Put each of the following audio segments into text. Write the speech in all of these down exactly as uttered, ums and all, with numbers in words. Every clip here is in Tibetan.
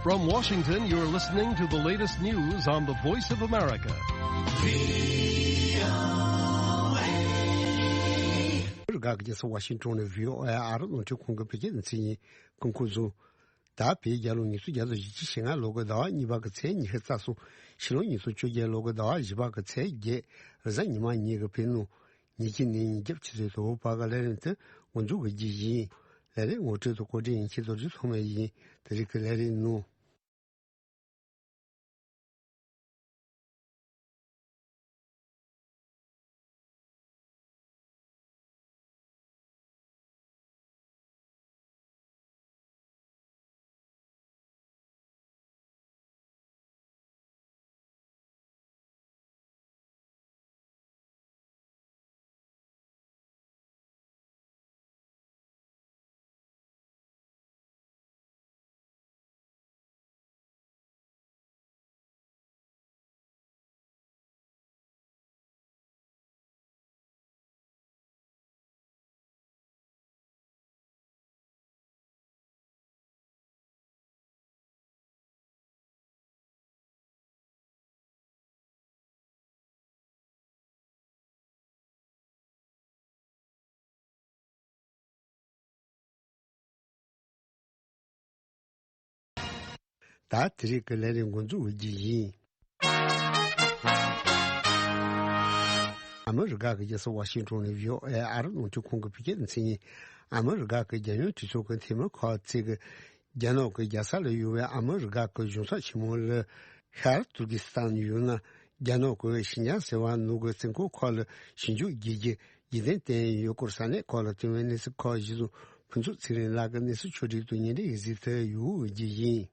From Washington, you're listening to the latest news on the Voice of America. རྒྱ་གར་རྒྱལ་ས་ཝ་ཤིང་ཊོན་ནས་བྷི་ཨོ་ཨེ་ཨ་རི་རླུང་འཕྲིན་ཁང་གི་བོད་སྐད་སྡེ་ཚན་ཡིན། སྐུ་ཁམས་བཟང་། ད་བོད་རྒྱལ་ལོ་ཉིས་སྟོང་བརྒྱ་དང་བཞི་བཅུ་ཞེ་ལྔ་ལོ་གི་ཟླ་བ་གཉིས་པ་གི་ཚེས་ཉི་ཤུ་རྩ་གསུམ། ཕྱི་ལོ་ཉིས་སྟོང་བཅོ་བརྒྱད་ལོ་གི་ཟླ་བ་བཞི་པ་གི་ཚེས་བརྒྱད། རེས་གཟའ་ཉི་མ་ཉིན་གྱི་བོད་ནང་ཉིན་གཅིག་ནས་ཉིན་རྒྱབ་ཆུ་ཚོད་དང་པོ་བར་གྱི་ལས་རིམ་དེ་འགོ་འཛུགས་ཀྱི་རྒྱུ་ཡིན། ལས་རིམ་ངོ་སྤྲོད་དང་གོ་སྒྲིག་ཡིན་ཁྱེད་ཚོ་རིག་ཚང་མ་ཡིན། དེ་རིང་གི་ལས་རིམ་ནང་། ད་དེ་རིང་གི་ལས་རིམ་འགོ་འཛུགས་འོས་ཀྱི་ཡིན། ཨ་མི་རི་ཀ་གི་རྒྱལ་ས་ཝ་ཤིང་ཊོན་ནས་བྷི་ཨོ་ཨེ་ཨ་རི་རླུང་འཕྲིན་ཁང་གི་བོད་སྐད་སྡེ་ཚན་ཡིན། ཨ་མི་རི་ཀ་གི་རྒྱལ་ཡོངས་གྲོས་ཚོགས་ཀྱི་འཐུས་མི་ཁག་ཅིག་གིས་རྒྱ་ནག་གི་རྒྱལ་ས་ལ་ཡོད་པའི་ཨ་མི་རི་ཀ་གི་གཞུང་ཚབ་ཆེན་མོ་ལ་ཤར་ཏུར་ཀི་སི་ཐན་ཡང་ན་རྒྱ་ནག་གི་ཤིན་ཅང་ཟེར་བ་ནང་གི་བཙོན་ཁང་ཁག་ལ་ཞིབ་འཇུག་བགྱིད་རྒྱུ་རྒྱུན་ལྡན་བསྟན་ཡོད་སྐོར་ས་གནས་ཁག་ལ་ཐོན་པའི་གནས་ཚུལ་ཁག་གཞིར་བཟུང་ཕུན་ཚོགས་ཚེ་རིང་ལགས་ཀྱིས་གནས་ཚུལ་ཕྱོགས་སྒྲིག་དང་ཉིན་རེའི་གཟིགས་ཚུལ་ཡོད་ཀྱི་ཡིན།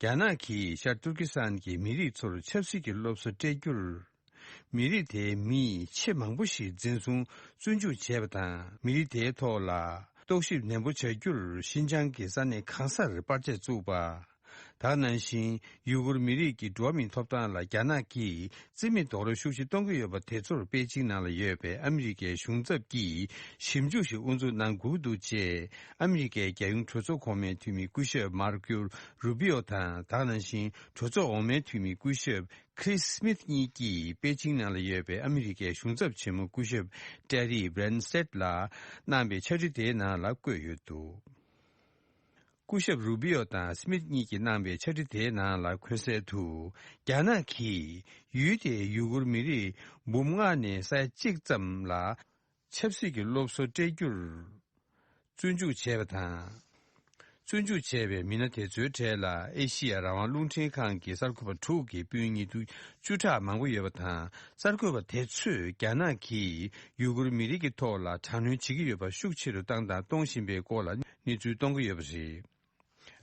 རྒྱ་ནག་གིས་ཤར་ཏུར་ཀི་སི་ཐན་གྱི་མི་རིགས་ཚོར་ཆབ་སྲིད་ཀྱི་སློབ་གསོ་སྤྲད་རྒྱུར། མི་རིགས་དེའི་མིས་ཆེས་མང་པོ་ཞིག་འཛིན་བཟུང་བཙོན་འཇུག་བྱས་པ་དང་། མི་རིགས་དེའི་ཐོག་ལ་རྟོག་ཞིབ་ནན་པོ་བྱ་རྒྱུར་ཤིན་ཅང་གི་ས་གནས་གང་སར་པར་ཆས་བཙུགས་པ། ད་ག་ནང་བཞིན་ཡུ་གུར་མི་རིགས་ཀྱི་འགྲོ་བ་མིའི་ཐོབ་ཐང་ལ་རྒྱ་ནག་གིས་རྩིས་མེད་རྡོག་རོལ་ཤུགས་ཆེ་གཏོང་གི་ཡོད་པ་དེ་ཚོར་པེ་ཅིང་ནང་ལ་ཡོད་པའི་ཨ་མི་རི་ཀའི་གཞུང་ཚབ་ཀྱིས་ཞིབ་འཇུག་ཞིག་དབུ་འཛུགས་གནང་དགོས་འདུག་ཅེས་ཨ་མི་རི་ཀའི་རྒྱལ་ཡོངས་གྲོས་ཚོགས་གོང་མའི་འཐུས་མི་སྐུ་ཞབས་མར་ཀོ་རུ་བྷི་ཨོ་དང་། ད་ག་ནང་བཞིན་གྲོས་ཚོགས་འོག་མའི་འཐུས་མི་སྐུ་ཞབས་ཁི་རིས་སྨིཐ་གཉིས་ཀྱིས་པེ་ཅིང་ནང་ལ་ཡོད་པའི་ཨ་མི་རི་ཀའི་གཞུང་ཚབ་ཆེན་མོ་སྐུ་ཞབས་ཏྲེ་རི་བྷི་རན་སྟེད་ལ་གནང་བའི་ཕྱག་བྲིས་དེའི་ནང་ལ་བཀོད་ཡོད་འདུག་སྐུ་ཞབས་རུ་བྷི་ཨོ་དང་སྨིཐ་གཉིས་ཀྱིས་གནང་བའི་ཕྱག་བྲིས་དེའི་ནང་ལ་འཁོད་གསལ་དུ། རྒྱ་ནག་གིས་ཡུལ་དེའི་ཡུ་གུར་མི་རིགས་འབུམ་ལྔ་ནས་ས་ཡ་གཅིག་ཙམ་ལ་ཆབ་སྲིད་ཀྱི་སློབ་གསོ་སྤྲད་རྒྱུར་བཙོན་འཇུག་བྱས་པ་དང་། བཙོན་འཇུག་བྱས་པའི་མི་སྣ་དེ་ཚོའི་གྲས་ལ་ཨེ་ཤི་ཡ་རང་དབང་རླུང་འཕྲིན་ཁང་གི་གསར་འགོད་པ་དྲུག་གི་སྤུན་ཉེ་དུ་བཅུ་ཕྲག་མང་པོ་ཡོད་པ་དང་། གསར་འགོད་པ་དེ་ཚོས་རྒྱ་ནག་གིས་ཡུ་གུར་མི་རིགས་ཀྱི་ཐོག་ལ་དྲག་གནོན་བྱེད་ཀྱི་ཡོད་པ་ཤུགས་ཆེ་རུ་བཏང་དང་གཏོང་བཞིན་པའི་སྐོར་ལ་གནས་ཚུལ་གཏོང་གི་ཡོད་པ་རེད།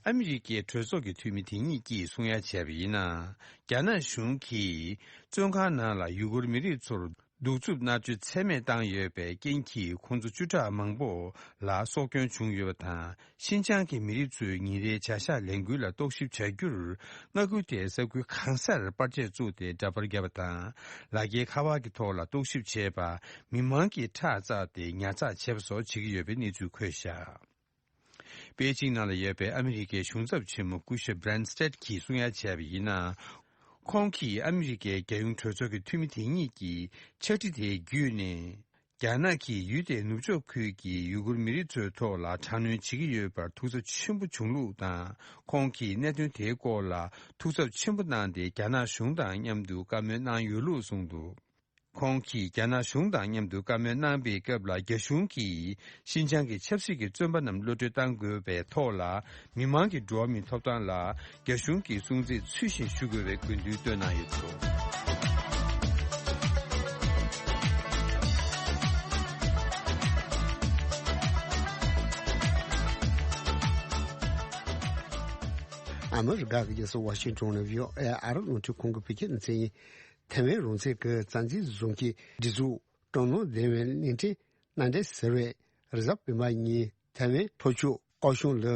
ཨ་མི་རི་ཀའི་གྲོས་ཚོགས་ཀྱི་འཐུས་མི་དེ་གཉིས་ཀྱིས་གསུང་ཡ་བྱས་པ་ཡིན་ན། རྒྱ་ནག་གཞུང་གིས་བཙོན་ཁང་ནང་ལ་ཡུ་གུར་མི་རིགས་ཚོར་གདུག་རྩུབ་མནར་གཅོད་ཚད་མེད་བཏང་ཡོད་པའི་རྐྱེན་གྱིས་ཁོང་ཚོ་བཅུ་ཕྲག་མང་པོ་ལ་སྲོག་སྐྱོན་བྱུང་ཡོད་པ་དང་། ཤིན་ཅང་གི་མི་རིགས་ཚོའི་ཉིན་རེའི་བྱ་གཞག་ལས་འགུལ་ལ་རྟོག་ཞིབ་བྱ་རྒྱུར། མངའ་ཁུལ་དེའི་ས་ཁུལ་གང་སར་པར་ཆས་བཙུགས་ཏེ་འདྲ་པར་བརྒྱབ་པ་དང་། ལག་འཁྱེར་ཁ་པར་གྱི་ཐོག་ལ་རྟོག་ཞིབ་བྱས་པ། མི་མང་གིས་ཁྲག་བཙགས་ཏེ་ཉར་ཚགས་བྱས་པ་སོགས་བྱེད་ཀྱི་ཡོད་པའི་གནས་ཚུལ་འཁོད་བཞག་པེ་ཅིང་ནང་ལ་ཡོད་པའི་ཨ་མི་རི་ཀའི་གཞུང་ཚབ་ཆེན་མོ་སྐུ་ཞབས་བྷི་རན་སྟེད་ཀྱིས་གསུང་ཡ་བྱས་པ་ཡིན་ན། ཁོང་གིས་ཨ་མི་རི་ཀའི་རྒྱལ་ཡོངས་གྲོས་ཚོགས་ཀྱི་འཐུས་མི་དེ་གཉིས་ཀྱིས་ཕྱག་བྲིས་དེ་བརྒྱུད་ནས། རྒྱ་ནག་གིས་ཡུལ་དེའི་ནུབ་ཕྱོགས་ཁུལ་གྱི་ཡུ་གུར་མི་རིགས་ཚོའི་ཐོག་ལ་དྲག་གནོན་བྱེད་ཀྱི་ཡོད་པར་ཐུགས་འཚབ་ཆེན་པོ་བྱུང་ལུགས་དང་། ཁོང་གིས་གནད་དོན་དེའི་སྐོར་ལ་ཐུགས་འཚབ་ཆེན་པོ་གནང་སྟེ། རྒྱ་ནག་གཞུང་དང་མཉམ་དུ་བཀའ་མོལ་གནང་ཡོད་ལུགས་གསུངས་འདུག་ཁོང་གིས་རྒྱ་ནག་གཞུང་དང་མཉམ་དུ་བཀའ་མོལ་གནང་པའི་སྐབས་ལ། རྒྱ་གཞུང་གིས་ཤིན་ཅང་གི་ཆབ་སྲིད་ཀྱི་བཙོན་པ་རྣམས་གློད་གྲོལ་གཏང་དགོས་པའི་ཐོག་ལ། མི་མང་གི་འགྲོ་བ་མིའི་ཐོབ་ཐང་ལ་རྒྱ་གཞུང་གི་སྲུང་བརྩི་ཚུལ་བཞིན་ཞུ་དགོས་པའི་དགོས་འདུན་བཏོན་གནང་ཡོད་འདུག་ཨ་མི་རི་ཀ་གི་རྒྱལ་ས་ཝ་ཤིང་ཊོན་ནས་བྷི་ཨོ་ཨེ་ཨ་རི་རླུང་འཕྲིན་ཁང་གི་བོད་སྐད་སྡེ་ཚན་ཡིན། ཐའེ་ཝན་རང་བཙན་གྱི་རྩ་འཛིན་བཟུང་གིས་སྒྲིག་འཛུགས་སྤྲོ་སྣང་ལྡན་པའི་གླིང་ཕྲན་མནའ་འབྲེལ་ཟེར་བའི་རེས་གཟའ་སྤེན་པ་ཉིན་ཐའེ་ཝན་ལྷོ་ཕྱོགས་ཀའོ་གཤོང་ལ་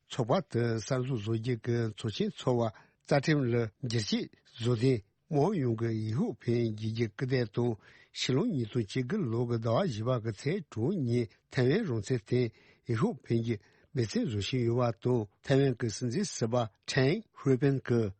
ཚོགས་པ་དེ་གསར་འཛུགས་བཟོ་རྒྱུ་གི་ཚོགས་ཆེན་ཚོགས་པ་རྩ་ཁྲིམས་ལ་འགྱུར་བཅོས་བཟོ་སྟེ། དམག་ཡོངས་ཀྱི་ཡིག་ཕུག་འཕེན་རྒྱུ་གི་སྐུལ་འདེད་དང་། ཕྱི་ལོ་ཉིས་སྟོང་བཅུ་དགུ་ལོ་གི་ཟླ་བ་བཞི་པ་གི་ཚེས་དྲུག་ཉིན་ཐའེ་ཝན་རང་བཙན་དེ་ཡིག་ཕུག་འཕེན་རྒྱུ་ མི་ཚེ་བཟུང་བཞིན་ཡོད་པ་དང་། ཐའེ་ཝན་གྱི་སྲིད་འཛིན་ཟུར་པ་ཁྲེན་ཧུའེ་པེན་གྱིས་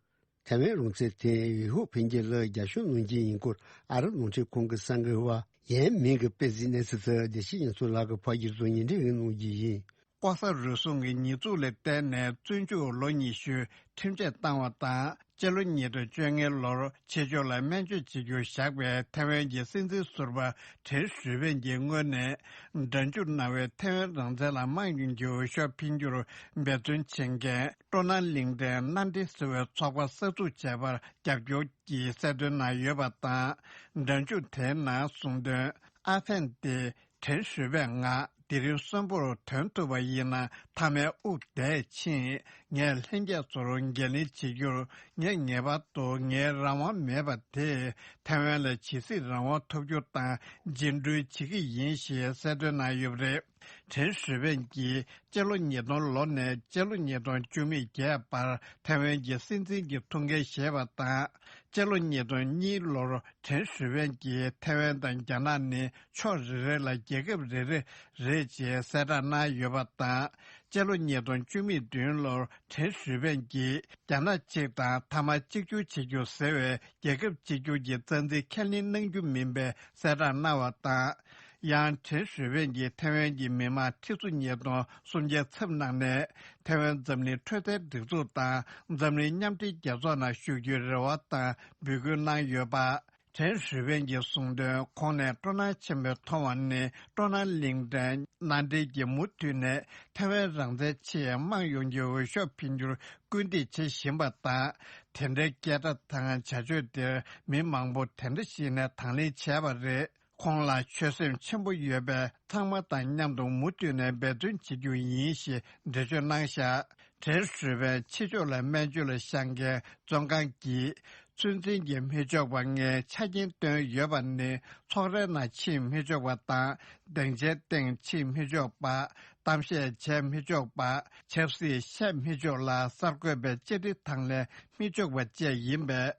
ཐའེ་ཝན་རང་བཙན་དེ་འོས་ཤོག་འཕེན་རྒྱུ་ལ་རྒྱབ་སྐྱོར་གནང་རྒྱུ་ཡིན་སྐོར། ཨ་རབ་རླུང་འཕྲིན་ཁང་གི་གསར་འགོད་པ་ཡན་མིན་གྱིས་སྤེལ་གཟིགས་གནས་ཚུལ་དེ། རྒྱལ་སྤྱི་ཉན་ཚོ་ལགས་ཀྱིས་ཕབ་སྒྱུར་དང་སྙན་སྒྲོན་ཞུ་གནང་རྒྱུ་ཡིན། ལྐོག་ཟ་རུལ་སུངས་ཀྱི་ཉེས་འཛུགས་ལ་བརྟེན་ནས་བཙོན་འཇུག་ལོ་ཉི་ཤུ་ཁྲིམས་ཆད་བཏང་བ་དང་། སྤྱི་ལོ་ཉིས་སྟོང་བཅོ་ལྔའི་ལོར་ཕྱི་ཕྱོགས་ལ་སྨན་བཅོས་བྱེད་རྒྱུར་བཞག་པའི་ཐའེ་ཝན་གྱི་སྲིད་འཛིན་ཟུར་པ་ཁྲེན་ཧྲུའེ་པེན་གྱི་ངོས་ནས། སྒྲ་འཇུག་གནང་བའི་ཐའེ་ཝན་རང་བཙན་ལ་མང་ཡོང་རྒྱུའི་འོས་ཤོག་འཕེན་རྒྱུར་འབད་བརྩོན་བྱེད་མཁན། སྤྲོ་སྣང་གླིང་ཕྲན་མནའ་འབྲེལ་ཟེར་བའི་ཚོགས་པ་གསར་འཛུགས་བྱས་པར་རྒྱབ་སྐྱོར་གྱི་གསལ་སྟོན་གནང་ཡོད་པ་དང་། སྒྲ་འཇུག་དེའི་ནང་གསུངས་དོན། ཨ་ཕན་ཏེ། ཁྲེན་ཧྲུའེ་པེན། ང་དེ་རིང་གསོན་པོར་ཐོན་ཐུབ་པ་ཡིན་ན། མཐའ་མའི་དབུགས་བདེ་ཕྱིན། ངས་ལྷན་རྒྱས་ཚོར་འགན་ལེན་བྱེད་རྒྱུར་ངས་ངེས་པར་དུ་ངའི་རང་དབང་མེད་པ་དེས་ཐའེ་ཝན་ལ་ཇི་སྲིད་རང་དབང་ཐོབ་རྒྱུ་དང་རྗེས་འགྲོ་བྱེད་ཀྱི་ཡིན་ཞེས་གསལ་སྟོན་གནང་ཡོད་པ་རེད། ཁྲེན་ཧྲུའེ་པེན་གྱིས་སྤྱི་ལོ་ཉིས་སྟོང་ལོ་ནས་སྤྱི་ལོ་ཉིས་སྟོང་བཅུ་མེད་བརྒྱད་བར་ཐའེ་ཝན་གྱི་སྲིད་འཛིན་གྱི་ཐུགས་འགན་བཞེས་པ་དང་། སྤྱི་ལོ་ཉིས་སྟོང་གཉིས་ལོར་ཁྲེན་ཧྲུའེ་པེན་གྱིས་ཐའེ་ཝན་དང་རྒྱ་ནག་ནི་ཕྱོགས་རེ་རེ་ལ་རྒྱལ་ཁབ་རེ་རེ་རེད་ཅེས་གསལ་བསྒྲགས་གནང་ཡོད་པ་དང་། སྤྱི་ལོ་ཉིས་སྟོང་བཅུ་མེད་བདུན་ལོར་ཁྲེན་ཧྲུའེ་པེན་གྱིས་རྒྱ་ནག་གཅིག་དང་མཐའ་མ་གཅིག་གྱུར་བྱེད་རྒྱུ་ཟེར་བའི་རྒྱལ་ཁབ་གཅིག་གྱུར་གྱི་རྩ་འཛིན་ཁས་ལེན་གནང་རྒྱུ་མིན་པའི་གསལ་བསྒྲགས་གནང་བ་དང་། ཡང་ཁྲེན་ཧྲུའེ་པེན་གྱིས་ཐའེ་ཝན་གྱི་མི་མང་ཁྲི་ཚོ་ཉིས་སྟོང་སུམ་བརྒྱ་ཚབ་གནང་ནས། ཐའེ་ཝན་འཛམ་གླིང་འཕྲོད་བསྟེན་སྒྲིག་འཛུགས་དང་འཛམ་གླིང་མཉམ་འབྲེལ་རྒྱལ་ཚོགས་ནང་ཞུགས་རྒྱུའི་རེ་བ་དང་འབོད་སྐུལ་གནང་ཡོད་པ། ཁྲེན་ཧྲུའེ་པེན་གྱིས་གསུངས་དོན། ཁོང་ནས་སྤྲོ་སྣང་ཆེན་པོས་མཐོང་བ་ནི། སྤྲོ་སྣང་གླིང་ཕྲན་མནའ་འབྲེལ་གྱིས་མུ་མཐུད་ནས་ཐའེ་ཝན་རང་བཙན་ཆེད་མང་ཡོང་རྒྱུའི་འོས་ཤོག་འཕེན་རྒྱུར་སྐུལ་འདེད་བྱེད་བཞིན་པ་དང་། དེ་འདྲའི་སྐད་སྒྲ་དང་བྱ་སྤྱོད་དེར་མི་མང་པོ་དེ་འདྲ་ཞིག་ནས་དང་ལེན་བྱས་པ་རེད། ཁོང་ལ་ཆོད་སེམས་ཆེན་པོ་ཡོད་པས། ཚང་མ་དང་མཉམ་དུ་མུ་མཐུད་ནས་འབད་བརྩོན་བྱེད་རྒྱུ་ཡིན་ཞེས་འགྲེལ་བརྗོད་གནང་བཞག་ཁྲེན་ཧྲུའེ་པེན་ཕྱི་ཕྱོགས་ལ་སྨན་བཅོས་ལ་བཞག་མཁན་བཙོན་ཁང་གི་ཚོད་འཛིན་གྱི་མི་ཆོག་པ་ལྔའི་ཆ་རྐྱེན་བཏོན་ཡོད་པ་ནི། ཚོགས་རའི་ནང་ཕྱིན་མི་ཆོག་པ་དང་། སྡིངས་ཆའི་སྟེང་ཕྱིན་མི་ཆོག་པ། གཏམ་བཤད་བྱས་མི་ཆོག་པ། ཆབ་སྲིད་བཤད་མི་ཆོག་ལ། གསར་འགོད་པའི་བཅར་འདྲི་དང་ལེན་མི་ཆོག་པ་བཅས་ཡིན་པས།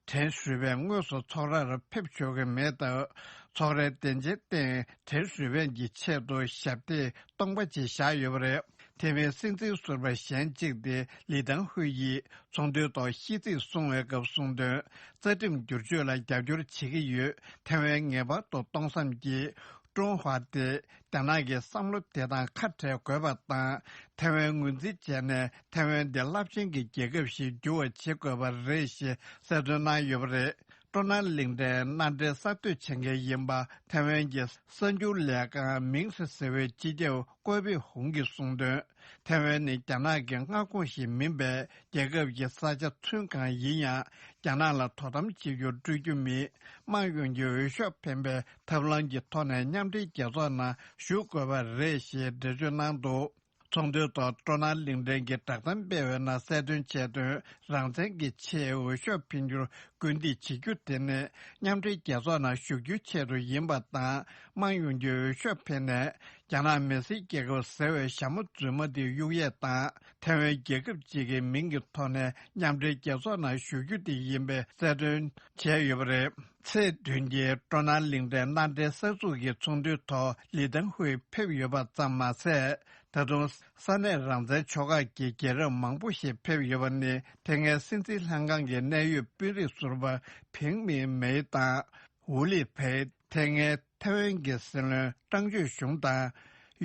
ཁྲེན་ཧྲུའེ་པེན་དངོས་སུ་ཚོགས་རར་ཕེབས་ཆོག་གི་མེད་སྟབས། ཚོགས་རའི་སྡིངས་ཆའི་སྟེང་ཁྲེན་ཧྲུའེ་པེན་གྱི་ཆེད་དུ་ཞབས་སྟེགས་སྟོང་པ་ཅིག་བཞག་ཡོད་པ་རེད། དེ་མིན་སྲིད་འཛིན་ཟུར་པ་གཞན་གཅིག་སྟེ་ལི་ཐང་ཧུའེ་ཡིས་ཚོགས་འདུའི་ཐོག་ཤིས་ཚིག་གསུང་བའི་སྐབས་གསུངས་དོན། རྩ་ཁྲིམས་བསྒྱུར་བཅོས་ལ་རྒྱབ་སྐྱོར་བྱེད་ཀྱི་ཡོད། ཐའེ་ཝན་ངེས་པར་དུ་གཏོང་བསམ་གྱིས། ཀྲུང་ཧྭ་དེ་རྒྱ་ནག་གི་བསམ་བློ་དེ་དང་ཁ་བྲལ་དགོས་པ་དང་། ཐའེ་ཝན་ངོས་འཛིན་བྱས་ནས་ཐའེ་ཝན་དེ་རླབས་ཆེན་གྱི་རྒྱལ་ཁབ་ཞིག་འགྱུར་བ་བྱེད་དགོས་པ་རེད་ཞེས་གསལ་སྟོན་གནང་ཡོད་པ་རེད། སྤྲོ་སྣང་གླིང་ཕྲན་མནའ་འབྲེལ་གསར་གཏོད་བྱེད་མཁན་ཡིན་པ། ཐའེ་ཝན་གྱི་གསར་འགྱུར་ལས་ཁང་མིང་ཧྲི་ཟེར་བའི་སྤྱི་ཁྱབ་ཀོ་པི་ཧུང་གིས་གསུངས་དོན། ཐའེ་ཝན་ནི་རྒྱ་ནག་གི་མངའ་ཁོངས་ཤིག་མིན་པས། རྒྱལ་ཁབ་ཀྱི་ས་ཆ་ཚུན་གང་ཡིན་ཡང་རྒྱ་ནག་ལ་དོ་དམ་བྱེད་རྒྱུར་སྤྲོད་རྒྱུ་མེད། མང་ཡོང་རྒྱུའི་འོས་ཤོག་འཕེན་པའི་ཐབས་ལམ་གྱི་ཐོག་ནས་མཉམ་འབྲེལ་རྒྱལ་ཚོགས་ནང་ཞུགས་དགོས་པ་རེད་ཞེས་འགྲེལ་བརྗོད་གནང་འདུག་ཚོགས་འདུའི་ཐོག་སྤྲོ་སྣང་གླིང་ཕྲན་གྱིས་བསྒྲགས་གཏམ་སྤེལ་བའི་ནང་གསལ་སྟོན་བྱས་དོན། རང་བཙན་གྱི་ཆེད་འོས་ཤོག་འཕེན་རྒྱུར་སྐུལ་འདེད་བྱེད་རྒྱུ་དེ་ནི་མཉམ་འབྲེལ་རྒྱལ་ཚོགས་ནང་ཞུགས་རྒྱུའི་ཆེད་དུ་ཡིན་པ་དང་། མང་ཡོང་རྒྱུའི་འོས་ཤོག་འཕེན་ནས་རྒྱ་ནག་མི་སེར་རྒྱལ་ཁབ་ཟེར་བའི་ཞྭ་མོ་རྫུན་མ་དེ་གཡུག་ཡས་དང་། ཐའེ་ཝན་རྒྱལ་ཁབ་ཅིག་གི་མིང་གི་ཐོག་ནས་མཉམ་འབྲེལ་རྒྱལ་ཚོགས་ནང་ཞུགས་རྒྱུ་དེ་ཡིན་པའི་གསལ་སྟོན་བྱས་ཡོད་པ་རེད། ཚེས་བདུན་གྱི་སྤྲོ་སྣང་གླིང་ཕྲན་མནའ་འབྲེལ་གསར་འཛུགས་ཀྱི་ཚོགས་འདུའི་ཐོག་ལི་ཐང་ཧུའེ་ཕེབས་ཡོད་པ་ཙམ་མ་ཟད། ད་དུང་ས་གནས་རང་བཙན་ཕྱོགས་ཁག་གི་རྒྱལ་རབས་མང་པོ་ཞིག་ཕེབས་ཡོད་པ་ནི། དེ་སྔའི་སྲིད་འཛིན་ལྷན་ཁང་གི་གནད་ཡོད་དཔོན་རིགས་ཟུར་པ་ཕིང་མིན་མེ་དང་། ཝུ་ལི་ཕེ། དེ་སྔའི་ཐའེ་ཝན་གྱི་སྲིད་བློན་ཀྲང་ཅུས་ཞུང་དང་།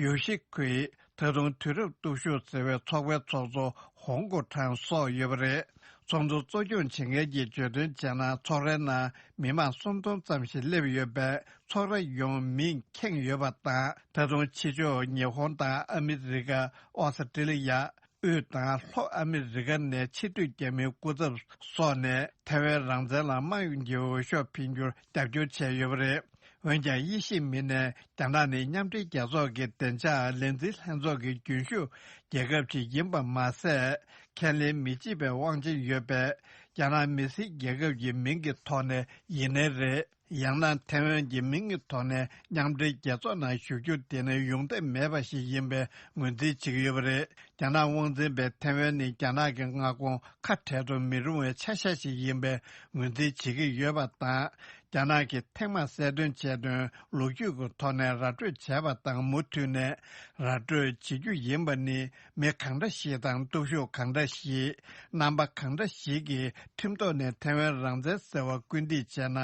ཡུ་ཤི་ཁུའེ། ད་དུང་དུས་རབས་སྟོབས་ཤུགས་ཟེར་བའི་ཚོགས་པའི་ཚོགས་གཙོ་ཧོང་གོ་ཁྲང་སོགས་ཡོད་པ་རེད། ཚོགས་འདུ་གཙོ་སྐྱོང་བྱེད་མཁན་གྱིས་བརྗོད་དོན་བྱས་ན། ཚོགས་རའི་ནང་མི་མང་སུམ་སྟོང་ཙམ་ཞིག་སླེབས་ཡོད་པས། ཚོགས་ར་ཡོངས་མིས་ཁེངས་ཡོད་པ་དང་། ད་དུང་ཕྱི་ཕྱོགས་ཉི་ཧོང་དང་ཨ་མི་རི་ཀ། ཨོ་སི་ཀྲི་ལི་ཡ། དབུས་དང་ལྷོ་ཨ་མི་རི་ཀ་ནས་ཕྱིར་སྡོད་རྒྱ་མིའི་སྐུ་ཚབ་སོགས་ནས་ཐའེ་ཝན་རང་བཙན་ལ་མང་ཡོང་རྒྱུའི་འོས་ཤོག་འཕེན་རྒྱུར་རྒྱབ་སྐྱོར་བྱས་ཡོད་པ་རེད། འོན་ཀྱང་དབྱེ་ཞིབ་མི་སྣས་རྒྱ་ནག་ནི་མཉམ་འབྲེལ་རྒྱལ་ཚོགས་ཀྱི་བདེ་འཇགས་ལས་འཛིན་ལྷན་ཚོགས་ཀྱི་རྒྱུན་ཞུགས་རྒྱལ་ཁབ་ཅིག་ཡིན་པ་མ་ཟད། ཁས་ལེན་མི་བྱེད་པའི་དབང་ཆ་ཡོད་པས། རྒྱ་ནག་མི་སེར་རྒྱལ་ཁབ་ཀྱི་མིང་གི་ཐོག་ནས་ཡིན་ནའི་རེད། ཡང་ན་ཐའེ་ཝན་གྱི་མིང་གི་ཐོག་ནས་མཉམ་འབྲེལ་རྒྱལ་ཚོགས་ནང་ཞུགས་རྒྱུ་དེ་ནི་ཡོང་འདོད་མེད་པ་ཞིག་ཡིན་པའི་ངོས་འཛིན་བྱེད་ཀྱི་ཡོད་པ་རེད། རྒྱ་ནག་དབང་འཛིན་པས་ཐའེ་ཝན་ནི་རྒྱ་ནག་གི་མངའ་ཁོངས་ཁ་བྲལ་དུ་མི་རུང་བའི་ཆ་ཤས་ཤིག་ཡིན་པའི་ངོས་འཛིན་བྱེད་ཀྱི་ཡོད་པ་དང་། རྒྱ་ནག་གིས་ཐེངས་མང་གསལ་སྟོན་བྱས་དོན། ལོ་རྒྱུས་ཀྱི་ཐོག་ནས་ར་སྤྲོད་བྱས་པ་དང་མུ་མཐུད་ནས་ར་སྤྲོད་བྱེད་རྒྱུ་ཡིན་པ་ནི། མི་གང་འདྲ་ཞིག་དང་སྟོབས་ཤུགས་གང་འདྲ་ཞིག་རྣམ་པ་གང་འདྲ་ཞིག་གིས་ཁྲིམས་ཐོག་ནས་ཐའེ་ཝན་རང་བཙན་ཟེར་བ་སྐུལ་འདེད་བྱས་ན།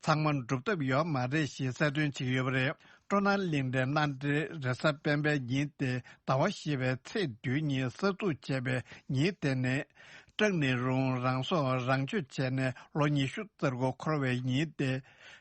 ཚང་མ་འགྲུབ་ཐབས་ཡོད་མ་རེད་ཞེས་གསལ་སྟོན་བྱེད་ཀྱི་ཡོད་པ་རེད། སྤྲོ་སྣང་གླིང་ཕྲན་གནམ་བདེ་རེས་གཟའ་སྤེན་པའི་ཉིན་ཏེ། ཟླ་བ་བཞི་པའི་ཚེས་བདུན་ཉིན་གསར་འཛུགས་བྱས་པའི་ཉིན་དེ་ནི། ཀྲང་ནེ་རུང་རང་སྲོག་རང་གཅོད་བྱས་ནས་ལོ་ཉི་ཤུ་རྩ་དགུ་འཁོར་བའི་ཉིན་ཏེ།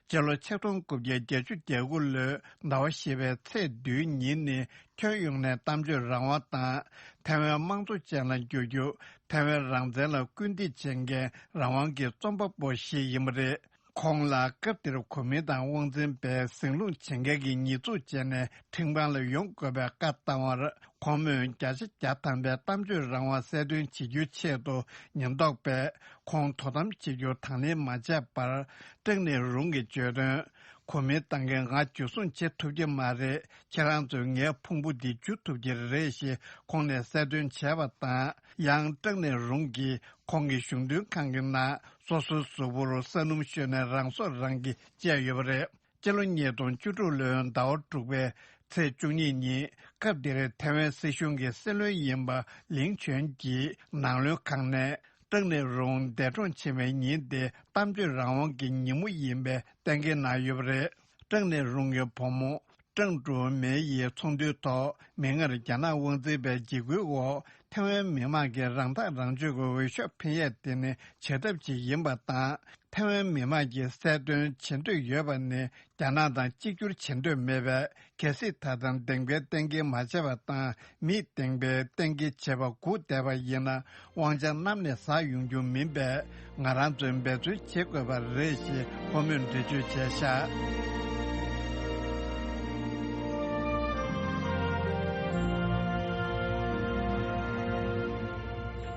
སྤྱི་ལོ་ཆིག་སྟོང་དགུ་བརྒྱ་བརྒྱད་ཅུ་གྱ་དགུ་ལོའི་ཟླ་བ་བཞི་པའི་ཚེས་བདུན་ཉིན་ནི། ཁྱོན་ཡོངས་ནས་གཏམ་བརྗོད་རང་དབང་དང་། ཐའེ་ཝན་དམངས་གཙོ་ཅན་ལ་འགྱུར་རྒྱུ། ཐའེ་ཝན་རང་བཙན་ལ་སྐུལ་འདེད་བྱེད་མཁན་རང་དབང་གི་རྩོམ་པ་པོ་ཞིག་ཡིན་པ་རེད། ཁོང་ལ་སྐབས་དེར་གོ་མིན་ཏང་དབང་འཛིན་པས་ཟིང་སློང་བྱེད་མཁན་གྱི་ཉེས་འཛུགས་བྱས་ནས་ཁྲིམས་ཁང་ལ་ཡོང་དགོས་པའི་བཀའ་བཏང་བར། ཁོང་མོས་བརྒྱ་ཆ་བརྒྱ་ཐམ་པའི་གཏམ་བརྗོད་རང་དབང་གསལ་སྟོན་བྱེད་རྒྱུའི་ཆེད་དུ་ཉེན་རྟོག་པས་ཁོང་དོ་དམ་བྱེད་རྒྱུ་དང་ལེན་མ་བྱས་པར། ཀྲང་ནེ་རུང་གིས་བརྗོད་དོན། གོ་མིན་ཏང་གིས་ང་འཇུ་བཟུང་བྱེད་ཐུབ་ཀྱི་མ་རེད། ཁྱེད་རང་ཚོས་ངའི་ཕུང་པོ་འདི་འཇུ་ཐུབ་ཀྱི་རེད་ཞེས་ཁོང་ནས་གསལ་སྟོན་བྱས་པ་དང་། ཡང་ཀྲང་ནེ་རུང་གིས་ཁོང་གི་གཞུང་དོན་ཁང་གི་ནང་སོ་སོའི་གཟུགས་པོར་ས་སྣུམ་བཤོས་ནས་རང་སྲོག་རང་གིས་བཅད་ཡོད་པ་རེད། སྤྱི་ལོ་ཉིས་སྟོང་བཅུ་དྲུག་ལོའི་ཟླ་བ་དྲུག་པའི་ཚེས་བཅུ་གཉིས་ཉིན། སྐབས་དེར་ཐའེ་ཝན་སྲིད་གཞུང་གི་སྲིད་བློན་ཡིན་པ་ལིང་ཆོན་གྱིས་ནང་བློན་ཁང་ནས། ཀྲང་ནེ་རུང་འདས་གྲོངས་ཕྱིན་པའི་ཉིན་དེ་གཏམ་བརྗོད་རང་དབང་གི་ཉིན་མོ་ཡིན་པའི་གཏན་འཁེལ་གནང་ཡོད་པ་རེད། ཀྲང་ནེ་རུང་གི་བུ་མོ། ཀྲང་ཀྲུའུ་མེ་ཡིས་ཚོགས་འདུའི་ཐོག་མིག་སྔར་རྒྱ་ནག་དབང་འཛིན་པའི་འཇིགས་སྐུལ་འོག་ཐའེ་ཝན་མི་དམངས་ཀྱིས་རང་ཐག་རང་གཅོད་ཀྱི་འོས་ཤོག་འཕེན་ཡས་དེ་ནི་བྱེད་ཐབས་ཅིག་ཡིན་པ་དང་། ཐའེ་ཝན་མི་དམངས་ཀྱིས་གསལ་སྟོན་བྱེད་འདོད་ཡོད་པ་ནི་རྒྱ་ནག་དང་གཅིག་གྱུར་བྱེད་འདོད་མེད་པས། གལ་སྲིད་ད་ལྟ་གདེང་འཕེལ་གཏན་འཁེལ་མ་བྱས་པ་དང་། མིས་གདེང་འཕེལ་གཏན་འཁེལ་བྱེད་པ་སྒུག་བསྡད་པ་ཡིན་ན། དབང་ཆ་གནམ་ནས་ཟག་ཡོང་རྒྱུ་མིན་པས། ང་རང་ཚོས་འབད་བརྩོན་བྱེད་དགོས་པ་རེད་ཞེས་ཁོ་མོས་འགྲེལ་བརྗོད་བྱས་བཞག།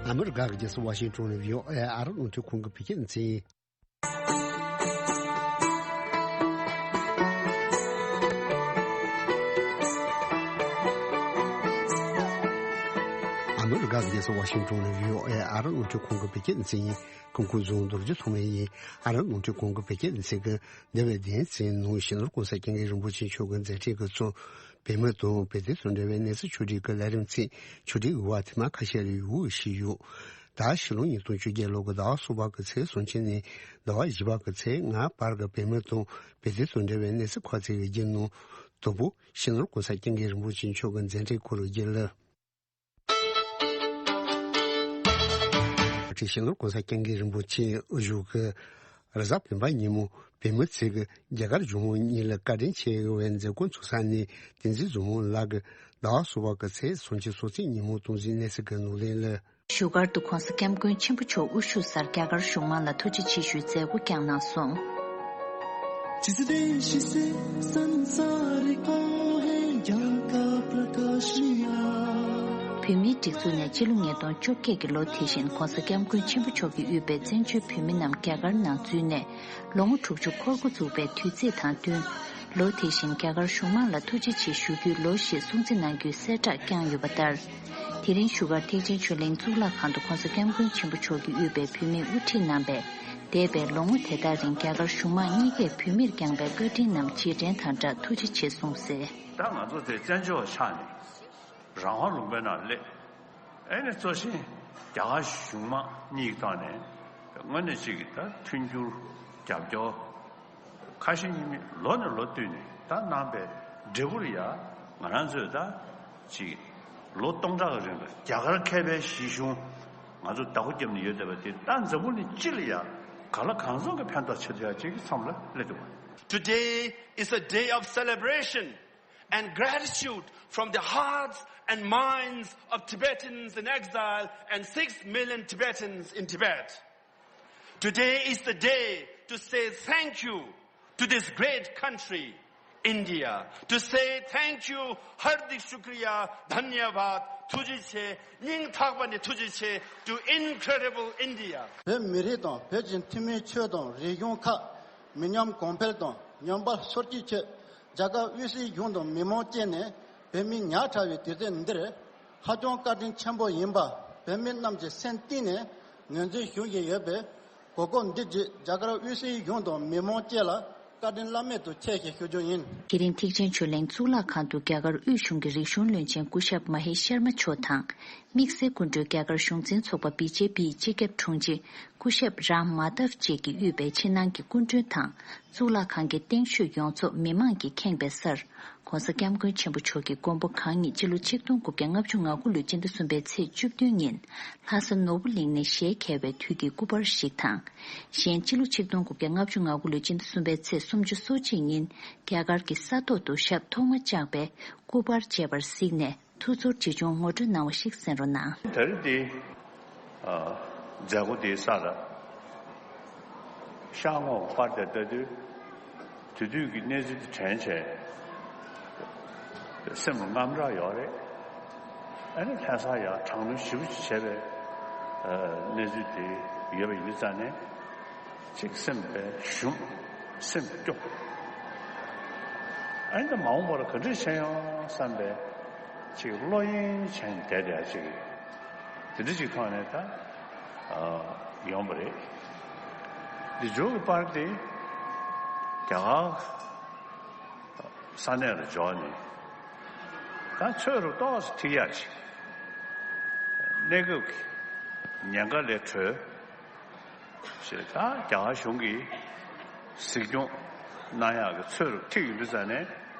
ཨ་མི་རི་ཀ་གི་རྒྱལ་ས་ཝ་ཤིང་ཊོན་ནས་བྷི་ཨོ་ཨེ་ཨ་རི་རླུང་འཕྲིན་ཁང་གི་བོད་སྐད་སྡེ་ཚན་ཡིན། ཨ་མི་རི་ཀ་གི་རྒྱལ་ས་ཝ་ཤིང་ཊོན་ནས་བྷི་ཨོ་ཨེ་ཨ་རི་རླུང་འཕྲིན་ཁང་གི་བོད་སྐད་སྡེ་ཚན་ཡིན། སྐུ་ཁམས་བཟང་། རྡོ་རྗེ་ཐོགས་མེད་ཡིན། ཨ་རི་རླུང་འཕྲིན་ཁང་གི་བོད་སྐད་སྡེ་ཚན་གྱི་འདས་པའི་བདུན་ཚན་ནང་སྤྱི་ནོར་༸གོང་ས་༸སྐྱབས་མགོན་རིན་པོ་ཆེ་མཆོག་གི་མཛད་འཕྲིན་གྱིས་གཙོས་བོད་མི་དང་བོད་དོན་དང་འབྲེལ་བའི་གནས་ཚུལ་ཕྱོགས་སྒྲིག་གི་ལས་རིམ་ཚན་ཕྱོགས་སྒྲིག་གི་བར་ཐེངས་མ་ཁ་ཤས་ལ་ཡུལ་དབུས་ཞིག་ཡོད། ད་ཕྱི་ལོ་ཉིས་སྟོང་བཅོ་བརྒྱད་ལོ་གི་ཟླ་བ་གསུམ་པ་གི་ཚེས་སུམ་ཅུ་ནས་ཟླ་བ་བཞི་པ་གི་ཚེས་ལྔ་བར་གྱི་བོད་མི་དང་བོད་དོན་དང་འབྲེལ་བའི་གནས་ཚུལ་ཁ་གསལ་གྱི་རྒྱུན་ནང་དུམ་བུ་སྤྱི་ནོར་༸གོང་ས་༸སྐྱབས་མགོན་རིན་པོ་ཆེ་མཆོག་གི་མཛད་འཕྲིན་སྐོར་ལ་རྒྱུན་ལ། སྤྱི་ནོར་༸གོང་ས་༸སྐྱབས་མགོན་རིན་པོ་ཆེ་དབུ་བཞུགས་ཀྱི་རེས་གཟའ་སྤེན་པ་ཉིན་མོ་བོད་མི་ཚོས་ཀྱི་རྒྱ་གར་གཞུང་གཉིས་ལ་བཀའ་དྲིན་ཆེ་བའི་མཛད་སྒོ་འཚོགས་ས་ནས་བསྟན་འཛིན་བཟང་མོ་ལགས་ཀྱི་ཟླ་བ་གསུམ་པ་གི་ཚེས་སུམ་ཅུ་སོ་གཅིག་ཉིན་མོ་སྟོང་འཛིན་གནས་ཚུལ་གྱི་ནང་ལན་ལ། བཞུགས་སྒར་དུ་༸གོང་ས་༸སྐྱབས་མགོན་ཆེན་པོ་མཆོག་དབུ་བཞུགས་སར་རྒྱ་གར་གཞུང་མང་ལ་ཐུགས་རྗེ་ཆེ་ཞུའི་མཛད་སྒོ་བསྐྱངས་གནང་སོང་། བོད་མིའི་སྒྲིག་འཛུགས་ནས་ཕྱི་ལོ་ཉིས་སྟོང་བཅོ་བརྒྱད་ཀྱི་ལོ་དེ་བཞིན་༸གོང་ས་༸སྐྱབས་མགོན་ཆེན་པོ་མཆོག་གིས་དབུས་པའི་བཙན་བྱོལ་བོད་མི་རྣམས་རྒྱ་གར་ནང་འཛུལ་ནས་ལོ་ངོ་དྲུག་ཅུ་འཁོར་འགོ་འཛུགས་པའི་དུས་ཚིགས་དང་བསྟུན། ལོ་དེ་བཞིན་རྒྱ་གར་གཞུང་མང་ལ་ཐུགས་རྗེ་ཆེ་ཞུ་རྒྱུའི་ལོ་ཞེས་སྲུང་བརྩི་གནང་རྒྱུའི་གསལ་བསྒྲགས་བསྐྱངས་ཡོད་པ་ལྟར། དེ་རིང་བཞུགས་སྒར་ཐེག་ཆེན་ཆོས་གླིང་གཙུག་ལག་ཁང་དུ་༸གོང་ས་༸སྐྱབས་མགོན་ཆེན་པོ་མཆོག་གིས་དབུས་པའི་བོད་མིས་དབུ་ཁྲིད་གནང་པའི་འདས་པའི་ལོ་ངོ་དེ་དག་རིང་རྒྱ་གར་གཞུང་མང་གཉིས་ཀས་བོད་མིར་བསྐྱངས་པའི་བཀའ་དྲིན་རྣམས་རྗེས་དྲན་དང་སྦྲགས་ཐུགས་རྗེ་ཆེ་གསུངས་གསལ། ད་ང་ཚོ་དེ་བཙན་བྱོལ་བ་ཆགས་ནས་རང་དབང་ལུང་པའི་ནང་སླེབས། ཨེ་ནས་གཙོ་ཆེན་རྒྱ་གར་གཞུང་མང་གཉིས་ཀྱི་ཐོག་ནས་དངོས་གནས་གཅིག་གི་ད་མཐུན་འགྱུར་རྒྱབ་སྐྱོར་ཁ་ཞེ་གཉིས་མེད་ལོ་ནས་ལོ་བསྟུད་ནས་ད་གནང་པའི་འབྲས་བུར་ཡ་ང་རང་ཚོས་ད་ཅིག་ལོ་སྟོང་ཕྲག་གི་རིང་ལ་རྒྱ་གར་མཁས་པའི་གཞི་གཞུང་ང་ཚོ་བདག་པོ་བརྒྱབ་ནས་ཡོད་བསྡད་པ་དེ་ད་འཛམ་བུ་གླིང་སྤྱི་ལ་ཡ་གང་ལ་གང་འཚམ་གྱི་ཕན་ཐོགས་བྱེད་ཐུབ་ཡ་ཅིག་གི་མཚམས་ལ་སླེབས་འདུག་པ། Today is a day of celebration and gratitude from the hearts and minds of Tibetans in exile and six million Tibetans in Tibet. Today is the day to say thank you to this great country, India. To say thank you, Hardik Shukriya, Dhanyavad, ཐུགས་རྗེ་ཆེ། སྙིང་ཐག་པ་ནས་ཐུགས་རྗེ་ཆེ། To incredible India. བོད་མི་རིགས་དང་བོད་ཀྱི་ཐུན་མིན་ཆོས་དང་རིག་གཞུང་ཁག་མི་ཉམས་གོང་འཕེལ་དང་ཉམས་པ་སོར་ཆུད་ཆེད། རྒྱ་གར་དབུས་སའི་གཞུང་དང་མི་མང་བཅས་ནས་བོད་མིའི་ཉག་ཕྲ་བའི་དུས་ཚོད་འདིར་ཧ་ཅང་བཀའ་དྲིན་ཆེན་པོ་ཡིན་པ་བོད་མི་རྣམས་ཀྱིས་སེམས་གཏིང་ནས་ངོས་འཛིན་ཞུ་བཞིན་ཡོད་པས། གོ་སྐབས་འདི་བརྒྱུད་རྒྱ་གར་དབུས་སའི་གཞུང་དང་མི་མང་བཅས་ལ་བཀའ་དྲིན་བླ་མེད་དུ་ཆེ་ཞེས་ཞུ་རྒྱུ་ཡིན། དེ་རིང་ཐེག་ཆེན་ཆོས་གླིང་གཙུག་ལག་ཁང་དུ་རྒྱ་གར་དབུས་གཞུང་གི་རིག་གཞུང་བློན་ཆེན་སྐུ་ཞབས་མ་ཧེ་ཤར་མ་མཆོག་དང་། དམིགས་བསལ་སྐུ་མགྲོན་རྒྱ་གར་གཞུང་འཛིན་ཚོགས་པ་བི་ཇེ་པིའི་སྤྱི་ཁྱབ་དྲུང་ཆེ་སྐུ་ཞབས་རམ་མ་དབ་བཅས་ཀྱིས་དབུས་པའི་ཕྱི་ནང་གི་སྐུ་མགྲོན་དང་གཙུག་ལག་ཁང་གི་སྟེང་ཤོད་ཡོངས་རྫོགས་མི་མང་གིས་ཁེངས་པའི་སར། ྋགོང་ས་ྋསྐྱབས་མགོན་ཆེན་པོ་མཆོག་གིས་མགོན་པོ་གང་ཉིད་སྤྱི་ལོ་ཆིག་སྟོང་དགུ་བརྒྱ་ལྔ་བཅུ་ང་དགུ་ལོའི་སྤྱི་ཟླ་གསུམ་པའི་ཚེས་བཅུ་བདུན་ཉིན་ལྷ་ས་ནོར་བུ་གླིང་ནས་ཞལ་གྱེས་པའི་དུས་ཀྱི་སྐུ་པར་ཞིག་དང་། གཞན་སྤྱི་ལོ་ཆིག་སྟོང་དགུ་བརྒྱ་ལྔ་བཅུ་ང་དགུ་ལོའི་སྤྱི་ཟླ་གསུམ་པའི་ཚེས་སུམ་ཅུ་སོ་གཅིག་ཉིན་རྒྱ་གར་གྱི་ས་ཐོག་ཏུ་ཞབས་ཐོག་མ་བཅགས་པའི་སྐུ་པར་བཅས་པར་གཟིགས་ནས་ཐུགས་ཚོར་ཇི་བྱུང་ངོ་སྤྲོད་གནང་བ་ཞིག་གསན་རོགས་གནང་། ད་རེས་འདི། ཨ། མཛད་སྒོ་འདིའི་སར་ཤར་ངོས་པར་དེ་ལྟ་དུས། དེ་དུས་ཀྱི་གནས་ཚུལ་དེ་དྲན་བྱས། སེམས་ལ་དངངས་སྐྲག་ཡོད་རེད། ཨ་ནི་ལྷ་སར་ཡང་དྲག་གནོན་ཞེ་པོ་ཅིག་བྱས་པའི་ཨ་གནས་ཚུལ་དེ་ཡོད་པ་ཡིན་ཙང་ནས། ཅིག་སེམས་པའི་ཞུམ། སེམས་སྐྱོ། ཨ་ནི་མ་འོངས་པར་ག་འདྲ་བྱེད་ཡོང་བསམ་པའི་ཅིག་བློ་གཡེང་བྱས་ནས་བསྡད་བསྡད་ཅིག་དེ་འདྲ་ཅིག་ཐོག་ནས་ད་ཨ་ཡོང་བ་རེད། འདི་མཇུག་གི་པར་དེ་རྒྱ་གར་ས་གནས་ལ་འབྱོར་ནས་ད་ཚོད་རུ་ཏོག་ཙམ་ཐིག་ཡག་ཅིག་གནས་སྐབས་ཀྱི་ཉེན་ཁ་ལས་གྲོལ་ཞེས་ད་རྒྱ་གར་གཞུང་གིས་གཟིགས་སྐྱོང་གནང་ཡག་གི་ཚོད་རུ་ཐིག་ཡོང་དུས་ཙང་ནས་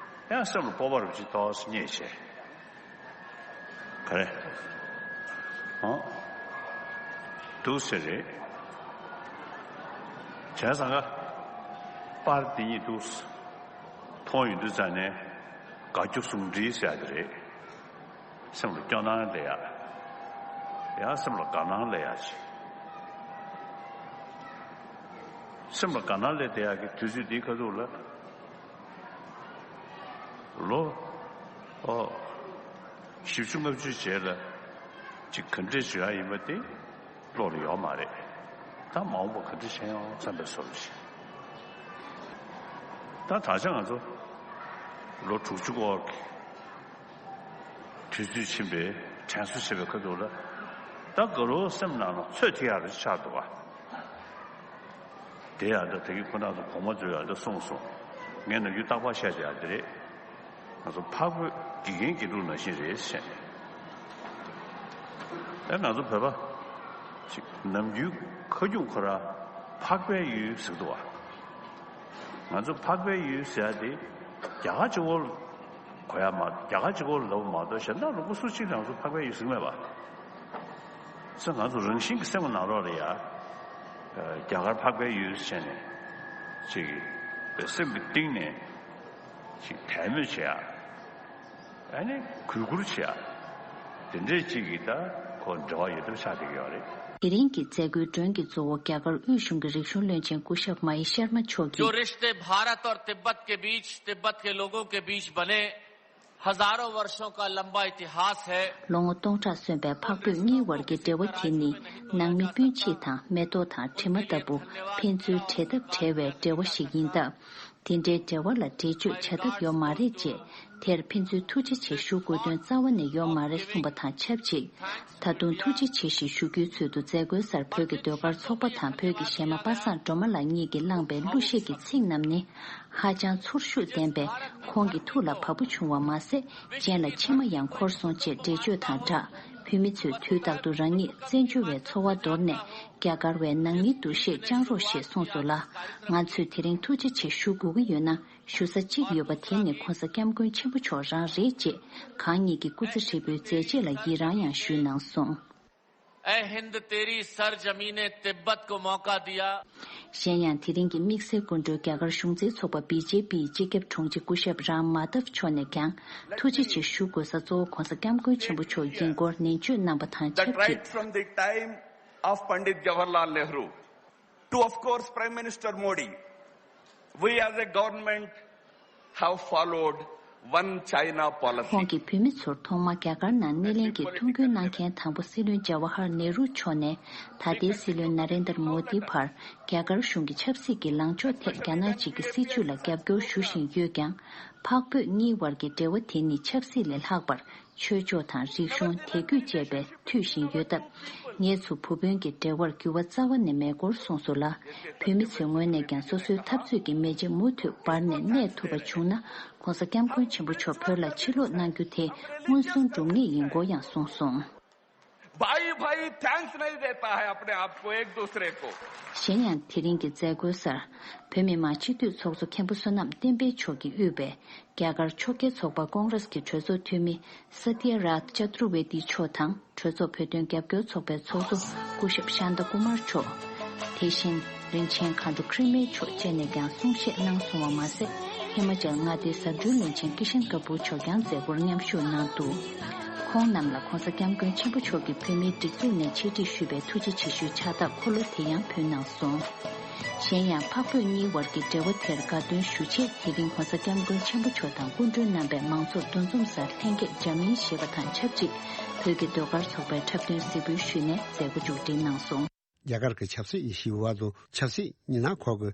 ཡང་སེམས་ལ་སྤོབས་པ་རུ་ཅིག་ཏོག་ཙམ་རྙེད་བྱས། ག་རེ། ཨོ། འདུག་སེ་རེད། བྱས་ཙང་ཀ་པར་འདི་གཉིས་འདུག་སེ་མཐོང་ཡོང་དུས་ཙང་ནས་དགའ་སྐྱོ་ཟུང་འབྲེལ་ཟེར་ཡག་དེ་རེད། སེམས་ལ་སྐྱོ་སྣང་སླེབས་ཡག་ཡང་སེམས་ལ་དགའ་སྣང་སླེབས་ཡག་ཅིག་སེམས་ལ་དགའ་སྣང་སླེབས་བསྡད་ཡག་གི་དུས་ཚོད་འདིའི་ཁ་ཐུག་ལ། ལོ། ཨོ། བཞི་བཅུ་ལྔ་བཅུ་རྗེས་ལ་ཅིག་ག་འདྲས་བྱུང་ཡ་ཡིན་པ་དེ་བློ་ལ་ཡོད་མ་རེད། ད་མ་འོངས་པ་ག་འདྲས་བྱེད་ཡོང་བསམ་པའི་བཟོ་འདྲ་ཞིག་ད་ད་ཆ་ང་ཚོ་ལོ་དྲུག་ཅུ་སྐོར་གྱི་དུས་ཚོད་ཕྱིན་པའི་དྲན་གསོ་བྱེད་པའི་ཁ་ཐུག་ལ། ད་དགའ་རོགས་སེམས་ནང་ལ་ཚོད་ཐིག་ཡག་རེ་ཆགས་འདུག་ག་དེ་ཡང་ད་དེ་གི་ཁོ་ན་ཚོ་གོང་མ་ཚོས་ཡང་ད་གསུངས་སོང་། ངས་ནམ་རྒྱུན་རྟག་པར་བཤད་བསྡད་ཡག་དེ་རེད། ང་ཚོ་འཕགས་བོད་དགེ་རྒན་དགེ་ཕྲུག་ནང་བཞིན་རེད་བཤད། ཨེ་ང་ཚོ་བོད་པ་ཅིག་ནམ་རྒྱུན་ཁ་རྒྱུན་ཁོ་རང་འཕགས་པའི་ཡུལ་ཟེར་འདུག་བ། ང་ཚོ་འཕགས་པའི་ཡུལ་ཟེར་ཡག་དེ་རྒྱ་གར་གཅིག་པོ་གོ་ཡག་མ་རྒྱ་གར་གཅིག་པོ་ལབ་མ་གཏོགས་གཞན་དག་ལ་སོ་སོ་གཅིག་ལ་ང་ཚོ་འཕགས་པའི་ཡུལ་ཟེར་གྱི་མེད་པ། ས་ང་ཚོ་རང་བཞིན་གྱི་སེམས་ནང་ལོགས་ལ་ཡ། རྒྱ་གར་འཕགས་པའི་ཡུལ་བྱས་ནས་ཅིག་གི་སེམས་ཀྱི་གཏིང་ནས་ཅིག་དད་མོས་བྱེད་ཡ། ཨ་ནི་གུས་བཀུར་བྱེད་ཡ། དེ་འདྲས་ཅིག་གི་ད་ཁོ་འབྲེལ་བ་ཡོད་ཐབས་ཆགས་བསྡད་ཀྱི་ཡོད་རེད། དེ་རིང་གི་མཛད་སྒོའི་མགྲོན་གྱི་གཙོ་བོ་རྒྱ་གར་དབུས་གཞུང་གི་རིག་གཞུང་བློན་ཆེན་སྐུ་ཞབས་མ་ཧེ་ཤར་མ་མཆོག་གིས། जो रिश्ते भारत और तिब्बत के बीच, तिब्बत के लोगों के बीच बने हजारों वर्षों का लंबा इतिहास है। ལོ་ངོ་སྟོང་ཕྲག་སོན་པའི་འཕགས་བོད་གཉིས་དབར་གྱི་འབྲེལ་བ་དེ་ནི་ནང་མི་སྤུན་མཆེད་དང་མེ་ཏོག་དང་དྲི་མ་ལྟ་བུ་ཕན་ཚུན་འབྲེལ་ཐབས་བྲལ་བའི་འབྲེལ་བ་ཞིག་ཡིན་སྟབས། དེ་འདྲའི་འབྲེལ་བ་ལ་འགྲེལ་བརྗོད་བྱ་ཐབས་ཡོད་མ་རེད་ཅེས། དེར་ཕན་ཚུན་ཐུགས་རྗེ་ཆེ་ཞུ་དགོས་དོན་རྩ་བ་ནས་ཡོད་མ་རེད་གསུངས་པ་དང་ཆབས་ཅིག་ད་དུང་ཐུགས་རྗེ་ཆེ་ཞེས་ཞུ་རྒྱུའི་ཚུལ་དུ་མཛད་སྒོའི་སར་བོད་ཀྱི་ཟློས་གར་ཚོགས་པ་དང་བོད་ཀྱི་གཞས་མ་པ་སངས་སྒྲོལ་མ་ལགས་གཉིས་ཀྱིས་བླངས་པའི་གླུ་གཞས་ཀྱི་ཚིག་རྣམས་ནི། ཧ་ཅང་ཚོར་ཤུགས་ལྡན་པས་ཁོང་གི་ཐུགས་ལ་བབས་པོ་བྱུང་བ་མ་ཟད། སྤྱན་ལ་མཆི་མ་ཡང་འཁོར་སོང་ཅེས་འགྲེལ་བརྗོད་དང་སྦྲགས། བོད་མི་ཚོས་དུས་རྟག་ཏུ་རང་ཉིད་བཙན་བྱོལ་བའི་འཚོ་བ་འདོར་ནས། རྒྱ་གར་བའི་ནང་མིའི་འདུ་ཤེས་བཅང་རོགས་ཞེས་གསུངས་སོང་ལ། ང་ཚོས་དེ་རིང་ཐུགས་རྗེ་ཆེ་ཞུ་དགོས་ཀྱི་ཡོད་ན། ཞུ་ས་གཅིག་ཡོད་པ་དེ་ནི་ྋགོང་ས་ྋསྐྱབས་མགོན་ཆེན་པོ་མཆོག་རང་རེད་ཅེས། གང་ཉིད་ཀྱི་སྐུ་ཚེ་ཧྲིལ་པོའི་མཛད་རྗེས་ལ་ཡི་རང་ཡང་ཞུས་གནང་སོང་། ऐ हिंद तेरी सरजमीन तिब्बत को मौका दिया। གཞན་ཡང་དེ་རིང་གི་དམིགས་བསལ་སྐུ་མགྲོན་རྒྱ་གར་གཞུང་འཛིན་ཚོགས་པ་བི་ཇེ་པིའི་སྤྱི་ཁྱབ་དྲུང་ཆེ་སྐུ་ཞབས་རམ་མ་དབ་མཆོག་ནས་ཀྱང་ཐུགས་རྗེ་ཆེ་ཞུ་དགོས་ས་གཙོ་བོ་༧གོང་ས་༧སྐྱབས་མགོན་ཆེན་པོ་མཆོག་ཡིན་སྐོར་ནན་བརྗོད་གནང་པ་དང་ཆབས་ཅིག That right from the time of Pandit Jawaharlal Nehru to, of course, Prime Minister Modi, we as a government have followed one China policy. ཁོང་གིས་བོད་མི་ཚོར་ཐོག་མར་རྒྱ་གར་ནང་སྣེ་ལེན་གྱི་ཐུགས་འགན་གནང་མཁན་དང་པོ་སྲིད་བློན་ཇཱ་ཝ་ཧར་ནེ་རུ་མཆོག་ནས་ད་ལྟའི་སྲིད་བློན་ན་རེན་དར་མོ་དི་བར་རྒྱ་གར་གཞུང་གི་ཆབ་སྲིད་ཀྱི་ལངས་ཕྱོགས་ཐད་རྒྱ་ནག་གཅིག་གི་སྲིད་བྱུས་ལ་རྒྱབ་སྐྱོར་ཞུ་བཞིན་ཡོད་ཀྱང་། འཕགས་བོད་གཉིས་དབར་གྱི་འབྲེལ་བ་དེ་ནི་ཆབ་སྲིད་ལས་ལྷག་པར་ཆོས་ཕྱོགས་དང་རིག་གཞུང་དད་གུས་བཅས་པས་མཐུད་བཞིན་ཡོད་སྟབས། ངེད་ཚོ་བུ་སྤུན་གྱི་འབྲེལ་བར་འགྱུར་བ་རྩ་བ་ནས་མེད་སྐོར་གསུངས་སོང་ལ། བོད་མི་ཚོའི་ངོས་ནས་ཀྱང་སོ་སོའི་འཐབ་རྩོད་ཀྱི་མེ་ལྕེ་མུ་མཐུད་འབར་ནས་གནས་ཐུབ་པ་བྱུང་ན། ྋགོང་ས་ྋསྐྱབས་མགོན་ཆེན་པོ་མཆོག་བོད་ལ་ཕྱིར་ལོག་གནང་རྒྱུ་དེ་མངོན་སུམ་སྒྲུབ་ངེས་ཡིན་སྐོར་ཡང་གསུངས་སོང་། भाई भाई थैंक्स नहीं देता है अपने आप को एक दूसरे को। གཞན་ཡང་དེ་རིང་གི་མཛད་སྒོའི་སར། བོད་མི་མང་སྤྱི་འཐུས་ཚོགས་གཙོ་མཁན་པོ་བསོད་ནམས་བསྟན་འཕེལ་མཆོག་གིས་དབུས་པའི་རྒྱ་གར་ཕྱོགས་འགལ་ཚོགས་པ་ཀོང་རེས་ཀྱི་གྲོས་ཚོགས་འཐུས་མི་ས་ཏྱ་རཱཐ་ཅ་ཏུར་ཝེ་ཏི་མཆོག་དང་། གྲོས་ཚོགས་བོད་དོན་རྒྱབ་སྐྱོར་ཚོགས་པའི་ཚོགས་གཙོ་སྐུ་ཞབས་ཤཱན་ཏཱ་ཀུ་མར་མཆོག་དེ་བཞིན་རིན་ཆེན་མཁའ་འགྲོ་ཁྲི་མེ་མཆོག་བཅས་ནས་ཀྱང་གསུང་བཤད་གནང་སོང་བ་མ་ཟད། ཧི་མ་ཅལ་མངའ་སྡེའི་ཟབ་སྦྱོང་བློན་ཆེན་ཀི་ཤན་ཀ་པུར་མཆོག་ཀྱང་མཛད་སྒོར་མཉམ་ཞུགས་གནང་འདུག་ཁོང་རྣམས་ལ་ྋགོང་ས་ྋསྐྱབས་མགོན་ཆེན་པོ་མཆོག་གིས་བོད་མིའི་སྒྲིག་འཛུགས་ནས་ཆེད་སྒྲིག་ཞུས་པའི་ཐུགས་རྗེ་ཆེ་ཞུའི་ཕྱག་རྟགས་འཁོར་ལོ་དེ་ཡང་ཕུལ་གནང་སོང་། གཞན་ཡང་འཕགས་བོད་གཉིས་བར་གྱི་འབྲེལ་བ་དེར་དགའ་སྟོན་ཞུ་ཆེད། དེ་རིང་ྋགོང་ས་ྋསྐྱབས་མགོན་ཆེན་པོ་མཆོག་དང་སྐུ་མགྲོན་རྣམ་པས་མང་ཚོགས་འདུ་འཛོམས་སར་ལྷན་རྒྱས་འཛོམས་ཞེས་པ་དང་ཆབས་ཅིག་བོད་ཀྱི་ཟློས་གར་ཚོགས་པའི་འཁྲབ་སྟོན་གཟིགས་འབུལ་ཞུས་ནས་མཛད་སྒོ་མཇུག་སྒྲིལ་གནང་སོང་། རྒྱ་གར་གྱི་ཆབ་སྲིད་ཞི་བ་དང་ཆབ་སྲིད་ཉི་ནག་ཁོག་གི་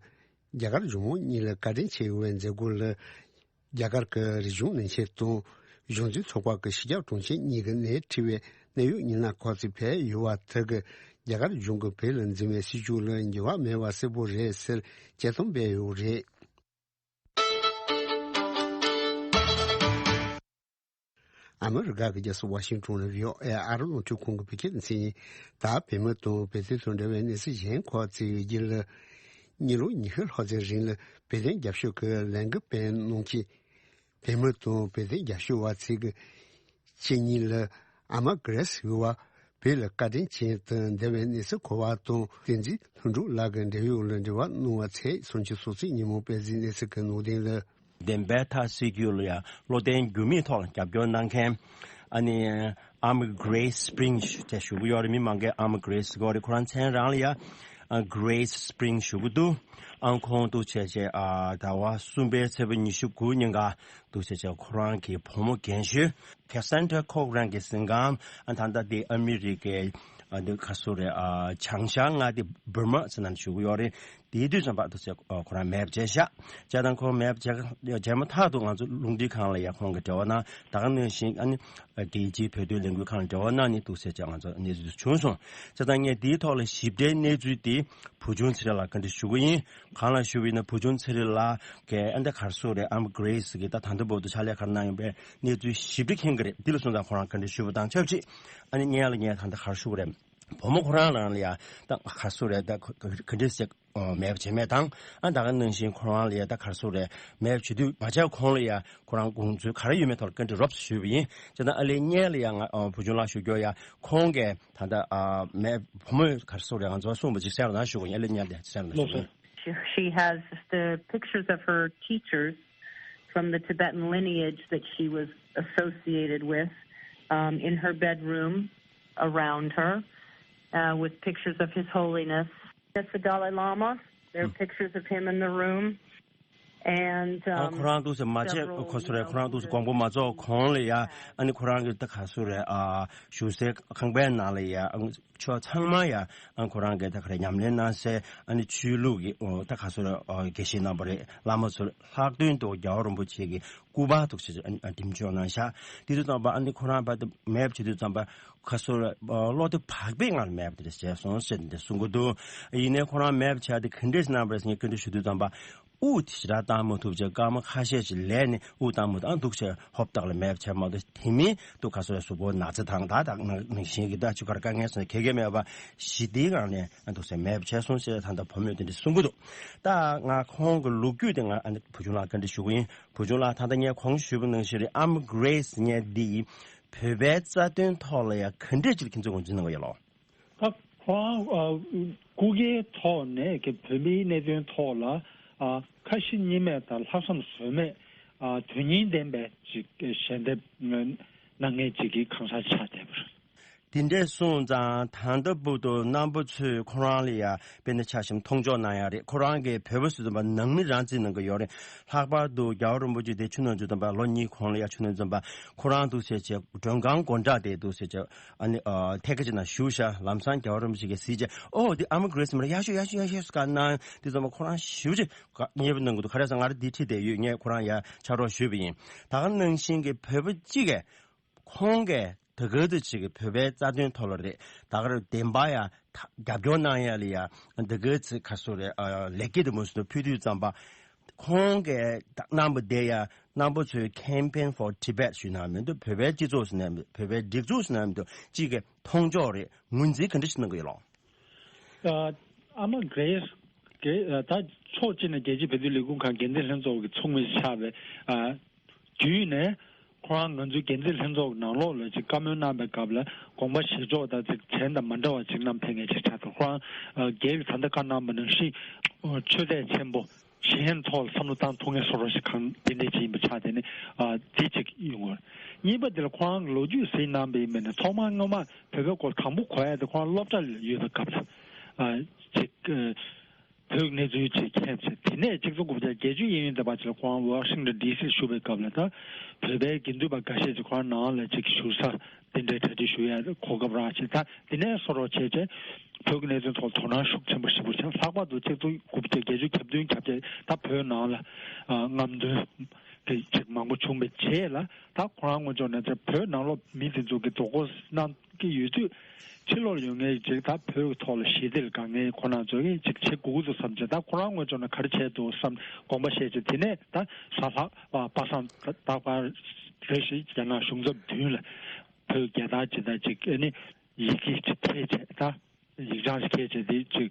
རྒྱ་གར་གཞུང་གཉིས་ལ་བཀའ་དྲིན་ཆེ་བའི་མཛད་སྒོ་ལ། རྒྱ་གར་གྱི་རིག་གཞུང་བློན་ཆེན་དང་གཞུང་འཛིན་ཚོགས་པ་གི་གཞི་རྒྱ་དྲུང་ཆེ་གཉིས་ཀྱི་ནས་ཁྲི་བའི་གནད་ཡོད་ཉི་ནག་ཁོག་ཅིག་ཕེབས་ཡོད་པ་དེ་གིས་རྒྱ་གར་གཞུང་གིས་བོད་ལ་འཛིན་པའི་སྲིད་བྱུས་ལ་འགྱུར་བ་མེད་པ་གསལ་པོ་རེད་ཟེར་དཔྱད་རྩོམ་སྤེལ་ཡོད་རེད། ཨ་མི་རི་ཀ་གི་རྒྱལ་ས་ཝ་ཤིང་ཊོན་ནས་བྷི་ཨོ་ཨེ་ཨ་རི་རླུང་འཕྲིན་ཁང་གི་བོད་སྐད་སྡེ་ཚན་ཡིན། ད་བོད་མི་དང་བོད་དོན་དང་འབྲེལ་བའི་གནས་ཚུལ་གཞན་ཁག་ཅིག་ཡིན་རྒྱུ་ལ། ཉིན་ལོ་ཉི་ཤུ་ལྷག་ཙམ་རིང་ལ་བོད་དོན་རྒྱབ་སྐྱོར་གྱི་ལས་འགུལ་སྤེལ་གནང་མཁན་བོད་མི་དང་བོད་དོན་རྒྱབ་སྐྱོར་བ་ཚོས་ཀྱི་ཕྱི་ཉིན་ལ་ཨ་མ་གྷི་རེ་སི་ཟེར་བ་བོད་ལ་བཀའ་དྲིན་ཆེན་དུ་འདས་པའི་གནས་ཚུལ་གོ་བ་དང་། བསྟན་འཛིན་ལྷུན་གྲུབ་ལགས་ཀྱི་འབྲེལ་ཡོད་ལ་འབྲེལ་བ་གནང་བ་ཚོས་སུམ་ཅུ་སོ་གཅིག་ཉིན་མོ་སྤེལ་གཟིགས་གནས་ཚུལ་གྱི་ནང་དོན་ལ། བདེན་པའི་མཐའ་གསལ་རྒྱུ་ལ་ཡང་བློ་བརྟན་འགྱུར་མེད་ཐོག་ལ་རྒྱབ་སྐྱོར་གནང་མཁན། ཨ་ནི་I'm Grace Spring ཞུ་དེ་ཞུ་གི་ཡོད་རེད། མི་མང་གས་I'm Grace ཟེར་གི་ཡོད་རེད། ཁོ་རང་མཚན་རང་ལ་ཡང་Grace Spring ཞུ་གི་འདུག་ཨ་ཁོང་འདུག་བྱས་བྱས་ཨ་ཟླ་བ་གསུམ་པའི་ཚེས་པ་ཉི་ཤུ་དགུ་ཉིན་ཀ་འདུག་བྱས་བྱས་ཁོ་རང་གི་བུ་མོ་རྒན་ཤོས་Cassandra Corcoran གི་གཟིམ་ཁང་ཨ་ད་ལྟ་དེ་ཨ་མི་རི་ཀའི་ཨ་འདི་ག་སུ་རེད། ཨ་བྱང་ཤར་མངའ་སྡེ་Burma ཟེར་ན་ཞུ་གི་ཡོད་རེད། དེའི་དུས་ཙམ་པ་དུ་ཚེ་ཁོ་རང་མེད་པ་བྱས་ཤག་བྱས་ཙང་ཁོང་མེད་པ་བྱས་བྱས་མ་ཐག་ཏུ་ང་ཚོ་རླུང་འཕྲིན་ཁང་ལ་ཡང་ཁོང་གི་འབྲེལ་བ་གནང་། ད་ག་ནང་བཞིན་ཨ་ནི་རྒྱལ་སྤྱིའི་བོད་དོན་ལས་འགུལ་ཁང་ལ་འབྲེལ་བ་གནང་ནས་འདུག་ཟེར་བྱས་ང་ཚོ་གནས་ཚུལ་བྱུང་སོང་། བྱས་ཙང་ངས་འདིའི་ཐོག་ལ་ཞིབ་ཕྲའི་གནས་ཚུལ་དེ་བུ་ཆུང་ཚེ་རིང་ལགས་བཀའ་འདྲི་ཞུ་གི་ཡིན། གང་ལ་ཞུ་བ་ཡིན་ན་བུ་ཆུང་ཚེ་རིང་ལགས་ཀྱིས་ཨ་འདི་ག་རེ་ཟེར་རེད། I'm Grace གི་ད་ད་ལྟ་བར་དུ་ཕྱག་ལས་ག་རེ་གནང་ཡོད་པའི་གནས་ཚུལ་ཞིབ་ཕྲ་མཁྱེན་གྱི་རེད། འདི་ལ་སོང་ཙང་ཁོ་རང་བཀའ་འདྲི་ཞུ་བ་དང་ཆབས་ཅིག་ཨ་ནི་སྔོན་ལ་ངས་ད་ལྟ་ག་རེ་ཞུ་དགོས་རེད། བུ་མོ་ཁོ་རང་རང་ལ་ཡང་ད་ག་རེ་ཟེར་རེད། ད་ག་འདྲ་ཟེར་མེད་པ་བྱས་མེད་དང་། ཨ་ད་ག་ནང་བཞིན་ཁོ་རང་ལ་ཡང་ད་ག་རེ་ཟེར་རེད། མེད་པ་བྱེད་དུས་མ་བྱས་གོང་ལ་ཡང་ཁོ་རང་དགོངས་ཚུལ་ག་རེ་ཡོད་མེད་ཐོག་ལ་བཀའ་འདྲི་རོབ་ཙམ་ཞུས་པ་ཡིན། བྱས་ཙང་ཨ་ལས་སྔོན་ལ་ཡང་ང་བུ་ཆུང་ལགས་ཞུ་རྒྱུ་ཡང་ཁོང་གིས་ད་ལྟ་མེད་བུ་མོས་ག་རེ་ཟེར་རེད། ང་ཚོ་གསུངས་པ་ཅིག་གསན་རོགས་གནང་ཞུ་དགོས། ཨ་ལས་སྔོན་ལ་གསན་རོགས་གནང་ཞུ་དགོས། She, she has the pictures of her teachers from the Tibetan lineage that she was associated with, um, in her bedroom around her, uh, with pictures of His Holiness. That's the Dalai Lama. There are pictures of him in the room. And, um, ཁོ་རང་འདུག་སེ་མ་བྱས་several, ཁོ་ཚོ་རེད། ཁོ་རང་འདུག་སེ་དགོངས་པ་མ་རྫོགས་གོང་ལ་ཡ་ཨ་ནི་ཁོ་རང་གི་ད་ག་ཟེར་རེད། ཨ་བཞུགས་སའི་ཁང་པའི་ནང་ལ་ཡ་ཨ་ཕྱོགས་ཚང་མ་ཡ་ཨ་ཁོ་རང་གི་ད་ག་རེ་ཉམས་ལེན་གནང་སའི་ཨ་ནི་ཆོས་ལུགས་ཀྱི་ཨོ་ད་ག་ཟེར་རེད། ཨོ་དགེ་བཤེས་རྣམ་པ་རེད། བླ་མ་ཚོ་རེད། ལྷག་དོན་དུ་རྒྱལ་བ་རིན་པོ་ཆེ་གི་སྐུ་པར་འདུག་སེ་ཨ་ཨ་འགྲེམས་འཇོག་གནང་ཤག་དེ་དུས་ཙམ་པ་ཨ་ནི་ཁོ་རང་ཕར་དུ་མེད་པ་བྱེད་དུས་ཙམ་པ། ཁ་སོ་བློ་བདེ་བག་ཕེབས་ངང་ལ་མེད་པ་དེ་འདྲ་བྱས་སོང་ཟེར་འདི་གསུང་གི་འདུག་ཡིན་ནའི་ཁོ་རང་མེད་པ་བྱས་ཏེ་ག་འདྲས་གནང་བ་རེད་ཟེར་ངས་སྐད་འདྲི་ཞུ་དུས་ཙམ་པ། དབུགས་དེ་ཞེ་དྲག་བཏང་མ་ཐུབ་བྱས་སྐར་མ་ཁ་ཤས་ཤིག་ལས་ནས་དབུགས་བཏང་མ་ཐུབ། ཨ་འདུག་བྱས་ཧོབ་ཏག་ལ་མེད་པ་བྱས་མ་གཏོགས་དེ་མིན་དུ་ཁ་སོ་བའི་གཟུགས་པོ་ན་ཚ་དང་ད་དག་ནང་བཞིན་གྱི་ད་ཆུ་ཁར་དཀའ་ངལ་སོང་ནས་ག་གེ་མེད་པ་ཞི་བདེའི་ངང་ནས་ཨ་འདུག་བྱས་མེད་པ་བྱས་སོང་ཞེས་ད་ལྟ་བུ་མོས་དེ་འདྲ་གསུང་གི་འདུག་ད་ང་ཁོང་གི་ལོ་རྒྱུས་དེ་ང་ཨ་ནི་བུ་ཆུང་ལགས་བཀའ་འདྲི་ཞུ་གི་ཡིན། བུ་ཆུང་ལགས་ད་ལྟ་ངས་གོང་ཞུས་པ་ནང་བཞིན་རེད། I'm Grace ངས་འདི་ཡིན། བོད་པའི་རྩ་དོན་ཐོག་ལ་ཡང་ག་འདྲས་ཅིག་ལ་ཁྱེད་ཚོས་ངོས་འཛིན་གནང་གི་ཡོད་ལགས། ད་ཁོ་རང་ཨ་སྐུ་སྒེར་ཐོག་ནས་ཀྱི་བོད་མིའི་གནད་དོན་ཐོག་ལ་ཨ་ཁ་ཞེ་གཉིས་མེད་དང་ལྷག་བསམ་ཟོལ་མེད་ཨ་དོན་སྙིང་ལྡན་པའི་ཅིག་ཞལ་འདེབས་གནང་མཁན་ཅིག་གི་གང་ཟག་ཆགས་བསྡད་པ་རེད། དེ་འདྲས་སོང་ཙང་ད་ལྟ་བར་དུ་རྣམ་པ་ཚོས་ཁོ་རང་ལ་ཡ་དཔེར་ན་ཆ་བཞག་ན་མཐོང་ཕྱོགས་གནང་ཡ་རེད། ཁོ་རང་གིས་བོད་པ་ཟེར་དུས་ཙམ་པ་ནང་མི་རང་བརྩི་གནང་གི་ཡོད་རེད། ལྷག་པར་དུ་རྒྱལ་བ་རིན་པོ་ཆེ་དེ་ཆུ་ནང་ཚུད་ཙམ་པ་ལོ་གཉིས་གོང་ལ་ཡ་ཆུ་ནང་ཚུད་ཙམ་པ་ཁོ་རང་འདུག་ཟེར་བྱས་མགྲོན་ཁང་སྒོ་འགྲམ་དེ་འདུག་ཟེར་བྱས་ཨ་ནི་ཨ་ཐད་ཀ་ཅིག་ན་བཞུགས་ཤག་ལམ་སང་རྒྱལ་བ་རིན་པོ་ཆེ་གིས་གཟིགས་བྱས་ཨོ་འདི་ཨ་མ་གྷི་རེ་སི་མ་རེད། ཡག་ཤོས་ཡག་ཤོས་ཡག་ཤོས་ཟེར་ག་གནང་དུས་ཙམ་པ་ཁོ་རང་ཞེ་པོ་ཅིག་མཉེས་པོ་གནང་གི་འདུག་ག་རེ་ཟེར་ང་རང་འདི་ཁྲིད་བསྡད་ཡོད། ངས་ཁོ་རང་ཡ་ཕྱག་རོགས་ཞུས་པ་ཡིན། ད་ག་ནང་བཞིན་གྱི་བོད་པ་གཅིག་གིས་ཁོང་གིས་ ད་ག་དུ་ཅིག་གི་བོད་པའི་རྩ་དོན་ཐོག་ལ་རེད། ད་ག་རེ་བདེན་པ་ཡ་ཐ་རྒྱབ་སྐྱོར་གནང་ཡ་ལ་ཡ་ད་ག་ཚི་ཁ་སོ་རེད། ཨ་ལེགས་སྐྱེས་དུ་མོ་སུ་ཕུལ་དུས་ཙམ་པ། ཁོང་གིས་གནང་པ་དེ་ཡ་རྣམ་པ་ཚོས་Campaign for Tibet ཞུས་ན་མི་འདུག་བོད་པའི་སྤྱི་ཚོགས་སུ་ན་མི་འདུག་བོད་པའི་སྒྲིག་འཛུགས་སུ་ན་མི་འདུག་གཅིག་གི་མཐོང་ཕྱོགས་རེད། ངོས་འཛིན་ག་འདྲ་ཞིག་གནང་གི་ཡོད་ལགས། ཨ་མ་གྷི་རེས་གི་ད་ཕྱོགས་གཅིག་ནས་རྒྱལ་སྤྱིའི་བོད་དོན་ལས་ཁུངས་ཁང་འགན་འཛིན་ལྷན་ཚོགས་ཀྱི་ཚོགས་མི་ཆགས་པའི་ཨ་བརྒྱུད་ནས་ཁོ་རང་ང་ཚོའི་འགན་འཛིན་ལྷན་ཚོགས་ནང་ལོགས་ལ་ཅིག་བཀའ་མོལ་གནང་པའི་སྐབས་ལ་དགོངས་པ་བཞེས་ཕྱོགས་དང་ཅིག་གཞན་དང་མ་འདྲ་བ་ཅིག་གནང་ཕེབས་མཁན་ཅིག་ཆགས་འདུག་ཁོ་རང་ཨ་རྒྱལ་བའི་ད་ལྟ་བཀའ་གནང་པ་ནང་བཞིན་ཆོས་དད་ཆེན་པོ་གཞན་ཐོག་ལ་བསམ་བློ་བཏང་ཐུབ་མཁན་བཟོ་འདྲ་ཞིག་གང་དེ་འདྲས་ཅིག་ཡིན་པ་ཆགས་དེ་ནི་ཨ་དེ་ཅིག་ཡོང་གི་ཡོད། གཉིས་པ་དེ་ལ་ཁོ་རང་གི་ལོ་རྒྱུས་གཟིགས་གནང་པ་ཡིན་པས་ན་ཐོག་མར་སྔོན་མ་བོད་པའི་སྐོར་དང་པོ་གོ་ཡ་དེ་ཁོ་རང་སློབ་གྲྭ་ལ་ཡོད་པའི་སྐབས་ལ་ཨ་ཅིག་ཨ་བོད་ཀྱི་གནས་ཚུལ་ཅིག་མཁྱེན་ཚེ། དེ་ནས་གཅིག་སྟོང་དགུ་བརྒྱ་བརྒྱད་ཅུ་གཡས་གཡོན་དེ་བར་ཅིག་ལ་ཁོ་རང་ཝ་ཤིང་ཊོན་ཌི་སི་བཞུགས་པའི་སྐབས་ལ་ད་བོད་པའི་དགེ་འདུན་པ་འགའ་ཤས་ཅིག་ཁོ་རང་ནང་ལ་ཅིག་བཞུགས་ས་དེ་འདྲའི་གྲ་སྒྲིག་ཞུ་ཡ་གོ་སྐབས་རག་བྱས། ད་དེ་ནས་སོ་རོག་བྱས་བྱས་བོད་ཀྱི་གནད་དོན་ཐོག་དོ་སྣང་ཤུགས་ཆེན་པོ་ཞེ་པོ་བྱས། ལྷག་པར་དུ་གཅིག་སྟོང་དགུ་བརྒྱ་བརྒྱད་ཅུ་གྱ་བདུན་གྱ་བརྒྱད་ད་བོད་ནང་ལ་ཨ་རྔམ་སྟོན་གྱི་ཅིག་མང་པོ་བྱུང་བའི་རྗེས་ལ་ད་ཁོ་རང་ངོས་ཕྱོགས་ནས་ཅིག་བོད་ནང་ལོགས་མི་དེ་ཚོ་གི་རྡོག་རོལ་གནང་གི་ཡོད་དུས། ཕྱི་ལོགས་ཡོད་མཁན་ཅིག་ད་བོད་ཀྱི་ཐོག་ལ་ཞི་བདེ་ལ་དགའ་མཁན་ཁོ་རང་ཚོ་གིས་ཅིག་བྱེད་དགོས་ཀྱི་འདུག་བསམ་བྱས། ད་ཁོ་རང་ངོས་ཕྱོགས་ནས་ག་རེ་བྱས་འདུག་བསམ་དགོངས་པ་བཞེས་བྱས། དེ་ནས་ད་གཟའ་ལྷག་པ་པ་སངས་རྟག་པར་རེ་ཞིག་རྒྱ་ནག་གཞུང་ཚབ་མདུན་ལ་བོད་རྒྱལ་དར་ཇི་ལྟར་ཅིག་ཨ་ནི་ཡི་གེ་ཅིག་འཐེན་བྱས། ད་ཡིག་ཚང་ཞིག་འཐེན་བྱས། དེ་ཅིག་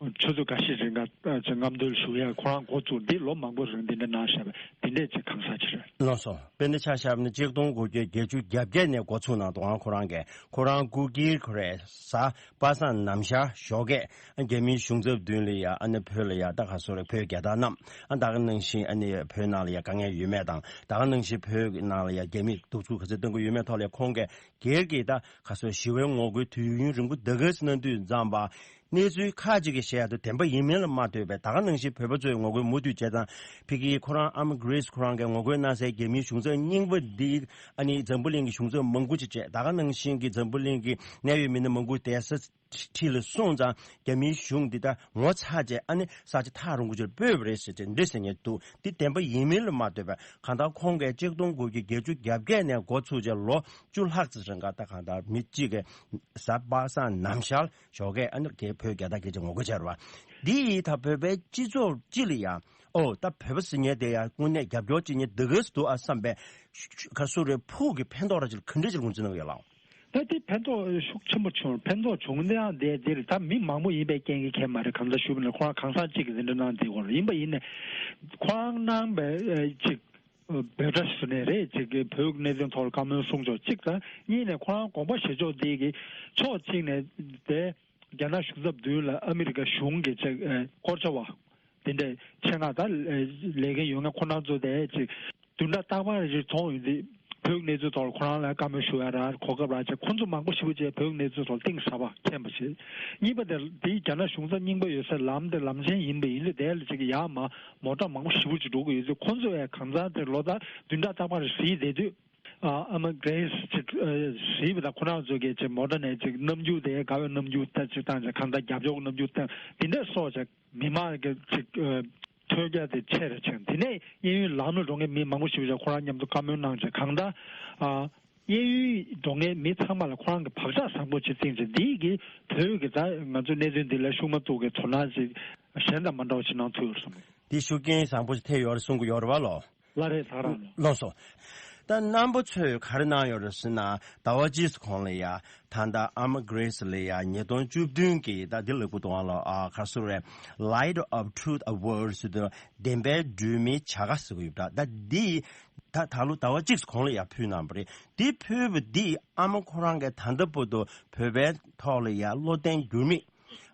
ཆུ་ཚོད་འགའ་ཤས་རིང་ག་ཅིག་རྔམ་སྟོན་ཞུ་ཡ་ཁོ་རང་འགོ་བཙུགས། འདི་ལོ་མང་པོ་རིང་འདི་འདྲ་གནང་བཞག་པས་དེ་འདྲས་ཅིག་གང་ཟག་ཅིག་རེད། ལགས་སོ། དཔེར་ན་ཆ་བཞག་ན་གཅིག་སྟོང་དགུ་བརྒྱ་བརྒྱད་ཅུ་གྱ་བརྒྱད་ནས་འགོ་ཚུགས་གནང་འདུག་ཨང་ཁོ་རང་གིས། ཁོ་རང་སྐུ་སྒེར་ཁོ་རེ་གཟའ་པ་སངས་ནམ་ཞག་ཞོགས་ཀས་རྒྱ་མིའི་གཞུང་ཚབ་མདུན་ལ་ཡ་ཨ་ནི་བོད་ལ་ཡ་ད་ག་སོ་རེ་བོད་རྒྱལ་དར་བསྣམས། ཨ་ད་ག་ནང་བཞིན་ཨ་ནི་བོད་ནང་ལ་ཡ་དཀའ་ངལ་ཡོད་མེད་དང་། ད་ག་ནང་བཞིན་བོད་ནང་ལ་ཡ་རྒྱ་མིས་གདུག་རྩུབ་ག་ཚོད་གཏོང་གི་ཡོད་མེད་ཐོག་ལ་ཁོང་གིས་སྒེར་གྱི་ད་ག་སོ་ཞི་བའི་ངོ་རྒོལ་དུས་ཡུན་རིང་པོ་ད་ག་ཙམ་གནང་དུས་ཙམ་པ། གནས་ཚུལ་ཁག་ཅིག་གིས་བཤད་ཡ་དེ་བདེན་པ་ཡིན་མིན་ལ་མ་ལྟོས་པའི་ད་ག་ནང་བཞིན་བོད་པ་ཚོས་ངོ་རྒོལ་མུ་མཐུད་བྱས་ཙང་། ཕ་གིའི་ཁོ་རང་ཨ་མ་གྷི་རེས་ཁོ་རང་གིས་ངོ་རྒོལ་གནང་སའི་རྒྱ་མིའི་གཞུང་ཚབ་རྙིང་པ་འདི་ཨ་ནི་འཛམ་བུ་གླིང་གི་གཞུང་ཚབ་མང་པོ་ཅིག་བྱས། ད་ག་ནང་བཞིན་གྱི་འཛམ་བུ་གླིང་གི་གནད་ཡོད་མི་སྣ་མང་པོ་བསྡད་ས་ཁྲི་ལ་སོང་ཙང་རྒྱ་མིའི་གཞུང་འདི་ད་ངོ་ཚ་བྱས་ཨ་ནི་ས་ཆ་ཐག་རིང་པོ་ཅིག་སྤོས་པ་རེད་ཟེར་བྱས་འདི་ཟེར་མཁན་འདུག་འདི་བདེན་པ་ཡིན་མིན་ལ་མ་ལྟོས་པའི་གང་ལྟར་ཁོང་གིས་གཅིག་སྟོང་དགུ་བརྒྱ་བརྒྱད་ཅུ་གྱ་བརྒྱད་ནས་འགོ་ཚུགས་བྱས་ལོ་བཅུ་ལྷག་ཙམ་རིང་ག་ད་གང་ལྟར་མི་གཅིག་གིས་གཟའ་པ་སངས་ནམ་ཞག་ཞོགས་ཀས་ཨ་ནི་རྒྱ་བོད་རྒྱལ་དར་སྐད་ཆ་ངོ་རྒོལ་བྱས་རེད་བ། འདི་ཡིས་ད་བོད་པའི་སྤྱི་ཚོགས་སྤྱི་ལ་ཡང་ཨོ་ད་བོད་པ་ཟེར་མཁན་དེ་ཡང་དངོས་གནས་རྒྱབ་སྐྱོར་བྱེད་མཁན་འདི་ག་ཙམ་འདུག་ཨ་བསམ་པའི་ཤུ་ཤུ་ག་སུ་རེ་ཕུགས་ཀྱི་ཕན་ཐོགས་ར་ཅིག་ག་འདྲ་ཅིག་ངོས་འཛིན་གནང་གི་ཡོད་ལགས། ད་དེ་ཕན་ཐོགས་ཤུགས་ཆེན་པོ་བྱུང་། ཕན་ཐོགས་བྱུང་དེ་ཡང་དེ་དེ་རེད། ད་མི་མང་པོ་ཡིན་པའི་རྐྱེན་གྱིས་ཁྱད་མ་རེད། གང་ལྟར་ཞུས་པ་ན་ཁོ་རང་གང་ཟག་གཅིག་གིས་དེ་འདྲ་གནང་དེ་གོ་རེད། ཡིན་པ་ཡིན་ནས་ཁོ་རང་གནང་པའི་ཅིག་འབོད་སྒྲ་ཞུ་ནས་རེད། ཅིག་གི་བོད་ཀྱི་གནད་དོན་ཐོག་ལ་བཀའ་མོལ་གསུང་ཕྱོགས་གཅིག་དང་། གཉིས་ནས་ཁོ་རང་དགོངས་པ་བཞེས་ཕྱོགས་དེ་གི་ཕྱོགས་གཅིག་ནས་དེ་རྒྱ་ནག་གཞུང་ཚབ་མདུན་ལ་ཨ་མི་རི་ཀ་གཞུང་གི་ཅིག་སྐོར་བྱ་བ་དེ་འདྲའི་ཆེད་མངགས་ད་ལས་འགན་ཡོད་མཁན་ཁོ་རང་ཚོ་དེ་ཅིག་བདུན་ཕྲག་རྟག་པར་རེ་རེ་མཐོང་ཡོང་དུས་བོད་ཀྱི་གནས་ཚུལ་ཐོག་ལ་ཁོ་རང་ལ་བཀའ་མོལ་ཞུ་ཡ་ར་གོ་སྐབས་རག་བྱས། ཁོ་ཚོ་མང་པོ་ཞེ་པོ་ཅིག་བོད་ཀྱི་གནས་ཚུལ་ཐོག་གཏིང་ཟབ་པ་མཁྱེན་པ་བྱས། གཉིས་པ་དེ་དེའི་རྒྱ་ནག་གཞུང་ཚབ་རྙིང་པ་ཡོད་སའི་ལམ་དེ་ལམ་ཆེན་ཡིན་པ་ཡིན་དུས་དེ་ལ་ཅིག་ཡར་མར་མོ་ཊ་མང་པོ་ཞེ་པོ་ཅིག་འགྲོ་གི་ཡོད་དུས་ཁོ་ཚོ་ཡང་གང་ཟག་དེ་ལོ་ལྟར་བདུན་ཕྲག་རྟག་པར་རེ་གཟིགས་བསྡད་དུས། ཨ་ཨ་མ་གྷི་རེས་ཅིག་ཨ་གཟིགས་པ་དང་ཁོ་རང་ཚོ་གིས་ཅིག་མོ་ཊ་ནས་ཅིག་རྣམ་འགྱུར་དེ་དགའ་བའི་རྣམ་འགྱུར་ད་ཅིག་བཏང་ཅིག་གང་ལྟར་རྒྱབ་སྐྱོར་གྱི་རྣམ་འགྱུར་བཏང་དེ་འདྲ་སོགས་ཅིག་མི་མང་གི་ཅིག་ཨ་ཐོས་རྒྱ་དེ་ཆེ་རུ་ཕྱིན། དེ་ནས་གཡས་གཡོན་ལམ་ལ་འགྲོ་མཁན་མི་མང་པོ་ཞིག་ཅིག་ཁོ་རང་མཉམ་དུ་བཀའ་མོལ་གནང་ཅིག་གང་ལྟར་ཨ་གཡས་གཡོན་འགྲོ་མཁན་མི་ཚང་མ་ལ་ཁོ་རང་གི་བག་ཆགས་བཟང་པོ་ཅིག་བཏིང་ཅིག་འདི་གིས་བོད་ཀྱི་ད་ང་ཚོ་གནད་དོན་འདི་ལ་ཤུགས་མ་གཏོགས་ཀྱི་དོ་སྣང་ཅིག་གཞན་དང་མ་འདྲ་བ་ཅིག་གནང་ཐུབ་ཡོད་བསམ་གི། འདི་ཤུགས་རྐྱེན་བཟང་པོ་ཞིག་ཐེབས་ཡོད་རེད་གསུང་གི་ཡོད་རེད་བ་ལོ། ལགས་རེད། ད་ག་རང་ལགས་སོ། ད་རྣམ་པ་ཚོས་ག་རེ་གནང་ཡོད་རེད་ཟེར་ན། ཟླ་བ་གཅིག་གོང་ལ་ཡ་ད་ལྟ་ཨ་མ་གྷི་རེས་ལ་ཡ་ཉིས་སྟོང་བཅུ་བདུན་གྱི་ད་འདི་ལ་སྐུ་གཏོང་བ་ལ་ཨ་ག་རེ་ཟེར་རེད། Light of Truth Award ཟེར་དུས་བདེན་པའི་སྒྲོན་མེའི་བྱ་དགའ་ཟེར་གྱི་ཡོད་ད། ད་འདི་ད་ད་ལོ་ཟླ་བ་གཅིག་གོང་ལ་ཡ་ཕུལ་གནང་བ་རེད། འདི་ཕུལ་བ་འདི་ཨ་མ་ཁོ་རང་གིས་ད་ལྟ་བར་དུ་བོད་པའི་ཐོག་ལ་ཡ་བློ་བརྟན་འགྱུར་མེད།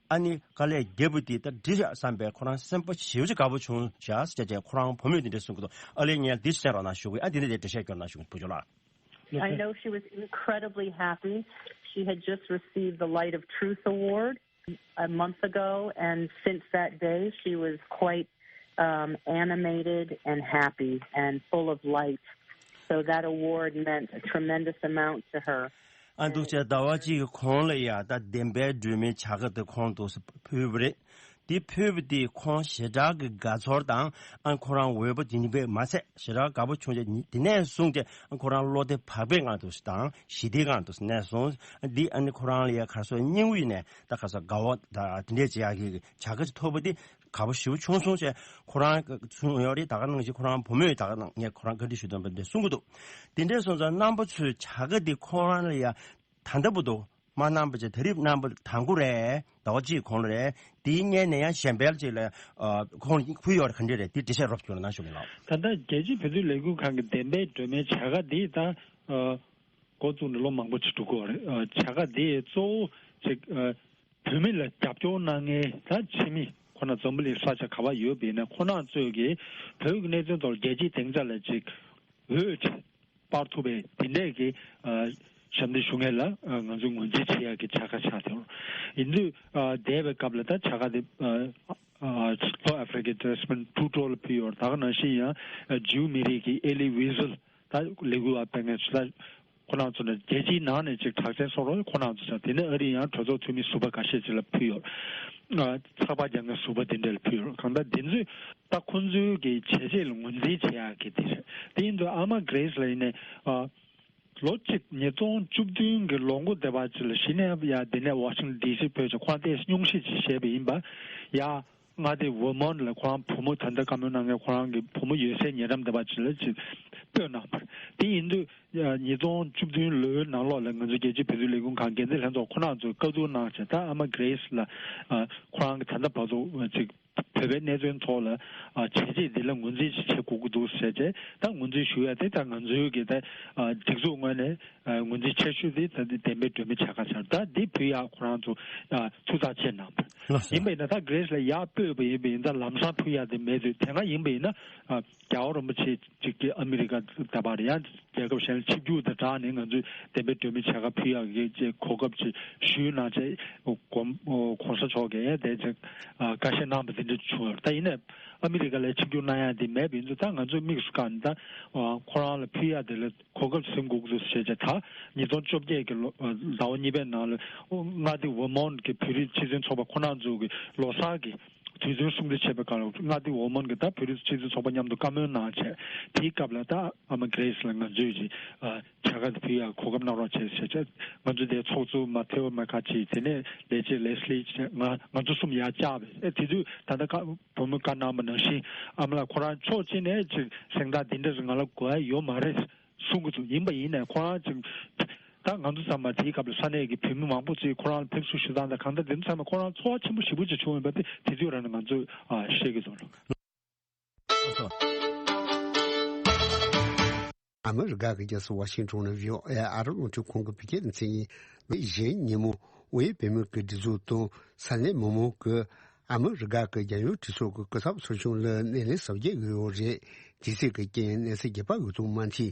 ཨ་ནི་དཀའ་ལས་བརྒྱབ་པ་དེ་ད་འགྲིག་ཤག་བསམ་པའི་ཁོ་རང་སེམས་པ་ཞེ་པོ་ཅིག་དགའ་པོ་བྱུང་ཤག་ཟེར་བྱས་ཁོ་རང་བུ་མོས་དེ་འདྲ་གསུང་གི་འདུག་ཨ་ལས་ངས་འདི་གསན་རོགས་གནང་ཞུ་གི། ཨ་འདི་འདྲ་དེ་འགྲེལ་བཤད་སྐྱོར་གནང་ཞུ་གི་བུ་ཇོ་ལགས། I know she was incredibly happy. She had just received the Light of Truth Award a month ago, and since that day, she was quite um, animated and happy and full of light. So that award meant a tremendous amount to her. ཨ་འདུག་བྱས་ཟླ་བ་གཅིག་གི་གོང་ལ་ཡ་ད་བདེན་པའི་སྒྲོན་མེའི་བྱ་དགའ་དེ་ཁོང་དུ་ཕུལ་བ་རེད། དེ་ཕུལ་བ་དེ་ཁོང་ཞེ་དྲག་གི་དགའ་ཚོར་དང་ཨ་ཁོ་རང་འོས་པ་དེ་ནི་པས་མ་ཚད་ཞེ་དྲག་དགའ་པོ་བྱུང་རྗེས་དེ་ནས་བཟུང་སྟེ་ཨ་ཁོ་རང་བློ་བདེ་བག་ཕེབས་ངང་དུ་དང་ཞི་བདེ་ངང་དུ་གནས་སོང་། འདི་ཨ་ནི་ཁོ་རང་ལ་ཡ་ག་རེ་ཟེར་སྙིང་དབུས་ནས་ད་ག་ས་དགའ་བོ་ད་དེ་འདྲས་བྱེད་ཡག་གི་བྱ་དགའ་ཅིག་ཐོབ་པ་དེ་དགའ་པོ་ཞེ་པོ་བྱུང་སོང་ཞེས་ཁོ་རང་གསུངས་ཡོད་རེད། ད་ག་ནང་བཞིན་ཁོ་རང་བུ་མོས་ད་ག་ནང་ངས་ཁོ་རང་བཀའ་འདྲི་ཞུ་དོན་པ་འདི་གསུང་གི་འདུག་དེ་འདྲས་སོང་ཙང་རྣམ་པ་ཚོས་བྱ་དགའ་འདི་ཁོ་རང་ལ་ཡ་ད་ལྟ་བར་དུ་མ་གནང་བ་བྱས་ད་རེས་གནང་བ་དང་པོ་རེད། ཟླ་བ་གཅིག་གོང་ལ་རེད། དེའི་སྔོན་ནས་ཡང་གཞན་པ་ཅིག་ལ་ཁོང་ཕུལ་ཡོད་རེད། ག་འདྲས་རེད། དེ་འགྲེལ་བཤད་རོབ་ཅིག་གནང་ཞུ་གི་ལགས། ད་ལྟ་རྒྱལ་སྤྱིའི་བོད་དོན་ལས་འགུལ་ཁང་གི་བདེན་པའི་སྒྲོན་མེའི་བྱ་དགའ་འདི་ད་འགོ་བཙུགས་ནས་ལོ་མང་པོ་ཅིག་འགྲོ་གི་ཡོད་རེད། བྱ་དགའ་འདི་གཙོ་བོ་ཅིག་བོད་མི་ལ་རྒྱབ་སྐྱོར་གནང་མཁན་ད་ཕྱི་མི་ཁོ་ན་འཛམ་བུ་གླིང་ས་ཆ་ག་པར་ཡོད་པ་ཡིན་ན་ཁོ་རང་ཚོས་ཀྱི་བོད་ཀྱི་གནད་དོན་ཐོག་རྒྱལ་སྤྱིའི་སྡིངས་ཆ་ལ་ཅིག་འོས་ཅིག་སྤར་ཐུབ་པའི་དེ་འདྲས་ཀྱི་ཞབས་འདེགས་ཞུ་མཁན་ལ་ང་ཚོས་ངོས་འཛིན་བྱེད་ཡག་གི་བྱ་དགའ་ཆགས་ཡོད། ཡིན་དུས་འདས་པའི་སྐབས་ལ་ད་བྱ་དགའ་དེ་ལྷོ་ཨ་ཧྥི་རི་ཀའི་ཌེ་སི་མོན་ཊུ་ཊོ་ལ་ཕུལ་ཡོད། ད་ག་ནང་བཞིན་ཡང་ཇིའུ་མི་རིགས་ཀྱི་ཨེ་ལི་ཝི་ཟེལ་ད་ལས་འགུལ་བ་སྤེལ་མཁན་ཚོ་ད་ཁོ་རང་ཚོ་ནས་རྒྱལ་སྤྱིའི་ནང་ནས་ཅིག་གྲགས་ཅན་བཟོ་རོགས་ཁོ་རང་ཚོ་ཆགས། དེ་ནས་ཨ་རི་ཡང་གྲོས་ཚོགས་འཐུས་མི་ཟུར་པ་ཁ་ཤས་ཅིག་ལ་ཕུལ་ཡོད། ཚགས་པར་རྒྱག་མཁན་ཟུར་པ་དེ་འདྲ་ལ་ཕུལ་ཡོད། གང་ལྟར་དེ་ཚོས་ད་ཁོ་ཚོའི་གི་བྱས་རྗེས་ལ་ངོས་འཛིན་བྱེད་ཡག་གི་དེ་རེད། དེ་ཡིན་དུས་ཨ་མ་གྷི་རེ་སི་ལ་ཡིན་ནའི་ལོ་གཅིག་ཉིས་སྟོང་བཅུ་བདུན་གི་ལོ་འགོ་དེ་བར་ཅིག་ལ་གཞི་ནས་ཡ་དེ་ནས་ཝ་ཤིང་ཊོན་ཌི་སི་ཕེབས་བྱས་ཁོང་ལྟས་སྙུང་གཞི་ཅིག་བྱས་པ་ཡིན་པ། ཡ་མངའ་སྡེ་ཝར་མོན་ཊ་ལ་ཁོ་རང་བུ་མོ་ད་ལྟ་བཀའ་མོལ་གནང་མཁན་ཁོ་རང་གི་བུ་མོ་ཡོད་སའི་ཉེ་འགྲམ་དེ་བར་ཅིག་ལ་ཅིག་སྤོས་གནང་བ་རེད། དེ་ཡིན་དུས་ཉིས་སྟོང་བཅུ་བདུན་ལོའི་ནང་ལོགས་ལ་ང་ཚོ་རྒྱལ་སྤྱིའི་བོད་དོན་ལས་འགུལ་ཁང་འགན་འཛིན་ལྷན་ཚོགས་ཁོ་རང་ཚོས་བཀའ་བསྡུར་གནང་བྱས་ད་ཨ་མ་གྷི་རེ་སི་ལ་ཁོ་རང་གི་ད་ལྟ་བར་དུ་ཅིག་བོད་པའི་གནད་དོན་ཐོག་ལ་བྱས་རྗེས་འདི་ལ་ངོས་འཛིན་ཅིག་བྱེད་དགོས་ཀྱི་འདུག་ཟེར་བྱས་ད་ངོས་འཛིན་ཞུ་ཡ་དེ་ད་ང་ཚོའི་གི་ད་སྒྲིག་འཛུགས་ངོས་ནས། ངོས་འཛིན་ཆེ་ཤོས་དེ་ད་ལྟ་བདེན་པའི་སྒྲོན་མེ་བྱ་དགའ་ཆགས། ད་འདི་ཕུལ་ཡག་ཁོ་རང་ཚོ་ཐུགས་ཐག་བཅད་གནང་བ་ཡིན་པ་ཡིན་ན་ད་གྷི་རེ་སི་ལ་ཡག་སྤོས་པ་ཡིན་པ་ཡིན་ད་ལམ་སང་ཕུལ་ཡག་དེ་མེད་དུས་དེ་སྔ་ཡིན་པ་ཡིན་ན་རྒྱལ་བ་རིན་པོ་ ཆེ་གཅིག་གི་ཨ་མི་རི་ཀ་ད་བར་ཡང་རྒྱལ་ཁབ་གཞན་ལ་ཆིབས་བསྒྱུར་དང་སྦྲགས་ནས་ང་ཚོས་བདེན་པའི་སྒྲོན་མེ་བྱ་དགའ་ཕུལ་ཡག་གི་ཅེས་གོ་སྐབས་ཅིག་ཞུས་གནང་བྱས་གོང་གོང་ས་མཆོག་གིས་དེ་ཅིག་བཀའ་བཞེས་གནང་བ་དེ་འདྲ་བྱུང་ཡོད། ད་ཡིན་ནའི་ཨ་མི་རི་ཀ་ལ་ཆིབས་བསྒྱུར་གནང་ཡག་དེ་མེད་པ་ཡིན་དུས་ད་ང་ཚོས་དམིགས་སུ་བཀར་ནས་ད་ཁོ་རང་ལ་ཕུལ་ཡག་དེ་ལ། གོ་སྐབས་ཟིན་དགོས་ཀྱི་འདུག་ཞེས་བྱས་ད་ཉིས་སྟོང་བཅོ་བརྒྱད་ཀྱི་ལོ་ཟླ་བ་གཉིས་པའི་ནང་ལ་མངའ་སྡེ་ཝར་མོན་ཊ་གི་བོད་རིགས་སྤྱི་མཐུན་ཚོགས་པ་ཁོ་རང་ཚོ་གི་ལོ་གསར་གྱི་དུས་སྟོན་སྲུང་བརྩི་བྱེད་པའི་སྐབས་ལ་མངའ་སྡེ་ཝར་མོན་ཊ་གི་ད་བོད་རིགས་སྤྱི་མཐུན་ཚོགས་པ་མཉམ་དུ་བཀའ་མོལ་གནང་བྱས་དེའི་སྐབས་ལ་ད་ཨ་མ་གྷི་རེ་སི་ལ་ང་ཚོས་ཀྱི་བྱ་དགའ་དེ་ཕུལ་ཡག་གོ་སྐབས་གནང་རོགས་བྱས་ཞེས་བྱས་ང་ཚོ་དེའི་ཚོགས་གཙོ་མ་ཐེའོ་མ་ཁ་ཆི་དེ་ནས་ལས་བྱེད་ལེ་སི་ལི་བྱས་ང་ང་ཚོ་གསུམ་ཡར་བཅར་བས་ཨེ་དེ་དུས་ད་ལྟ་བཀའ་བུ་མོས་བཀའ་གནང་བ་ནང་བཞིན་ཨ་མ་ལགས་ཁོ་རང་ཕྱོགས་གཅིག་ནས་ཅིག་གཟེངས་རྟགས་འདི་འདྲ་ང་ལ་དགོས་ཡ་ཡོད་མ་རེད། གསུང་གི་འདུག་ཡིན་པ་ཡིན་ནའི་ཁོ་རང་ཅིག་ད་ང་ཚོ་ཚང་མ་དེའི་སྐབས་ལ་ས་གནས་ཀྱི་བོད་མི་མང་པོ་ཅིག་ཁོ་རང་ལ་ཕེབས་བསུ་ཞུ་སྟངས་དང་གང་ལྟར་དེ་ཚོ་ཚང་མ་ཁོ་རང་ཚོར་བ་ཆེན་པོ་ཞེ་པོ་ཅིག་བྱུང་ཡོད་པ་དེ་དེ་དུས་རང་ནས་ང་ཚོས་ཨ་བཤད་ཀྱི་འདུག་ཨ་མི་རི་ཀ་གི་རྒྱལ་ས་ཝ་ཤིང་ཊོན་ནས་བྷི་ཨོ་ཨེ་ཨ་རི་རླུང་འཕྲིན་ཁང་གི་བོད་སྐད་སྡེ་ཚན་ཡིན། མི་གཞན་ཉིན་མོ་དབུས་བོད་མི་གི་སྒྲིག་འཛུགས་དང་ས་གནས་མི་མང་གི་ཨ་མི་རི་ཀ་གི་རྒྱལ་ཡོངས་གྲོས་ཚོགས་ཀྱི་སྐུ་ཚབ་ཚོགས་ཆུང་ལ་སྣེ་ལེན་གཟབ་རྒྱས་ཡོད་རེད། དེ་ཚིག་གི་རྐྱེན་གནས་ཚུལ་རྒྱས་པ་འོས་ཐུབ་མ་མཐུན།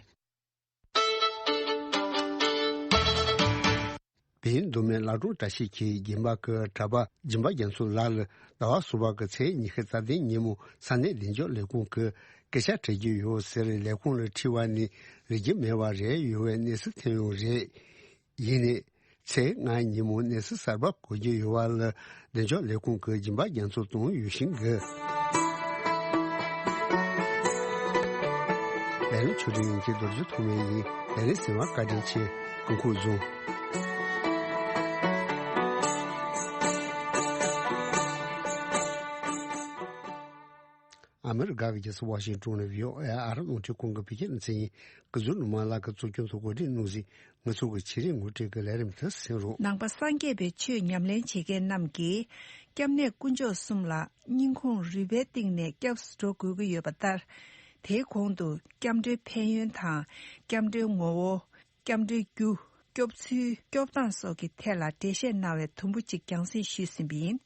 བོད་མདོ་སྨད་བླ་སྒྲུང་བཀྲ་ཤིས་འཁྱིལ་སྦྱིན་པ་གི་གྲྭ་པ་སྦྱིན་པ་རྒྱ་མཚོ་ལགས་ལ་ཟླ་བ་གསུམ་པ་གི་ཚེས་ཉི་ཤུ་རྩ་བདུན་ཉིན་མོ་ས་གནས་བདེ་འཇགས་ལས་ཁུངས་ཀྱིས་སྐད་ཆ་དྲི་རྒྱུ་ཡོད་ཟེར་ལས་ཁུངས་ལ་དྲིས་པ་ནི་རིག་རྒྱུ་མེད་པ་རེད། ཡོང་བའི་གནས་ཚུལ་ཐོན་ཡོད་རེད། ཡིན་ནའི། ཚེས་ལྔ་ཉིན་མོ་གནས་ཚུལ་གསར་པ་གོ་རྒྱུ་ཡོད་པ་ལ་བདེ་འཇགས་ལས་ཁུངས་ཀྱི་སྦྱིན་པ་རྒྱ་མཚོ་དང་ཡོད་ཤིང་གི། ལས་རིམ་ཆུ་ཚོད་ཡིན་གྱི་རྡོ་རྗེ་ཐོགས་མེད་ཡིན། ལས་རིམ་ཟིན་པ་བཀའ་དྲིན་ཆེ། སྐུ་ཁམས་བཟང་། ཨ་མི་རི་ཀ་གི་རྒྱལ་ས་ཝ་ཤིང་ཊོན་ནས་བྷི་ཨོ་ཨེ་ཨ་རི་རླུང་འཕྲིན་ཁང་གི་བོད་སྐད་སྡེ་ཚན་ཡིན། སྐུ་ཟུར་ནུ་མ་ལགས་ཀྱིས་གཙོ་སྐྱོང་དུ་གོ་སྒྲིག་གནང་ཟིན། ང་ཚོ་གི་ཆེད་རིག་ངོ་སྤྲོད་ཀྱི་ལས་རིམ་དུ་གསན་རོགས། ནང་པ་སངས་རྒྱས་པའི་ཆོས་ཉམས་ལེན་བྱེད་མཁན་རྣམས་ཀྱིས་སྐྱབས་གནས་དཀོན་མཆོག་གསུམ་ལ་སྙིང་ཁོང་རུས་པའི་གཏིང་ནས་སྐྱབས་སུ་འགྲོ་དགོས་ཀྱི་ཡོད་པ་ལྟར། དེའི་གོང་དུ་སྐྱབས་འགྲོའི་ཕན་ཡོན་དང་སྐྱབས་འགྲོའི་ངོ་བོ། སྐྱབས་འགྲོའི་རྒྱུ། སྐྱོབ་ཚུལ། སྐྱོབ་སྟངས་སོགས་ཀྱི་ཐད་ལ་འགྲེལ་བཤད་གནང་བའི་དུམ་བུ་གཅིག་རྒྱང་སྲིང་ཞུས་ཟིན་པ་ཡིན།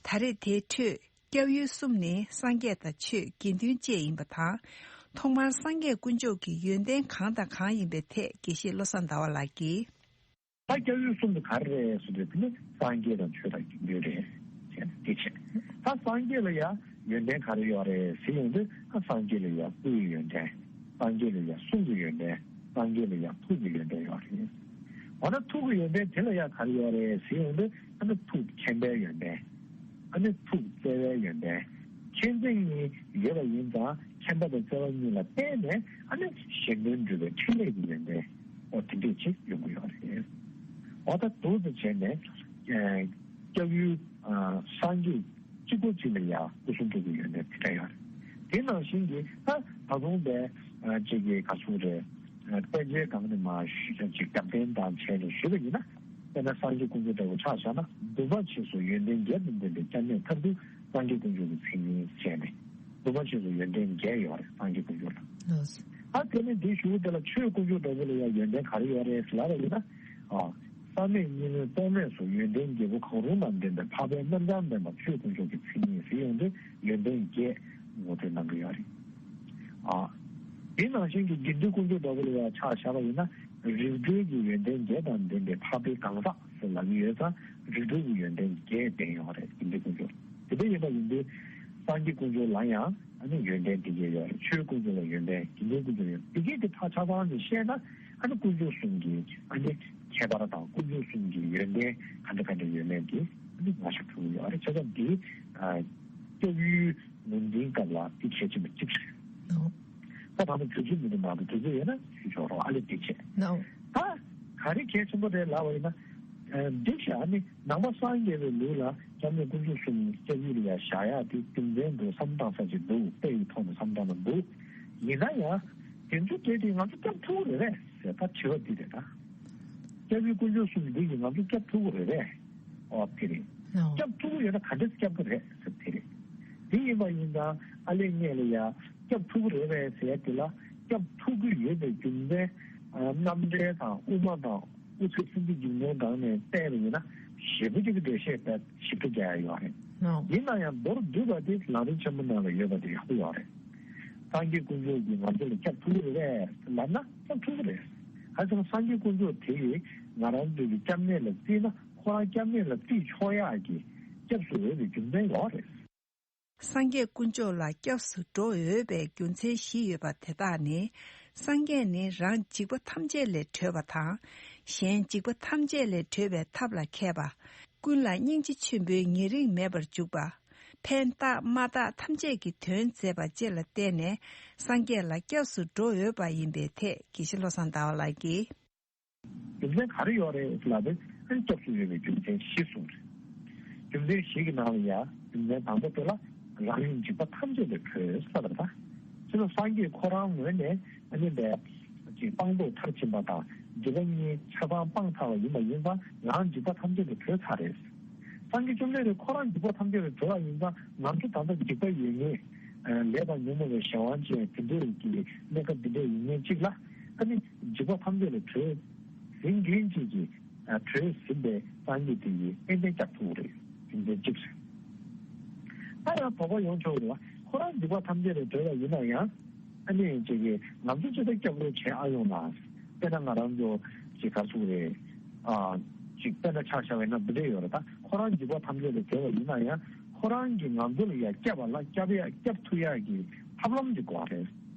ད་རེས་དེའི་ཁྲོད་སྐྱབས་ཡུལ་གསུམ་ནི་སངས་རྒྱས་དང་ཆོས་དགེ་འདུན་བཅས་ཡིན་པ་དང་། ཐོག་མར་སངས་རྒྱས་དཀོན་མཆོག་གི་ཡོན་ཏན་གང་དང་གང་ཡིན་པའི་ཐད་དགེ་བཤེས་བློ་བཟང་ཟླ་བ་ལགས་ཀྱིས། ད་སྐྱབས་ཡུལ་གསུམ་དུ་ག་རེ་རེད་ཟེར་དུས་དེ་ནི་སངས་རྒྱས་དང་ཆོས་དང་དགེ་འདུན་རེད། དེ་བྱས། ད་སངས་རྒྱས་ལ་ཡང་ཡོན་ཏན་ག་རེ་ཡོད་རེད་ཟེར་ཡོང་དུས་ད་སངས་རྒྱས་ལ་ཡང་སྐུའི་ཡོན་ཏན། སངས་རྒྱས་ལ་ཡང་གསུང་གི་ཡོན་ཏན། སངས་རྒྱས་ལ་ཡང་ཐུགས་ཀྱི་ཡོན་ཏན་ཡོད་རེད། འོ་ན་ཐུགས་ཀྱི་ཡོན་ཏན་དེ་ལ་ཡང་ག་རེ་ཡོད་རེད་ཟེར་ཡོང་དུས་ད་ནི་ཐུགས་མཁྱེན་པའི་ཡོན་ཏན། ཨ་ནི་ཐུགས་བརྩེ་བའི་ཡོན་ཏན། མཁྱེན་བརྩེ་གཉིས་ཡོད་པ་ཡིན་ཙང་མཁྱེན་པ་དང་བརྩེ་བ་གཉིས་ལ་བརྟེན་ནས་ཨ་ནི་གཞན་དོན་སྒྲུབ་པའི་ཕྲིན་ལས་ཀྱི་ཡོན་ཏན་འོ་དེ་འདྲས་ཅིག་ཡོང་གི་ཡོད་རེད། འོ་ད་འདུག་ཙམ་བྱས་ནས་སྐྱབས་ཡུལ་སངས་རྒྱས་གཅིག་པོ་གཅིག་ལ་ཡང་སྐུ་གསུང་ཐུགས་ཀྱི་ཡོན་ཏན་དེ་འདྲ་ཡོད་རེད། དེ་ནང་བཞིན་གྱི་ད་ད་དུང་པའི་ཅིག་གི་ག་ཚོད་རེད། དཔེ་ཆའི་སྒང་ནས་མར་ཞུ་ཅིག་རྒྱབ་རྟེན་དང་བྱས་ནས་ཞུས་པ་ཡིན་ན། དཔེར་ན་སངས་རྒྱས་དཀོན་མཆོག་འདྲ་བོ་ཆ་བཞག་ན་འདུས་མ་བྱས་སུ་ཡོན་ཏན་བརྒྱད་དང་ལྡན་པའི་སྐྱབས་གནས་མཐར་ཐུག་སངས་རྒྱས་དཀོན་མཆོག་གི་མཚན་ཉིད་བྱས་ནས་འདུས་མ་བྱས་སུ་ཡོན་ཏན་བརྒྱད་ཡོད་རེད་སངས་རྒྱས་དཀོན་མཆོག་ལ། ལགས་སོ། ཨ་དེ་ནས་འདི་ཞུ་དེ་ལ་ཆོས་དཀོན་མཆོག་འདྲ་བོ་ལ་ཡང་ཡོན་ཏན་ག་རེ་ཡོད་རེད་ལབ་པ་ཡིན་ན། ཨ། བསམ་མེད་གཉིས་ལས་རྟོག་མེད་སོགས་ཡོན་ཏན་བརྒྱད་པོ་གང་རུང་དང་ལྡན་པའི་འཕགས་པའི་རྣམ་གྲངས་ལྡན་པ་ཆོས་དཀོན་མཆོག་གི་མཚན་ཉིད་ཟེར་ཡོང་དུས་ཡོན་ཏན་བརྒྱད་ངོ་སྤྲོད་གནང་གི་ཡོད་རེད། ཨ། དེ་ནང་བཞིན་གྱི་དགེ་འདུན་དཀོན་མཆོག་འདྲ་བོ་ལ་ཡང་ཆ་བཞག་པ་ཡིན་ན་རིགས་གྲོལ་གྱི་ཡོན་ཏན་བརྒྱད་དང་ལྡན་པའི་འཕགས་པའི་གང་ཟག་ཟེར་ལབ་ཀྱི་ཡོད་ཙང་རིགས་གྲོལ་གྱི་ཡོན་ཏན་བརྒྱད་ལྡན་ཡོད་རེད་དགེ་འདུན་དཀོན་མཆོག་དེ་འདྲ་ཡིན་པ་ཡིན་དུས་སངས་རྒྱས་དཀོན་མཆོག་ལ་ཡང་ཨ་ནི་ཡོན་ཏན་དེ་གས་ཡོད་རེད། ཆོས་དཀོན་མཆོག་ལ་ཡོན་ཏན་དགེ་འདུན་དཀོན་མཆོག་ཡོད་དེ་གས་དེ་ཕར་ཆ་ཚང་ནས་བཤད་ན་ཨ་ནི་དཀོན་མཆོག་གསུམ་གྱི་ཨ་ནི་ཁྱད་པར་དང་དཀོན་མཆོག་གསུམ་གྱི་ཡོན་ཏན་ག་འདྲ་ག་འདྲ་ཡོད་མེད་དེ་ཨ་ནི་ང་ཚོ་ཐུག་ཡོད་རེད། བྱས་ཙང་འདི་སྐྱབས་ཡུལ་ངོས་འཛིན་སྐབས་ལ་འདི་གལ་ཆེན་པོ་གཅིག་རེད། ད་ད་ནི་དུས་ཚོད་མི་འདུག་མ་གཏོགས་དུས་ཚོད་ཡོད་ན་ཞུ་ཆོག་རོགས་ཨ་ལེ་དེ་བྱས། ད་ག་རེ་གལ་ཆེན་པོ་རེད་ལབ་པ་ཡིན་ན། འདི་ཤ་ནི་ནང་པ་སངས་རྒྱས་པའི་ལུགས་ལ་སྐྱབས་གནས་དཀོན་མཆོག་གསུམ་སྐྱབས་ཡུལ་ལ་ཡ་བཞག་ཡག་དེ་རྒྱུ་མཚན་འདུག་བསམ་བཏང་ས་ཅིག་འདུག་དཔེ་ཡི་ཐོག་ནས་བསམ་བཏང་ན་འདུག་ཡིན་ན་ཡང་དེ་ཚོ་དེ་དེ་ང་ཚོ་སྐྱབས་ཐུབ་ཀྱི་རེད་པས་ཟེར་ད་དྲི་བ་འདི་རེད་ད། སྐྱབས་ཡུལ་དཀོན་མཆོག་གསུམ་འདི་ཡིས་ང་ཚོ་སྐྱབས་ཐུབ་ཀྱི་རེད་པས། ཨོ་དེ་རེད། སྐྱབས་ཐུབ་ཀྱི་ཡོད་ན་ག་འདྲས་སྐྱབས་ཀྱི་རེད་ཟེར་དེ་རེད། དེ་ཡིན་པ་ཡིན་ཙང་ཨ་ལེ་ངས་ལ་ཡ་སྐྱབས་ཐུབ་ཀྱི་རེད་པས་ཟེར་ཡ་དེ་ལ་སྐྱབས་ཐུབ་ཀྱི་ཡོད་པའི་རྒྱུ་མཚན། རྣམ་འགྲེལ་དང་དབུ་མ་དང་དབུ་ཚད་སེམས་ཀྱི་འཇིགས་སྣང་སྒང་ནས་བལྟས་པ་ཡིན་ན་ཞེ་པོ་ཅིག་གི་འགྲེལ་བཤད་དཔེ་ཞིབ་ཏུ་རྒྱག་ཡ་ཡོད་རེད། ཡིན་ན་ཡང་མདོར་བསྡུས་པ་དེ་ལམ་རིམ་ཆེན་མོ་ནང་ལ་ཡོད་པ་དེ་ཡག་པོ་ཡོད་རེད། སངས་རྒྱས་དཀོན་མཆོག་གིས་ང་ཚོ་ལ་སྐྱབས་ཐུབ་ཀྱི་རེད་ལབ་ན་སྐྱབས་ཐུབ་ཀྱི་རེད། ག་ཚོད་སངས་རྒྱས་དཀོན་མཆོག་དེ་ཡིས་ང་རང་ཚོའི་སྐྱབས་གནས་ལ་བརྩིས་ན་ཁོ་རང་སྐྱབས་གནས་ལ་བརྩི་ཆོག་ཡག་གི་སྐྱབས་སུ་འོས་པའི་རྒྱུ་མཚན་ཡོད་རེད། སངས་རྒྱས་དཀོན་མཆོག་ལ་སྐྱབས་སུ་འགྲོ་འོས་པའི་རྒྱུ་མཚན་བཞི་ཡོད་པ་དེ་དག་ནི། སངས་རྒྱས་ནི་རང་འཇིགས་པ་ཐམས་ཅད་ལས་གྲོལ་བ་དང་། གཞན་འཇིགས་པ་ཐམས་ཅད་ལས་གྲོལ་བའི་ཐབས་ལ་མཁས་པ། ཀུན་ལ་སྙིང་རྗེ་ཆེན་པོའི་ཉེ་རིང་མེད་པར་འཇུག་པ། ཕན་བཏགས་མ་བཏགས་ཐམས་ཅད་ཀྱི་དོན་མཛད་པ་བཅས་ལ་བརྟེན་ནས་སངས་རྒྱས་ལ་སྐྱབས་སུ་འགྲོ་འོས་པ་ཡིན་པའི་ཐད་དགེ་བཤེས་བློ་བཟང་ཟླ་བ་ལགས་ཀྱིས། རྒྱུ་མཚན་ག་རེ་ཡོད་རེད་ལབ་པས་ཨ་ནི་སྐྱབས་སུ་འོས་པའི་རྒྱུ་མཚན་བཞི་གསུངས་རེད། རྒྱུ་མཚན་བཞི་གི་ནང་ལ་ཡང་རྒྱུ་མཚན་དང་པོ་དེ་ལ་རང་ཉིད་འཇིགས་པ་ཐམས་ཅད་ལས་གྲོལ་ས་རེད་ད། ཅེས་ལ་སངས་རྒྱས་ཁོ་རང་ངོས་ནས་ཨ་ནི་འདས་ཅིག་སྤངས་རྟོགས་མཐར་ཕྱིན་པ་དང་འཇིགས་པ་གཉིས་ཆ་ཚང་སྤངས་ཚར་བ་ཡིན་པ་ཡིན་ཙང་རང་འཇིགས་པ་ཐམས་ཅད་ལས་གྲོལ་ཚར་རེད། སངས་རྒྱས་བཅོམ་ལྡན་འདས་ཁོ་རང་འཇིགས་པ་ཐམས་ཅད་ལས་གྲོལ་བ་ཡིན་ཙང་ང་ཚོ་ད་ལྟ་འཇིགས་པ་ཡོད་ངེས། ལས་དང་ཉོན་མོངས་པའི་གཞན་དབང་ཅན་དེ་འདྲའི་གི་གནས་སྐབས་འདི་འདྲ་ཡིན་ངེས་གཅིག་ལ་ཨ་ནི་འཇིགས་པ་ཐམས་ཅད་ལས་གྲོལ་ཟིན་མཁན་གཅིག་གིས་གྲོལ་ཟིན་པའི་སངས་རྒྱས་དེ་ཡིས་ཏན་ཏན་སྐྱབས་ཐུབ་རེད། རྒྱུ་མཚན་གཅིག་རེད། ད་ཡང་དོགས་པ་ཡོང་ཆོག་རེད་བ། ཁོ་རང་འཇིགས་པ་ཐམས་ཅད་ལས་གྲོལ་བ་ཡིན་ན་ཡང་ཨ་ནི་ཅིག་གིས་ང་ཚོ་ཅི་ལྟར་སྐྱབས་རོགས་བྱེད་ཨ་ཡོང་ན། དཔེར་ན་ང་རང་ཚོ་ཅིག་ག་ཚུགས་རེད། ཨ། ཅིག་དཔེར་ན་ཆ་བཞག་པ་ཡིན་ན་འདི་འདྲས་ཡོད་རེད་ད། ཁོ་རང་འཇིགས་པ་ཐམས་ཅད་ལས་གྲོལ་བ་ཡིན་ན་ཡང་ཁོ་རང་གིས་ང་ཚོ་ལ་ཡ་སྐྱབས་པ་ལ་སྐྱབས་ཡ་སྐྱབས་ཐུབ་ཡ་གི་ཐབས་ལམ་ཅིག་དགོས་རེད།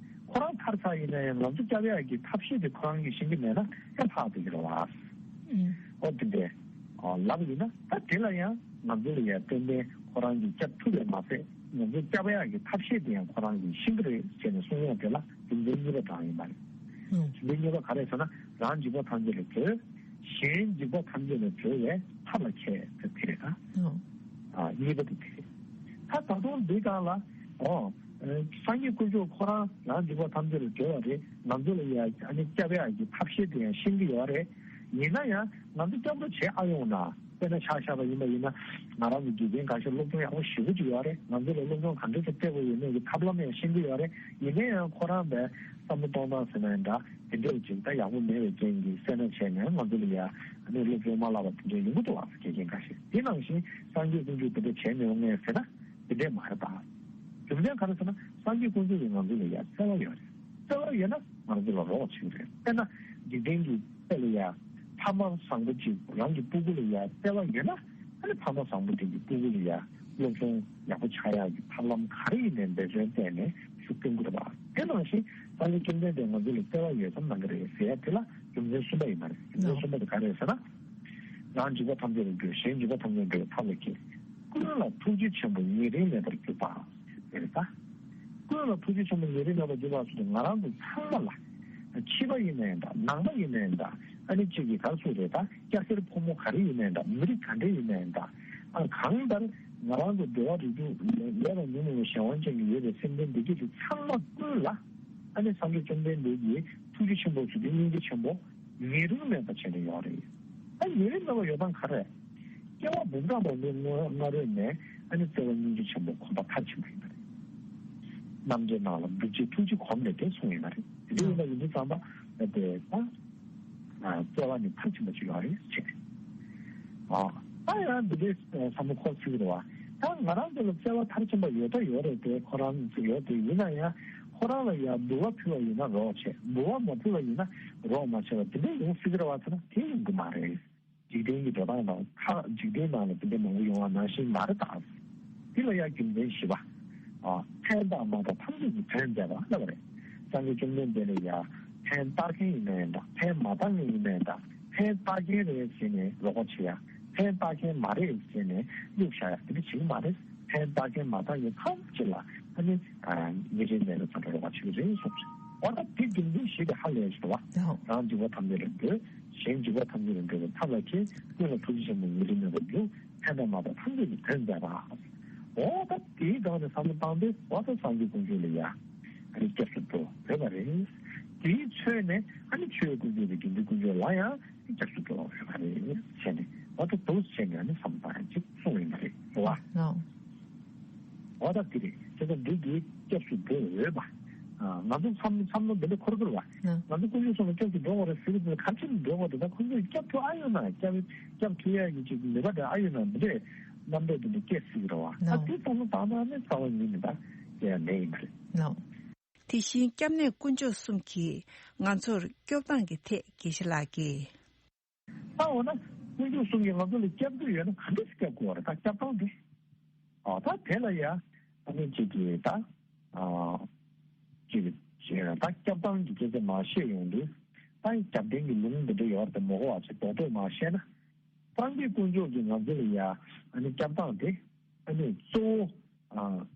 ཁོ་རང་ཐར་ཚར་ཡིན་ན་ཡང་ང་ཚོ་སྐྱབས་ཡ་གི་ཐབས་ཤེས་དེ་ཁོ་རང་གིས་ཤེས་ཀྱི་མེད་ན་ཡང་ལྷག་བསྡད་ཀྱི་རེད་བ། ཨོ་དེ་འདྲས། ཨོ་ལབ་ཡིན་ན་ད་དེ་ལ་ཡང་ང་ཚོ་ལ་ཡང་ཏན་ཏན་ཁོ་རང་གིས་སྐྱབས་ཐུབ་པས་མ་ཟད་ང་ཚོ་སྐྱབས་ཡག་གི་ཐབས་ཤེས་དེ་ཡང་ཁོ་རང་གིས་ཤེས་ཀྱི་རེད་ཟེར་ནས་གསུང་ཡག་དེ་ལ་རྒྱུ་མཚན་གཉིས་པ་དྲངས་ཡིན་པ་རེད། རྒྱུ་མཚན་གཉིས་པ་ག་རེ་ཟེར་ན་རང་འཇིགས་པ་ཐམས་ཅད་ལས་གྲོལ། གཞན་འཇིགས་པ་ཐམས་ཅད་ལས་གྲོལ་བའི་ཐབས་ལ་མཁས་དེ་དེ་རེད་ད། ཨ་གཉིས་པ་དེ་དེ་རེད། ད་ད་དུང་འདི་སྒང་ལ་ཨོ། སངས་རྒྱས་དཀོན་མཆོག་ཁོ་རང་རང་འཇིགས་པ་ཐམས་ཅད་ལས་གྲོལ་བ་རེད། ང་ཚོ་ལ་ཡ་ཨ་ནི་སྐྱབས་ཡག་གི་ཐབས་ཤེས་དེ་ཡང་ཤེས་ཀྱི་ཡོད་རེད། ཡིན་ན་ཡང་ང་ཚོ་སྐྱབས་རོགས་བྱེད་ཨ་ཡོང་ན་དཔེར་ན་ཆ་བཞག་པ་ཡིན་པ་ཡིན་ན་ང་རང་ཚོ་དགེ་རྒན་འགའ་ཤས་སློབ་སྦྱོང་ཡག་པོ་ཞེ་པོ་ཅིག་ཡོད་རེད། ང་ཚོ་ལ་སློབ་སྦྱོང་ག་འདྲ་ཞིག་སྤྲད་དགོས་ཡོད་མེད་ཀྱི་ཐབས་ལམ་ཡང་ཤེས་ཀྱི་ཡོད་རེད། ཡིན་ན་ཡང་ཁོ་རང་པའི་བསམ་བློ་གཏོང་སྟངས་ཟེར་ན་ཡང་འདྲ་དེ་འདྲ་ཅིག་ད་ཡག་པོ་མེད་པའི་རྐྱེན་གྱིས་སེར་སྣ་བྱས་ནས་ང་ཚོ་ལ་ཡ་ཨ་ནི་སློབ་སྦྱོང་མ་བསླབ་པ་དེ་འདྲ་ཡོང་གི་འདུག་ཨ། དགེ་རྒན་འགའ་ཤས་དེ་ནང་བཞིན་སངས་རྒྱས་དཀོན་མཆོག་དེ་འདྲ་བྱས་མི་འོང་ངས་ཟེར་ན། དེ་འདྲས་མ་རེད་པ། རྒྱུ་མཚན་ག་རེ་ཟེར་ན་སངས་རྒྱས་དཀོན་མཆོག་གིས་ང་ཚོ་ལ་ཡ་བརྩེ་བ་ཡོད་རེད། བརྩེ་བ་ཡོད་ན་ང་ཚོ་ལ་རོགས་བྱེད་ཀྱི་རེད། དཔེར་ན་འཇིག་རྟེན་གྱི་དཔེ་ལ་ཡ་ཕ་མ་བཟང་པོ་ཅིག་རང་གི་སྤུ་གུ་ལ་ཡ་བརྩེ་བ་ཡོད་ན་ཨ་ནི་ཕ་མ་བཟང་པོ་དེ་གི་སྤུ་གུ་ལ་ཡ་སློབ་སྦྱོང་ཡག་པོ་ཆགས་ཡག་གི་ཐབས་ལམ་ག་རེ་ཡིན་ནའི་འབད་བརྩོན་བསྟན་ནས་ཤུགས་སྐྱོན་དགོས་རེད་པ། དེ་ནང་བཞིན་སངས་རྒྱས་བཅོམ་ལྡན་འདས་ང་ཚོ་ལ་བརྩེ་བ་ཡོད་ཙམ་གནང་གི་རེད་ཟེར་ཡ་དེ་ལ་རྒྱུ་མཚན་གསུམ་པ་ཡིན་པ་རེད། རྒྱུ་མཚན་གསུམ་པ་དེ་ག་རེ་རེད་ཟེར་ན། རང་འཇིགས་པ་ཐམས་ཅད་ལས་གྲོལ། གཞན་འཇིགས་པ་ཐམས་ཅད་གྲོལ་བའི་ཐབས་ལ་མཁས། ཀུན་ལ་ཐུགས་རྗེ་ཆེན་པོ་ཉེ་རིང་མེད་པར་གྱུར་པ། རེད་ད། ཀུན་ལ་ཐུགས་རྗེ་ཆེན་པོ་ཉེ་རིང་མེད་པར་གྱུར་པ་ཟེར་དུས་ང་རང་ཚོ་ཚང་མ་ལ། ཕྱི་པ་ཡིན་ནའི་འདྲ། ནང་པ་ཡིན་ནའི་འདྲ། ཨ་ནི་གཅིག་གི་ག་རེ་ཟེར་རེད་ད། སྐྱ་སེར་ཕོ་མོ་ག་རེ་ཡིན་ནའི་འདྲ། མི་རིགས་ག་འདྲ་ཡིན་ནའི་འདྲ། ཨ། གང་ལྟར་ང་རང་ཚོ་འགྲོ་བ་རིགས་དྲུག་ལས་ལས་དང་ཉོན་མོངས་པའི་གཞན་དབང་ཅན་གྱི་ཡོད་པའི་སེམས་ལྡན་བདེ་སྐྱིད་དེ་ཚང་མ་ཀུན་ལ། ཨ་ནི་སངས་རྒྱས་བཅོམ་ལྡན་འདས་ཀྱི་ཐུགས་རྗེ་ཆེན་པོ་ཟེར་དུས་སྙིང་རྗེ་ཆེན་པོ། ཉེ་རིང་མེད་པ་བྱས་ནས་ཡོད་རེད། ད་ཉེ་རིང་མེད་པ་ཡོད་སྟངས་ག་རེ། སྐྱེ་བ་འབུམ་ཕྲག་མང་པོའི་སྔ་སྔ་རོལ་ནས་ཨ་ནི་བརྩེ་བ་སྙིང་རྗེ་ཆེན་པོ་གོམས་པ་མཐར་ཕྱིན་པ་ཡིན་པ་རེད། རྣམ་འདྲེན་ནང་ལ་འདུ་བྱེད་ཐུགས་རྗེ་གོམས་ནས་དེ་གསུངས་ཡོད་པ་རེད། དེ་འདྲ་ཡིན་པ་ཡིན་དུས་ཙམ་པ་དེ་ད་བརྩེ་བ་ནི་མཐར་ཕྱིན་པ་ཅིག་ཡོད་རེད་ཟེར། ཨ། ད་ཡང་འདི་འདྲའི་བསམ་བློ་འཁོར་སྲིད་རེད་བ། ད་ང་རང་ཚོ་ལ་བརྩེ་བ་མཐར་ཕྱིན་པ་ཡོད་ད་ཡོད་རེད་དེ། ཁོ་རང་ཚོ་ཡོད་དེ། ཡིན་ན་ཡང་ཁོ་རང་ལ་ཡང་འབུལ་བ་ཕུལ་བ་ཡིན་ན་རོགས་བྱེད། འབུལ་བ་མ་ཕུལ་བ་ཡིན་ན་རོགས་མ་བྱེད་པ་དེ་འདྲ་ཡོང་སྲིད་རེད་བ་ཟེར་ན་དེ་ཡོང་གི་མ་རེད། འཇིག་རྟེན་གྱི་འགྲོ་སྟངས་དང་ཁ། འཇིག་རྟེན་ནང་ལ་དེ་འདྲ་མང་པོ་ཡོང་བ་ནང་བཞིན་མ་རེད་ད། འདི་ལ་ཡང་རྒྱུ་མཚན་བཞི་པ། ཨ། ཕན་བཏགས་མ་བཏགས་ཐམས་ཅད་ཀྱི་དོན་མཛད་པ་ལབ་པ་རེད། སངས་རྒྱས་བཅོམ་ལྡན་འདས་ལ་ཡང་ཕན་བཏགས་མཁན་ཡིན་ནའི་འདྲ། ཕན་མ་བཏགས་མཁན་ཡིན་ནའི་འདྲ། ཕན་བཏགས་མཁན་རེད་ཟེར་ནས་རོགས་པ་བྱེད་ཡ། ཕན་བཏགས་མཁན་མ་རེད་ཟེར་ནས་གཡུག་བཞག་ཡ་དེ་འདྲ་བྱེད་ཀྱི་མ་རེད། ཕན་བཏགས་མཁན་མ་བཏགས་མཁན་ཐམས་ཅད་ལ་ཨ་ནི། ཨ། ཉེ་རིང་མེད་པའི་ཚོགས་དྲུག་རོགས་པ་བྱེད་ཀྱི་རེད་གསུངས་རེད། འོ་ད་དེ་རྒྱུ་མཚན་བཞི་དེ་ཧ་ལས་ཤོག་བ། ཨོ། རང་འཇིགས་པ་ཐམས་ཅད་ལས་སྒྲོལ། གཞན་འཇིགས་པ་ཐམས་ཅད་ལས་སྒྲོལ་བའི་ཐབས་ལ་མཁས། ཀུན་ལ་ཐུགས་རྗེ་ཆེན་པོ་ཉེ་རིང་མེད་པར་འབུལ། ཕན་དང་མ་བཏགས་ཐམས་ཅད་ཀྱི་དོན་མཛད་པ། འོ་ད་དེའི་སྒང་ནས་བསམ་བློ་བཏང་སྟེ་འོ་ད་སངས་རྒྱས་དཀོན་མཆོག་ལ་ཡ་ཨ་ནི་སྐྱབས་སུ་འགྲོ་དགོས་པ་རེད། དེའི་ཚོད་ནས་ཨ་ནི་ཆོས་དཀོན་མཆོག་དང་དགེ་འདུན་དཀོན་མཆོག་ལ་ཡང་སྐྱབས་སུ་འགྲོ་དགོས་པ་རེད་བྱས་ནས། འོ་ད་འདུག་བྱས་ནས་ཨ་ནི་བསམ་བློ་བཏང་ཡ་ཅིག་གསུངས་ཡོད་པ་རེད། རེད་བ། ཨོ། འོ་ད་དེ་རེད། དེ་ལྟར་འདི་གིས་སྐྱབས་སུ་འགྲོ་འོས་པ། ཨ། ང་ཚོ་བསམ་བསམ་བློ་འདི་འདྲ་འཁོར་དགོས་པ། ང་ཚོ་དཀོན་མཆོག་གསུམ་ལ་སྐྱབས་སུ་འགྲོ་དགོས་རེད་ཟེར་གྱི་འདུག་ག་ཅིག་འགྲོ་དགོས་འདུག་ད་ཁོ་ཚོས་སྐྱབས་ཐུབ་ཨ་ཡོད་ན། སྐྱབས་སྐྱབས་ཐུབ་ཡ་གི་ཅིག་ནུས་པ་འདྲ་ཨ་ཡོད་ན། འདི་འདྲའི་རྣམ་པ་འདི་འདྲ་སྐྱེ་སྲིད་ཀྱི་རེད་བ། ད་དེ་བསམ་བློ་བཏང་ན་ནི་རྩ་བ་ཉིད་ནས་ད་དེ་ཡང་ལས་ཡིན་པ་རེད། དེ་བཞིན་སྐྱབས་གནས་དཀོན་མཆོག་གསུམ་གྱིས་ང་ཚོར་སྐྱོབ་སྟངས་ཀྱི་ཐད་དགེ་བཤེས་ལགས་ཀྱིས། ད་འོ་ན་དཀོན་མཆོག་གསུམ་གྱིས་ང་ཚོ་ལ་སྐྱབས་འགྲོ་ཡོད་ན་ག་འདྲས་སེ་སྐྱབས་དགོས་པ་རེད། ད་སྐྱབས་སྟངས་དེ། ཨ། ད་དེ་ལ་ཡ་ཨ་ནི་ཅིག་གིས་ད། ཨ། ཅིག་ཅིག་ད་སྐྱབས་སྟངས་ཀྱི་སྐད་ཆ་མར་བཤད་ཡོང་དུས། ད་རྒྱབ་རྟེན་གྱི་ལུང་འདི་འདྲ་ཡོད་རེད་དེ་མ་གོ་བ་ཅིག་རྡོག་རྡོག་མར་བཤད་ན། སངས་རྒྱས་དཀོན་མཆོག་གིས་ང་ཚོ་ལ་ཡ་ཨ་ནི་སྐྱབས་སྟངས་དེ་ཨ་ནི་གཙོ་བོ། ཨ།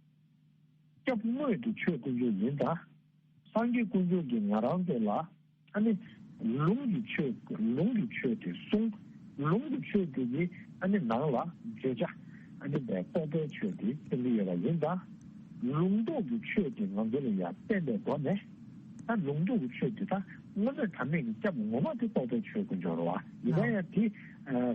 སྐྱབས་དངོས་དེ་ཆོས་དཀོན་མཆོག་ཡིན་ཙང་། སངས་རྒྱས་དཀོན་མཆོག་གིས་ང་རང་ཚོ་ལ་ཨ་ནི་ལུང་གི་ཆོས། ལུང་གི་ཆོས་དེ་གསུངས། ལུང་གི་ཆོས་དེ་གི་ཨ་ནི་ནང་ལ་བརྗོད་བྱ་ཨ་ནི་པའི་རྟོགས་པའི་ཆོས་དེ་སྟོན་གྱི་ཡོད་པ་ཡིན་ཙང་། ལུང་རྟོགས་ཀྱི་ཆོས་དེ་ང་ཚོ་ལ་ཡང་བསྟན་པའི་སྒོ་ནས། ད་ལུང་རྟོགས་ཀྱི་ཆོས་དེ་ད་དངོས་གནས་དྲང་གནས་ཀྱི་སྐྱབས་ངོ་མ་དེ་རྟོགས་པའི་ཆོས་དཀོན་མཆོག་རེད་བ། ཡིན་ན་ཡང་དེ་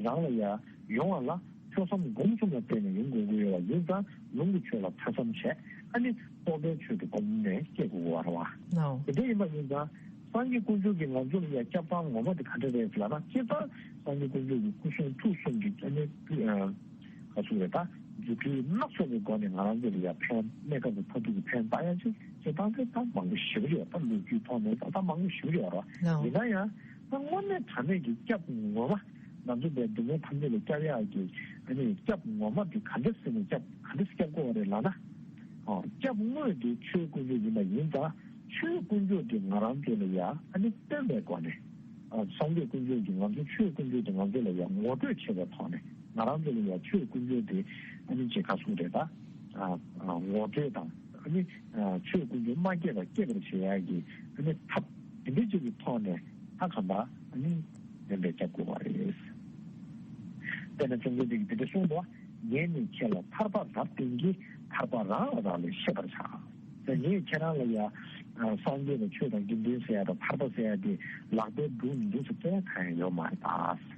རང་ལ་ཡང་ཡོང་བ་ལ། ཐོས་བསམ་སྒོམ་གསུམ་ལ་བརྟེན་ནས་ཡོང་དགོས་ཀྱི་ཡོད་པ་ཡིན་ཙང་། ལུང་གི་ཆོས་ལ་ཐོས་བསམ་བྱས། ཨ་ནི་རྟོགས་པའི་ཆོས་དེ་སྒོམ་ནས་སྐྱེ་དགོས་ཀྱི་ཡོད་རེད་བ། ལའོ། དེ་འདྲ་ཡིན་པ་ཡིན་ཙང་། སངས་རྒྱས་དཀོན་མཆོག་གིས་ང་ཚོ་ལ་ཡ་སྐྱབས་སྟངས་ངོ་མ་དེ་ག་འདྲ་རེད་ལབ་ན། སྤྱིར་བཏང་སངས་རྒྱས་དཀོན་མཆོག་གི་སྐུ་གསུང་ཐུགས་གསུམ་གྱི་ཨ་ནི་ཨ་ག་ཚོད་རེད། ད་རྫུ་འཕྲུལ་སྣ་ཚོགས་པའི་སྒོ་ནས་ང་རང་ཚོ་ལ་ཡ་ཕན། གནས་སྐབས་ཀྱི་མཐར་ཐུག་གི་ཕན་བཏགས་ཡ་ཅིག་བྱེད་སྟངས་དེ་ད་མང་པོ་ཞེ་པོ་ཡོད། ད་ལོ་རྒྱུས་ཐོག་ནས་ད་ད་མང་པོ་ཞེ་པོ་ཡོད་རེད་བ། ལའོ། ཡིན་ན་ཡང་། ད་དངོས་གནས་དྲང་གནས་ཀྱི་སྐྱབས་ངོ་མ། ང་ཚོ་པའི་སྡུག་བསྔལ་ཐམས་ཅད་ལས་སྐྱབས་ཡག་གི་ཨ་ནི་སྐྱབས་ངོ་མ་དེ་ག་འདྲ་ཟེར་ནས་སྐྱབས། ག་འདྲ་སྐྱབས་དགོས་པ་རེད་ལབ་ན། ཨོ། སྐྱབས་དངོས་དེ་ཆོས་དཀོན་མཆོག་ཡིན་པ་ཡིན་ཙང་། ཆོས་དཀོན་མཆོག་དེ་ང་རང་ཚོ་ལ་ཡ་ཨ་ནི་སྟོན་པའི་སྒོ་ནས། ཨ། སངས་རྒྱས་དཀོན་མཆོག་གིས་ང་ཚོ། ཆོས་དཀོན་མཆོག་དེ་ང་ཚོ་ལ་ཡ་ངོ་སྤྲོད་བྱས་པའི་ཐོག་ནས། ང་རང་ཚོ་ལ་ཡ་ཆོས་དཀོན་མཆོག་དེ་ཨ་ནི་ཅིག་ག་ཟེར་དགོས་རེད། ད། ཨ། ཨ། ངོ་སྤྲོད་དང་། ཨ་ནི། ཨ། ཆོས་དཀོན་མཆོག་མ་སྐྱེས་པ་སྐྱེས་པར་བྱེད་ཡག་གི་ཨ་ནི་ཐབས་དེ་འདྲ་ཅིག་གི་ཐོག་ནས། ད་གང་ལྟར་ཨ་ནི་བདེན་པའི་སྐྱབས་དགོས་པ་རེད། དཔེར་ན་ཙོང་ཁ་པ་གིས་དེ་འདྲ་གསུངས་འདུག་ངས་ནི་ཁྱེད་ལ་ཐར་པ་རབ་བསྟན་གྱི། ཐར་པ་རང་ལ་རག་ལས་ཤེས་པར་བྱ། ད་ངས་ཁྱེད་རང་ལ་ཡ། ཨ། སངས་རྒྱས་དང་ཆོས་དང་དགེ་འདུན་ཟེར་ཡ་དང་ཐར་པ་ཟེར་ཡ་དེ་ལག་པའི་འབྲུ་མི་འདུག་ཟེར་བཙལ་གང་ཡང་ཡོད་མ་རེད་ད།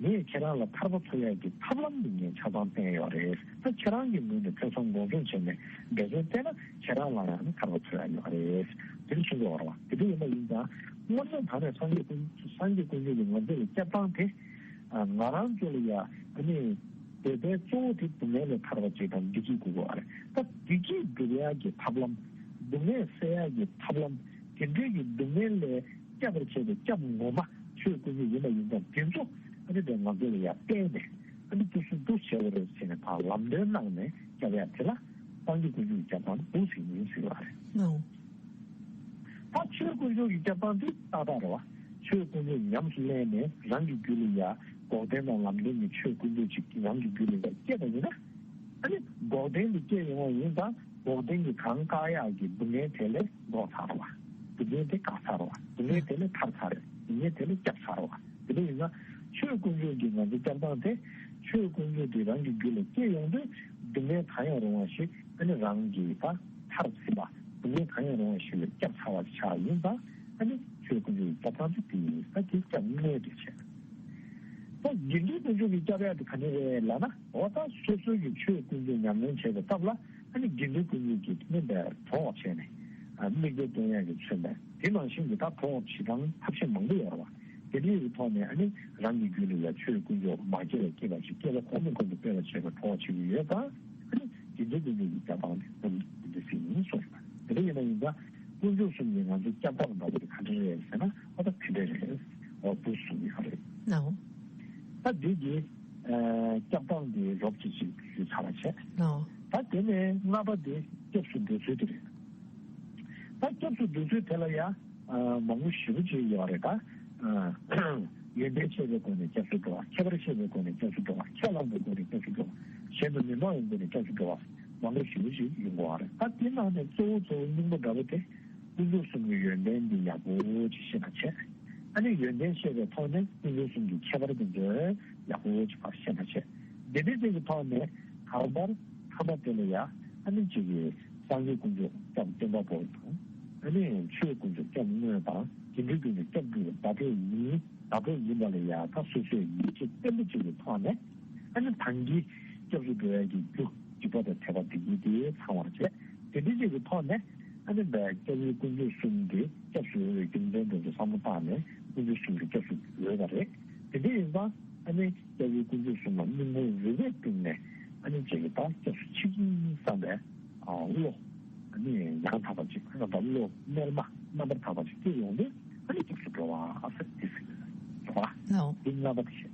ངས་ཁྱེད་རང་ལ་ཐར་པ་འཚོལ་ཡག་གི་ཐབས་ལམ་འདི་ངས་ཆ་ཚང་བསྟན་ཡོད་རེད། ད་ཁྱེད་རང་གི་ངོས་ནས་ཐོས་བསམ་སྒོམ་གསུམ་བྱས་ནས་འབད་བརྩོན་བསྟེན་ན་ཁྱེད་རང་ལ་ཡང་ནི་ཐར་པ་འཚོལ་ཡག་ཡོད་རེད། དེ་ནི་ཆུང་གི་བར་བ་དེ་འདྲ་ཡིན་པ་ཡིན་ཙང་། དངོས་གནས་དྲང་གནས་སངས་རྒྱས་ཀུན། སངས་རྒྱས་དཀོན་མཆོག་གིས་ང་ཚོ་ལ་སྐྱབས་སྟངས་དེ། ཨ། ང་རང་ཚོ་ལ་ཡ་ཨ་ནི་འདོད་པའི་གཙོ་བོ་དེ་སྡུག་བསྔལ་ལས་ཐར་བ་ཅིག་དང་བདེ་སྐྱིད་དགོས་པ་རེད། ད་བདེ་སྐྱིད་སྒྲུབ་ཡག་གི་ཐབས་ལམ། སྡུག་བསྔལ་སེལ་ཡག་གི་ཐབས་ལམ། དེ་འདྲའི་གི་སྡུག་བསྔལ་ལས་སྐྱབས་པར་བྱེད་པའི་སྐྱབས་ངོ་མ་ཆོས་དཀོན་མཆོག་ཡིན་པ་ཡིན་ཙང་། དེ་ཚོ་ཨ་ནི་དེ་ང་ཚོ་ལ་ཡ་བསྟན་ནས། ཨ་ནི་འདུག་སེ་འདུག་བྱེད་དགོས་རེད་ཟེར་ནས་ཕར་ལམ་སྟོན་གནང་ནས་སྐྱབས་ཡག་དེ་ལ་སངས་རྒྱས་དཀོན་མཆོག་གི་སྐྱབས་སྟངས་འདུག་ཟེར་ཡིན་ཟེར་བ་རེད། ལའོ། ད་ཆོས་དཀོན་མཆོག་གི་སྐྱབས་སྟངས་དེ་ཏག་ཏག་རེད་བ། ཆོས་དཀོན་མཆོག་ཉམས་སུ་ལེན་ནས་རང་གི་རྒྱུད་ལ་ཡ་འགོག་བདེན་དང་ལམ་བདེན་གྱི་ཆོས་དཀོན་མཆོག་ཅིག་རང་གི་རྒྱུད་ལ་ཡ་སྐྱེས་པ་ཡིན་ན། ཨ་ནི་འགོག་བདེན་དེ་སྐྱེ་ཡོང་བ་ཡིན་ཙང་འགོག་བདེན་གྱི་གང་བཀག་ཡག་གི་སྡུག་བསྔལ་དེ་ལས་འགོག་ཚར་བ། སྡུག་བསྔལ་དེ་བཀག་ཚར་བ། སྡུག་བསྔལ་དེ་ལས་ཐར་ཚར་བ། སྡུག་བསྔལ་དེ་ལས་བསྐྱབས་ཚར་བ། དེ་འདྲ་ཡིན་ན་ཆོས་དཀོན་མཆོག་གི་ང་ཚོ་སྐྱབས་སྟངས་དེ། ཆོས་དཀོན་མཆོག་དེ་རང་གི་རྒྱུད་ལ་སྐྱེ་ཡོང་དུས་སྡུག་བསྔལ་གང་ཡང་རུང་བ་ཞིག་ཨ་ནི་རང་གིས་ད་ཐར་ཟིན་པ། སྡུག་བསྔལ་གང་ཡང་རུང་བ་ཞིག་ལ་བསྐྱབས་ཚར་བ་ཆགས་ཡིན་ཙང་ཨ་ནི་ཆོས་དཀོན་མཆོག་གི་སྐྱབས་སྟངས་དེ་དེ་ཡིན། ད་དེ་སྐྱབས་དངོས་དེ་བྱས། ད་དགེ་འདུན་དཀོན་མཆོག་གི་སྐྱབས་ཡག་དེ་ག་འདྲ་རེད་ལབ་ན། འོ་ད་སོ་སོ་གི་ཆོས་དཀོན་མཆོག་ཉམས་ལེན་བྱེད་པའི་སྐབས་ལ་ཨ་ནི་དགེ་འདུན་དཀོན་མཆོག་གི་དེ་ནས་འབད་གྲོགས་བྱས་ནས། ཨ་དམིགས་གཏད་སྟོན་ཡག་གི་མཚོན་པས། དེ་ནང་བཞིན་གྱི་ད་གྲོགས་བྱེད་སྟངས་ཐབས་ཤེས་མང་པོ་ཡོད་རེད་བ། དེ་འདྲའི་གི་ཐོག་ནས་ཨ་ནི་རང་གི་རྒྱུད་ལ་ཡ་ཆོས་དཀོན་མཆོག་མ་སྐྱེས་ལ་སྐྱེས་པ་ཞིག་སྐྱེས་པ་གོང་ནས་གོང་དུ་སྤེལ་བ་བྱེད་པའི་གྲོགས་བྱེད་ཀྱི་ཡོད་ཙང་། ཨ་ནི་དགེ་འདུན་དཀོན་མཆོག་གི་སྐྱབས་སྟངས་དེ་ཨ་ནི་དེ་འདྲ་ཞིག་ཡིན་གསུངས་ཡོད་པ། དེ་འདྲ་ཡིན་ན་ཡིན་ཙང་དཀོན་མཆོག་གསུམ་གྱི་ང་ཚོའི་སྐྱབས་སྟངས་འདྲ་པོ་དེ་ག་འདྲ་རེད་ཟེར་ན། ཨ་ད་དེ་འདྲ་རེད། འོ་འདུག་གསུངས་ཡོད་རེད། ལའོ། ད་འདི་གི་ཨ་སྐྱབས་སྟངས་འདི་རོབ་ཅིག་ཅིག་ཞུས་ཚར་བ་བྱས། ལའོ། ད་དེ་ནས་ལྔ་པ་དེ་སྐྱབས་སུ་འགྲོ་ཚུལ་དེ་རེད། ད་སྐྱབས་སུ་འགྲོ་ཚུལ་དེ་ལ་ཡ་ཨ་མང་པོ་ཞེ་པོ་ཅིག་ཡོད་རེད་ད། ཨ་ཡོན་ཏན་ཆེ་བའི་སྒོ་ནས་སྐྱབས་སུ་འགྲོ་བ། ཁྱད་པར་ཆེ་བའི་སྒོ་ནས་སྐྱབས་སུ་འགྲོ་བ། ཁས་བླངས་པའི་སྒོ་ནས་སྐྱབས་སུ་འགྲོ་བ། གཞན་དུ་མི་སྨྲ་བའི་སྒོ་ནས་སྐྱབས་སུ་འགྲོ་བ། མང་པོ་ཞེ་པོ་ཅིག་ཡོང་གི་ཡོད་རེད། ད་དེ་ནང་ནས་གཙོ་བོ་གཙོ་བོ་སྙིང་པོ་འདྲ་པོ་དེ་དཀོན་མཆོག་གསུམ་གྱི་ཡོན་ཏན་འདི་ཡག་པོ་ཅིག་ཤེས་པ་བྱས། ཨ་ནི་ཡོན་ཏན་ཤེས་པའི་ཐོག་ནས་དཀོན་མཆོག་གསུམ་གྱི་ཁྱད་པར་དེ་ཚོ་ཡག་པོ་ཅིག་ཕར་ཤེས་པ་བྱས། དེ་འདྲའི་ཅིག་གི་ཐོག་ནས་གང་ལྟར་ཐ་མ་དེ་ལ་ཡ་ཨ་ནི་ཅིག་གི་སངས་རྒྱས་དཀོན་མཆོག་སྐྱབས་བསྟན་པ་པོ་དང་། ཨ་ནི་ཆོས་དཀོན་མཆོག་སྐྱབས་དངོས་དང་། དགེ་འདུན་དཀོན་མཆོག་སྐྱབས་དྲུང་བདག་པོ་ཡིན། བདག་པོ་ཡིན་པ་ལ་ཡ་ད་སོ་སོས་ཡིད་ཆེས་བརྟན་པོ་བྱེད་པའི་ཐོག་ནས་ཨ་ནི་ད་གིན་སྐྱབས་སུ་འགྲོ་ཡ་གི་རྒྱུ་འཇིགས་པ་དང་དད་པ་བདེ་སྐྱིད་དེ་ཚང་བར་བྱས། དེ་འདྲ་ཅིག་གི་ཐོག་ནས་ཨ་ནི་བའི་སྐྱབས་ཡུལ་དཀོན་མཆོག་གསུམ་དེ་སྐྱབས་སུ་འོས་པའི་རྒྱུ་མཚན་དེ་ཚོ་བསམ་བློ་བཏང་ནས་དཀོན་མཆོག་གསུམ་གྱི་སྐྱབས་སུ་འོས་པ་རེད། དེ་འདྲ་ཡིན་ཙང་ཨ་ནི་སྐྱབས་ཡུལ་དཀོན་མཆོག་གསུམ་ལ་སྙིང་ཁོང་རུས་པའི་གཏིང་ནས་ཨ་ནི་ཅིག་གི་ད་སྐྱབས་སུ་མཆི་གི་བསམ་པའི་ཨ་བློ་ཨ་ནི་ཡང་དག་པ་ཅིག་ཨ་ནི་ད་བློ་རྣལ་མ་རྣམ་པར་དག་པ་ཅིག་སྐྱེ་ཡོང་དུས་ཨ་ནི་སྐྱབས་སུ་འགྲོ་བ་ཟེར་དེ་ཟེར་གི་རེད་བ། ལའོ། འདི་ལྔ་པ་དེ་བཤད།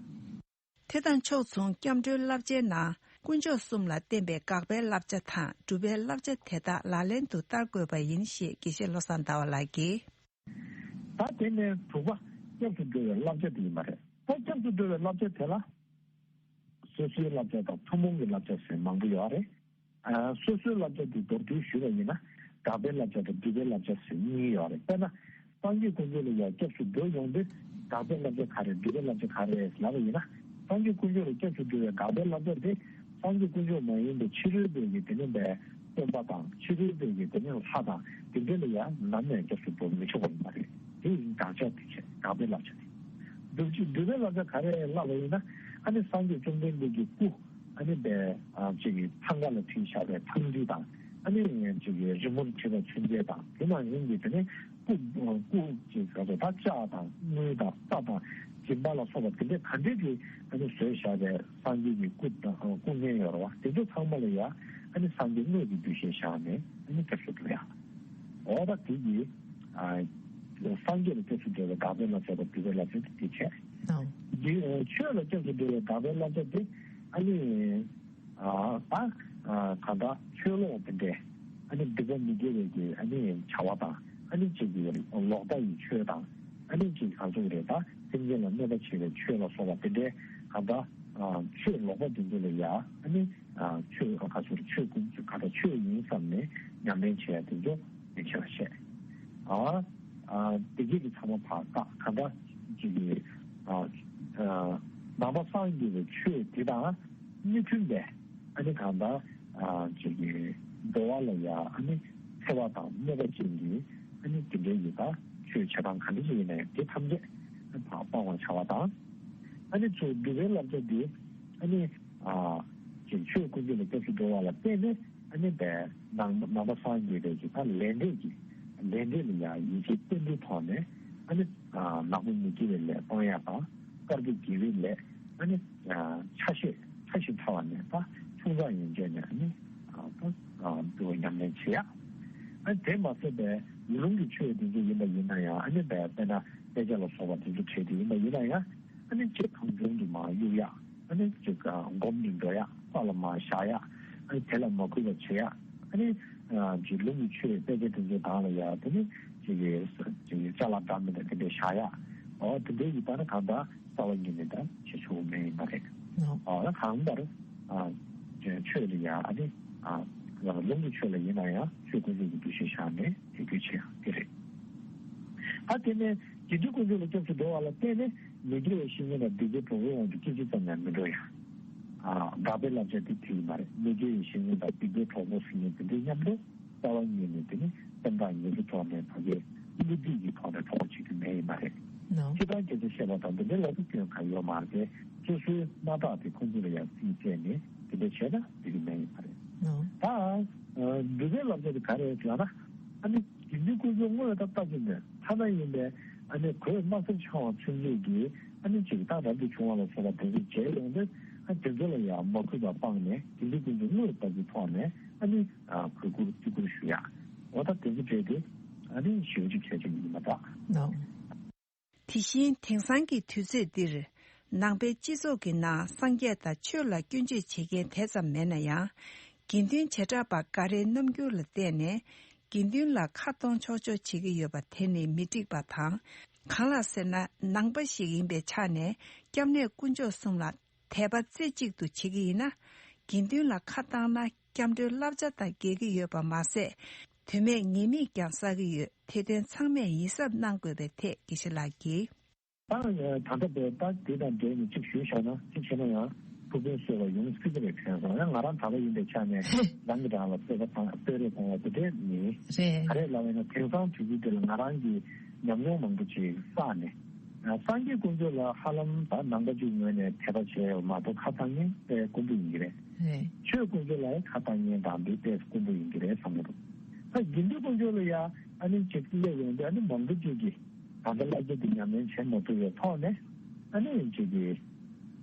དེ་དང་ཕྱོགས་མཚུངས་སྐྱབས་འགྲོའི་བསླབ་བྱའི་ནང་དཀོན་མཆོག་གསུམ་ལ་བརྟེན་པའི་དགག་པའི་བསླབ་བྱ་དང་སྒྲུབ་པའི་བསླབ་བྱ་དེ་དག་ལག་ལེན་དུ་བསྟར་དགོས་པ་ཡིན་ཞེས་དགེ་བཤེས་བློ་བཟང་ཟླ་བ་ལགས་ཀྱིས། ད་དེ་ནས་དྲུག་པ་སྐྱབས་སུ་འགྲོ་བའི་བསླབ་བྱ་དེ་ཡིན་པ་རེད། ད་སྐྱབས་སུ་འགྲོ་བའི་བསླབ་བྱ་དེ་ལ་སོ་སོའི་བསླབ་བྱ་དང་ཐུན་མོང་གི་བསླབ་བྱ་ཟེར་མང་པོ་ཡོད་རེད། ཨ་སོ་སོའི་བསླབ་བྱ་དེ་མདོར་བསྡུས་ཞུས་པ་ཡིན་ན་དགག་པའི་བསླབ་བྱ་དང་སྒྲུབ་པའི་བསླབ་བྱ་ཟེར་གཉིས་ཡོད་རེད། དཔེར་ན། སངས་རྒྱས་དཀོན་མཆོག་ལ་ཡང་སྐྱབས་སུ་འགྲོ་ཡོང་དུས་དགག་པའི་བསླབ་བྱ་ག་རེ་སྒྲུབ་པའི་བསླབ་བྱ་ག་རེ་ལབ་པ་ཡིན་ན། སངས་རྒྱས་དཀོན་མཆོག་ལ་སྐྱབས་སུ་འགྲོ་བའི་དགག་པའི་བསླབ་བྱ་དེ་སངས་རྒྱས་དཀོན་མཆོག་མ་ཡིན་པའི་ཕྱི་རོལ་པའི་གི་དེ་ནས་པའི་སྟོན་པ་དང་ཕྱི་རོལ་པའི་གི་དེ་ནས་ལྷ་དང་དེ་འདྲ་ལ་ཡང་ནམ་ཡང་སྐྱབས་སུ་འགྲོ་མི་ཆོག་པ་ཡིན་པ་རེད། དེ་ཡིན་དགག་བྱ་དེ་བྱས་དགག་པའི་བསླབ་བྱ་དེ། སྒྲུབ་བྱེད་སྒྲུབ་པའི་བསླབ་བྱ་ག་རེ་ལབ་པ་ཡིན་ན། ཨ་ནི་སངས་རྒྱས་བཅོམ་ལྡན་འདས་ཀྱི་སྐུ་ཨ་ནི་པའི་ཨ་ཅིག་གི་ཐང་ག་ལ་བྲིས་བཞག་པའི་ཐང་འབྲི་དང་། ཨ་ནི་ཅིག་གི་རི་མོར་བྲིས་པ་ཚུན་ཆད་དང་དེ་ནང་བཞིན་གྱི་དེ་ནས་སྐུ་སྐུ་ཅིག་ག་ཚོད་ད་ལྕགས་དང་དངུལ་དང་རྩྭ་དང་སྦྱིན་པ་ལ་སོགས་པ་དེ་འདྲ་ག་འདྲས་ཀྱི་ཨ་ནི་བཟོས་བཞག་པའི་སངས་རྒྱས་ཀྱི་སྐུ་དང་སྐུ་བརྙན་ཡོད་རེད་བ། དེ་ཚོ་ཚང་མ་ལ་ཡ་ཨ་ནི་སངས་རྒྱས་དངོས་ཀྱི་འདུ་ཤེས་བཞག་ནས་ཨ་ནི་སྐྱབས་སུ་འགྲོ་ཡ། འོ་ད་དེ་གི་ཨ་སངས་རྒྱས་ལ་སྐྱབས་སུ་འགྲོ་བའི་དགག་པའི་བསླབ་བྱ་དང་སྒྲུབ་པའི་བསླབ་བྱ་དེ་བྱས། ཨོ། འདི་ཨ་ཆོས་ལ་སྐྱབས་སུ་འགྲོ་བའི་དགག་པའི་བསླབ་བྱ་དེ་ཨ་ནི། ཨ་ད་ཨ་གང་ལྟར་ཆོས་ལོག་དེ་འདྲས་ཨ་ནི་སྡིག་པ་མི་དགེ་བའི་གི་ཨ་ནི་བྱ་བ་དང་ཨ་ནི་ཅིག་གི་ལོག་ལྟ་ཡི་ཆོས་དང་ཨ་ནི་ཅིག་གང་ཟེར་རེད། ད་སེམས་ཅན་ལ་གནོད་པ་བྱེད་པའི་ཆོས་ལ་སོགས་པ་དེ་འདྲས་གང་ལྟར་ཨ་ཆོས་ལོག་པ་དེ་ཚོ་ལ་ཡ་ཨ་ནི་ཨ་ཆོས་གང་ཟེར་ཆོས་ཀུན་གང་ལྟར་ཆོས་ཡིན་བསམ་ནས་ཉམས་ལེན་བྱེད་ཡ་དེ་ཚོ་མི་བྱེད་པ་བཤད། ཨ་ཨ་བདེ་སྐྱིད་ཀྱི་ཚང་མ་ཕར་བཀག་གང་ལྟར་ཅིག་གི་ཨ་ཨ་ནང་པ་སངས་རྒྱས་པའི་ཆོས་དེ་དང་མི་མཐུན་པའི་ཨ་ནི་གང་ལྟར་ཨ་ཅིག་གི་འགྲོ་བ་ལ་ཡ་ཨ་ནི་འཚེ་བ་དང་གནོད་པ་ཅན་གྱི་ཨ་ནི་དེ་འདྲའི་ཡི་དྭགས་ཆོས་བྱེད་སྟངས་ག་འདྲ་ཞིག་ཡིན་ནའི་དེ་ཐམས་ཅད་ཕར་སྤང་བར་བྱ་བ་དང་། ཨ་ནི་ཚུར་སྒྲུབ་པའི་བསླབ་བྱ་འདི་ཨ་ནི་ཨ་ཅིག་ཆོས་ཀུན་སྤྱོད་ལ་སྐྱབས་སུ་འགྲོ་བ་ལ་བརྟེན་ནས། ཨ་ནི་པའི་ནང་ནང་པ་སངས་རྒྱས་པའི་གི་ད་ལས་འབྲས་ཀྱི་ལས་འབྲས་ལ་ཡང་ཡིད་ཆེས་བརྟན་པོའི་ཐོག་ནས་ཨ་ནི་ནག་པོ་མི་དགེ་བའི་ལས་སྤང་ཡག་དང་དཀར་པོ་དགེ་བའི་ལས་ཨ་ནི་ཆ་ཤས་ཕྲ་ཞིང་ཕྲ་བ་ནས་ད་ཆུང་ཙག་ཡན་ཆད་ནས་ཨ་ནི་ད་འདུལ་བ་ཉམས་ལེན་བྱེད་ཡག་ཨ་ནི་དེ་མ་ཟད་པའི་ལུང་གི་ཆོས་དེ་ཚོ་ཡིན་པ་ཡིན་ན་ཡང་ཨ་ནི་པའི་དཔེར་ན་དཔེ་ཆ་ལ་སོགས་པ་དེ་ཚོ་བྲིས་ཏེ་ཡིན་པ་ཡིན་ན་ཡང་ཨ་ནི་ཅིག་གང་བྱུང་དུ་མར་གཡུག་ཡག་ཨ་ནི་ཅིག་སྒོམ་དུ་འགྲོ་ཡག་རྩ་ལ་མར་བཞག་ཡག་ཨ་ནི་དེ་ལ་མ་གུས་པ་བྱེད་ཡག་ཨ་ནི་ཅིག་ལུང་གི་ཆོས་དཔེ་ཆ་དེ་ཚོ་དང་ལ་ཡག་དེ་ནི་ཅིག་ཅིག་ཅ་ལག་འདྲ་མི་འདྲ་དེ་འདྲ་བཞག་ཡག་ཨོ་དེ་འདྲའི་ཡིན་པ་ནི་གང་ལྟར་རྩ་བ་ཉིད་ནས་ད་བྱེད་ཆོག་མེད་ཡིན་པ་རེད། ཨོ་ད་གང་ལྟར་ཨ་ ཆོས་ལ་ཡང་ཨ་ནི་ཨ་ལུང་གི་ཆོས་ལ་ཡིན་ན་ཡང་ཆོས་དཀོན་མཆོག་གི་འདུ་ཤེས་བཞག་ནས་དད་གུས་བྱེད་ཡག་དེ་རེད། ད་དེ་ནས་དགེ་འདུན་དཀོན་མཆོག་ལ་སྐྱབས་སུ་འགྲོ་བ་ལ་བརྟེན་ནས་མི་དགེ་བའི་བཤེས་གཉེན་དང་སྡིག་པའི་གྲོགས་པོའི་དབང་དུ་སྐད་ཅིག་ཙམ་ཡང་མི་འགྲོ་ཡ། ཨ་དགག་པའི་བསླབ་བྱ་དེ་དེ་ཡིན་པ་རེད། མི་དགེ་བའི་བཤེས་གཉེན་དང་སྡིག་པའི་གྲོགས་པོ་ཟེར་མཁན་དེ་འདྲའི་མཉམ་དུ་རྩ་བ་ཉིད་ནས་དེ་ནི་སེམས་ཐག་ཉེ་པོའི་ཐོག་ནས་ཕ་གིའི་སྐུ་མདུན་གྱི་ཐོག་ནས་གྲོགས་བྱེད་རྒྱུ་མེད་ཡིན་པ་རེད། ནོ། ཁྱེད་རང་སྐད་ཆ་བཤད་པ་དང་འདི་འདྲའི་ལབ་རྒྱུ་སྐྱོན་གང་ཡོད་མ་རེད་དེ། སོ་སོའི་སྣ་ཐག་དེ་ཁོང་ཚོ་ལ་ཡང་རྩིས་བྱས་ནས་དེ་འདྲ་བྱས་ན་འགྲིག་གི་མེད་ཡིན་པ་རེད། ནོ། ད་སྡིག་པའི་བསླབ་བྱ་དེ་ག་རེ་རེད་ལབ་ན། ཨ་ནི་དགེ་འདུན་དཀོན་མཆོག་དངོས་ད་ལྟ་ཅི་ནས་ཐ་ན་ཡིན་པའི་ཨ་ནི་གོས་དམར་སེར་འཆང་བ་ཚུན་ཆད་ཀྱིས་ཨ་ནི་ཅིག་ད་རབ་ཏུ་བྱུང་བ་ལ་སོགས་པ་དེ་ཚོ་མཇལ་ཡོང་དུས། ཨ་དེ་ཚོ་ལ་ཡང་མ་གུས་པ་སྤངས་ནས་དགེ་འདུན་དཀོན་མཆོག་དངོས་ལྟ་བུའི་ཐོག་ནས་ཨ་ནི་གུས་བཀུར་བརྩི་བཀུར་ཞུ་ཡ། འོ་ད་དེ་ཚོ་བྲལ་ཏེ་ཨ་ནི་ཞེ་པོ་ཅིག་གལ་ཆེན་པོ་ཡིན་པ་འདྲ། ནོ། དེ་བཞིན་དེང་སང་གི་དུས་ཚོད་འདིར་ནང་པའི་སྤྱི་ཚོགས་ཀྱི་ནང་སངས་རྒྱས་དང་ཆོས་ལ་སྐྱོན་བརྗོད་བྱེད་མཁན་དེ་ཙམ་མེད་ན་ཡང་། དགེ་འདུན་བྱེ་བྲག་པ་འགའ་རེའི་རྣམ་འགྱུར་ལ་བལྟས་ནས་དགེ་འདུན་ལ་ཁ་གཏོང་ཆོག་ཆོག་བྱེད་ཀྱི་ཡོད་པ་དེ་ནི་མི་འགྲིག་པ་དང་། གང་ལགས་ཟེར་ན་ནང་པ་ཞིག་ཡིན་པའི་ཆ་ནས་སྐྱབས་གནས་དཀོན་མཆོག་གསུམ་ལ་དད་པ་རྩེ་གཅིག་ཏུ་བྱེད་ཀྱི་ཡིན་ན། དགེ་འདུན་ལ་ཁ་བཏང་ན་སྐྱབས་འགྲོའི་བསླབ་བྱ་དང་འགལ་གྱི་ཡོད་པ་མ་ཟད། དོན་མེད་ཉེས་དམིགས་ཀྱང་བསགས་ཀྱི་ཡོད། དེ་དོན་ཚང་མས་ཡིད་གཟབ་གནང་དགོས་པའི་ཐད་དགེ་བཤེས་ལགས་ཀྱིས། ད་ད་ལྟ་བའི་ད་དེ་དང་འབྲེལ་ནས་གཅིག་ཞུས་བཞག་ན་གཅིག་བྱས་ན་ཡང་ཐུགས་ཕན་གསོས་པ་ཡོང་སྲིད་ཀྱི་རེད་དྲན་སོང་། ཡང་ང་རང་གྲྭ་པ་ཡིན་པའི་ཆ་ནས་རང་གི་རང་ལ་གསོལ་པ་དང་གསོལ་རས་གཏོང་བ་དེ་འདྲས་མིན། རེད། ག་རེ་ལབ་ཡིན་ན་དེང་སང་དུས་ཚོད་འདི་ལ་ང་རང་གི་ཉམས་མྱོང་མང་པོ་ཅིག་བསགས་ནས། ཨ། སངས་རྒྱས་དཀོན་མཆོག་ལ་ཧ་ལམ་ད་ནང་པ་ཅིག་ངོས་ནས་དད་པ་བྱས་ཡོད་མ་གཏོགས་ཁ་བཏང་མཁན་དཔེ་དཀོན་པོ་ཡིན་གྱི་རེད། རེད། ཆོས་དཀོན་མཆོག་ལ་ཡང་ཁ་བཏང་མཁན་དང་འདི་དཔེ་དཀོན་པོ་ཡིན་གྱི་རེད་བསམ་གྱི་འདུག་ད་དགེ་འདུན་དཀོན་མཆོག་ལ་ཡང་ཨ་ནི་ཅིག་སླེབས་ཡོང་དུས་ཨ་ནི་མང་པོ་ཅིག་གིས་ད་ལྟ་བསླབ་བྱ་འདི་ཉམས་ལེན་བྱེད་མ་ཐུབ་པའི་ཐོག་ནས་ཨ་ནི་ཅིག་གིས་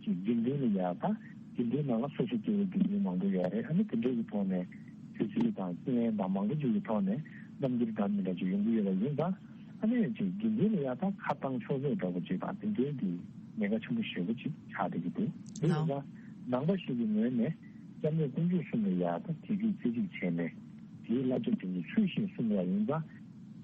ཅིག་དགེ་འདུན་ལ་ཡང་ད་དགེ་འདུན་ནང་ལ་སོ་སོ་སྐྱེ་བོ་དགེ་འདུན་མང་པོ་ཡོད་རེད། ཨ་ནི་དེ་འདྲའི་གི་ཐོག་ནས་དུས་ཚོད་དང་རྐྱེན་དང་མང་པོ་ཅིག་གི་ཐོག་ནས་རྣམ་འགྱུར་འདྲ་མི་འདྲ་ཅིག་ཡོང་གི་ཡོད་པ་ཡིན་ཙང་། ཨ་ནི་ཅིག་དགེ་འདུན་ལ་ཡང་ད་ཁ་བཏང་ཆོག་ཆོག་འདྲ་པོ་ཅིག་དང་དེ་འདྲའི་གི་ཉེན་ཁ་ཆེན་པོ་ཞེ་པོ་ཅིག་ཆགས་བསྡད་ཀྱི་འདུག་དེ་ཡིན་ཙང་ནང་པ་ཞིག་གི་ངོས་ནས་སྐྱབས་གནས་དཀོན་མཆོག་གསུམ་ལ་ཡང་ད་དད་གུས་རྩེ་གཅིག་བྱས་ནས་དེའི་བསླབ་བྱ་དེ་ཉིད་ཚུལ་བཞིན་སྲུང་བ་ཡིན་ཙང་།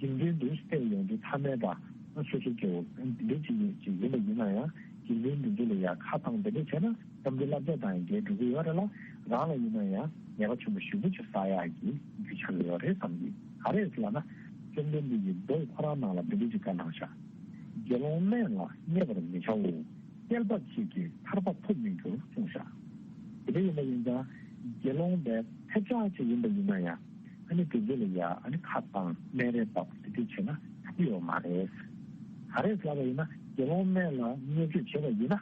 དགེ་འདུན་དུ་སླེབས་ཡོང་དུས་ཐ་མལ་དང་སོ་སོ་སྐྱེ་བོ་འདི་ཅིག་ཡིན་ཅིག་ཡིན་པ་ཡིན་ན་ཡང་དགེ་འདུན་འདི་ཚོ་ལ་ཡང་ཁ་བཏང་དེ་འདྲ་བྱས་ན་སྐྱབས་འགྲོའི་བསླབ་བྱ་དང་ཡང་འགལ་འགྲོ་གི་ཡོད་རེད་ལ། རང་ལ་ཡིན་ན་ཡང་ཉེས་པ་ཆེན་པོ་ཞེ་པོ་ཅིག་བསགས་ཡག་གི་རྒྱུ་ཆགས་ཀྱི་ཡོད་རེད་བསམ་གྱི། ག་རེ་ཟེར་ལབ་ན། བཅོམ་ལྡན་འདས་ཀྱིས་མདོ་ཁོ་རང་ནང་ལ་འདི་འདྲ་ཅིག་བཀའ་གནང་ཤག་དགེ་སློང་དམན་ལ་བརྙས་པར་མི་བྱའོ། སྐྱེལ་པ་གཅིག་གིས་ཐར་པ་ཐོབ་མི་འགྱུར་གསུངས་ཤག་དེ་འདྲ་ཡིན་པ་ཡིན་ཙང་དགེ་སློང་དཔེ་ཐེབས་ཆག་ཅིག་ཡིན་པ་ཡིན་ན་ཡང་ཨ་ནི་དེ་ཚོ་ལ་ཡ་ཨ་ནི་ཁ་བཏང་སྨད་རས་བབས་དེ་འདྲ་བྱས་ན་ཡག་པོ་ཡོད་མ་རེད། ག་རེ་ལབ་པ་ཡིན་ན་དགེ་སློང་དམན་ལ་བརྙས་བཅོས་བྱས་པ་ཡིན་ན།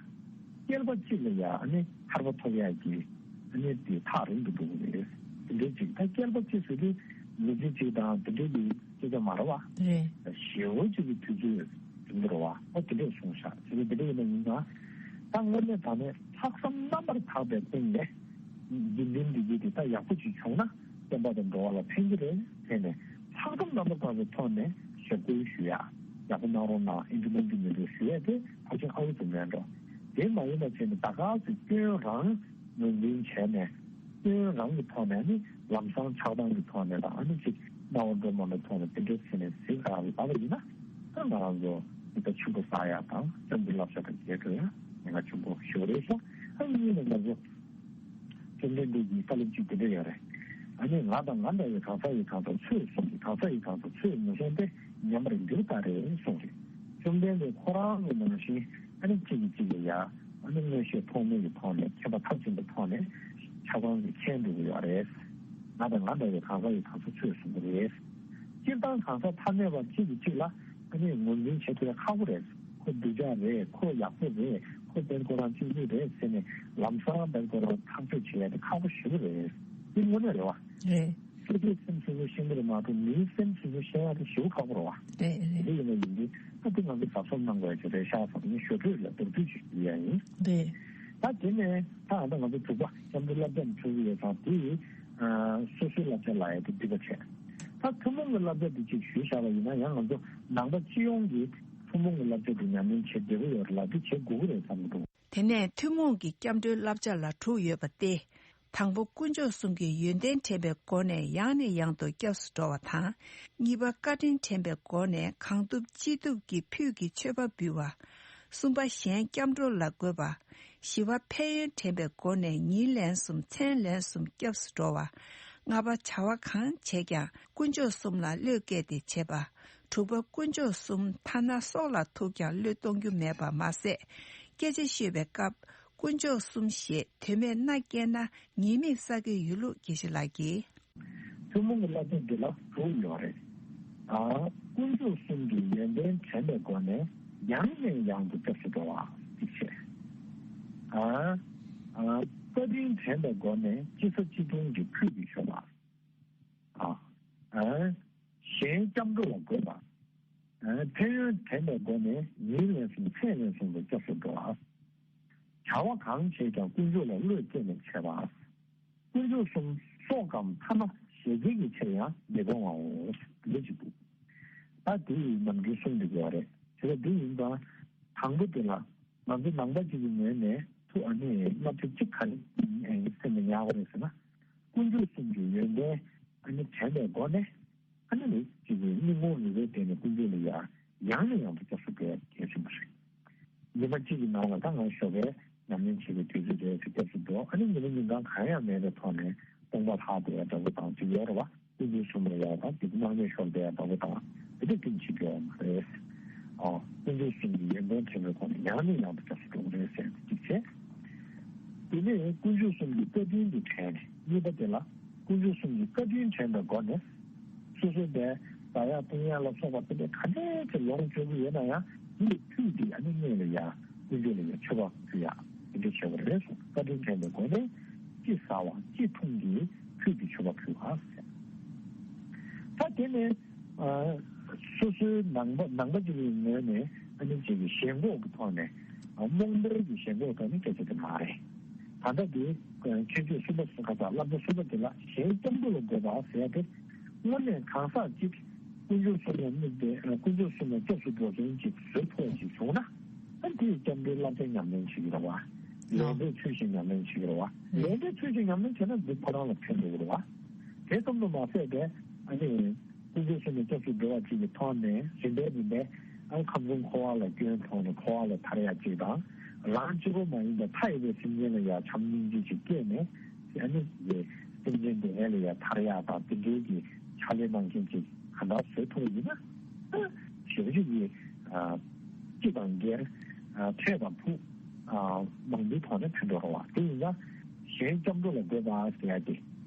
སྐྱེལ་པ་གཅིག་ལ་ཡང་ཨ་ནི་ཐར་པ་ཐོབ་ཡག་གི་ཨ་ནི་དེ་ཐག་རིང་དུ་འགྲོ་གི་རེད། དེ་འདྲའི་ཅིག་ད་སྐྱེལ་པ་གཅིག་ཟེར་དུས་མི་ཚེ་གཅིག་དང་དེ་འདྲའི་གི་སྐད་ཆ་མ་རེད་བ། རེད། ཞེ་པོ་ཅིག་གི་དུས་ཚོད་རིང་པོ་རེད་བ། ཨོ་དེ་འདྲས་གསུངས་ཤག་ཟེར་ནས་དེ་འདྲ་ཡིན་པ་ཡིན་ཙང་། ད་དངོས་གནས་དྲང་གནས་ལྷག་བསམ་རྣམ་པར་དག་པའི་སྟེང་ནས་དགེ་འདུན་འདི་གི་དེ་ད་ཡག་པོ་ཅིག་བྱུང་ན་བསྟན་པ་དང་འགྲོ་བ་ལ་ཕན་གྱི་རེད་ཟེར་ནས་ལྷག་བསམ་རྣམ་པར་དག་པའི་ཐོག་ནས་ཞབས་སྐུལ་ཞུ་ཡ། ཡག་པོ་གནང་རོགས་གནང་། ཨེ་འདྲ་མིན་འདི་མི་འདུག་ཞུ་ཡས་དེ་ཕལ་ཆེར་ཨ་འུ་ཙམ་མིན་འགྲོ། དེ་མ་ཡིན་པ་བྱས་ནས་ད་ག་ཟེ་སྐྱོན་རང་ངོས་འཛིན་བྱས་ནས་སྐྱོན་རང་གི་ཐོག་ནས་ནི་ལམ་སང་ཆགས་སྡང་གི་ཐོག་ནས་དང་ཨ་ནི་ཅིག་སྣང་བ་འགྲོ་མ་འགྲོ་ཐོག་ནས་དེ་འདྲ་བྱས་ནས་ཟེར་ག་ལབ་པ་ཡིན་ན། ད་ང་རང་ཚོ་འདི་ལྟ་ཆུ་འགོ་ཟ་ཡ་དང་སྐྱབས་འགྲོའི་བསླབ་བྱ་དང་འགལ་འགྲོ་ཡ་ཉེན་ཁ་ཆེན་པོ་ཞེ་པོ་རེད་ཤག་ཨ་ནི་གཉིས་ནས་ང་ཚོ། བཅོམ་ལྡན་འདས་ཀྱི་བཀའ་སློབ་ཅིག་དེ་འདྲ་ཡོད་རེད། ཨ་ནི་ང་དང་ང་འདྲ་བའི་གང་ཟག་ཡིན་གང་ཟག་ཚོས་གསུངས་ཏེ་གང་ཟག་ཡིན་གང་ཟག་ཚོས་མི་གསུངས་ཏེ་ཉན་པར་འགྱུར་ལྟར་རེ་གསུངས་རེད། བཅོམ་ལྡན་འདས་ཁོ་རང་གི་ནང་བཞིན་ཨ་ནི་གཅིག་གིས་གཅིག་ལ་ཡ་ཨ་ནི་མངོན་ཤེས་ཐོགས་མེད་ཀྱི་ཐོག་ནས་མཁྱེན་པ་མཐར་ཕྱིན་པའི་ཐོག་ནས་ཆབ་ཁང་གི་མཁྱེན་འགྲོ་གི་ཡོད་རེད། ང་དང་ང་འདྲ་བའི་གང་ཟག་ཡིན་གང་ཟག་ཚོས་གསུང་གི་རེད། སྤྱིར་བཏང་གང་ཟག་ཐ་མལ་པ་གཅིག་གིས་གཅིག་ལ་ཨ་ནི་ངོས་འཛིན་བྱེད་ཐུབ་ཡ་ཁག་པོ་རེད། ཁོ་སྡུག་ཅག་རེད། ཁོ་ཡག་པོ་རེད། ཁོ་དཔལ་ཁོ་རང་གཅིག་པུ་རེད་ཟེར་ནས་ལམ་སང་དཔལ་ཁོ་རང་ཐག་གཅོད་བྱེད་ཡ་དེ་ཁག་པོ་ཞེ་པོ་རེད། དེ་དངོས་གནས་རེད་བ། རེད། སོ་སོའི་སེམས་སོ་སོས་ཤེས་ཀྱི་རེད་མ་གཏོགས་མིའི་སེམས་སོ་སོས་ཤེས་ཡ་དེ་ཞེ་པོ་ཁག་པོ་རེད་བ། རེད་རེད། དེ་ཡིན་ན་ཡིན་དུས་ད་དེ་ང་ཚོ་གཟབ་གཟབ་གནང་དགོས་ཡ་ཅིག་རེད་ཤག་བསམ་ནས་ཞོར་འཕྲོས་ལ་མདོར་བསྡུས་ཅིག་ཞུ་ཡ་ཡིན། རེད། ད་དེ་ནས་ད་ང་ད་ང་ཚོ་དྲུག་པ་སྐྱབས་འགྲོ་བསླབ་བྱ་འཁྲུལ་གྱི་ཡོད་ཙང་དེ་ཡིས་སོ་སོའི་བསླབ་བྱ་ལ་ཡ་དེ་སྡིག་པ་བྱས། ད་ཐུན་མོང་གི་བསླབ་བྱ་དེ་ཅིག་ཞུས་བཞག་པ་ཡིན་ན་ཡང་ང་ཚོ་ནང་པ་སྤྱི་ཡོངས་ཀྱི་ཐུན་མོང་གི་བསླབ་བྱ་དེ་ཉམས་ལེན་བྱེད་བདེ་པོ་ཡོད་རེད་ལ་དེ་བྱེད་དགོས་ཀྱི་རེད་བསམ་གྱི་འདུག་དེ་ནས་ཐུན་མོང་གི་སྐྱབས་འགྲོའི་བསླབ་བྱ་ལ་དྲུག་ཡོད་པ་སྟེ། དང་པོ་དཀོན་མཆོག་གསུམ་གྱི་ཡོན་ཏན་དྲན་པའི་སྒོ་ནས་ཡང་ནས་ཡང་དུ་སྐྱབས་སུ་འགྲོ་བ་དང་། གཉིས་པ་བཀའ་དྲིན་དྲན་པའི་སྒོ་ནས་གང་ཐུབ་ཅི་ཐུབ་ཀྱིས་ཕུད་ཀྱིས་མཆོད་པ་འབུལ་བ། གསུམ་པ་གཞན་སྐྱབས་འགྲོ་ལ་འགོད་པ། བཞི་པ་ཕན་ཡོན་དྲན་པའི་སྒོ་ནས་ཉིན་ལན་གསུམ་མཚན་ལན་གསུམ་སྐྱབས་སུ་འགྲོ་བ། ལྔ་པ་བྱ་བ་གང་བྱས་ཀྱང་དཀོན་མཆོག་གསུམ་ལ་བློས་བཀལ་ཏེ་བྱེད་པ། དྲུག་པ་དཀོན་མཆོག་གསུམ་ཐ་ན་སྲོག་ལ་ཐུག་ཀྱང་བློས་གཏོང་རྒྱུ་མེད་པ་མ་ཟད། སྐད་ཆ་ཤོད་པའི་སྐབས་དཀོན་མཆོག་གསུམ་ཞེས་དོན་མེད་མནའ་སྐྱེལ་ན་ཉེས་དམིགས་བསགས་ཀྱི་ཡོད་ལུགས་དགེ་བཤེས་ལགས་ཀྱིས། ཐུན་མོང་གི་བསླབ་བྱ་འདི་ལ་དྲུག་ཡོད་རེད། ཨ། དཀོན་མཆོག་གསུམ་གྱི་ཡོན་ཏན་དྲན་པའི་སྒོ་ནས་ཡང་ནས་ཡང་དུ་སྐྱབས་སུ་འགྲོ་བ་གཅིག་བྱས། ཨ། ཨ། བཀའ་དྲིན་དྲན་པའི་སྒོ་ནས་ཅི་ཟ་ཅི་འཐུང་གི་ཕུད་ཀྱིས་མཆོད་པ། ཨ། ཨ། གཞན་སྐྱབས་འགྲོ་ལ་འགོད་པ། ཨ། ཕན་ཡོན་དྲན་པའི་སྒོ་ནས་ཉིན་ལན་གསུམ་མཚན་ལན་གསུམ་དུ་སྐྱབས་སུ་འགྲོ་བ། བྱ་བ་གང་བྱས་ཀྱང་དཀོན་མཆོག་ལ་བློས་བཀལ་ནས་བྱེད་པ། དཀོན་མཆོག་གསུམ་སྲོག་གམ་ཐ་ན་ཞེ་འགྲས་ཀྱི་ཕྱིར་ཡང་མི་སྤོང་བའོ། འདི་ཅིག་འདུག་ད་དེ་ཡི་ནམ་རྒྱུན་གསུངས་འདུག་ཡོད་རེད། དེ་ལ་འདི་ཡིན་ཙང་། དང་པོ་དེ་ལ་ང་ཚོ་ནང་པ་ཅིག་གི་ངོས་ནས་ཐུགས་ཨ་ནི་བསླབ་བྱ་གཅིག་ག་རེ་སེམས་ལ་ཉར་དགོས་རེད་ཟེར་ན། དཀོན་མཆོག་གསུམ་གྱི་ཡོན་ཏན་ཨ་ནི་དྲན་པའི་སྒོ་ནས། ཨ་ནི་ཅིག་གི་སྙིང་ཁོང་རུས་པའི་གཏིང་ནས་དཀོན་མཆོག་ལ་ཡ་ཡང་ནས་ཡང་དུ་སྐྱབས་སུ་འགྲོ་ཡ་གལ་ཆེན་པོ་རེད། ཉི་མ་གཅིག་གི་ནང་ལ་ད་ང་ཞོགས་པའི་ཉམས་ལེན་བྱེད་པའི་དུས་ཚོད་རེད་ཟེར་སྐབས་སུ་འགྲོ། ཨ་ནི་ཉི་མ་ཉིན་གང་གང་ཡང་མེད་པའི་ཐོག་ནས་སྟོང་པ་ལྷག་བསྡད་ཡ་འདྲ་པོ་དང་ཅིག་ཡོད་རེད་བ། དཀོན་མཆོག་གསུམ་ལ་ཡ་དང་ཅིག་སྣང་མེད་ཤོར་བསྡད་ཡ་འདྲ་པོ་དང་དེ་འདྲ་ཅིག་བྱེད་ཀྱི་ཡོད་མ་རེད། ཨ། དཀོན་མཆོག་གསུམ་གྱི་ཡོན་ཏན་དྲན་པའི་སྒོ་ནས་ཡང་ནས་ཡང་དུ་སྐྱབས་སུ་འགྲོ་གི་རེད་ཟེར་ནས་གཅིག་བྱས། དེ་ནས་དཀོན་མཆོག་གསུམ་གྱི་བཀའ་དྲིན་དུ་དྲན་ནས་གཉིས་པ་དེ་ལ། དཀོན་མཆོག་གསུམ་གྱི་བཀའ་དྲིན་དྲན་པའི་སྒོ་ནས། སོ་སོའི་པའི་ཟ་ཡག་འཐུང་ཡག་ལ་སོགས་པ་དེ་འདྲའི་ག་འདྲའི་ཅིག་ལོངས་སྤྱོད་ཀྱི་ཡོད་ན་ཡང་། དེ་ལས་ཕུད་དེ་ཨ་ནི་སྔོན་ལ་ཡ་དཀོན་མཆོག་ལ་ཡ་མཆོད་པ་ཕུལ་ཡག་དེ་འདྲ་བྱེད་དགོས་རེད་གསུངས། བཀའ་དྲིན་དྲན་པའི་སྒོ་ནས་ཅི་ཟ་བ་ཅི་འཐུང་གི་ཕུད་དེ་མཆོད་པ་ཕུལ་བ་ཟེར། ད་དེ་ནས་ཨ། སོ་སོའི་ནང་པ་ནང་པ་ཅིག་གི་ངོས་ནས་ཨ་ནི་ཅིག་གི་ཞེན་ཁོག་གི་ཐོག་ནས། རྨོངས་པའི་གི་ཞེན་ཁོག་ཐོག་ནས་སྐད་ཆ་དེ་མ་རེད། ད་ལྟ་དེ་ཁྱད་ཆོས་གསུམ་པ་གསུམ་ཁ་ཚ་བསླབ་བྱ་གསུམ་པ་དེ་ལ་གཞན་སྐྱབས་འགྲོ་ལ་འགོད་པ་ཟེར་ཡ་དེ། དངོས་གནས་གང་ཟག་གཅིག་དཀོན་མཆོག་གསུམ་ལ་དམིགས་ཏེ་དཀོན་མཆོག་གསུམ་ལ་སྐྱབས་སུ་འགྲོ་མཁན་གཅིག་བཟོ་ཐུབ་པ་ཞིག་བྱུང་ན། ཨ་དེས་སྐྱབས་འགྲོའི་བསླབ་བྱ་ཉམས་ལེན་བྱེད་ཀྱི་རེད་བ། ལས་འབྲས་ཚུལ་བཞིན་ཉམས་ལེན་བྱེད་ཀྱི་རེད་བ། ལས་འབྲས་ཚུལ་བཞིན་ཉམས་ལེན་བྱས་ན་འདི་ཁོ་རང་ལ་ཕན་ཐོགས་ཀྱི་རེད་བ། དེ་ཙམ་དུ་མ་ཟད་པའི་ཨ་ནི། དཀོན་མཆོག་གསུམ་ལ་སྐྱབས་སུ་འགྲོ་བ་ཅིག་གི་ཐོག་ནས་རིམ་པས་རིམ་པས་ཨ་ཁམས་གསུམ་འཁོར་བ་ལ་སྐྱོན་ཐོག་ནས་འཁོར་བ་ལས་ཐར་ཡག་ཅིག་དང་། རང་གཅིག་པོ་མ་ཡིན་པའི་མཐའ་ཡས་པའི་སེམས་ཅན་ལ་ཡང་བྱམས་སྙིང་རྗེ་ཅིག་སྐྱེས་ནས། ཨ་ནི་སེམས་ཅན་དེ་ཨེ་ལ་ཡང་ཐར་ཡག་དང་དེ་འདྲའི་གི་ཕྱག་ལས་གནང་མཁན་ཅིག་ག་འདྲ་བཟོ་ཐུབ་པ་ཡིན་ན། ཞེ་པོ་ཅིག་གི་སྐྱིད་དང་སྒེར། འཕྲད་དང་ཕུགས། མང་པོའི་ཐོག་ནས་ཕན་ཐོགས་རོགས་བ་དེ་ཡིན་ན། གཞན་སྐྱབས་འགྲོ་ལ་འགོད་པ་ཟེར་ཡ་དེ།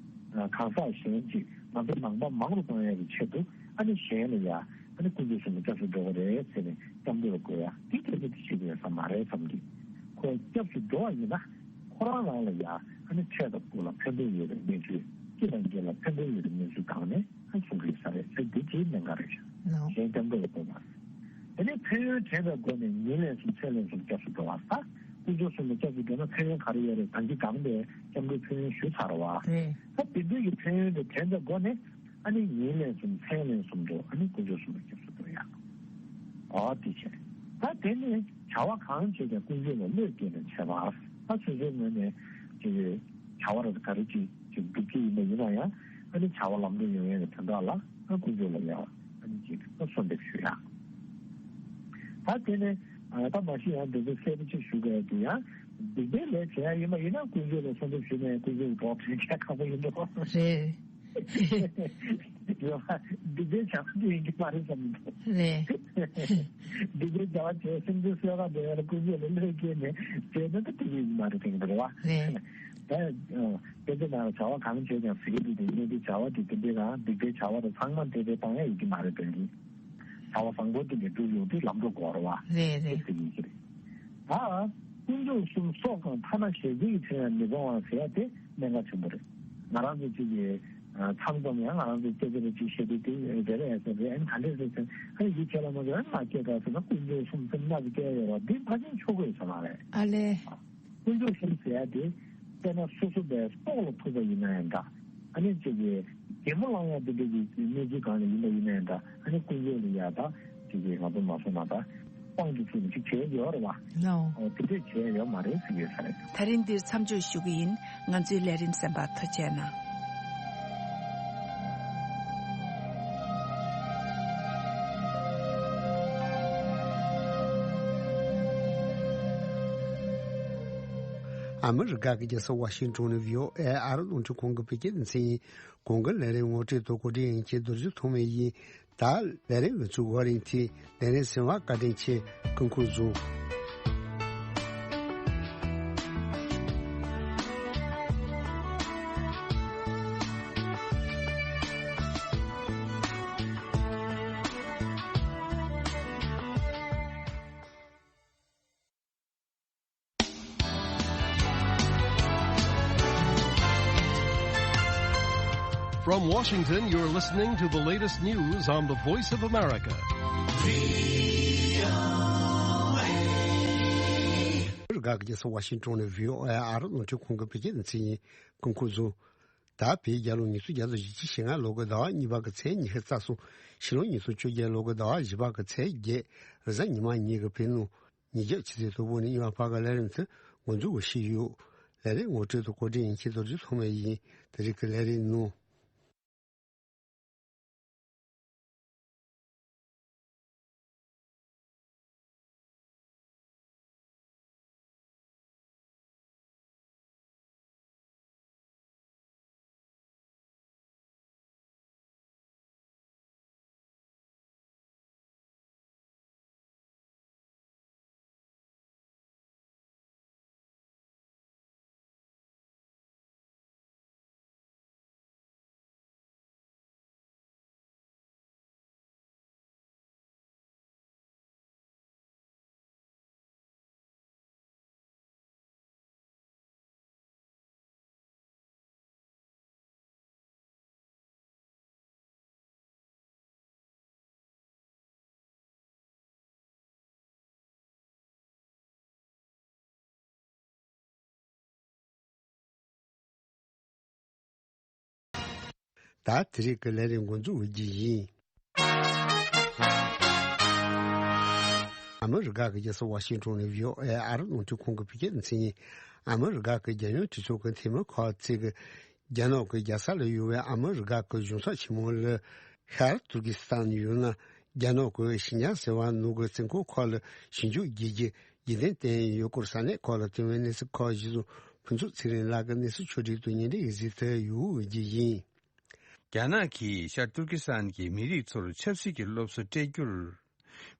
གང་ཟག་གཞན་གཅིག་ང་ཚོ་ནང་པ་མང་རུ་གཏོང་ཡ་གི་ཆེད་དུ་ཨ་ནི་གཞན་ལ་ཡ་ཨ་ནི་དཀོན་མཆོག་གསུམ་ལ་སྐྱབས་སུ་འགྲོ་གི་རེད་ཟེར་ནས་སྐྱབས་འགྲོ་ལ་འགོད་ཡ་དེ་དེ་ཚོ་དེ་བྱེད་དགོས་ས་མ་རེད་བསམ་གི། ཁོ་སྐྱབས་སུ་འགྲོ་བ་ཡིན་ན་ཁོ་རང་རང་ལ་ཡ་ཨ་ནི་འཕྲད་དང་ཕུགས་ལ་ཕན་ཐོགས་ཡོད་པའི་གནས་ཚུལ་སྐྱིད་དང་རྒྱུ་ལ་ཕན་ཐོགས་ཡོད་པའི་གནས་ཚུལ་སྒང་ནས། ཨ་གསུང་གི་ཡོད་ས་རེད་ཟེར་འདི་ཅིའི་གནད་འགག་རེད་ཤག་ལོ། གཞན་སྐྱབས་འགྲོ་ལ་འགོད་པ། དེ་ནས་ཕན་ཡོན་དྲན་པའི་སྒོ་ནས་ཉིན་ལན་གསུམ་མཚན་ལན་གསུམ་སྐྱབས་སུ་འགྲོ་བ་ཟེར། དཀོན་མཆོག་གསུམ་ལ་སྐྱབས་སུ་འགྲོ་ན་ཕན་ཡོན་ག་རེ་ཡོད་རེད། ད་གིན་གང་དེ་སྐྱབས་འགྲོའི་ཕན་ཡོན་ཞུས་ཚར་བ། རེད། ད་དེ་འདྲའི་གི་ཕན་ཡོན་དེ་དྲན་པའི་སྒོ་ནས་ཨ་ནི་ཉིན་ལན་གསུམ་མཚན་ལན་གསུམ་དུ་ཨ་ནི་དཀོན་མཆོག་གསུམ་ལ་སྐྱབས་སུ་འགྲོ་ཡག་ཨོ་དེ་བྱས། ད་དེ་ནས་བྱ་བ་གང་བྱེད་ཀྱང་དཀོན་མཆོག་ལ་བློས་བཀལ་ནས་བྱེད་པ། ད་སོ་སོའི་ངོས་ནས་ཅིག་བྱ་བ་རེ་ག་རེ་ཅིག་ཅིག་སྒྲུབ་ཀྱི་ཡིན་པ་ཡིན་ན་ཡང་ཨ་ནི་བྱ་བ་ལམ་འགྲོ་ཡོང་ཡས་ཀྱི་དོན་དག་ལ་ཨ་དཀོན་མཆོག་ལ་ཡང་ཨ་ནི་ཅིག་ཨ་གསོལ་འདེབས་ཞུ་ཡག་ད་དེ་ནས་ད་མ་གཞི་ཡང་འདི་ཚོ་གསལ་པོ་ཅིག་ཞུ་དགོས་ཡ་དེ་ཡང་སྡིག་པའི་ལས་བྱེད་ཡ་ཡིན་པ་ཡིན་ན་དཀོན་མཆོག་ལ་གསོལ་འདེབས་ཞུས་ནས་དཀོན་མཆོག་གི་གྲོགས་བྱེད་མཁན་ཁག་པོ་ཡིན་འགྲོ། རེད། ཡོད་པ། སྡིག་པའི་བྱ་བ་དེ་ཡིན་གྱི་མ་རེད་བསམ་གྱི་འདུག་རེད། སྡིག་པའི་བྱ་བ་བྱས་སེམས་ཅན་གསོད་པ་འདྲ་ཡ་ལ་དཀོན་མཆོག་ལ་བློས་བཀལ་ནས་བྱས་ན་ད་དེ་ཡིན་གྱི་མ་རེད་དྲན་གྱི་འདུག་རེད་བ། རེད། ད་དཔེ་ཆ་ནང་ལ་བྱ་བ་གང་བྱས་ཀྱང་ཟེར་གྱི་འདུག་དེ་ནས་དེ་བྱ་བ་དེ་དེ་འདྲའི་རང་སྡིག་པའི་བྱ་བ་དེ་ཚང་མ་དེ་དེ་བཏང་ཡ་ཡིན་གྱི་མ་རེད་དྲན་གྱི། བྱ་བ་བཟང་པོ་དེ་འདྲ་སྒྲུབ་ཡོང་དུས་ལམ་འགྲོ་དགོས་རེད་བ། རེད་རེད། དེ་ཟེར་གྱི་རེད། ད་དཀོན་མཆོག་གསུམ་སྲོག་དང་ཐ་ན་ཞེ་གཅིག་གི་ཕྱིར་ཡང་མི་སྤོང་བ་ཟེར་ཡ་དེ་གནད་འགག་ཆེན་པོ་རེད། ང་རང་ཚོ་གཅིག་གིས་མཚམས་མཚམས་ཡང་ང་རང་ཚོ་སྐད་ཆ་རེ་གཅིག་བཤད་དུས་དེ་རེ་རེ་ཨེ་ཟེར་རེད། ཨ་ནི་ག་འདྲས་ཟེར་ཟེར་ཨ་ནི་ཡིད་ཆེས་ལ་མ་ཟེར་ཨ་ནི་མ་སྐྱེས་ག་ཟེར་ན་དཀོན་མཆོག་གསུམ་ཟེར་ན་གི་སྐྱེ་ཡོད་རེད་བ། འདི་ཕལ་ཆེར་ཆོག་གི་ཡོད་ས་མ་རེད། ཨ་ལས། དཀོན་མཆོག་གསུམ་ཟེར་ཡ་དེ་དཔེར་ན་སོ་སོ་པའི་སྲོག་ལ་ཐུག་པ་ཡིན་ན་ཡང་འདྲ། ཨ་ནི་ཅིག་གི་གད་མོ་བླངས་ཡ་དེ་འདྲ་གི་གནས་ཚུལ་སྒང་ལ་ཡིན་པ་ཡིན་ན་ཡང་འདྲ། ཨ་ནི་དཀོན་མཆོག་ལ་ཡ་ད་ཅིག་གི་ང་ཚོ་མ་སོང་ན་ད་དཔང་དུ་ཚུད་ནས་ཅིག་བྱས་ཡོད་རེད་བ། ལའོ། ཨོ་དེ་འདྲས་བྱས་ཡོད་མ་རེད་ཟེར་ཡོད་ས་རེད། ད་རིང་འདིར་མཚམས་འཇོག་ཞུ་གི་ཡིན། ང་ཚོའི་ལས་རིམ་གསན་པར་ཐུགས་རྗེ་གནང་། ཨ་མི་རི་ཀ་གི་རྒྱལ་ས་ཝ་ཤིང་ཊོན་ནས་བྷི་ཨོ་ཨེ་ཨ་རི་རླུང་འཕྲིན་ཁང་གི་བོད་སྐད་སྡེ་ཚན་ཡིན། གོང་གི་ལས་རིམ་ངོ་སྤྲོད་དང་གོ་སྒྲིག་ཡིན་གྱི་རྡོ་རྗེ་ཐོགས་མེད་ཡིན། ད་ལས་རིམ་གྱི་ཚུགས་བར་རིང་ཐིག་ལས་རིམ་གསན་པ་བཀའ་དྲིན་ཆེ། སྐུ་ཁམས་བཟང་། From Washington, you're listening to the latest news on the Voice of America. རྒྱ་གར་རྒྱལ་ས་ཝ་ཤིང་ཊོན་ནས་བྷི་ཨོ་ཨེ་ཨ་རི་རླུང་འཕྲིན་ཁང་གི་བོད་སྐད་སྡེ་ཚན་ཡིན། སྐུ་ཁམས་བཟང་། ད་བོད་རྒྱལ་ལོ་ཉིས་སྟོང་བརྒྱ་དང་བཞི་བཅུ་ཞེ་ལྔ་ལོ་གི་ཟླ་བ་གཉིས་པ་གི་ཚེས་ཉི་ཤུ་རྩ་གསུམ། ཕྱི་ལོ་ཉིས་སྟོང་བཅོ་བརྒྱད་ལོ་གི་ཟླ་བ་བཞི་པ་གི་ཚེས་བརྒྱད། རེས་གཟའ་ཉི་མ་ཉིན་གྱི་བོད་ནང་ཉིན་རྒྱབ་ཕྱི་ཚེས་དང་པོ་ནས་ཉི་མ་བར་གྱི་ལས་རིམ་དེ་འགོ་འཛུགས་ཞུས་ཡོད། ལས་རིམ་ངོ་སྤྲོད་དང་གོ་སྒྲིག་ཡིན་གྱི་རྡོ་རྗེ་ཐོགས་མེད་ཡིན། དེ་རིང་གི་ལས་རིམ་ནང་། ད་དེ་རིང་གི་ལས་རིམ་འགོ་འཛུགས་འོས་ཀྱི་ཡིན། ཨ་མི་རི་ཀ་གི་རྒྱལ་ས་ཝ་ཤིང་ཊོན་ནས་བྷི་ཨོ་ཨེ་ཨ་རི་རླུང་འཕྲིན་ཁང་གི་བོད་སྐད་སྡེ་ཚན་ཡིན། ཨ་མི་རི་ཀ་གི་རྒྱལ་ཡོངས་གྲོས་ཚོགས་ཀྱི་འཐུས་མི་ཁག་ཅིག་གིས་རྒྱ་ནག་གི་རྒྱལ་ས་ལ་ཡོད་པའི་ཨ་མི་རི་ཀ་གི་གཞུང་ཚབ་ཆེན་མོ་ལ་ཤར་ཏུར་ཀི་སི་ཐན་ཡང་ན་རྒྱ་ནག་གི་ཤིན་ཅང་ཟེར་བ་ནང་གི་བཙོན་ཁང་ཁག་ལ་ཞིབ་འཇུག་བགྱིད་རྒྱུ་རྒྱུན་ལྡན་བསྟན་ཡོད་སྐོར་ས་གནས་ཁག་ལ་ཐོན་པའི་གནས་ཚུལ་ཁག་གཞིར་བཟུང་ཕུན་ཚོགས་ཚེ་རིང་ལགས་ཀྱིས་གནས་ཚུལ་ཕྱོགས་སྒྲིག་དང་སྙན་སྒྲོན་ཡིག་གཟིགས་དེ་ཡོང་རྒྱུ་ཡིན། རྒྱ་ནག་གིས་ཤར་ཏུར་ཀི་སི་ཐན་གྱི་མི་རིགས་ཚོར་ཆབ་སྲིད་ཀྱི་སློབ་གསོ་སྤྲད་རྒྱུར།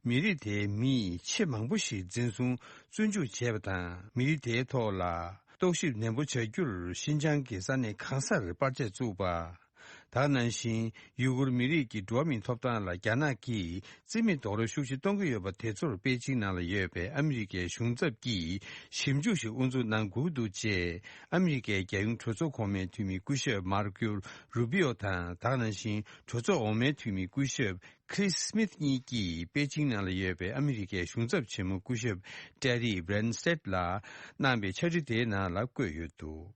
མི་རིགས་དེའི་མིས་ཆེས་མང་པོ་ཞིག་འཛིན་བཟུང་བཙོན་འཇུག་བྱས་པ་དང་། མི་རིགས་དེའི་ཐོག་ལ་རྟོག་ཞིབ་ནན་པོ་བྱ་རྒྱུར་ཤིན་ཅང་གི་ས་གནས་གང་སར་པར་ཆས་བཙུགས་པ། ད་ག་ནང་བཞིན་ཡུ་གུར་མི་རིགས་ཀྱི་འགྲོ་བ་མིའི་ཐོབ་ཐང་ལ་རྒྱ་ནག་གིས་རྩིས་མེད་རྡོག་རོལ་ཤུགས་ཆེ་གཏོང་གི་ཡོད་པ་དེ་ཚོར་པེ་ཅིང་ནང་ལ་ཡོད་པའི་ཨ་མི་རི་ཀའི་གཞུང་ཚབ་ཀྱིས་ཞིབ་འཇུག་ཞིག་དབུ་འཛུགས་གནང་དགོས་འདུག་ཅེས་ཨ་མི་རི་ཀའི་རྒྱལ་ཡོངས་གྲོས་ཚོགས་གོང་མའི་འཐུས་མི་སྐུ་ཞབས་མར་ཀོ་རུ་པི་ཨོ་དང་། ད་ག་ནང་བཞིན་གྲོས་ཚོགས་འོག་མའི་འཐུས་མི་སྐུ་ཞབས་ཁི་རིས་སི་མིཐ་གཉིས་ཀྱིས་པེ་ཅིང་ནང་ལ་ཡོད་པའི་ཨ་མི་རི་ཀའི་གཞུང་ཚབ་ཆེན་མོ་སྐུ་ཞབས་ཏེ་རི་བྷི་རན་སི་ཊེད་ལ་གནང་པའི་ཕྱག་བྲིས་དེའི་ནང་ལ་བཀོད་ཡོད་འདུག་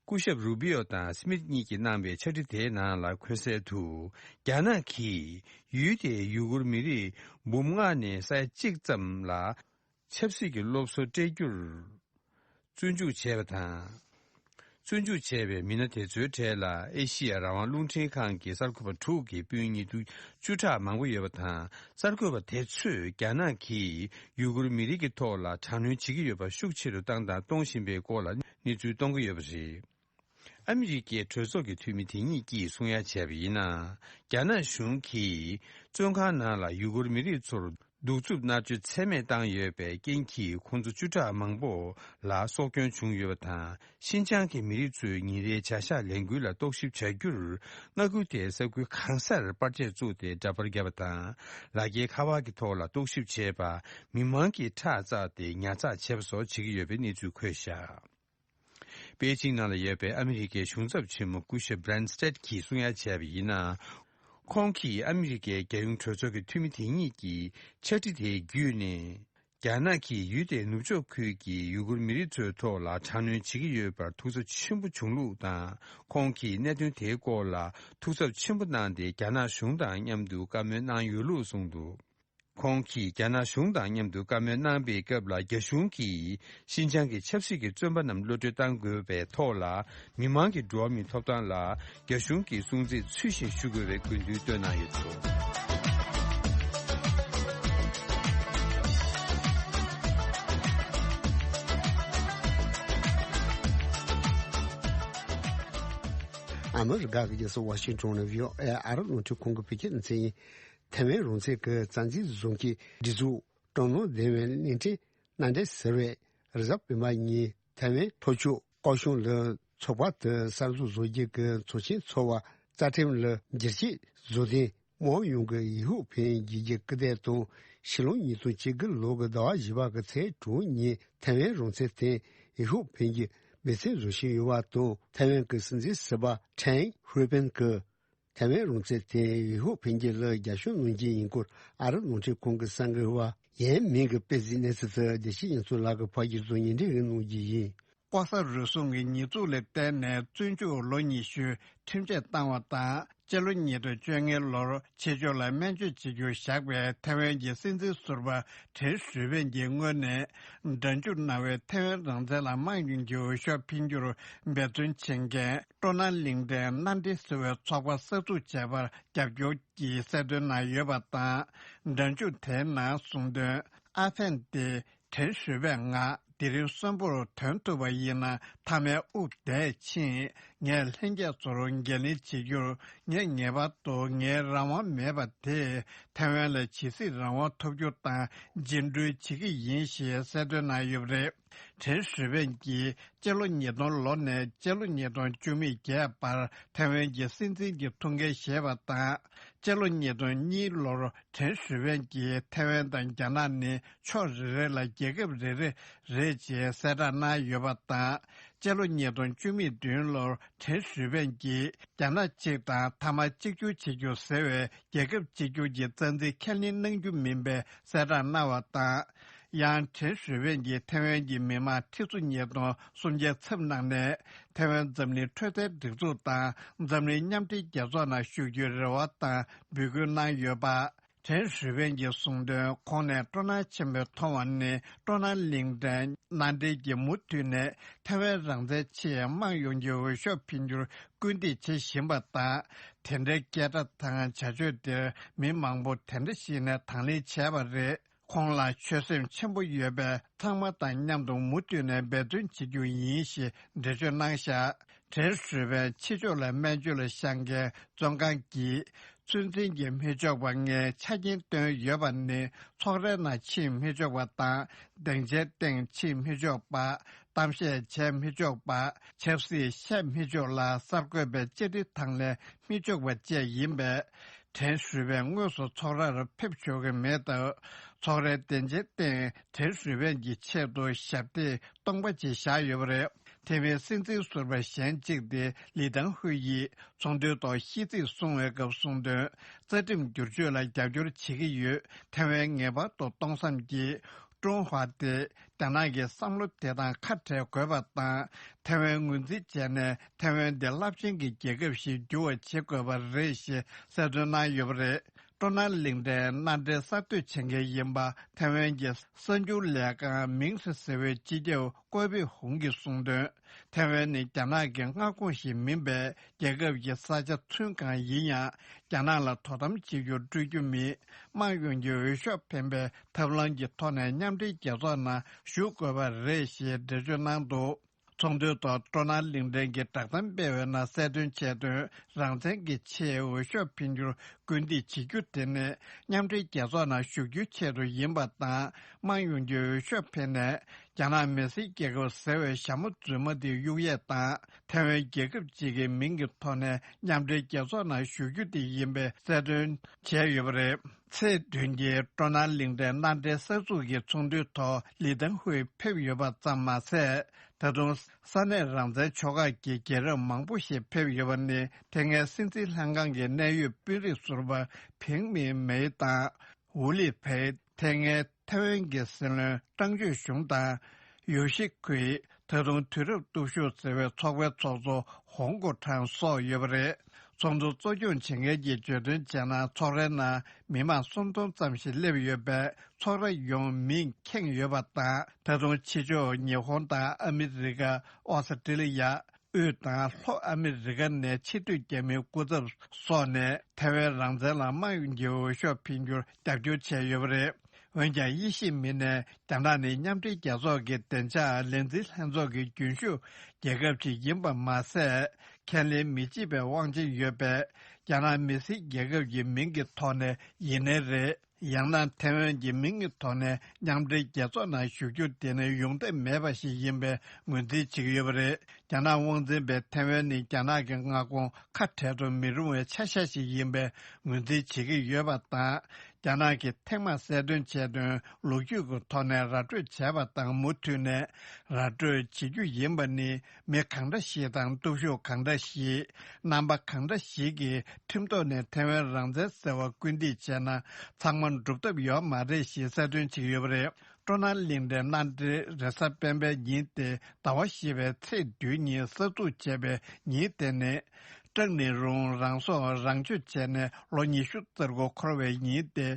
སྐུ་ཞབས་རུ་པི་ཨོ་དང་སི་མིཐ་གཉིས་ཀྱིས་གནང་པའི་ཕྱག་བྲིས་དེའི་ནང་ལ་འཁོད་གསལ་དུ། རྒྱ་ནག་གིས་ཡུལ་དེའི་ཡུ་གུར་མི་རིགས་འབུམ་ལྔ་ནས་ས་ཡ་གཅིག་ཙམ་ལ་ཆབ་སྲིད་ཀྱི་སློབ་གསོ་སྤྲད་རྒྱུར་བཙོན་འཇུག་བྱས་པ་དང་། བཙོན་འཇུག་བྱས་པའི་མི་སྣ་དེ་ཚོའི་གྲས་ལ་ཨེ་ཤི་ཡ་རང་དབང་རླུང་འཕྲིན་ཁང་གི་གསར་འགོད་པ་དྲུག་གི་སྤུན་ཉེ་དུ་བཅུ་ཕྲག་མང་པོ་ཡོད་པ་དང་། གསར་འགོད་པ་དེ་ཚོས་རྒྱ་ནག་གིས་ཡུ་གུར་མི་རིགས་ཀྱི་ཐོག་ལ་དྲག་གནོན་བྱེད་ཀྱི་ཡོད་པ་ཤུགས་ཆེ་རུ་བཏང་དང་གཏོང་བཞིན་པའི་སྐོར་ལ་གནས་ཚུལ་གཏོང་གི་ཡོད་པ་རེད། ཨ་མི་རི་ཀའི་གྲོས་ཚོགས་ཀྱི་འཐུས་མི་དེ་ཉིད་ཀྱིས་གསུང་ཡ་བྱས་པ་ཡིན་ན། རྒྱ་ནག་གཞུང་གིས་བཙོན་ཁང་ནང་ལ་ཡུ་གུར་མི་རིགས་ཚོར་གདུག་རྩུབ་མནར་གཅོད་ཚད་མེད་བཏང་ཡོད་པའི་རྐྱེན་གྱིས། ཁོང་ཚོ་བཅུ་ཕྲག་མང་པོ་ལ་སྲོག་སྐྱོན་བྱུང་ཡོད་པ་དང་། ཤིན་ཅང་གི་མི་རིགས་ཚོའི་ཉིན་རེའི་བྱ་གཞག་ལས་འགུལ་ལ་རྟོག་ཞིབ་བྱ་རྒྱུར། མངའ་ཁུལ་དེའི་ས་ཁུལ་གང་སར་པར་ཆས་བཙུགས་ཏེ་འདྲ་པར་བརྒྱབ་པ་དང་། ལ་རྒྱའི་ཁ་པར་གྱི་ཐོག་ལ་རྟོག་ཞིབ་བྱས་པ། མི་མང་གིས་ཁྲག་བཙགས་ཏེ་ཉར་ཚགས་བྱས་པ་སོགས་བྱེད་ཀྱི་ཡོད་པའི་གནས་ཚུལ་འཁོད་བཞག་པེ་ཅིང་ནང་ལ་ཡོད་པའི་ཨ་མི་རི་ཀའི་གཞུང་ཚབ་ཆེན་མོ་སྐུ་ཞབས་བྷི་རན་སི་ཊེད་ཀྱིས་གསུང་ཡ་བྱས་པ་ཡིན་ན། ཁོང་གིས་ཨ་མི་རི་ཀའི་རྒྱལ་ཡོངས་གྲོས་ཚོགས་ཀྱི་འཐུས་མི་དེ་ཉིད་ཀྱི་ཕྱག་བྲིས་དེའི་བརྒྱུད་ནས། རྒྱ་ནག་གིས་ཡུལ་དེའི་ནུབ་ཕྱོགས་ཁུལ་གྱི་ཡུ་གུར་མི་རིགས་ཚོའི་ཐོག་ལ་དྲག་གནོན་བྱེད་ཀྱི་ཡོད་པར་ཐུགས་འཚབ་ཆེན་པོ་བྱུང་ལུགས་དང་། ཁོང་གིས་གནད་དོན་དེའི་སྐོར་ལ་ཐུགས་འཚབ་ཆེན་པོ་གནང་སྟེ། རྒྱ་ནག་གཞུང་དང་མཉམ་དུ་བཀའ་མོལ་གནང་ཡོད་ལུགས་གསུངས་འདུག་ཁོང་གིས་རྒྱ་ནག་གཞུང་དང་མཉམ་དུ་བཀའ་མོལ་གནང་པའི་སྐབས་ལ། རྒྱ་གཞུང་གིས་ཤིན་ཅང་གི་ཆབ་སྲིད་ཀྱི་བཙོན་པ་རྣམས་གློད་གྲོལ་གཏང་དགོས་པའི་ཐོག་ལ། མི་མང་གི་འགྲོ་བ་མིའི་ཐོབ་ཐང་ལ་རྒྱ་གཞུང་གི་སྲུང་བརྩི་ཚུལ་བཞིན་ཞུ་དགོས་པའི་དགོས་འདུན་བཏོན་གནང་ཡོད་འདུག་ཨ་མི་རི་ཀ་གི་རྒྱལ་ས་ཝ་ཤིང་ཊོན་ནས་བྷི་ཨོ་ཨེ་ཨ་རབ་རླུང་འཕྲིན་ཁང་གི་བོད་སྐད་སྡེ་ཚན་ཡིན། ཐའེ་ཝན་རང་བཙན་གྱི་རྩ་འཛིན་བཟུང་གིས་སྒྲིག་འཛུགས་དྲང་སྙོམས་ལྡན་པའི་གླེང་སྟེགས་མནའ་འབྲེལ་ཟེར་བའི་རེས་གཟའ་སྤེན་པ་ཉིན་ཐའེ་ཝན་ལྷོ་ཕྱོགས་ཀའོ་གཞུང་ལ་ཚོགས་པ་དེ་གསར་འཛུགས་བཟོ་རྒྱུ་གི་ཚོགས་ཆེན་ཚོགས་པ་རྩ་ཁྲིམས་ལ་འགྱུར་བཅོས་བཟོ་སྟེ། དམག་ཡོངས་ཀྱི་ཡི་ཧུའུ་ཕིན་རྒྱལ་རྒྱུད་སྐུ་ཕྲེང་དང་ཕྱི་ལོ་ཉིས་སྟོང་བཅུ་དགུ་ལོ་གི་ཟླ་བ་བཞི་པ་གི་ཚེས་དྲུག་ཉིན་ཐའེ་ཝན་རང་བཙན་དེ་ཡི་ཧུའུ་ཕིན་གྱིས་འབད་བརྩོན་བཟོ་བཞིན་ཡོད་པ་དང་། ཐའེ་ཝན་གྱི་སྲིད་འཛིན་ཟུར་པ་ཁྲེན་ཧུའེ་པིན་གྱིས་ཐའེ་ཝན་རང་བཙན་དེ་ཡི་ཧུའུ་ཕིན་གྱི་ལ་རྒྱབ་སྐྱོར་གནང་རྒྱུ་ཡིན་སྐོར་ཨ་རབ་རླུང་འཕྲིན་ཁང་གི་གསར་འགོད་པ་ཡན་མིན་གྱིས་སྤེལ་གཟིགས་གནས་ཚུལ་དེ་བདེ་སྐྱིད་ཉིན་ཚོ་ལགས་ཀྱིས་ཕབ་སྒྱུར་དང་སྙན་སྒྲོན་གནང་རྒྱུ་ཡིན། ལྐོག་ཟ་རུལ་སུངས་ཀྱི་ཉེས་འཛུགས་ལ་བརྟེན་ནས་བཙོན་འཇུག་ལོ་ཉི་ཤུ་ཁྲིམས་ཆད་བཏང་བ་དང་། སྤྱི་ལོ་ཉིས་སྟོང་བཅོ་ལྔ་ལོར་ཕྱི་ཕྱོགས་ལ་སྨན་བཅོས་བྱེད་རྒྱུར་བཞག་པའི་ཐའེ་ཝན་གྱི་སྲིད་འཛིན་ཟུར་པ་ཁྲེན་ཧྲུའེ་ཕིན་གྱི་ངོས་ནས། སྒྲ་འཇུག་གནང་བའི་ཐའེ་ཝན་རང་བཙན་ལ་དམངས་ཡོངས་ཀྱི་འོས་ཤོག་འཕེན་རྒྱུར་འབད་བརྩོན་བྱེད་མཁན་སྤྲོ་སྣང་གླིང་ཕྲན་མནའ་འབྲེལ་ཟེར་བའི་ཚོགས་པ་གསར་འཛུགས་བྱས་པར་རྒྱབ་སྐྱོར་གྱིས་གསལ་སྟོན་གནང་ཡོད་པ་དང་། སྒྲ་འཇུག་དེའི་ནང་གསུངས་དོན། ཨ་ཕན་ཏེ། ཁྲེན་ཧྲུའེ་ཕིན་ང་དེ་རིང་གསོན་པོར་ཐོན་ཐུབ་པ་ཡིན་ན། མཐའ་མའི་དབུགས་བདེ་ཕྱིན། ངས་ལྷན་རྒྱས་ཚོར་འགན་ལེན་བྱེད་རྒྱུར་ངས་ངེས་པར་དུ་ངའི་རང་དབང་མེད་པ་དེས་ཐའེ་ཝན་ལ་ཇི་སྲིད་རང་དབང་ཐོབ་རྒྱུ་དང་རྗེས་འགྲོ་བྱེད་ཀྱི་ཡིན་ཞེས་གསལ་སྟོན་གནང་ཡོད་པ་རེད། ཁྲེན་ཧྲུའེ་ཕིན་གྱིས་སྤྱི་ལོ་ཉིས་སྟོང་ལོ་ནས་སྤྱི་ལོ་ཉིས་སྟོང་བཅུ་མེད་བརྒྱད་བར་ཐའེ་ཝན་གྱི་སྲིད་འཛིན་གྱི་ཐུགས་འགན་བཞེས་པ་དང་། སྤྱི་ལོ་ཉིས་སྟོང་གཉིས་ལོར་ཁྲེན་ཧྲུའེ་ཕིན་གྱིས་ཐའེ་ཝན་དང་རྒྱ་ནག་ནི་ཕྱོགས་རེ་རེ་ལ་རྒྱལ་ཁབ་རེ་རེ་རེད་ཅེས་གསལ་བསྒྲགས་གནང་ཡོད་པ་དང་། སྤྱི་ལོ་ཉིས་སྟོང་བཅུ་མེད་བདུན་ལོར་ཁྲེན་ཧྲུའེ་ཕིན་གྱིས་རྒྱ་ནག་གཅིག་དང་མཐའ་དམག་གཅིག་གྱུར་བྱེད་རྒྱུ་ཟེར་བའི་རྒྱལ་ཁབ་གཅིག་གྱུར་གྱི་རྩ་འཛིན་ཁས་ལེན་གནང་རྒྱུ་མིན་པའི་གསལ་བསྒྲགས་གནང་བ་དང་། ཡང་ཁྲེན་ཧྲུའེ་ཕིན་གྱིས་ཐའེ་ཝན་གྱི་མི་དམངས་ཁྲི་ཚོ་ཉིས་སྟོང་སུམ་བརྒྱ་ཚབ་གནང་ནས། ཐའེ་ཝན་འཛམ་གླིང་འཕྲོད་བསྟེན་སྒྲིག་འཛུགས་དང་འཛམ་གླིང་མཉམ་འབྲེལ་རྒྱལ་ཚོགས་ནང་ཞུགས་རྒྱུའི་རེ་བ་དང་འབོད་སྐུལ་གནང་ཡོད་པ། ཁྲེན་ཧྲུའེ་ཕིན་གྱིས་གསུངས་དོན། ཁོང་ནས་སྤྲོ་སྣང་ཆེན་པོས་མཐོང་བ་ནི། སྤྲོ་སྣང་གླིང་ཕྲན་མནའ་འབྲེལ་གྱིས་མུ་མཐུད་ནས་ཐའེ་ཝན་རང་བཙན་ཆེད་དམངས་ཡོངས་ཀྱི་འོས་ཤོག་འཕེན་རྒྱུར་སྐུལ་འདེད་བྱེད་བཞིན་པ་དང་། དེ་འདྲའི་སྐད་སྒྲ་དང་བྱ་སྤྱོད་དེར་མི་མང་པོ་དེ་འདྲ་ཞིག་ནས་དང་ལེན་བྱས་པ་རེད། ཁོང་ལ་ཆོད་སེམས་ཆེན་པོ་ཡོད་པས། ཚང་མ་དང་མཉམ་དུ་མུ་མཐུད་ནས་འབད་བརྩོན་བྱེད་རྒྱུ་ཡིན་ཞེས་འགྲེལ་བརྗོད་གནང་བཞག་ཁྲེན་ཧྲུའེ་ཕིན་ཕྱི་ཕྱོགས་ལ་སྨན་བཅོས་ལ་བཞག་མཁན་བཙོན་ཁང་གི་ཚོད་འཛིན་གྱི་མི་ཆོག་པ་ལྔའི་ཆ་རྐྱེན་བཏོན་ཡོད་པ་ནི། ཚོགས་རའི་ནང་ཕྱིན་མི་ཆོག་པ་དང་། སྡིངས་ཆའི་སྟེང་ཕྱིན་མི་ཆོག་པ། གཏམ་བཤད་བྱས་མི་ཆོག་པ། ཆབ་སྲིད་བཤད་མི་ཆོག་ལ་གསར་འགོད་པའི་བཅར་འདྲི་དང་ལེན་མི་ཆོག་པ་བཅས་ཡིན་པས། ཁྲེན་ཧྲུའེ་ཕིན་དངོས་སུ་ཚོགས་རར་ཕེབས་ཆོག་གི་མེད་སྟབས། ཚོགས་རའི་སྡིངས་ཆའི་སྟེང་ཁྲེན་ཧྲུའེ་ཕིན་གྱི་ཆེད་དུ་ཞབས་སྟེགས་སྟོང་པ་ཅིག་བཞག་ཡོད་པ་རེད། ཐའེ་ཝན་སྲིད་འཛིན་ཟུར་པ་གཞན་གཅིག་སྟེ་ལི་ཐང་ཧུའེ་ཡིས་ཚོགས་འདུའི་ཐོག་ཤིས་ཚིག་གསུང་བའི་སྐབས་གསུངས་དོན། རྩ་ཁྲིམས་བསྒྱུར་བཅོས་ལ་རྒྱབ་སྐྱོར་བྱེད་ཀྱི་ཡོད། ཐའེ་ཝན་ངེས་པར་དུ་གཏོང་བསམ་གྱིས། ཀྲུང་ཧྭ་དེ་རྒྱ་ནག་གི་བསམ་བློ་དེ་དང་ཁ་བྲལ་དགོས་པ་དང་། ཐའེ་ཝན་ངོས་འཛིན་བྱས་ནས་ཐའེ་ཝན་དེ་རླབས་ཆེན་གྱི་རྒྱལ་ཁབ་ཞིག་འགྱུར་བ་བྱེད་དགོས་པ་རེད་ཞེས་གསལ་སྟོན་གནང་ཡོད་པ་རེད། སྤྲོ་སྣང་གླིང་ཕྲན་མནའ་འབྲེལ་གསར་གཏོད་བྱེད་མཁན་ཡིན་པ། ཐའེ་ཝན་གྱི་གསར་འགྱུར་ལས་ཁང་མིང་ཧྲི་ཟེར་བའི་སྤྱི་ཁྱབ་ཀོ་པི་ཧུང་གིས་གསུངས་དོན། ཐའེ་ཝན་ནི་རྒྱ་ནག་གི་མངའ་ཁོངས་ཤིག་མིན་པས། རྒྱལ་ཁབ་ཀྱི་ས་ཆ་ཚུན་གང་ཡིན་ཡང་རྒྱ་ནག་ལ་དོ་དམ་བྱེད་རྒྱུར་སྤྲོད་རྒྱུ་མིན། དམངས་ཡོངས་ཀྱི་འོས་ཤོག་འཕེན་པའི་ཐབས་ལམ་གྱི་ཐོག་ནས་མཉམ་འབྲེལ་རྒྱལ་ཚོགས་ནང་ཞུགས་དགོས་པ་རེད་ཞེས་འགྲེལ་བརྗོད་གནང་འདུག་ཚོགས་འདུའི་ཐོག་སྤྲོ་སྣང་གླིང་ཕྲན་གྱིས་བསྒྲགས་གཏམ་སྤེལ་བའི་ནང་གསལ་སྟོན་བྱས་དོན། རང་བཙན་གྱི་ཆེད་འོས་ཤོག་འཕེན་རྒྱུར་སྐུལ་འདེད་བྱེད་རྒྱུ་དེ་ནི་མཉམ་འབྲེལ་རྒྱལ་ཚོགས་ནང་ཞུགས་རྒྱུའི་ཆེད་དུ་ཡིན་པ་དང་། དམངས་ཡོངས་ཀྱི་འོས་ཤོག་འཕེན་ནས། རྒྱ་ནག་མི་སེར་རྒྱལ་ཁབ་ཟེར་བའི་ཞྭ་མོ་རྫུན་མ་དེ་གཡུག་ཡས་དང་། ཐའེ་ཝན་རྒྱལ་ཁབ་ཅིག་གི་མིང་གི་ཐོག་ནས་མཉམ་འབྲེལ་རྒྱལ་ཚོགས་ནང་ཞུགས་རྒྱུ་དེ་ཡིན་པའི་གསལ་སྟོན་བྱས་ཡོད་པ་རེད། ཚེས་བདུན་གྱི་སྤྲོ་སྣང་གླིང་ཕྲན་མནའ་འབྲེལ་གསར་འཛུགས་ཀྱི་ཚོགས་འདུའི་ཐོག་ལི་ཐང་ཧུའེ་ཕེབས་ཡོད་པ་ཙམ་མ་ཟད། ད་དུང་ས་གནས་རང་བཙན་ཕྱོགས་ཁག་གི་རྒྱལ་རབས་མང་པོ་ཞིག་ཕེབས་ཡོད་པ་ནི། དེ་སྔའི་སྲིད་འཛིན་ལྷན་ཁང་གི་གནད་ཡོད་དཔོན་རིགས་ཟུར་པ་ཕིང་མིན་མེ་དང་། ཝུ་ལི་ཕེ། དེ་སྔའི་ཐའེ་ཝན་གྱི་སྲིད་བློན་ཀྲང་ཅུན་ཞུང་དང་། ཡུ་ཤི་ཁུའེ། ད་དུང་དུས་རབས་སྟོབས་ཤུགས་ཟེར་བའི་ཚོགས་པའི་ཚོགས་གཙོ་ཧོང་གོ་ཁྲང་སོགས་ཡོད་པ་རེད། ཚོགས་འདུ་གཙོ་སྐྱོང་བྱེད་མཁན་གྱིས་བརྗོད་དོན་བྱས་ན། ཚོགས་རའི་ནང་མི་མང་སུམ་སྟོང་ཙམ་ཞིག་སླེབས་ཡོད་པས། ཚོགས་ར་ཡོངས་མིས་ཁེངས་ཡོད་པ་དང་། ད་དུང་ཕྱི་ཕྱོགས་ཉི་ཧོང་དང་ཨ་མི་རི་ཀ། ཨོ་སི་ཀྲི་ལི་ཡ། དབུས་དང་ལྷོ་ཨ་མི་རི་ཀ་ནས་ཕྱིར་སྡོད་རྒྱ་མིའི་སྐུ་ཚབ་སོགས་ནས་ཐའེ་ཝན་རང་བཙན་ལ་དམངས་ཡོངས་ཀྱི་འོས་ཤོག་འཕེན་རྒྱུར་རྒྱབ་སྐྱོར་བྱས་ཡོད་པ་རེད། འོན་ཀྱང་དབྱེ་ཞིབ་མི་སྣས་རྒྱ་ནག་ནི་མཉམ་འབྲེལ་རྒྱལ་ཚོགས་ཀྱི་བདེ་འཇགས་ལས་འཛིན་ལྷན་ཚོགས་ཀྱི་རྒྱུན་ཞུགས་རྒྱལ་ཁབ་ཅིག་ཡིན་པ་མ་ཟད། ཁས་ལེན་མི་བྱེད་པའི་དབང་ཆ་ཡོད་པས། རྒྱ་ནག་མི་སེར་རྒྱལ་ཁབ་ཀྱི་མིང་གི་ཐོག་ནས་ཡིན་ནའི་རེད། ཡང་ན་ཐེ་ཝན་གྱི་མིང་གི་ཐོག་ནས་མཉམ་འབྲེལ་རྒྱལ་ཚོགས་ནང་ཞུགས་རྒྱུ་དེ་ནི་ཡོང་འདོད་མེད་པ་ཞིག་ཡིན་པའི་ངོས་འཛིན་བྱེད་ཀྱི་ཡོད་པ་རེད། རྒྱ་ནག་དབང་འཛིན་པས་ཐེ་ཝན་ནི་རྒྱ་ནག་གི་མངའ་ཁོངས་ཁ་བྲལ་དུ་མི་རུང་བའི་ཆ་ཤས་ཤིག་ཡིན་པའི་ངོས་འཛིན་བྱེད་ཀྱི་ཡོད་པ་དང་། རྒྱ་ནག་གིས་ཐེངས་མང་གསལ་སྟོན་བྱས་དོན། ལོ་རྒྱུས་ཀྱི་ཐོག་ནས་ར་སྤྲོད་བྱས་པ་དང་མུ་མཐུད་ནས་ར་སྤྲོད་བྱེད་རྒྱུ་ཡིན་པ་ནི། མི་གང་འདྲ་ཞིག་དང་སྟོབས་ཤུགས་གང་འདྲ་ཞིག་རྣམ་པ་གང་འདྲ་ཞིག་གིས་ཁྲིམས་ཐོག་ནས་ཐེ་ཝན་རང་བཙན་ཟེར་བ་སྐུལ་འདེད་བྱས་ན། ཚང་མ་འགྲུབ་ཐབས་ཡོད་མ་རེད་ཞེས་གསལ་སྟོན་བྱེད་ཀྱི་ཡོད་པ་རེད། སྤྲོ་སྣང་གླིང་ཕྲན་གནའ་འབྲེལ་རེས་གཟའ་སྤེན་པའི་ཉིན་ཏེ། ཟླ་བ་བཞི་པའི་ཚེས་བདུན་ཉིན་གསར་འཛུགས་བྱས་པའི་ཉིན་དེ་ནི། ཀྲང་ནེ་རུང་རང་སྲོག་རང་གཅོད་བྱས་ནས་ལོ་ཉི་ཤུ་རྩ་དགུ་འཁོར་བའི་ཉིན་ཏེ།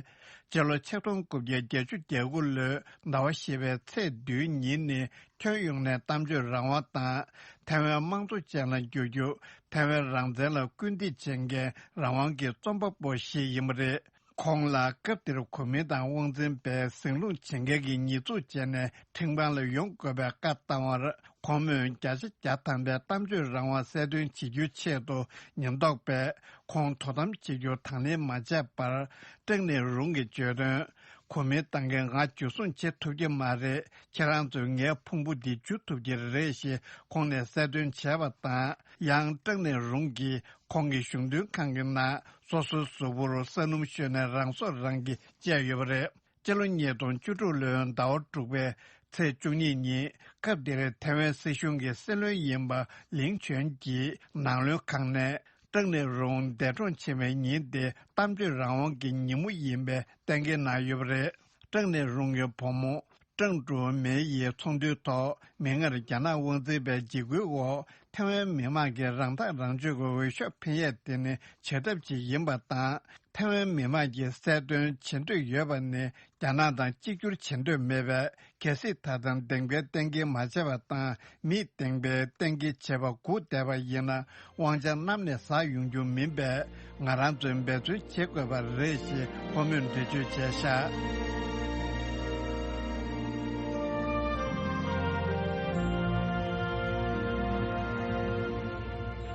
སྤྱི་ལོ་ཆིག་སྟོང་དགུ་བརྒྱ་བརྒྱད་ཅུ་གྱ་དགུ་ལོའི་ཟླ་བ་བཞི་པའི་ཚེས་བདུན་ཉིན་ནི། ཁྱོན་ཡོངས་ནས་གཏམ་བརྗོད་རང་དབང་དང་། ཐེ་ཝན་དམངས་གཙོ་ཅན་ལ་འགྱུར་རྒྱུ། ཐེ་ཝན་རང་བཙན་ལ་སྐུལ་འདེད་བྱེད་མཁན་རང་དབང་གི་རྩོམ་པ་པོ་ཞིག་ཡིན་པ་རེད། ཁོང་ལ་སྐབས་དེར་གོ་མིན་ཏང་དབང་འཛིན་པས་ཟིང་སློང་བྱེད་མཁན་གྱི་ཉེས་འཛུགས་བྱས་ནས་ཁྲིམས་ཁང་ལ་ཡོང་དགོས་པའི་བཀའ་བཏང་བར། ཁོང་མོས་བརྒྱ་ཆ་བརྒྱ་ཐམ་པའི་གཏམ་བརྗོད་རང་དབང་གསལ་སྟོན་བྱེད་རྒྱུའི་ཆེད་དུ་ཉེན་རྟོག་པས་ཁོང་དོ་དམ་བྱེད་རྒྱུ་དང་ལེན་མ་བྱས་པར། ཀྲང་ནེ་རུང་གིས་བརྗོད་དོན། གོ་མིན་ཏང་གིས་ང་འཇུ་བཟུང་བྱེད་ཐུབ་ཀྱི་མ་རེད། ཁྱེད་རང་ཚོས་ངའི་ཕུང་པོ་འདི་འཇུ་ཐུབ་ཀྱི་རེད་ཞེས་ཁོང་ནས་གསལ་སྟོན་བྱས་པ་དང་། ཡང་ཀྲང་ནེ་རུང་གིས་ཁོང་གི་གཞུང་དོན་ཁང་གི་ནང་སོ་སོའི་གཟུགས་པོར་ས་སྣུམ་བཤོས་ནས་རང་སྲོག་རང་གིས་བཅད་ཡོད་པ་རེད། སྤྱི་ལོ་ཉིས་སྟོང་བཅུ་དྲུག་ལོའི་ཟླ་བ་དྲུག་པའི་ཚེས་བཅུ་གཉིས་ཉིན། སྐབས་དེར་ཐེ་ཝན་སྲིད་གཞུང་གི་སྲིད་བློན་ཡིན་པ་ལིང་ཆོན་གྱིས་ནང་བློན་ཁང་ནས། ཀྲང་ནེ་རུང་འདས་གྲོངས་ཕྱིན་པའི་ཉིན་དེ་གཏམ་བརྗོད་རང་དབང་གི་ཉིན་མོ་ཡིན་པའི་གཏན་འཁེལ་གནང་ཡོད་པ་རེད། ཀྲང་ནེ་རུང་གི་བུ་མོ་ཀྲང་ཀྲུའུ་མེ་ཡིས་ཚོགས་འདུའི་ཐོག་མིག་སྔར་རྒྱ་ནག་དབང་འཛིན་པའི་འཇིགས་སྐུལ་འོག་ཐེ་ཝན་མི་དམངས་ཀྱི་རང་ཐག་རང་གཅོད་ཀྱི་འོས་ཤོག་འཕེན་ཡས་དེ་ནི་བྱེད་ཐབས་ཅིག་ཡིན་པ་དང་། ཐེ་ཝན་མི་དམངས་ཀྱིས་གསལ་སྟོན་བྱེད་འདོད་ཡོད་པ་ནི། རྒྱ་ནག་དང་གཅིག་གྱུར་བྱེད་འདོད་མེད་པས། གལ་སྲིད་ད་ལྟ་གདེང་འཕེལ་གཏན་འཁེལ་མ་བྱས་པ་དང་། མིས་གདེང་འཕེལ་གཏན་འཁེལ་བྱེད་པ་སྒུག་བསྡད་པ་ཡིན་ན། དབང་ཆ་གནམ་ནས་ཟག་ཡོང་རྒྱུ་མིན་པས། ང་རང་ཚོས་འབད་བརྩོན་བྱེད་དགོས་པ་རེད་ཞེས་ཁོ་མོས་འགྲེལ་བརྗོད་བྱས་ཤག་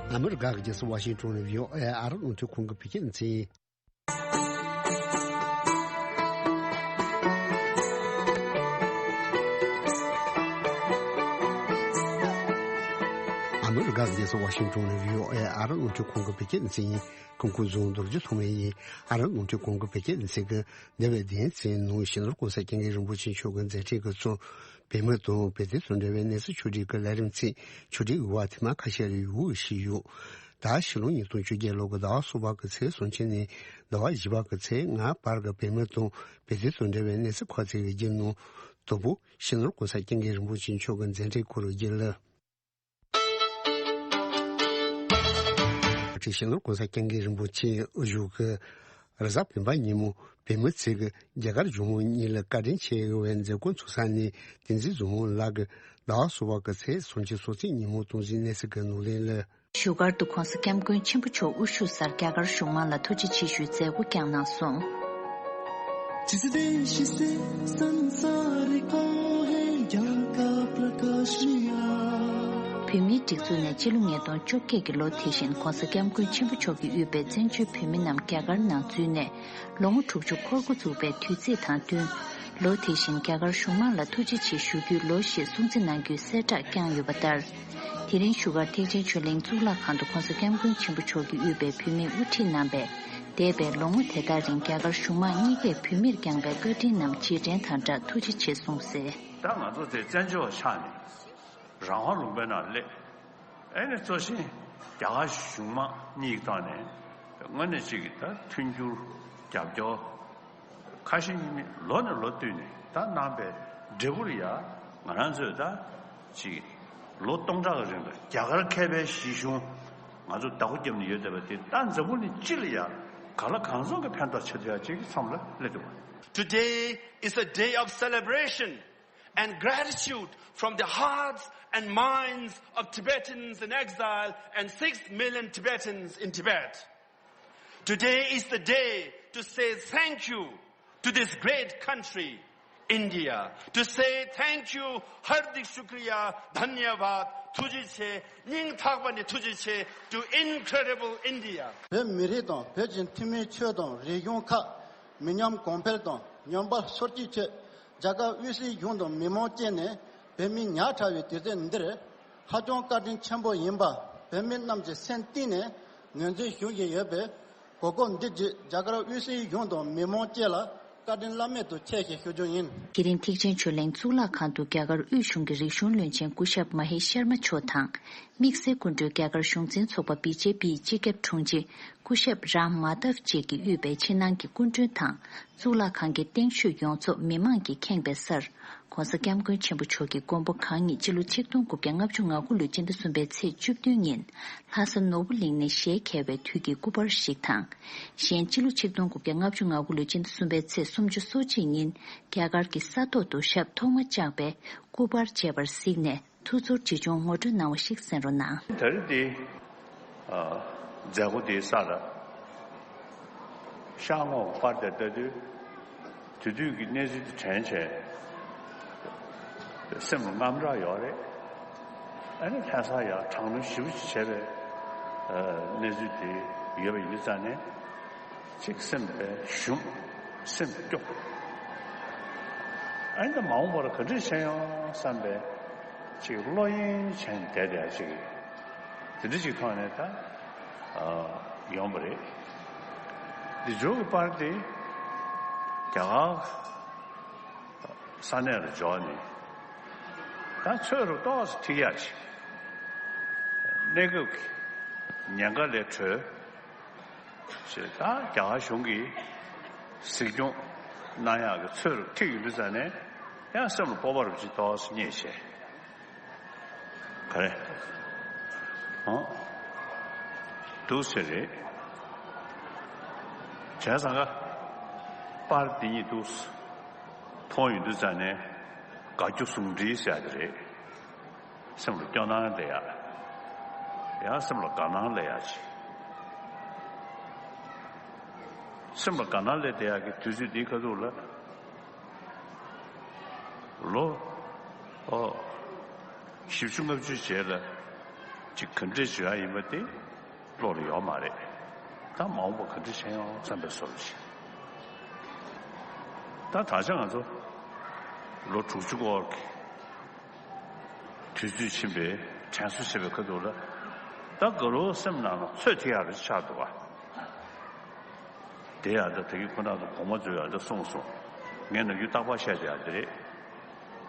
ཨ་མི་རི་ཀ་གི་རྒྱལ་ས་ཝ་ཤིང་ཊོན་ནས་བྷི་ཨོ་ཨེ་ཨ་རི་རླུང་འཕྲིན་ཁང་གི་བོད་སྐད་སྡེ་ཚན་ཡིན། ཨ་མི་རི་ཀ་གི་རྒྱལ་ས་ཝ་ཤིང་ཊོན་ནས་བྷི་ཨོ་ཨེ་ཨ་རི་རླུང་འཕྲིན་ཁང་གི་བོད་སྐད་སྡེ་ཚན་ཡིན། ཁོང་ཁོང་རྫོང་རྡོ་རྗེ་ཐོགས་མེད་ཡིན། ཨ་རི་རླུང་འཕྲིན་ཁང་གི་བོད་སྐད་སྡེ་ཚན་གྱི་འདས་པའི་སྡེ་ཚན་ནང་། སྤྱི་ནོར་༸གོང་ས་༸སྐྱབས་མགོན་རིན་པོ་ཆེ་མཆོག་གི་མཛད་འཕྲིན་གྱི་གཙོ། བོད་མི་དང་བོད་དོན་དང་འབྲེལ་བའི་གནས་ཚུལ་ཕྱོགས་སྒྲིག་གི་ལས་རིམ་ཚིག་ཕྱོགས་སྒྲིག་གི་བར་ཐེངས་མ་ཁ་ཤས་རེ་ཡོང་གི་ཞིག་ཡོད། ད་ཕྱི་ལོ་ཉིས་སྟོང་བཅོ་བརྒྱད་ལོ་གི་ཟླ་བ་གསུམ་པ་གི་ཚེས་སུམ་ཅུ་ནས་ཟླ་བ་བཞི་པ་གི་ཚེས་ལྔ་བར་གྱི་བོད་མི་དང་བོད་དོན་དང་འབྲེལ་བའི་གནས་ཚུལ་ཁ་གསལ་གྱི་བརྒྱུད་ནང་དུམ་བུ། སྤྱི་ནོར་༸གོང་ས་༸སྐྱབས་མགོན་རིན་པོ་ཆེ་མཆོག་གི་མཛད་འཕྲིན་སྐོར་གྱི་ལ། སྤྱི་ནོར་༸གོང་ས་༸སྐྱབས་མགོན་རིན་པོ་ཆེ་དབུ་བཞུགས་ཀྱི་རེས་གཟའ་སྤེན་པ་ཉིན་མོ་བོད་མི་ཚོས་ཀྱི་རྒྱ་གར་ཇོ་མོ་གཉིས་ལ་བཀའ་དྲིན་ཆེ་བའི་མཛད་སྒོ་ཚུགས་ས་ནས། བསྟན་འཛིན་བཟང་མོ་ལགས་ཀྱིས་ཟླ་བ་གསུམ་པ་གི་ཚེས་སུམ་ཅུ་སོ་གཅིག་ཉིན་མོ་སྟངས་འཛིན་གནས་ཚུལ་གྱི་ནང་ལན་ལ། བཞུགས་སྒར་དུ་༸གོང་ས་༸སྐྱབས་མགོན་ཆེན་པོ་མཆོག་དབུ་བཞུགས་སར་རྒྱ་གར་གཞུང་མང་ལ་ཐུགས་རྗེ་ཆེ་ཞུའི་མཛད་སྒོ་བསྐྱངས་གནང་སོང་། བོད་མིའི་སྒྲིག་འཛུགས་ནས་སྤྱི་ལོ་ཉིས་སྟོང་བཅོ་བརྒྱད་ཀྱི་ལོ་དེ་བཞིན་༸གོང་ས་༸སྐྱབས་མགོན་ཆེན་པོ་མཆོག་གིས་དབུས་པའི་བཙན་བྱོལ་བོད་མི་རྣམས་རྒྱ་གར་ནང་འཛུལ་ནས། ལོ་ངོ་དྲུག་ཅུ་འཁོར་འགོ་བཙུགས་པའི་དུས་ཚིགས་དང་བསྟུན། ལོ་དེ་བཞིན་རྒྱ་གར་གཞུང་མང་ལ་ཐུགས་རྗེ་ཆེ་ཞུ་རྒྱུའི་ལོ་ཞེས་སྲུང་བརྩི་གནང་རྒྱུའི་གསལ་བསྒྲགས་བསྐྱངས་ཡོད་པ་ལྟར། དེ་རིང་བཞུགས་སྒར་ཐེག་ཆེན་ཆོས་གླིང་གཙུག་ལག་ཁང་དུ་༸གོང་ས་༸སྐྱབས་མགོན་ཆེན་པོ་མཆོག་གིས་དབུས་པའི་བོད་མིས་དབུ་ཁྲིད་གནང་བའི་འདས་པའི་ལོ་ངོ་དེ་དག་རིང་རྒྱ་གར་གཞུང་མང་གཉིས་ཀས་བོད་མིར་བསྐྱངས་པའི་བཀའ་དྲིན་རྣམས་རྗེས་དྲན་དང་སྦྲགས་ཐུགས་རྗེ་ཆེ་གསུངས་གསལ། ད་ང་ཚོ་དེ་བཙན་བྱོལ་བ་ཆགས་ནས་རང་དབང་ལུང་པའི་ནང་སླེབས། ཨེ་ནས་གཙོ་ཆེན་རྒྱ་གར་གཞུང་མང་གཉིས་ཀྱི་ཐོག་ནས་དངོས་གནས་གཅིག་གི་ད་མཐུན་འགྱུར་རྒྱབ་སྐྱོར་ཁ་ཞེ་གཉིས་མེད་ལོ་ནས་ལོ་བསྟུད་ནས་ད་གནང་པའི་འབྲས་བུར་ཡ་ང་རང་ཚོས་ད་ཅིག་ལོ་སྟོང་ཕྲག་གི་རིང་ལ་རྒྱ་གར་མཁས་པའི་གཞི་གཞུང་ང་ཚོ་བདག་པོ་བརྒྱབ་ནས་ཡོད་བསྡད་པ་དེ་ད་འཛམ་བུ་གླིང་སྤྱི་ལ་ཡ་ག་ལ་གང་འཚམ་གྱི་ཕན་ཐོགས་བྱེད་ཐུབ་ཡ་ཅིག་མཚམས་ལ་སླེབས་འདུག Today is a day of celebration and gratitude from the hearts and minds of Tibetans in exile and six million Tibetans in Tibet. Today is the day to say thank you to this great country, India, to say thank you, हार्दिक शुक्रिया, धन्यवाद, ཐུགས་རྗེ་ཆེ, སྙིང་ཐག་པ་ནས་ཐུགས་རྗེ་ཆེ, to incredible India. བོད་མི་རིགས་དང་བོད་ཀྱི་ཐུན་མིན་ཆོས་དང་རིག་གཞུང་ཁག་མི་ཉམས་གོང་འཕེལ་དང་ཉམས་པ་སོར་ཆུད་ཆེད། རྒྱ་གར་དབུས་སའི་གཞུང་དང་མི་མང་བཅས་ནས་བོད་མི་ཉག་ཕྲ་བའི་དུས་ཚོད་འདིར་ཧ་ཅང་བཀའ་དྲིན་ཆེན་པོ་ཡིན་པ་བོད་མི་རྣམས་ཀྱི་སེམས་གཏིང་ནས་ངོས་འཛིན་ཞུ་བཞིན་ཡོད་པས། གོ་སྐབས་འདི་བརྒྱུད་རྒྱ་གར་དབུས་སའི་གཞུང་དང་མི་མང་བཅས་ལ་བཀའ་དྲིན་བླ་མེད་དུ་ཆེ་ཞེས་ཞུ་རྒྱུ་ཡིན། དེ་རིང་ཐེག་ཆེན་ཆོས་གླིང་གཙུག་ལག་ཁང་དུ་རྒྱ་གར་དབུས་གཞུང་གི་རིག་གཞུང་བློན་ཆེན་སྐུ་ཞབས་མ་ཧེ་ཤར་མ་མཆོག་དང་། དམིགས་བསལ་སྐུ་མགྲོན་རྒྱ་གར་གཞུང་འཛིན་ཚོགས་པ་བི་ཇེ་པིའི་སྤྱི་ཁྱབ་དྲུང་ཆེ་སྐུ་ཞབས་རཱམ་མཱ་དབ་བཅས་ཀྱིས་དབུས་པའི་ཕྱི་ནང་གི་སྐུ་མགྲོན་དང་། གཙུག་ལག་ཁང་གི་རྟེན་མཆོད་ཡོངས་རྫོགས་མི་མང་གིས་ཁེངས་པའི་སར། ྋགོང་ས་ྋསྐྱབས་མགོན་ཆེན་པོ་མཆོག་གི་མགོན་པོ་གང་ཉིད་སྤྱི་ལོ་ཆིག་སྟོང་དགུ་བརྒྱ་ལྔ་བཅུ་ང་དགུ་ལོའི་སྤྱི་ཟླ་གསུམ་པའི་ཚེས་བཅུ་བདུན་ཉིན་ལྷ་ས་ནོར་བུ་གླིང་ནས་ཞལ་མཇལ་བའི་དུས་ཀྱི་སྐུ་པར་ཞིག་དང་། གཞན་སྤྱི་ལོ་ཆིག་སྟོང་དགུ་བརྒྱ་ལྔ་བཅུ་ང་དགུ་ལོའི་སྤྱི་ཟླ་གསུམ་པའི་ཚེས་སུམ་ཅུ་སོ་གཅིག་ཉིན་རྒྱ་གར་གྱི་ས་ཐོག་ཏུ་ཞབས་ཐོག་མ་བཅགས་པའི་སྐུ་པར་མཇལ་བར་གཟིགས་ནས། ཐུགས་ཚོར་ཇི་བྱུང་ངོ་སྤྲོད་གནང་བ་ཞིག་གསན་རོགས་གནང་། ད་རེས་འདི། ཨ། མཛད་སྒོ་འདིའི་སར། ཤར་ངོས་པར་དེ་ལྟ་དུས། དེ་དུས་ཀྱི་གནས་ཚུལ་དེ་དྲན་བྱས། སེམས་ལ་དངངས་སྐྲག་ཡོད་རེད། ཨ་ནི་ལྷ་སར་ཡང་དྲག་གནོན་ཞེ་པོ་ཅིག་བྱས་པའི་གནས་ཚུལ་དེ་ཡོད་པ་ཡིན་ཙང་ནས། ཅིག་སེམས་པའི་ཞུམ། སེམས་སྐྱོ། ཨ་ནི་ད་མ་འོངས་པར་ག་འདྲ་བྱས་ཡོང་བསམ་པའི་ཅིག་བློ་གཡེང་བྱས་ནས་བསྡད་བསྡད་ཅིག་དེ་འདྲ་ཅིག་ཐོག་ནས་ད་ཡོང་བ་རེད། འདི་མཇུག་གི་པར་དེ་རྒྱ་གར་ས་གནས་ལ་འབྱོར་ནས་ད་ཚོད་རུ་ཏོག་ཙམ་ཐིག་ཡག་ཅིག་གནས་སྐབས་ཀྱི་ཉེན་ཁ་ལས་གྲོལ། ཞེས་ད་རྒྱ་གར་གཞུང་གིས་གཟིགས་སྐྱོང་གནང་ཡག་གི་ཚོད་རུ་ཐིག་ཡོད་དུས་ཙང་ནས་ཡང་སེམས་ལ་སྤོབས་པ་རུ་ཅིག་ཏོག་ཙམ་རྙེད་བྱས། ག་རེ། ཨང་། འདུག་ཟེར་རེད། བྱས་ཙང་ཀ་པར་འདི་གཉིས་འདུག་མཐོང་ཡོང་དུས་ཙང་ནས་དགའ་སྐྱོ་ཟུང་འབྲེལ་ཟེར་ཡག་དེ་རེད། སེམས་ལ་སྐྱོ་སྣང་སླེབས་ཡག་ཡང་སེམས་ལ་དགའ་སྣང་སླེབས་ཡག་ཅིག་སེམས་ལ་དགའ་སྣང་སླེབས་བསྡད་ཡག་གི་དུས་ཚོད་འདིའི་ཁ་ཐུག་ལ། ལོ། ཨོ། བཞི་བཅུ་ལྔ་བཅུ་རྗེས་ལ་ཅིག་ག་འདྲས་བྱེད་ཡག་ཡིན་པ་དེ་བློ་ལ་ཡོད་མ་རེད། ད་མ་འོངས་པ་ག་འདྲས་བྱེད་ཡོང་བསམ་པའི་བཟོ་འདྲ་ཞིག་ད་ད་ཆ་ང་ཚོ་ལོ་དྲུག་ཅུ་སྐོར་གྱི་དུས་ཚོད་ཕྱིན་པའི་དྲན་གསོ་བྱེད་པའི་ཁ་ཐུག་ལ། ད་དགའ་རོགས་སེམས་ནང་ལ་ཚོད་ཐིག་ཡག་རེ་ཆགས་འདུག་བ། དེ་ཡང་ད་དེ་གི་ཁོ་ན་ཚོ་གོང་མ་ཚོས་ཡང་ད་གསུངས་སོང་། ངས་ནམ་རྒྱུན་རྟག་པར་བཤད་བསྡད་ཡག་དེ་རེད།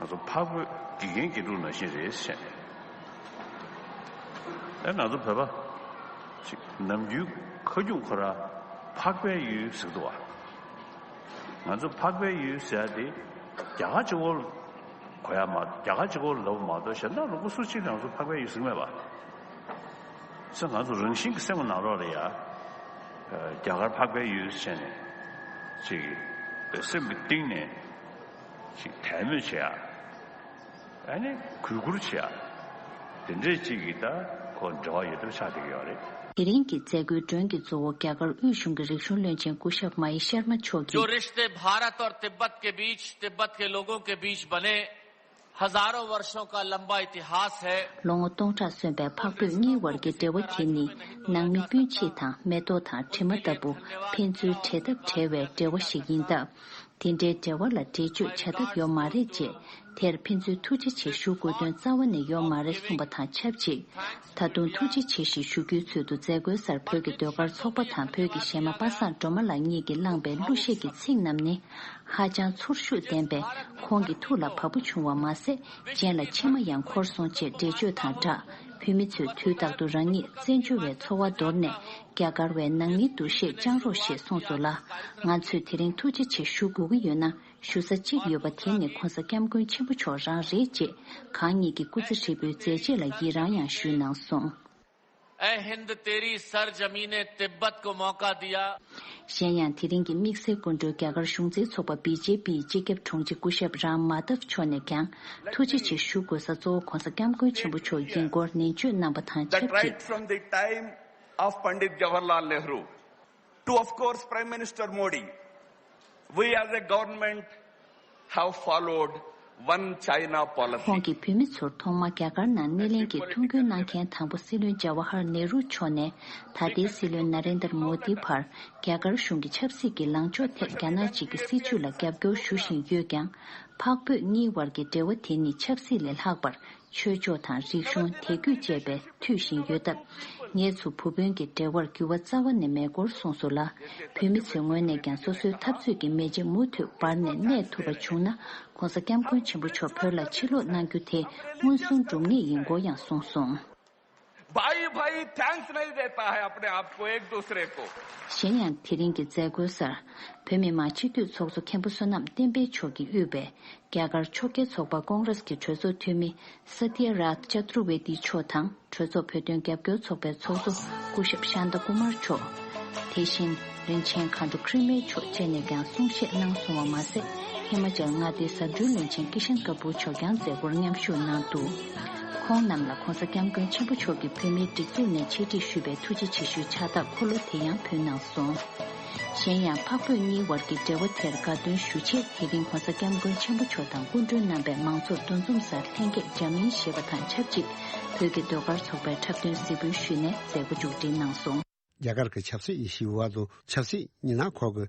ང་ཚོ་འཕགས་བོད་དགེ་རྒན་དགེ་ཕྲུག་ནང་བཞིན་རེད་ཟེར། ཨེ་ང་ཚོ་བོད་པ་ཅིག་ནམ་རྒྱུན་ཁ་རྒྱུན་ཁོ་རང་འཕགས་པའི་ཡུལ་ཟེར་འདུག་བ། ང་ཚོ་འཕགས་པའི་ཡུལ་ཟེར་ཡག་དེ་རྒྱ་གར་གཅིག་པོ་གོ་ཡག་མ་རྒྱ་གར་གཅིག་པོ་ལབ་མ་གཏོགས་གཞན་དག་ལུང་པ་སུ་གཅིག་ལ་ང་ཚོ་འཕགས་པའི་ཡུལ་ཟེར་གྱི་མེད་པ། ས་ང་ཚོ་རང་བཞིན་གྱི་སེམས་ཀྱི་ནང་ལོགས་ལ་ཡ། རྒྱ་གར་འཕགས་པའི་ཡུལ་བྱས་ནས་ཅིག་སེམས་ཀྱི་གཏིང་ནས་ཅིག་དད་མོས་བྱེད་ཡ། ཨ་ནི་གུས་བཀུར་བྱེད་ཡ། དེ་འདྲས་ཅིག་གི་ད་ཁོ་འབྲེལ་བ་ཡོད་ཐབས་ཆགས་བསྡད་ཀྱི་ཡོད་རེད། དེ་རིང་གི་མཛད་སྒོའི་མགྲོན་གྱི་གཙོ་བོ་རྒྱ་གར་དབུས་གཞུང་གི་རིག་གཞུང་བློན་ཆེན་སྐུ་ཞབས་མ་ཧེ་ཤར་མ་མཆོག་གིས། जो रिश्ते भारत और तिब्बत के बीच, तिब्बत के लोगों के बीच बने, हजारों वर्षों का लंबा इतिहास है। ལོ་ངོ་སྟོང་ཕྲག་སོན་པའི་འཕགས་བོད་གཉིས་དབར་གྱི་འབྲེལ་བ་དེ་ནི་ནང་མི་སྤུན་མཆེད་དང་མེ་ཏོག་དང་དྲི་མ་ལྟ་བུ་ཕན་ཚུན་འབྲེལ་ཐབས་བྲལ་བའི་འབྲེལ་བ་ཞིག་ཡིན་སྟབས། དེ་འདྲའི་འབྲེལ་བ་ལ་འགྲེལ་བརྗོད་བྱ་ཐབས་ཡོད་མ་རེད་ཅེས། དེར་ཕན་ཚུན་ཐུགས་རྗེ་ཆེ་ཞུ་དགོས་དོན་རྩ་བ་ནས་ཡོད་མ་རེད་གསུངས་པ་དང་ཆབས་ཅིག་ད་དུང་ཐུགས་རྗེ་ཆེ་ཞེས་ཞུ་རྒྱུའི་ཚུལ་དུ་མཛད་སྒོའི་སར་བོད་ཀྱི་ཟློས་གར་ཚོགས་པ་དང་བོད་ཀྱི་གཞས་མ་པ་སངས་སྒྲོལ་མ་ལགས་གཉིས་ཀྱིས་བླངས་པའི་གླུ་གཞས་ཀྱི་ཚིག་རྣམས་ནི། ཧ་ཅང་ཚོར་ཤུགས་ལྡན་པས་ཁོང་གི་ཐུགས་ལ་བབས་པོ་བྱུང་བ་མ་ཟད། སྤྱན་ལ་མཆི་མ་ཡང་འཁོར་སོང་ཅེས་འགྲེལ་བརྗོད་དང་སྦྲགས། བོད་མི་ཚོས་དུས་རྟག་ཏུ་རང་ཉིད་བཙན་བྱོལ་བའི་འཚོ་བ་འདོར་ནས་རྒྱ་གར་བའི་ནང་མིའི་འདུ་ཤེས་བཅང་རོགས་ཞེས་གསུངས་སོང་ལ། ང་ཚོས་དེ་རིང་ཐུགས་རྗེ་ཆེ་ཞུ་དགོས་ཀྱི་ཡོད་ན་ཞུ་ས་གཅིག་ཡོད་པ་དེ་ནི་༧གོང་ས་༧སྐྱབས་མགོན་ཆེན་པོ་མཆོག་རང་རེད་ཅེས་གང་ཉིད་ཀྱི་སྐུ་ཚེ་ཧྲིལ་པོའི་མཛད་རྗེས་ལ་ཡི་རངས་ཡང་ཞུས་གནང་སོང་། ऐ हिंद तेरी सरजमीन तिब्बत को मौका दिया। གཞན་ཡང་དེ་རིང་གི་དམིགས་བསལ་སྐུ་མགྲོན་རྒྱ་གར་གཞུང་འཛིན་ཚོགས་པ་བི་ཇེ་པིའི་སྤྱི་ཁྱབ་དྲུང་ཆེ་སྐུ་ཞབས་རཱམ་མཱ་དབ་མཆོག་ནས་ཀྱང་ཐུགས་རྗེ་ཆེ་ཞུ་དགོས་ས་གཙོ་བོ་༧གོང་ས་༧སྐྱབས་མགོན་ཆེན་པོ་མཆོག་ཡིན་སྐོར་ནན་བརྗོད་གནང་པ་དང་ཆབས་ཅིག That right from the time of Pandit Jawaharlal Nehru to, of course, Prime Minister Modi, we as a government have followed one China policy. ཁོང་གིས་བོད་མི་ཚོར་ཐོག་མར་རྒྱ་གར་ནང་སྣེ་ལེན་གྱི་ཐུགས་འགན་གནང་མཁན་དང་པོ་སྲིད་བློན་ཇ་ཝ་ཧར་ནེ་རུ་མཆོག་ནས། ད་ལྟའི་སྲིད་བློན་ན་རེན་དར་མོ་དི་བར་རྒྱ་གར་གཞུང་གི་ཆབ་སྲིད་ཀྱི་ལངས་ཕྱོགས་ཐད་རྒྱ་ནག་གཅིག་གི་སྲིད་བྱུས་ལ་རྒྱབ་སྐྱོར་ཞུ་བཞིན་ཡོད་ཀྱང་། འཕགས་བོད་གཉིས་བར་གྱི་འབྲེལ་བ་དེ་ནི་ཆབ་སྲིད་ལས་ལྷག་པར། ཆོས་ཕྱོགས་དང་རིག་གཞུང་དད་གུས་བཅས་པས་མཐུད་བཞིན་ཡོད་སྟབས། ངེད་ཚོ་བུ་སྤུན་གྱི་འབྲེལ་བར་འགྱུར་བ་རྩ་བ་ནས་མེད་སྐོར་གསུངས་སོང་ལ། བོད་མི་ཚོའི་ངོས་ནས་ཀྱང་སོ་སོའི་འཐབ་རྩོད་ཀྱི་མེ་ལྕེ་མུ་མཐུད་འབར་ནས་གནས་ཐུབ་པ་བྱུང་ན། ྋགོང་ས་ྋསྐྱབས་མགོན་ཆེན་པོ་མཆོག་བོད་ལ་ཕྱིར་ལོག་གནང་རྒྱུ་དེ་མངོན་སུམ་སྒྲུབ་ངེས་ཡིན་སྐོར་ཡང་གསུངས་སོང་། भाई भाई थैंक्स नहीं देता है अपने आप को एक दूसरे को। གཞན་ཡང་། དེ་རིང་གི་མཛད་སྒོའི་སར། བོད་མི་མང་སྤྱི་འཐུས་ཚོགས་གཙོ་མཁན་པོ་བསོད་ནམས་བསྟན་འཕེལ་མཆོག་གིས་དབུས་པའི་རྒྱ་གར་ཕྱོགས་འགལ་ཚོགས་པ་ཀོང་རེས་ཀྱི་གྲོས་ཚོགས་འཐུས་མི་ས་ཏི་ཡ་རཱཐ་ཅ་ཏུར་ཝེ་ཏི་མཆོག་དང་། གྲོས་ཚོགས་བོད་དོན་རྒྱབ་སྐྱོར་ཚོགས་པའི་ཚོགས་གཙོ་སྐུ་ཞབས་ཤཱན་ཏ་ཀུ་མར་མཆོག་དེ་བཞིན། རིན་ཆེན་མཁའ་འགྲོ་ཁྲི་མེ་མཆོག་བཅས་ནས་ཀྱང་གསུང་བཤད་གནང་སོང་བ་མ་ཟད། ཧི་མ་ཅལ་མངའ་སྡེའི་ཟབ་སྦྱོང་བློན་ཆེན་ཀི་ཤན་ཀ་པུར་མཆོག་ཀྱང་མཛད་སྒོར་མཉམ་ཞུགས་གནང་འདུག་ཁོང་རྣམས་ལ་ྋགོང་ས་ྋསྐྱབས་མགོན་ཆེན་པོ་མཆོག་གིས་བོད་མིའི་སྒྲིག་འཛུགས་ནས་ཆེད་སྒྲིག་ཞུས་པའི་ཐུགས་རྗེ་ཆེ་ཞུའི་ཕྱག་རྟགས་འཁོར་ལོ་དེ་ཡང་ཕུལ་གནང་སོང་། གཞན་ཡང་། འཕགས་བོད་གཉིས་བར་གྱི་འབྲེལ་བ་དེར་དགའ་སྟོན་ཞུ་ཆེད། དེ་རིང་༧གོང་ས་༧སྐྱབས་མགོན་ཆེན་པོ་མཆོག་དང་སྐུ་མགྲོན་རྣམ་པས་མང་ཚོགས་འདུ་འཛོམས་སར་ལྷན་རྒྱས་འཇམ་མིན་ཞེས་པ་དང་ཆབས་ཅིག་བོད་ཀྱི་ཟློས་གར་ཚོགས་པའི་འཁྲབ་སྟོན་གཟིགས་འབུལ་ཞུས་ནས་མཛད་སྒོ་མཇུག་སྒྲིལ་གནང་སོང་། རྒྱ་གར་གྱི་ཆབ་སྲིད་དབྱེ་ཞིབ་པ་དང་ཆབ་སྲིད་ཉི་ནག་ཁོག་གི་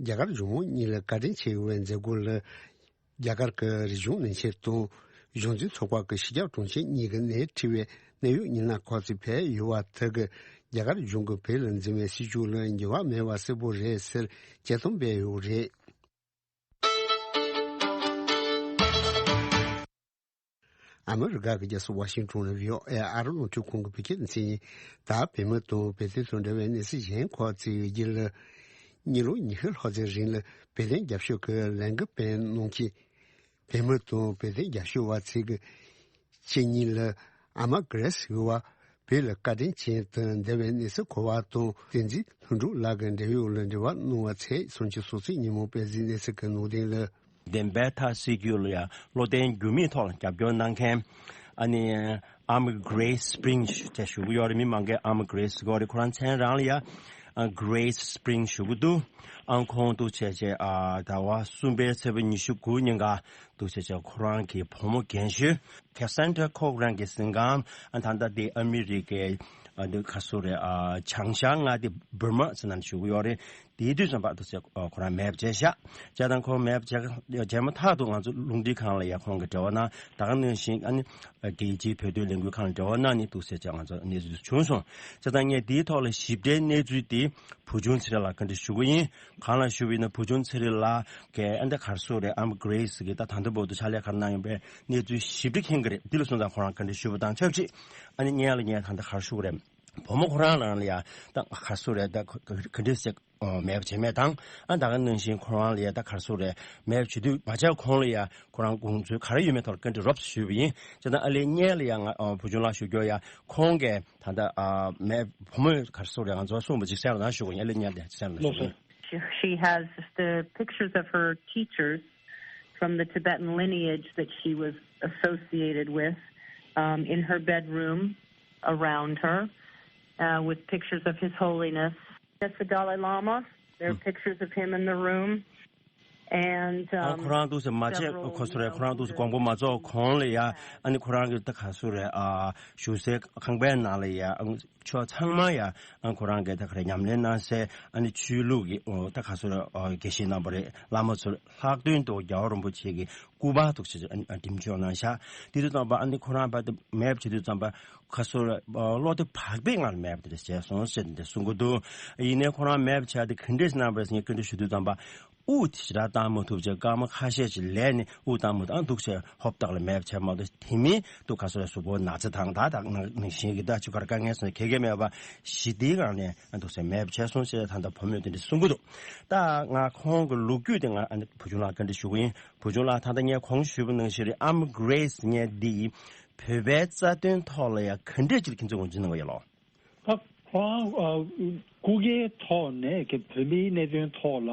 རྒྱ་གར་གཞུང་གཉིས་ལ་བཀའ་དྲིན་ཆེ་བའི་མཛད་སྒོ་ལ། རྒྱ་གར་གྱི་རིག་གཞུང་བློན་ཆེན་དང་གཞུང་འཛིན་ཚོགས་པ་གི་སྤྱི་ཁྱབ་དྲུང་ཆེ་གཉིས་ཀྱི་སྣེ་ཁྲིད་པའི་གནད་ཡོད་ཉི་ནག་ཁོག་ཅིག་ཕེབས་ཡོད་པ་དེ་གིས་རྒྱ་གར་གཞུང་གིས་བོད་ལ་འཛིན་པའི་སྲིད་བྱུས་ལ་འགྱུར་བ་མེད་པ་གསལ་པོ་རེད་ཟེར་དཔྱད་རྩོམ་སྤེལ་ཡོད་རེད། ཨ་མི་རི་ཀ་གི་རྒྱལ་ས་ཝ་ཤིང་ཊོན་ལ་བྷི་ཨོ་ཨེ་ཨ་རི་རླུང་འཕྲིན་ཁང་གི་བོད་སྐད་སྡེ་ཚན་ཡིན། ད་བོད་མི་དང་བོད་དོན་དང་འབྲེལ་བའི་གནས་ཚུལ་གཞན་ཁག་ཅིག་ཡོད་རྒྱུ་ལ། ཉིན་ལོ་ཉི་ཤུ་ལྷག་ཙམ་རིང་ལ་བོད་དོན་རྒྱབ་སྐྱོར་གྱི་ལས་འགུལ་སྤེལ་གནང་མཁན་བོད་མི་དང་བོད་དོན་རྒྱབ་སྐྱོར་བ་ཚོ་གི་ཕྱི་ཉིན་ལ། ཨ་མ་གྷི་རེ་སི་ཟེར་བ་བོད་ལ་བཀའ་དྲིན་ཅན་དུ་འདས་པའི་གནས་ཚུལ་གོ་བ་དང་། བསྟན་འཛིན་ལྷུན་གྲུབ་ལགས་ཀྱི་འབྲེལ་ཡོད་ལ་འབྲེལ་བ་གནང་བ་ཚོས་སུམ་ཅུ་སོ་གཅིག་ཉིན་མོ་སྤེལ་གཟིགས་གནས་ཚུལ་གྱི་ནང་དོན་ལ། བདེན་པའི་མཐའ་གསལ་རྒྱུ་ལ་ཡང་བློ་བརྟན་འགྱུར་མེད་ཐོག་ལ་རྒྱབ་སྐྱོར་གནང་མཁན། ཨ་ནི། ཨ་མ་གྷི་རེ་སི་སི་པི་རིང་ཞུ་ཅེས་ཞུ་གི་ཡོད་རེད། མི་མང་གིས་ཨ་མ་གྷི་རེ་སི་ཟེར་གི་ཡོད་རེད། ཁོ་རང་མཚན་རང་ལ་ཡང་ཨ་གྷི་རེ་སི་སི་པི་རིང་ཞུ་གི་འདུག་ཨ་ཁོང་འདུག་བྱས་བྱས་ཨ་ཟླ་བ་གསུམ་པའི་ཚེས་པ་ཉི་ཤུ་དགུ་ཉིན་ཀ་འདུག་བྱས་བྱས་ཁོ་རང་གི་བུ་མོ་རྒན་ཤོས་ཁེ་སན་ཏྲ་ཁོག་རང་གི་གཟིམ་ཁང་ཨ་ད་ལྟ་དེ་ཨ་མི་རི་ཀའི་ཨ་འདི་ག་སུ་རེད། ཨ་བྱང་ཤར་མངའ་སྡེ་འབུར་མ་ཟེར་ན་ཞུ་གི་ཡོད་རེད། དེའི་དུས་ཙམ་པ་དུ་ཟེར་ཁོ་རང་མེད་པ་བྱས་ཤག་བྱས་ཙང་ཁོང་མེད་པ་བྱས་བྱས་མ་ཐག་ཏུ་ང་ཚོ་རླུང་འཕྲིན་ཁང་ལ་ཡ་ཁོང་གི་འབྲེལ་བ་གནང་། ད་ག་ནང་བཞིན་ཨ་ནི་རྒྱལ་སྤྱིའི་བོད་དོན་ལས་འགུལ་ཁང་ལ་འབྲེལ་བ་གནང་ནས་འདུག་ཟེར་བྱས་ང་ཚོ་གནས་ཚུལ་བྱུང་སོང་། བྱས་ཙང་ངས་དེའི་ཐོག་ལ་ཞིབ་ཕྲའི་གནས་ཚུལ་དེ་བུ་ཆུང་ཚེ་རིང་ལགས་བཀའ་འདྲི་ཞུ་གི་ཡིན། གང་ལ་ཞུ་བ་ཡིན་ན་བུ་ཆུང་ཚེ་རིང་ལགས་ཀྱིས་ཨ་འདི་ག་རེ་ཟེར་རེད། ཨ་མ་གྷི་རེ་སི་གིས་ད་ད་ལྟ་བར་དུ་ཕྱག་ལས་ག་རེ་གནང་ཡོད་པའི་གནས་ཚུལ་ཞིབ་ཕྲ་མཁྱེན་གྱི་རེད། འདི་ལ་སོང་ཙང་ཁོ་རང་བཀའ་འདྲི་ཞུ་བ་དང་ཆབས་ཅིག་ཨ་ནི་སྔོན་ལ་ངས་ད་ལྟ་ག་རེ་ཞུ་གི་རེད། བུ་མོ་ཁོ་རང་རང་ལ་ཡ་ད་ག་རེ་ཟེར་རེད། ད་ག་ག་འདྲ་ཟེར། ཨོ་མེད་པ་བྱས་མེད་དང་། ཨ་ད་ག་ནང་བཞིན་ཁོ་རང་ལ་ཡ་ད་ག་རེ་ཟེར་རེད། མེད་པ་བྱེད་དུས་མ་བྱས་གོང་ལ་ཡ་ཁོ་རང་དགོངས་ཚུལ་ག་རེ་ཡོད་མེད་ཐོག་ལ་བཀའ་འདྲི་རོབ་ཙམ་ཞུས་པ་ཡིན། བྱས་ཙང་ཨ་ལས་སྔོན་ལ་ཡ་ང་ཨོ་བུ་ཆུང་ལགས་ཞུ་རྒྱུ་ཡ་ཁོང་གིས་ད་ལྟ་ཨ་མེད་བུ་མོས་ག་རེ་ཟེར་རེད། ང་ཚོ་གསུངས་པ་ཅིག་གསན་རོགས་གནང་ཞུ་གི་ཡིན། ཨ་ལས་སྔོན་ལ་གསན་རོགས་གནང་ཞུ་གི་ཡིན། She, she has the pictures of her teachers from the Tibetan lineage that she was associated with, um, in her bedroom around her, uh, with pictures of His Holiness. That's the Dalai Lama. There are pictures of him in the room. And, ཨ་um, ཁོ་རང་འདུག་སེ་མ་བྱས་several ཁོ་སུ་རེད། ཁོ་རང་འདུག་སེ་དགོངས་པ་མ་རྫོགས་གོང་ལ་ཡ་ཨ་ནི་ཁོ་རང་གི་ད་ག་སུ་རེད། ཨ་བཞུགས་སའི་ཁང་པའི་ནང་ལ་ཡ་ཨ་ཕྱོགས་ཚང་མ་ཡ་ཨ་ཁོ་རང་གི་ད་ག་རེ་ཉམས་ལེན་གནང་སའི་ཨ་ནི་ཆོས་ལུགས་ཀྱི་ཨོ་ད་ག་སུ་རེད། ཨོ་དགེ་བཤེས་རྣམ་པ་རེད། བླ་མ་ཚོ་ལྷག་དོན་དུ་རྒྱལ་བ་རིན་པོ་ཆེ་གི་སྐུ་པར་འདུག་སེ་ཨ་ནི་འགྲེམས་འཇོག་གནང་ཤག་དེ་དུས་ཙམ་པ་ཨ་ནི་ཁོ་རང་བར་དུ་མེད་པ་བྱེད་དུས་ཙམ་པ་ག་སུ་རེད། ཨོ་བློ་བདེ་བག་ཕེབས་ངང་ལ་མེད་པ་དེ་འདྲ་བྱས་སོང་ཟེར་ཏེ་གསུང་གི་འདུག་ཡིན་ནའི་ཁོ་རང་མེད་པ་བྱས་ཏེ་ག་འདྲས་གནང་བ་རེད་ཟེར་ངས་བཀའ་འདྲི་ཞུ་དུས་ཙམ་པ། དབུགས་དེ་ཞེ་དྲག་བཏང་མ་ཐུབ་བྱས་སྐར་མ་ཁ་ཤས་ཅིག་ལས་ནས་དབུགས་བཏང་མ་ཐུབ། ཨ་འདུག་བྱས་ཧོབ་ཏེ་ལ་མེད་པ་བྱས་མ་གཏོགས་དེ་མིན་འདུག་ག་སོ་རེ་གཟུགས་པོ་ན་ཚ་དང་ད་ད་ནང་ནང་བཞིན་གྱི་ད་ཆུ་ཁར་དཀའ་ངལ་སོང་གལ་གལ་མེད་པ་ཞི་བདེའི་ངང་ནས་ཨ་འདུག་བྱས་མེད་པ་བྱས་སོང་ཞེས་ད་ལྟ་བུ་མོས་དེ་འདྲ་གསུང་གི་འདུག་ད་ང་ཁོང་གི་ལོ་རྒྱུས་དེ་ང་ཨ་ནི་བུ་ཆུང་ལགས་བཀའ་འདྲི་ཞུ་གི་ཡིན། བུ་ཆུང་ལགས་ད་ལྟ་ངས་གོང་ཞུས་པ་ནང་བཞིན་རེད། ཨ་མ་གྷི་རེ་སི་ངས་འདི་བོད་པའི་རྩ་དོན་ཐོག་ལ་ཡང་ག་འདྲས་ཅིག་ལ་ཁྱེད་ཚོས་ངོས་འཛིན་གནང་གི་ཡོད་ལོ། ད་ཁོ་རང་ཨ་སྐུ་སྒེར་ཐོག་ནས་ཀྱི་བོད་མིའི་གནད་དོན་ཐོག་ལ་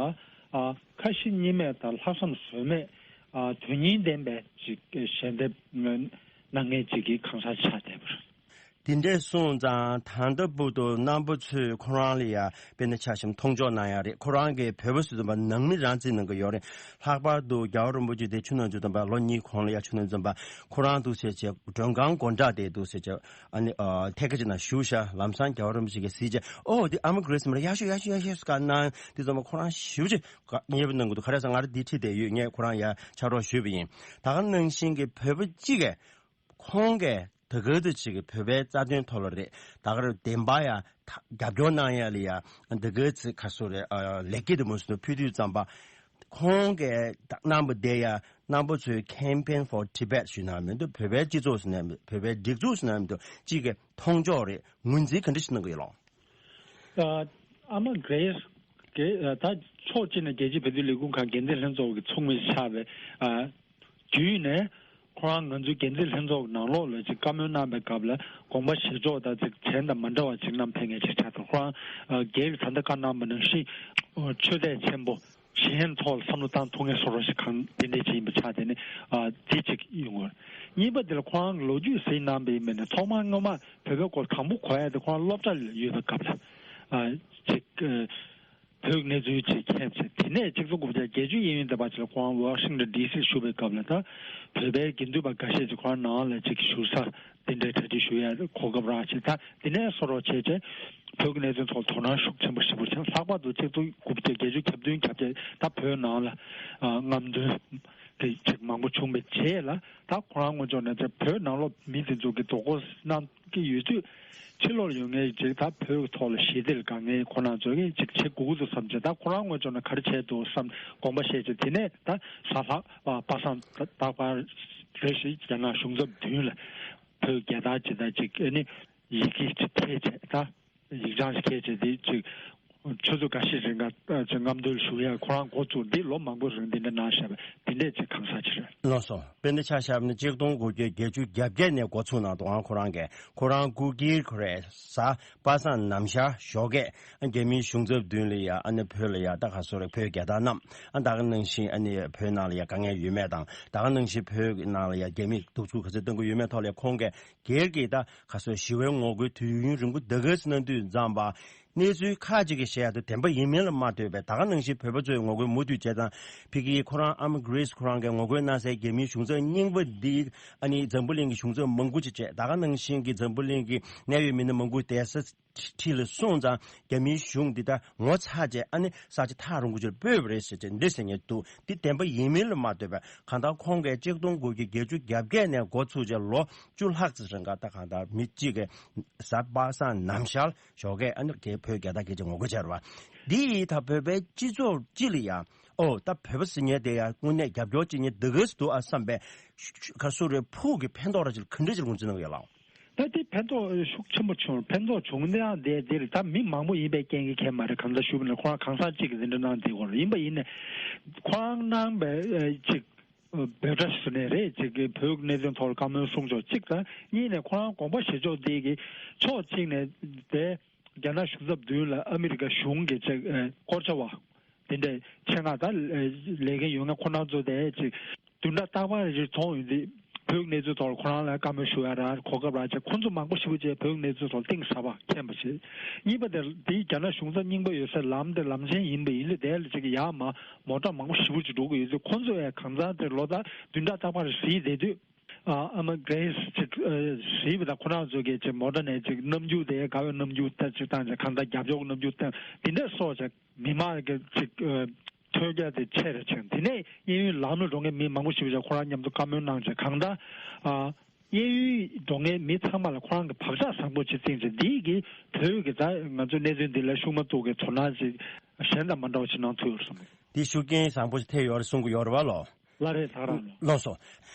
ཨ་ཁ་ཞེ་གཉིས་མེད་དང་ལྷག་བསམ་ཟོལ་མེད་ཨ་དོན་སྙིང་ལྡན་པའི་ཅིག་ཞལ་འདེབས་གནང་མཁན་ཅིག་གི་གང་ཟག་ཆགས་བསྡད་པ་རེད། དེ་འདྲས་སོང་ཙང་ད་ལྟ་བར་དུ་རྣམ་པ་ཚོས་ཁོ་རང་ལ་ཡ་དཔེར་ན་ཆ་བཞག་ན་མཐོང་ཕྱོགས་གནང་ཡ་རེད། ཁོ་རང་གིས་བོད་པ་ཟེར་དུས་ཙམ་པ་ནང་མི་རང་བརྩི་གནང་གི་ཡོད་རེད། ལྷག་པར་དུ་རྒྱལ་བ་རིན་པོ་ཆེ་དེ་ཆུ་ནང་ཚུད་ཙམ་པ་ལོ་གཉིས་གོང་ལ་ཡ་ཆུ་ནང་ཚུད་ཙམ་པ་ཁོ་རང་འདུག་ཟེར་བྱས་མགྲོན་ཁང་སྒོ་འགྲམ་དེ་འདུག་ཟེར་བྱས་ཨ་ནི་ཨ་ཐད་ཀ་ཅིག་ནང་བཞུགས་ཤག་ལམ་སང་རྒྱལ་བ་རིན་པོ་ཆེ་གིས་གཟིགས་བྱས་ཨོ་དེ་ཨ་མ་གྷི་རེ་སི་མ་རེད། ཡག་ཤོས་ཡག་ཤོས་ཡག་ཤོས་ཟེར་ག་གནང་དུས་ཙམ་པ་ཁོ་རང་ཞེ་པོ་ཅིག་མཉེས་པོ་གནང་གི་འདུག་ག་རེ་ཟེར་ང་རང་འདི་ཁྲིད་བསྡད་ཡོད། ངས་ཁོ་རང་ཡ་ཕྱག་རོགས་ཞུས་པ་ཡིན། ད་ག་ནང་བཞིན་གྱི་བོད་པ་གཅིག་གིས་ཁོང་གིས་ད་ག་དུས་ཅིག་གི་བོད་པའི་རྩ་དོན་ཐོག་ལ་རེད། ད་ག་རེ་བདེན་པ་ཡ་ད་རྒྱབ་སྐྱོར་གནང་ཡ་ལ་ཡ་ད་ག་ཚིག་ག་སོ་རེད་ཨ་ལེགས་སྐྱེས་དེ་མོ་སོ་ཕུལ་དུས་ཙམ་པ་ཁོང་གིས་ད་གནང་པ་དེ་ཡ་རྣམ་པ་ཚོས་Campaign for Tibet ཞུས་ན་མི་འདུག་བོད་པའི་སྤྱི་ཚོགས་སུ་ན་མི་འདུག་བོད་པའི་སྒྲིག་འཛུགས་སུ་ན་མི་འདུག་གཅིག་གི་མཐོང་ཕྱོགས་རེད། ངོས་འཛིན་ག་འདྲ་ཞིག་གནང་གི་ཡོད་ལགས། ཨ་ཨ་མ་གྷི་རེ་སི་གི་ཨ་ད་ཕྱོགས་གཅིག་ནས་རྒྱལ་སྤྱིའི་བོད་དོན་ལས་ཁུངས་ཁང་འགན་འཛིན་ལྷན་ཚོགས་ཀྱི་ཚོགས་མི་ཆགས་པའི་ཨ་བརྒྱུད་ནས་ཁོ་རང་ང་ཚོའི་འགན་འཛིན་ལྷན་ཚོགས་ཀྱི་ནང་ལོགས་ལ་ཅིག་བཀའ་མོལ་གནང་པའི་སྐབས་ལ་དགོངས་པ་བཞེས་ཕྱོགས་དང་ཅིག་གཞན་དང་མ་འདྲ་བ་ཅིག་གནང་ཕེབས་མཁན་ཅིག་ཆགས་འདུག་ཁོ་རང་ཨ་རྒན་གྱིས་ད་ལྟ་བཀའ་གནང་པ་ནང་བཞིན་ཨ་ཆོས་དད་ཆེན་པོ། གཞན་ཐོག་ལ་བསམ་བློ་བཏང་ཐུབ་མཁན་བཟོ་འདྲ་ཞིག་གང་དེ་འདྲས་ཅིག་ཡིན་པ་ཆགས་དེ་ནི་ཨ་དེ་གཅིག་ཡོང་གི་རེད། གཉིས་པ་དེ་ལ་ཁོ་རང་གི་ལོ་རྒྱུས་ཟེར་གནང་པ་ཡིན་པས་ན་ཐོག་མར་སྔོན་མ་བོད་པའི་སྐོར་དང་པོ་གོ་ཡ་དེ་ཁོ་རང་སློབ་གྲྭ་ལ་ཡོད་པའི་སྐབས་ལ་ཨ་ཅིག་ཨ་བོད་ཀྱི་གནས་ཚུལ་ཅིག་མཁྱེན་བྱས། དེ་ནས་གཅིག་སྟོང་དགུ་བརྒྱ་བརྒྱད་ཅུ་གཡས་གཡོན་དེ་བར་ཅིག་ལ་ཁོ་རང་ཝ་ཤིང་ཊོན་ཌི་སི་བཞུགས་པའི་སྐབས་ལ་ད་བོད་པའི་དགེ་འདུན་པ་འགའ་ཤས་ཅིག་ཁོ་རང་ནང་ལ་ཅིག་བཞུགས་ས་དེ་འདྲའི་གྲ་སྒྲིག་ཞུ་ཡ་གོ་སྐབས་རག་བྱས། ད་དེ་ནས་བཟོ་འདྲ་བྱས་བྱས་བོད་ཀྱི་གནད་དོན་ཐོག་དོ་སྣང་ཤུགས་ཆེན་པོ་ཞེ་པོ་བྱས། ལྷག་པར་དུ་གཅིག་སྟོང་དགུ་བརྒྱ་བརྒྱད་ཅུ་གྱ་བདུན་གྱ་བརྒྱད་ད་བོད་ནང་ལ་ཨ་རྔམ་སྟོན་དེ་ཅིག་མང་པོ་བྱུང་བའི་རྗེས་ལ་ད་ཁོ་རང་ངོས་ཕྱོགས་ནས་ཅིག་བོད་ནང་ལོགས་མི་དེ་ཚོ་གི་རྡོག་རྡོག་གནང་གི་ཡོད་དུས་ཕྱི་ལོགས་ལ་ཡོད་མཁན་ཅིག་ད་བོད་ཀྱི་ཐོག་ལ་ཞི་བདེ་ལ་དཀའ་ངལ་ཁོ་རང་ཚོ་གིས་ཅིག་བྱེད་དགོས་ཀྱི་འདུག་བསམ་བྱས། ད་ཁོ་རང་ངོས་ཕྱོགས་ནས་ག་རེ་བྱས་འདུག་བསམ་དགོངས་པ་བཞེས་བྱས། དེ་ནས་ད་གཟའ་ལྷག་པ་པ་སངས་རྟག་པར་རེ་ཞིག་རྒྱ་ནག་གཞུང་ཚབ་མདུན་ལ་བོད་རྒྱལ་དར་ཇི་ལྟར་ཅིག་ཨ་ནི་ཡི་གེ་ཅིག་འཐེན་བྱས། ད་ཡིག་ཆ་ཞིག་འཐེན་བྱས་དེ་ཅིག་ཆུ་ཚོད་འགའ་ཤས་རིང་ག་ཅིག་རྔམ་སྟོན་ཞུ་ཡ་ཁོ་རང་འགོ་བཙུགས། འདི་ལོ་མང་པོ་རིང་འདི་འདྲ་གནང་བཞག་པ་འདི་འདྲས་ཅིག་གང་ཟག་ཅིག་རེད། ལགས་སོ། དཔེར་ན་ཆ་བཞག་ན་གཅིག་སྟོང་དགུ་བརྒྱ་བརྒྱད་ཅུ་གྱ་བརྒྱད་ནས་འགོ་ཚུགས་གནང་འདུག་ཨང་ཁོ་རང་གིས་ཁོ་རང་སྐུ་སྒེར་ཁོ་རེ་གཟའ་པ་སངས་ནམ་ཞག་ཞོགས་ཀས་རྒྱ་མིའི་གཞུང་ཚབ་མདུན་ལ་ཡ་ཨ་ནི་བོད་ལ་ཡ་ད་ག་སོ་རེ་བོད་རྒྱལ་དར་བསྣམས། ཨ་ད་ག་ནང་བཞིན་ཨ་ནི་བོད་ནང་ལ་ཡ་དཀའ་ངལ་ཡོད་མེད་དང་ད་ག་ནང་བཞིན་བོད་ནང་ལ་ཡ་རྒྱ་མིས་གདུག་རྩུབ་ག་ཚོད་གཏོང་གི་ཡོད་མེད་ཐོག་ལ་ཁོང་གིས་སྒེར་གྱི་ད་ག་སོ་ཞི་བའི་ངོ་རྒོལ་དུས་ཡུན་རིང་པོ་ད་ག་ཙམ་གནང་དུས་ཙམ་པ། གནས་ཚུལ་ཁག་ཅིག་གིས་བཤད་ཡག་དེ་བདེན་པ་ཡིན་མིན་ལ་མ་ལྟོས་པའི་ད་ག་ནང་བཞིན་བོད་པ་ཚོས་ངོ་རྒོལ་མུ་མཐུད་བྱས་ཙང་ཕ་གིའི་ཁོ་རང་ཨ་མ་གྷི་རེ་སི་ཁོ་རང་གིས་ངོ་རྒོལ་གནང་སའི་རྒྱ་མིའི་གཞུང་ཚབ་རྙིང་པ་འདི་ཨ་ནི་འཛམ་བུ་གླིང་གི་གཞུང་ཚབ་མང་པོ་ཅིག་བྱས། ད་ག་ནང་བཞིན་གྱི་འཛམ་བུ་གླིང་གི་གནད་ཡོད་མི་སྣ་མང་པོ་བསྡད་ས་ཁྲིད་ལ་སོང་ཙང་རྒྱ་མིའི་གཞུང་འདི་ད་ངོ་ཚ་བྱས་ཨ་ནི་ས་ཆ་ཐག་རིང་པོ་ཅིག་ལ་སྤོས་པ་རེད་ཟེར་བྱས་འདི་ཟེར་མཁན་འདུག་འདི་བདེན་པ་ཡིན་མིན་ལ་མ་ལྟོས་པའི་གང་ལྟར་ཁོང་གིས་གཅིག་སྟོང་དགུ་བརྒྱ་བརྒྱད་ཅུ་གྱ་བརྒྱད་ནས་འགོ་ཚུགས་བྱས་ལོ་བཅུ་ལྷག་ཙམ་རིང་ག་ད་གང་ལྟར་མི་གཅིག་གིས་གཟའ་པ་སངས་ནམ་ཞག་ཞོགས་ཀས་ཨ་ནི་རྒྱ་བོད་རྒྱལ་དར་སྐད་ཆ་ངོ་རྒོལ་བྱས་རེད་བ། འདི་ཡིས་ད་བོད་པའི་སྤྱི་ཚོགས་སྤྱི་ལ་ཡང་ཨོ་ད་བོད་པ་ཟེར་མཁན་དེ་ཡང་དངོས་གནས་རྒྱབ་སྐྱོར་བྱེད་མཁན་འདི་ག་ཙམ་འདུག་ཨ་བསམ་པའི་ཁ་སོ་རེ་ཕུགས་ཀྱི་ཕན་ཐོགས་ར་ཅིག་ག་འདྲ་ཅིག་ངོས་འཛིན་གནང་གི་ཡོད་ལགས། ད་དེ་ཕན་ཐོགས་ཤུགས་ཆེན་པོ་བྱུང་། ཕན་ཐོགས་བྱུང་ནའང་དེ་དེ་རེད། ད་མི་མང་པོ་ཡིན་པའི་རྐྱེན་གྱིས་ཁྱད་མ་རེད། གང་ལྟར་ཞུས་པ་ན་ཁོ་རང་གང་ཟག་གཅིག་གིས་འདི་འདྲ་གནང་བསྡད་ཡོད་རེད། ཡིན་པ་ཡིན་ནའི་ཁོ་རང་གནང་བའི་ཅིག་འབོད་སྒྲ་ཞིག་ནས་རེད། ཅིག་གི་བོད་ཀྱི་གནད་དོན་ཐོག་ལ་བཀའ་མོལ་གསུང་ཕྱོགས་གཅིག་དང་། གཉིས་ནས་ཁོ་རང་དགོངས་པ་བཞེས་ཕྱོགས་འདི་གི་ཕྱོགས་གཅིག་ནས་དེ་རྒྱ་ནག་གཞུང་ཚབ་མདུན་ལ་ཨ་མི་རི་ཀ་གཞུང་གི་ཅིག་ཨ་སྐོར་བྱ་བ་དེ་འདྲའི་ཆེད་མངགས་ད་ལས་འགན་ཡོད་མཁན་ཁོ་རང་ཚོ་དེ་ཅིག་བདུན་ཕྲག་རྟག་པར་རེ་རེ་མཐོང་ཡོང་དུས་བོད་ཀྱི་གནས་ཚུལ་ཐོག་ལ་ཁོ་རང་ལ་བཀའ་མོལ་ཞུ་ཡ་ར་གོ་སྐབས་རག་བྱས། ཁོ་ཚོ་མང་པོ་ཞེ་པོ་ཅིག་བོད་ཀྱི་གནས་ཚུལ་ཐོག་གཏིང་ཟབ་པ་མཁྱེན་པ་བྱས། གཉིས་པ་དེ་དེའི་རྒྱ་ནག་གཞུང་ཚབ་རྙིང་པ་ཡོད་སའི་ལམ་དེ་ལམ་ཆེན་ཡིན་པ་ཡིན་དུས་དེ་ལ་ཅིག་ཡར་མར་མོ་ཊ་མང་པོ་ཞེ་པོ་ཅིག་འགྲོ་གི་ཡོད་དུས་ཁོ་ཚོ་ཡང་གང་ཚང་དེ་ལོ་ལྟར་བདུན་ཕྲག་རྟག་པར་གཟིགས་བསྡད་དུས། ཨ་ཨ་མ་གྷི་རེ་སི་ཅིག་ཨ་གཟིགས་པ་དང་ཁོ་རང་ཚོ་གིས་ཅིག་མོ་ཊ་ནས་ཅིག་རྣམ་འགྱུར་དེ་དགའ་བའི་རྣམ་འགྱུར་ལྟ་ཅིག་བཏང་ཅིག་གང་ལྟར་རྒྱབ་སྐྱོར་གྱི་རྣམ་འགྱུར་བཏང་དེ་འདྲ་སོགས་ཅིག་མི་མང་གི་ཅིག་ཨ་ཐོས་རྒྱ་དེ་ཆེ་རུ་ཕྱིན། དེ་ནས་གཡས་གཡོན་ལམ་ལ་འགྲོ་མཁན་མི་མང་པོ་ཞིག་ཅིག་ཁོ་རང་མཉམ་དུ་བཀའ་མོལ་གནང་ཅིག་གང་ལྟར་ཨ་གཡས་གཡོན་འགྲོ་མཁན་མི་ཚང་མ་ལ་ཁོ་རང་གི་བག་ཆགས་བཟང་པོ་ཅིག་བསྟན་ཅིག་འདི་གིས་བོད་ཀྱི་ད་ང་ཚོ་གནད་དོན་འདི་ལ་ཤུགས་མ་གཏོགས་ཀྱི་དོ་སྣང་ཅིག་གཞན་དང་མ་འདྲ་བ་ཅིག་གནང་ཐུབ་ཡོད་བསམ། འདི་ཤུགས་རྐྱེན་བཟང་པོ་ཞིག་ཐེབས་ཡོད་རེད་གསུང་གི་ཡོད་རེད་བ་ལོ། ལགས་རེད། ད་རང་ལོ། ལགས་སོ།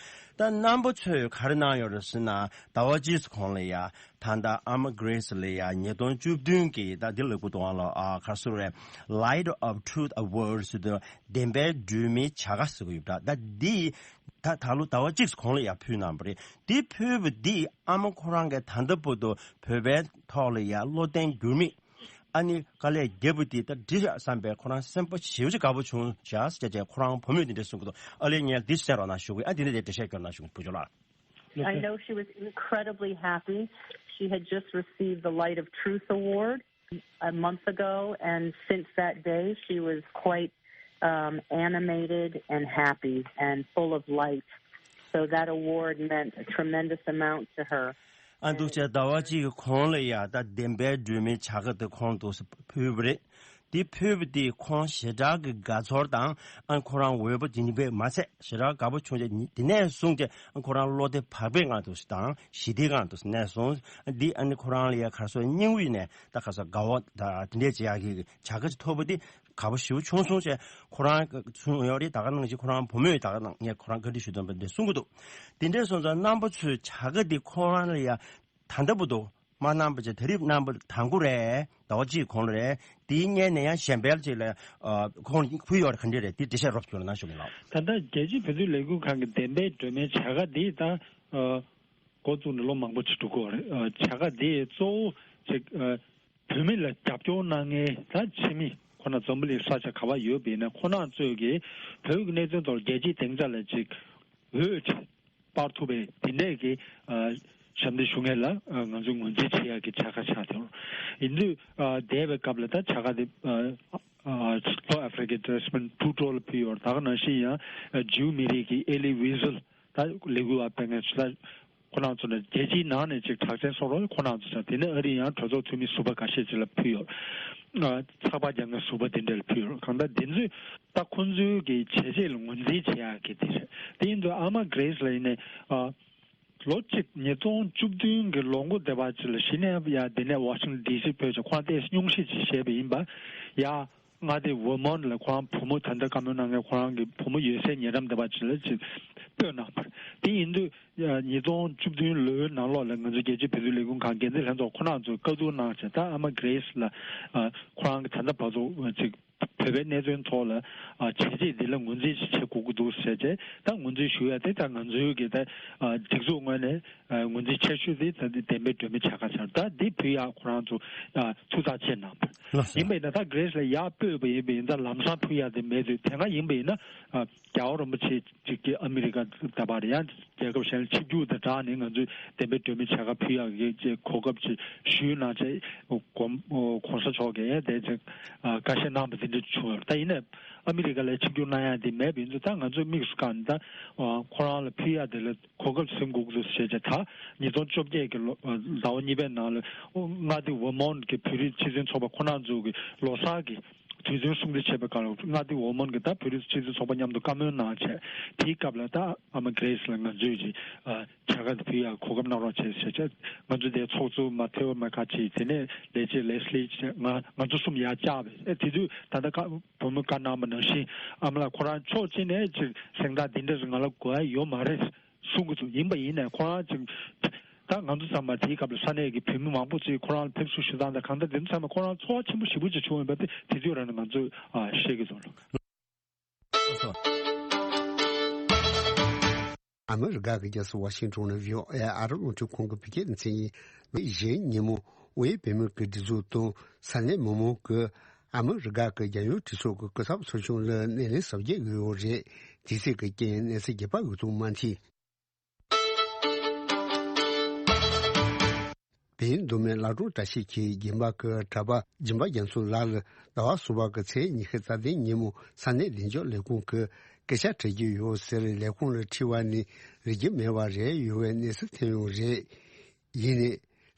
ད་རྣམ་པ་ཚོས་ག་རེ་གནང་ཡོད་རེད་ཟེར་ན་ཟླ་བ་གཅིག་གོང་ལ་ཡ་ད་ལྟ་ཨ་མ་གྷི་རེ་སི་ལ་ཡ་ཉིས་སྟོང་བཅུ་བདུན་གྱི་ད་འདི་ལ་སྐུ་གཏོང་བ་ལ་ཨ་ག་རེ་ཟེར་རེད། Light of Truth Award ཟེར་དུས་བདེན་པའི་སྒྲོན་མེའི་བྱ་དགའ་ཟེར་གི་ཡོད་ད། ད་འདི་ད་ད་ལོ་ཟླ་བ་གཅིག་གོང་ལ་ཡ་ཕུལ་གནང་བ་རེད། འདི་ཕུལ་བ་འདི་ཨ་མ་ཁོ་རང་གིས་ད་ལྟ་བར་དུ་བོད་པའི་ཐོག་ལ་ཡ་བློ་བརྟན་འགྱུར་མེད། ཨ་ནི་དཀའ་ལས་བརྒྱབ་པ་དེ་ད་འགྲིག་ཤག་བསམ་པའི་ཁོ་རང་སེམས་པ་ཞེ་པོ་ཅིག་དགའ་པོ་བྱུང་ཤག་ཟེར་བྱས་ཁོ་རང་བུ་མོས་དེ་འདྲ་གསུང་གི་འདུག་ཨ་ལས་ངས་འདི་གསན་རོགས་གནང་ཞུ་གི། ཨ་འདི་ནས་དེ་འགྲེལ་བཤད་སྐྱོན་གནང་ཞུ་གི་བུ་ཆུང་ལགས། I know she was incredibly happy. She had just received the Light of Truth Award a month ago, and since that day, she was quite um, animated and happy and full of light. So that award meant a tremendous amount to her. ཨ་འདུག་བྱས་ཟླ་བ་གཅིག་གི་གོང་ལ་ཡ་ད་བདེན་པའི་སྒྲོན་མེའི་བྱ་དགའ་དེ་ཁོང་དུ་ཕུལ་བ་རེད། དེ་ཕུལ་བ་དེ་ཁོང་ཞེ་དྲག་གི་དགའ་ཚོར་དང་ཨ་ཁོ་རང་འོས་པ་དེ་འདྲ་མ་ཚད་ཞེ་དྲག་དགའ་པོ་བྱུང་རྗེས་དེ་ནས་བཟུང་སྟེ་ཨ་ཁོ་རང་བློ་བདེ་བག་ཕེབས་ངང་དུ་དང་ཞི་བདེ་ངང་དུ་གནས་སོང་། འདི་ཨ་ནི་ཁོ་རང་ལ་ཡ་ག་རེ་ཟེར་སྙིང་དབུས་ནས་ད་ག་ས་དགའ་བ་དང་དེ་འདྲས་བྱེད་ཡག་གི་བྱ་དགའ་ཅིག་ཐོབ་པ་དེ་དགའ་པོ་ཞེ་པོ་བྱུང་སོང་ཞེས་ཁོ་རང་གསུངས་ཡོད་རེད། ད་ག་ནང་བཞིན་ཁོ་རང་བུ་མོས་ད་ག་ནང་ངས་ཁོ་རང་བཀའ་འདྲི་ཞུ་དོན་པ་འདི་གསུང་གི་འདུག་དེ་འདྲས་སོང་ཙང་རྣམ་པ་ཚོས་བྱ་དགའ་འདི་ཁོ་རང་ལ་ཡ་ད་ལྟ་བར་དུ་མ་གནང་བ་བྱས་ད་རེས་གནང་བ་དང་པོ་རེད། ཟླ་བ་གཅིག་གོང་ལ་རེད། དེའི་སྔོན་ནས་ཡང་གཞན་པ་ཅིག་ལ་ཁོང་ཕུལ་ཡོད་རེད། ག་འདྲ་རེད། དེ་འགྲེལ་བཤད་རོབ་ཅིག་གནང་ཞུ་གི་ལགས། ད་ལྟ་རྒྱལ་སྤྱིའི་བོད་དོན་ལས་འགུལ་ཁང་གི་བདེན་པའི་སྒྲོན་མེའི་བྱ་དགའ་འདི་ད་འགོ་བཙུགས་ནས་ལོ་མང་པོ་ཅིག་འགྲོ་གི་ཡོད་རེད། བྱ་དགའ་འདི་གཙོ་བོ་ཅིག་བོད་མི་ལ་རྒྱབ་སྐྱོར་གནང་མཁན་ད་ཕྱི་མི་ཁོ་ན་འཛམ་བུ་གླིང་ས་ཆ་ག་པར་ཡོད་པ་ཡིན་ན་ཁོ་རང་ཚོས་ཀྱིས་བོད་ཀྱི་གནད་དོན་ཐོག་རྒྱལ་སྤྱིའི་སྡིངས་ཆ་ལ་ཅིག་འོས་ཅིག་སྤར་ཐུབ་པའི་དེ་འདྲས་ཀྱི་ཞབས་འདེགས་ཞུ་མཁན་ལ་ང་ཚོས་ངོས་འཛིན་བྱེད་ཡག་གི་བྱ་དགའ་ཆགས་ཡོད། ཡིན་དུས་འདས་པའི་སྐབས་ལ་ད་བྱ་དགའ་དེ་ལྷོ་ཨ་ཧྥི་རི་ཀའི་ཌེ་སི་མོན་ཊུ་ཊོ་ལ་ཕུལ་ཡོད། ད་ག་ནང་བཞིན་ཡང་ཇིའུ་མི་རིགས་ཀྱི་ཨེ་ལི་ཝི་ཟལ་ད་ལས་འགུལ་བ་སྤེལ་མཁན་ཚོ་ད་ཁོ་རང་ཚོ་ནས་རྒྱལ་སྤྱིའི་ནང་ནས་ཅིག་གྲགས་ཅན་བཟོ་རོགས་ཁོ་རང་ཚོ་ཆགས། དེ་ནས་ཨ་རི་ཡང་གྲོས་ཚོགས་འཐུས་མི་ཟུར་པ་འགའ་ཤས་ཅིག་ལ་ཕུལ་ཡོད། ཚགས་པར་རྒྱག་མཁན་ཟུར་པ་དེ་འདྲ་ལ་ཕུལ་ཡོད། གང་ལྟར་དེ་ཚོས་ད་ཁོང་ཚོའི་གི་བྱས་རྗེས་ལ་ངོས་འཛིན་བྱེད་ཡག་གི་དེ་རེད། དེ་ཡིན་དུས་ཨ་མ་གྷི་རེ་སི་ལ་ཡིན་ནའི་ལོ་གཅིག་ཉིས་སྟོང་བཅུ་བདུན་གི་ལོ་མགོ་དེ་བ་ཅིག་ལ་གཞི་ནས་ཡ་དེ་ནས་ཝ་ཤིང་ཊོན་ཌི་སི་ཕེབས་བྱས་ཁོང་ཏོག་ཙམ་སྙུང་གཞི་ཅིག་བཞེས་པ་ཡིན་པ་ཡ། མངའ་སྡེ་ཝར་མོན་ཊ་ལ་ཁོ་རང་བུ་མོ་ད་ལྟ་བཀའ་མོལ་གནང་མཁན་ཁོ་རང་གི་བུ་མོ་ཡོད་སའི་ཉེ་འགྲམ་དེ་བ་ཅིག་ལ་ཅིག་སྤོས་གནང་བ་རེད། དེ་ཡིན་དུས་ཉིས་སྟོང་བཅུ་བདུན་ལོའི་ནང་ལོགས་ལ་ང་ཚོ་རྒྱལ་སྤྱིའི་བོད་དོན་ལས་འགུལ་ཁང་འགན་འཛིན་ལྷན་ཚོགས་ཁོ་རང་ཚོས་བཀའ་བསྡུར་གནང་བྱས་ད་ཨ་མ་གྷི་རེ་སི་ལ་ཁོ་རང་གི་ད་ལྟ་བར་དུ་ཅིག་བོད་པའི་གནད་དོན་ཐོག་ལ་བྱས་རྗེས་འདི་ལ་ངོས་འཛིན་ཅིག་བྱེད་དགོས་ཀྱི་འདུག་ཟེར་བྱས་ད་ངོས་འཛིན་ཞུ་ཡ་དེ་ད་ང་ཚོའི་གི་ད་སྒྲིག་འཛུགས་ངོས་ནས། ངོས་འཛིན་ཆེ་ཤོས་དེ་ད་ལྟའི་བདེན་པའི་སྒྲོན་མེ་བྱ་དགའ་ཆགས། ད་འདི་ཕུལ་ཡག་ཁོ་རང་ཚོ་ཐུགས་ཐག་བཅད་གནང་བ་ཡིན་པ་ཡིན་ན་ད་གྷི་རེ་སི་ལ་ཡག་སྤོས་པ་ཡིན་པ་ཡིན་ད་ལམ་སང་ཕུལ་ཡག་དེ་མེད་དུས་དེ་སྔ་ཡིན་པ་ཡིན་ན་རྒྱལ་བ་རིན་པོ་ཆེ་གཅིག་གིས་ཨ་མི་རི་ཀ་ད་བར་ཡང་རྒྱལ་ཁབ་གཞན་ལ་ཆིབས་བསྒྱུར་དང་སྦྲགས་ནས་ང་ཚོས་བདེན་པའི་སྒྲོན་མེ་བྱ་དགའ་ཕུལ་ཡག་གི་གོ་སྐབས་ཅིག་ཞུས་གནང་བྱས་གོང་ས་མཆོག་གིས་དེ་ཅིག་བཀའ་བཞེས་གནང་བ་དེ་འདྲ་བྱུང་ཡོད། ད་ཡིན་ནའི་ཨ་མི་རི་ཀ་ལ་ཆིབས་བསྒྱུར་གནང་ཡག་དེ་མེད་པ་ཡིན་དུས་ད་ང་ཚོས་དམིགས་སུ་བཀར་ནས་ད་ཁོ་རང་ལ་ཕུལ་ཡག་དེ་ལ། གོ་སྐབས་ཟིན་དགོས་ཀྱི་འདུག་ཞེས་བྱས་ད་ཉིས་སྟོང་བཅོ་བརྒྱད་ཀྱི་ལོ་ཟླ་བ་གཉིས་པའི་ནང་ལ་མངའ་སྡེ་ཝར་མོན་ཊ་གི་བོད་རིགས་སྤྱི་མཐུན་ཚོགས་པ་ཁོ་རང་ཚོ་གི་ལོ་གསར་གྱི་དུས་ཆེན་སྲུང་བརྩི་བྱེད་པའི་སྐབས་ལ་མངའ་སྡེ་ཝར་མོན་ཊ་གི་ད་བོད་རིགས་སྤྱི་མཐུན་ཚོགས་པ་མཉམ་དུ་བཀའ་མོལ་གནང་བྱས་དེའི་སྐབས་ལ་ད་ཨ་མ་གྷི་རེ་སི་ལ་ང་ཚོས་ཀྱི་བྱ་དགའ་དེ་ཕུལ་ཡག་གོ་སྐབས་གནང་རོགས་བྱས་ཞེས་བྱས་ང་ཚོ་དེའི་ཚོགས་གཙོ་མ་ཐེའོ་མེ་ཁ་ཆི་དེ་ནས་ལས་བྱེད་ལེ་སི་ལི་བྱས་ང་ང་ཚོ་གསུམ་ཡར་བཅར་བས་དེ་དུས་ད་ལྟ་བཀའ། བུ་མོས་བཀའ་གནང་བ་ནང་བཞིན་ཨ་མ་ལགས་ཁོ་རང་ཕྱོགས་གཅིག་ནས་ཅིག་གཟེངས་རྟགས་འདི་འདྲ་ང་ལ་དགོས་ཡ་ཡོད་མ་རེད་གསུང་གི་འདུག་ཡིན་པ་ཡིན་ནའི་ཁོ་རང་ཅིག་ད་ང་ཚོ་ཚང་མ་དེའི་སྐབས་ལ་ས་གནས་ཀྱི་བོད་མི་མང་པོ་ཅིག་ཁོ་རང་ལ་ཕེབས་བསུ་ཞུ་སྟངས་དང་གང་ལྟར་དེ་ཚོ་ཚང་མ་ཁོ་རང་ཚོར་བ་ཆེན་པོ་ཞེ་པོ་ཅིག་བྱུང་ཡོད་པ་དེ་དེ་དུས་རང་ནས་ང་ཚོས་ཨ་བཤད་ཀྱི་འདུག་ཨ་མི་རི་ཀ་གི་རྒྱལ་ས་ཝ་ཤིང་ཏོན་ནས་བྷི་ཨོ་ཨེ་ཨ་རབ་རླུང་འཕྲིན་ཁང་གི་བོད་སྐད་སྡེ་ཚན་ཡིན། མི་གཞན་ཉིན་མོ་དབུས་བོད་མིའི་གི་སྒྲིག་འཛུགས་དང་ས་གནས་མི་མང་གི་ཨ་མི་རི་ཀ་གི་རྒྱལ་ཡོངས་གྲོས་ཚོགས་ཀྱི་སྐུ་ཚབ་ཚོགས་ཆུང་ལ་སྣེ་ལེན་གཟབ་རྒྱས་ཡོད་ཡོད་རེད། དུས་ཚོད་ཀྱི་རྐྱེན་གནས་ཚུལ་རྒྱས་པ་ཡོད་དུ་མ་མཐུན། བོད་མདོ་སྨད་བླ་བྲང་བཀྲ་ཤིས་འཁྱིལ་སྦྱིན་པ་གི་གྲྭ་པ་སྦྱིན་པ་རྒྱ་མཚོ་ལགས་ལ་ཟླ་བ་གསུམ་པ་གི་ཚེས་ཉི་ཤུ་རྩ་བདུན་ཉིན་མོ་ས་གནས་བདེ་འཇགས་ལས་ཁུངས་ཀྱིས་སྐད་ཆ་དྲི་རྒྱུ་ཡོད་ཟེར་ལས་ཁུངས་ལ་དྲིས་པ་ནི་རིག་རྒྱུ་མེད་པ་རེད། ཡོང་བའི་གནས་ཚུལ་ཐོན་ཡོད་རེད། ཡིན་ནའི།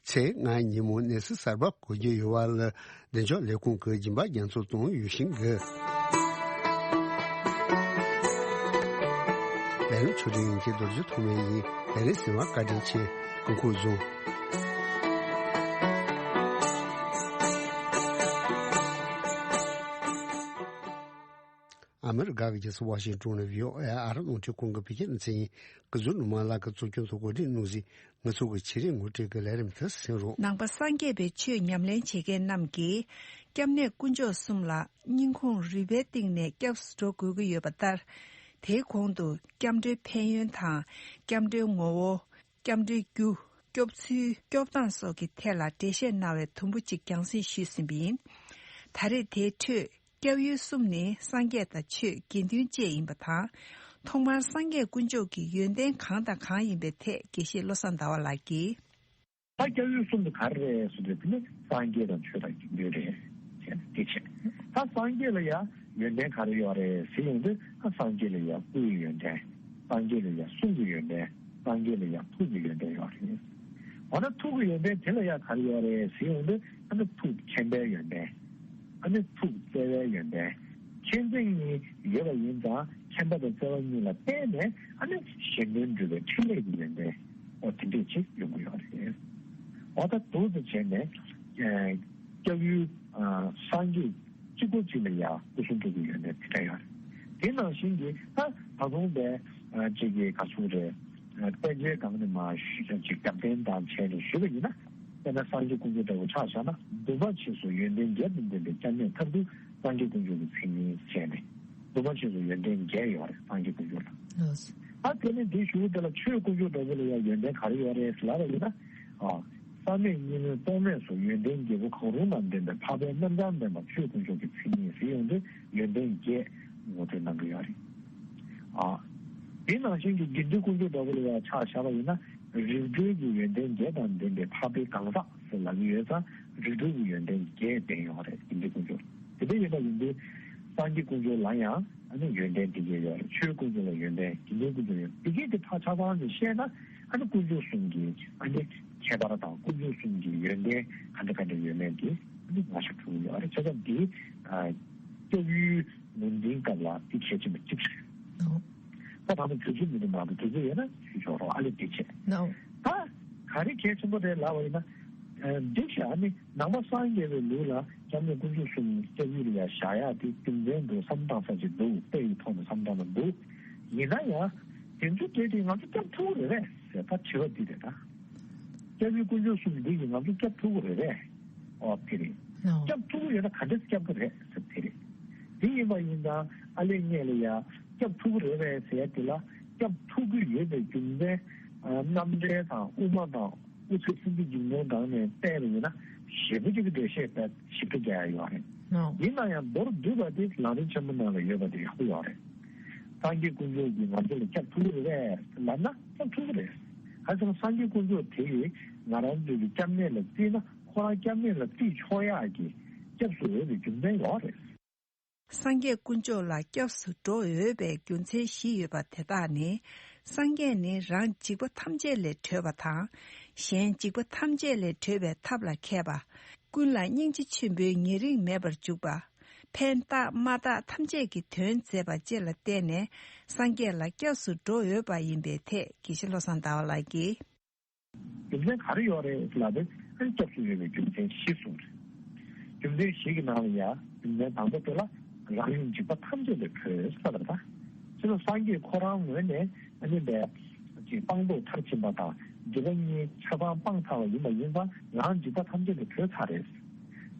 ཚེས་ལྔ་ཉིན་མོ་གནས་ཚུལ་གསར་པ་གོ་རྒྱུ་ཡོད་པ་ལ་བདེ་འཇགས་ལས་ཁུངས་ཀྱི་སྦྱིན་པ་རྒྱ་མཚོ་དང་ཡུལ་ཤུལ་གྱི་ལས་རིམ་ཆོས་སྒྲོན་གྱི་རྡོ་རྗེ་ཐོགས་མེད་ཡིན། ལས་རིམ་གསན་པར་བཀའ་དྲིན་ཆེ། སྐུ་ཁམས་བཟང་། ཨ་མི་རི་ཀ་གི་རྒྱལ་ས་ཝ་ཤིང་ཏོན་ནས་བྷི་ཨོ་ཨེ་ཨ་རབ་རླུང་འཕྲིན་ཁང་གི་བོད་སྐད་སྡེ་ཚན་ཡིན། སྐུ་ཟུར་ནུ་མ་ལགས་ཀྱིས་གཙོ་སྐྱོང་དུ་གོ་སྒྲིག་གནང་ཟིན། ང་ཚོ་གི་ཆེད་རིགས་ངོ་སྤྲོད་ཀྱི་ལས་རིམ་དེ་གསན་རོགས། ནང་པ་སངས་རྒྱས་པའི་ཆོས་ཉམས་ལེན་བྱེད་མཁན་རྣམས་ཀྱིས་སྐྱབས་གནས་དཀོན་མཆོག་གསུམ་ལ་སྙིང་ཁོང་རུས་པའི་གཏིང་ནས་སྐྱབས་སུ་འགྲོ་དགོས་ཀྱི་ཡོད་པ་ལྟར། དེའི་གོང་དུ་སྐྱབས་འགྲོའི་ཕན་ཡོན་དང་སྐྱབས་འགྲོའི་ངོ་བོ། སྐྱབས་འགྲོའི་རྒྱུ། སྐྱོབ་ཚུལ། སྐྱོབ་སྟངས་སོགས་ཀྱི་ཐད་ལ་འགྲེལ་བཤད་གནང་བའི་དུམ་བུ་གཅིག་རྒྱང་སྲིང་ཞུས་ཟིན་པ་ཡིན། ད་རེས་དེའི་ཁྲོད་སྐྱབས་ཡུལ་གསུམ་ནི་སངས་རྒྱས་དང་ཆོས་དགེ་འདུན་བཅས་ཡིན་པ་དང་། ཐོག་མར་སངས་རྒྱས་དཀོན་མཆོག་གི་ཡོན་ཏན་གང་དང་གང་ཡིན་པའི་ཐད་དགེ་བཤེས་བློ་བཟང་ཟླ་བ་ལགས་ཀྱིས། ད་སྐྱབས་ཡུལ་གསུམ་དུ་ག་རེ་རེད་ཟེར་དུས་དེ་ནི་སངས་རྒྱས་དང་ཆོས་དང་དགེ་འདུན་རེད་ཟེར་ནས་དེ་བྱས། ད་སངས་རྒྱས་ལ་ཡང་ཡོན་ཏན་ག་རེ་ཡོད་རེད་ཟེར་ཡོང་དུས་ད་སངས་རྒྱས་ལ་ཡང་སྐུའི་ཡོན་ཏན། སངས་རྒྱས་ལ་ཡང་གསུང་གི་ཡོན་ཏན། སངས་རྒྱས་ལ་ཡང་ཐུགས་ཀྱི་ཡོན་ཏན་ཡོད་རེད། འོ་ན་ཐུགས་ཀྱི་ཡོན་ཏན་དེ་ལ་ཡང་ག་རེ་ཡོད་རེད་ཟེར་ཡོང་དུས་ཨ་ནི་ཐུགས་མཁྱེན་པའི་ཡོན་ཏན། ཨ་ནི་ཐུགས་བརྩེ་བའི་ཡོན་ཏན། མཁྱེན་བརྩེ་གཉིས་ཡོད་པ་ཡིན་ཙང་མཁྱེན་པ་དང་བརྩེ་བ་གཉིས་ལ་བརྟེན་ནས་ཨ་ནི་གཞན་དོན་སྒྲུབ་པའི་ཕྲིན་ལས་ཀྱི་ཡོན་ཏན་འོ་དེ་འདྲས་ཅིག་ཡོང་གི་ཡོད་རེད། འོ་ད་འདུག་སེ་བྱས་ནས་སྐྱབས་ཡུལ་སངས་རྒྱས་གཅིག་པོ་གཅིག་ལ་ཡང་སྐུ་གསུང་ཐུགས་ཀྱི་ཡོན་ཏན་དེ་འདྲ་ཡོད་རེད། དེ་ནང་བཞིན་གྱི་ད་ད་དུང་པའི་ཅིག་གི་ག་ཚོད་རེད། དཔེ་ཆའི་སྒང་ནས་མར་ཞུས་ཙང་ཅིག་རྒྱབ་རྟེན་དང་བྱས་ནས་ཞུས་པ་ཡིན་ན། དཔེར་ན་སངས་རྒྱས་དཀོན་མཆོག་འདྲ་བོ་ཆ་བཞག་ན་འདུས་མ་བྱས་སུ་ཡོན་ཏན་བརྒྱད་དང་ལྡན་པའི་སྐྱབས་གནས་མཐར་ཐུག་སངས་རྒྱས་དཀོན་མཆོག་གི་མཚན་ཉིད་བྱས་ནས་འདུས་མ་བྱས་སུ་ཡོན་ཏན་བརྒྱད་ཡོད་རེད་སངས་རྒྱས་དཀོན་མཆོག་ལ། ལགས་སོ། ད་དེ་ནས་འདི་ཞུ་དེ་ལ་ཆོས་དཀོན་མཆོག་འདྲ་བོ་ལ་ཡང་ཡོན་ཏན་ག་རེ་ཡོད་རེད་ཟེར་ལབ་པ་ཡིན་ན། ཨ། བསམ་མེད་གཉིས་མེད་རྟོག་མེད་སོགས་ཡོན་ཏན་བརྒྱད་པོ་གང་རུང་དང་ལྡན་པའི་འཕགས་པའི་རྣམ་གྲངས་ལྡན་པ་ཆོས་དཀོན་མཆོག་གི་མཚན་ཉིད་ཟེར་ཡོང་དུས་ཡོན་ཏན་བརྒྱད་ངོ་སྤྲོད་གནང་གི་ཡོད་རེད། ཨ། དེ་ནང་བཞིན་གྱི་དགེ་འདུན་དཀོན་མཆོག་འདྲ་བོ་ལ་ཡང་ཆ་བཞག་པ་ཡིན་ན་རིགས་གྲོལ་གྱི་ཡོན་ཏན་བརྒྱད་དང་ལྡན་པའི་འཕགས་པའི་གང་ཟག་ཟེར་ལབ་ཀྱི་ཡོད་ཙང་རིགས་གྲོལ་གྱི་ཡོན་ཏན་བརྒྱད་ལྡན་ཡོད་རེད་དགེ་འདུན་དཀོན་མཆོག་དེ་འདྲ་ཡིན་པ་ཡིན་དུས་སངས་རྒྱས་དཀོན་མཆོག་ལ་ཡང་ཨ་ནི་ཡོན་ཏན་དེ་བརྒྱད་ཡོད་རེད། ཆོས་དཀོན་མཆོག་ལ་ཡོན་ཏན་དགེ་འདུན་དཀོན་མཆོག་ཡོད་དེ་གས་དེ་ཕར་ཆ་ཚང་ནས་བཤད་ན་ཨ་ནི་དཀོན་མཆོག་གསུམ་གྱི་ཨ་ནི་ཁྱད་པར་དང་དཀོན་མཆོག་གསུམ་གྱི་ཡོན་ཏན་ག་འདྲ་ག་འདྲ་ཡོད་མེད་དེ་ཨ་ནི་ང་ཚོ་གྲུབ་ཡོད་རེད། བྱས་ཙང་འདི་སྐྱབས་ཡུལ་ངོས་འཛིན་སྐབས་ལ་འདི་གལ་ཆེན་པོ་གཅིག་རེད། ད་ད་ལྟ་དུས་ཚོད་མི་འདུག་མ་གཏོགས་དུས་ཚོད་ཡོད་ན་ཞུ་ཆོག་རོགས་ཨ་ལེ་འདི་བྱས། ད་ག་རེ་གལ་ཆེན་པོ་རེད་ལབ་པ་ཡིན་ན། འདི་བཞག་ནི་ནང་པ་སངས་རྒྱས་པའི་ལུགས་ལ་སྐྱབས་གནས་དཀོན་མཆོག་གསུམ་སྐྱབས་ཡུལ་ལ་ཡང་བཞག་ཡག་དེ་རྒྱུ་མཚན་འདུག་བསམ་བཏང་ས་ཅིག་འདུག་དཔེ་ཡི་ཐོག་ནས་བསམ་བཏང་ན་འདུག་ཡིན་ན་ཡང་དེ་ཚོ་གལ་ཏེ་ང་ཚོ་སྐྱབས་ཐུབ་ཀྱི་རེད་པས་ཟེར་ད་དྲི་བ་འདི་རེད་ད། སྐྱབས་ཡུལ་དཀོན་མཆོག་གསུམ་འདི་ཡིས་ང་ཚོ་སྐྱབས་ཐུབ་ཀྱི་རེད་པས། ཨོ་དེ་རེད། སྐྱབས་ཐུབ་ཀྱི་ཡོད་ན་ག་འདྲས་སྐྱབས་ཀྱི་རེད་ཟེར་དེ་རེད། དེ་ཡིན་པ་ཡིན་ཙང་ཨ་ལེ་ངས་ལ་ཡང་སྐྱབས་ཐུབ་ཀྱི་རེད་པས་ཟེར་ཡ་དེ་ལ་སྐྱབས་ཐུབ་ཀྱི་ཡོད་པའི་རྒྱུ་མཚན་རྣམ་འགྲེལ་དང་དབུ་མ་དང་། དབུ་ཚད་སེམས་བསྐྱེད་འཇིགས་མེད་སྒང་ནས་བལྟས་པ་ཡིན་ན་ཞེ་པོ་ཅིག་གི་འགྲེལ་བཤད་དཔེ་ཞིབ་ཏུ་རྒྱག་ཡ་ཡོད་རེད། ཨོ། ཡིན་ན་ཡང་མདོར་བསྡུས་པ་དེ་ལམ་རིམ་ཆེན་མོ་ནང་ལ་ཡོད་པ་དེ་ཡག་པོ་ཡོད་རེད། སངས་རྒྱས་དཀོན་མཆོག་གིས་ང་ཚོ་ལ་སྐྱབས་ཐུབ་ཀྱི་རེད་ལབ་ན་སྐྱབས་ཐུབ་ཀྱི་རེད། ག་ཚོད་སངས་རྒྱས་དཀོན་མཆོག་དེ་ཡིས་ང་རང་ཚོའི་སྐྱབས་གནས་ལ་བརྩིས་ན་ཁོ་རང་སྐྱབས་གནས་ལ་བརྩི་ཆོག་ཡག་གི་སྐྱབས་སུ་འོས་པའི་རྒྱུ་མཚན་ཡོད་རེད། སངས་རྒྱས་དཀོན་མཆོག་ལ་སྐྱབས་སུ་འགྲོ་འོས་པའི་རྒྱུ་མཚན་བཞི་ཡོད་པ་དེ་དག་ནི། སངས་རྒྱས་ནི་རང་འཇིགས་པ་ཐམས་ཅད་ལས་གྲོལ་བ་དང་། གཞན་འཇིགས་པ་ཐམས་ཅད་ལས་གྲོལ་བའི་ཐབས་ལ་མཁས་པ། ཀུན་ལ་སྙིང་རྗེ་ཆེན་པོའི་ཉེ་རིང་མེད་པར་འཇུག་པ། ཕན་བཏགས་མ་བཏགས་ཐམས་ཅད་ཀྱི་དོན་མཛད་པ་བཅས་ལ་བརྟེན་ནས་སངས་རྒྱས་ལ་སྐྱབས་སུ་འགྲོ་འོས་པ་ཡིན་པའི་ཐད་དགེ་བཤེས་བློ་བཟང་ཟླ་བ་ལགས་ཀྱིས། རྒྱུ་མཚན་ག་རེ་ཡོད་རེད་ལབ་པས་ཨ་ནི་སྐྱབས་སུ་འོས་པའི་རྒྱུ་མཚན་བཞི་གསུངས་རེད། རྒྱུ་མཚན་བཞི་གི་ནང་ལ་ཡ་རྒྱུ་མཚན་དང་པོ་དེ་ལ་རང་ཡུལ་འཇིགས་པ་ཐམས་ཅད་ལས་གྲོལ་ས་རེད་ད། ཕྱི་ལ་སངས་རྒྱས་ཁོ་རང་ངོས་ནས་ཨ་ནི་འདས་ཀྱི་སྤངས་རྟོགས་མཐར་ཕྱིན་པ་དང་འཇིགས་པ་གཉིས་ཆ་ཚང་སྤངས་ཚར་བ་ཡིན་པ་ཡིན་ཙང་རང་འཇིགས་པ་ཐམས་ཅད་ལས་གྲོལ་ཚར་རེད།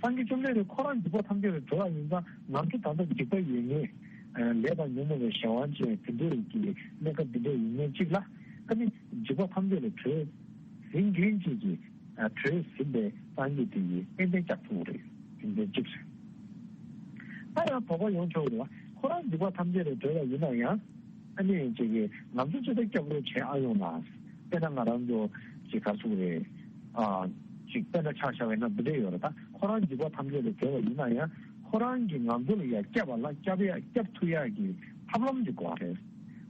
སངས་རྒྱས་བཅོམ་ལྡན་འདས་ཁོ་རང་འཇིགས་པ་ཐམས་ཅད་ལས་གྲོལ་བ་ཡིན་ཙང་ང་ཚོ་ད་ལྟ་འཇིགས་པ་ཡོད་ངེས། ལས་དང་ཉོན་མོངས་པའི་གཞན་དབང་ཅན་དེ་འདྲའི་གི་གནས་སྐབས་འདི་འདྲ་ཡིན་ངེས་གཅིག་ལ་ཨ་ནི་འཇིགས་པ་ཐམས་ཅད་ལས་གྲོལ་ཟིན་མཁན་ཅིག་གིས་གྲོལ་ཟིན་པའི་སངས་རྒྱས་དེ་ཡིས་ཏན་ཏན་སྐྱབས་ཐུབ་ཀྱི་རེད། རྒྱུ་མཚན་གཅིག་རེད། ད་ཡང་དོགས་པ་ཡོང་ཆོག་གི་རེད་བ། ཁོ་རང་འཇིགས་པ་ཐམས་ཅད་ལས་གྲོལ་བ་ཡིན་ན་ཡང་ཨ་ནི་ཅིག་གིས་ང་ཚོ་ཅི་ལྟར་སྐྱབས་རོགས་བྱེད་ཨ་ཡོང་ན། དཔེར་ན་ང་རང་ཚོ་ཅིག་ག་ཚོད་རེད། ཨ་ཅིག་དཔེར་ན་ཆ་བཞག་པ་ཡིན་ན་འདི་འདྲ་ཡོད་རེད་ད། ཁོ་རང་འཇིགས་པ་ཐམས་ཅད་ལས་གྲོལ་བ་ཡིན་ན་ཡང་ཁོ་རང་གིས་ང་ཚོ་ལ་ཡ་སྐྱབས་པ་ལ་སྐྱབས་ཡ་སྐྱབས་ཐུབ་ཡ་གི་ཐབས་ལམ་ཅིག་དགོས་རེད།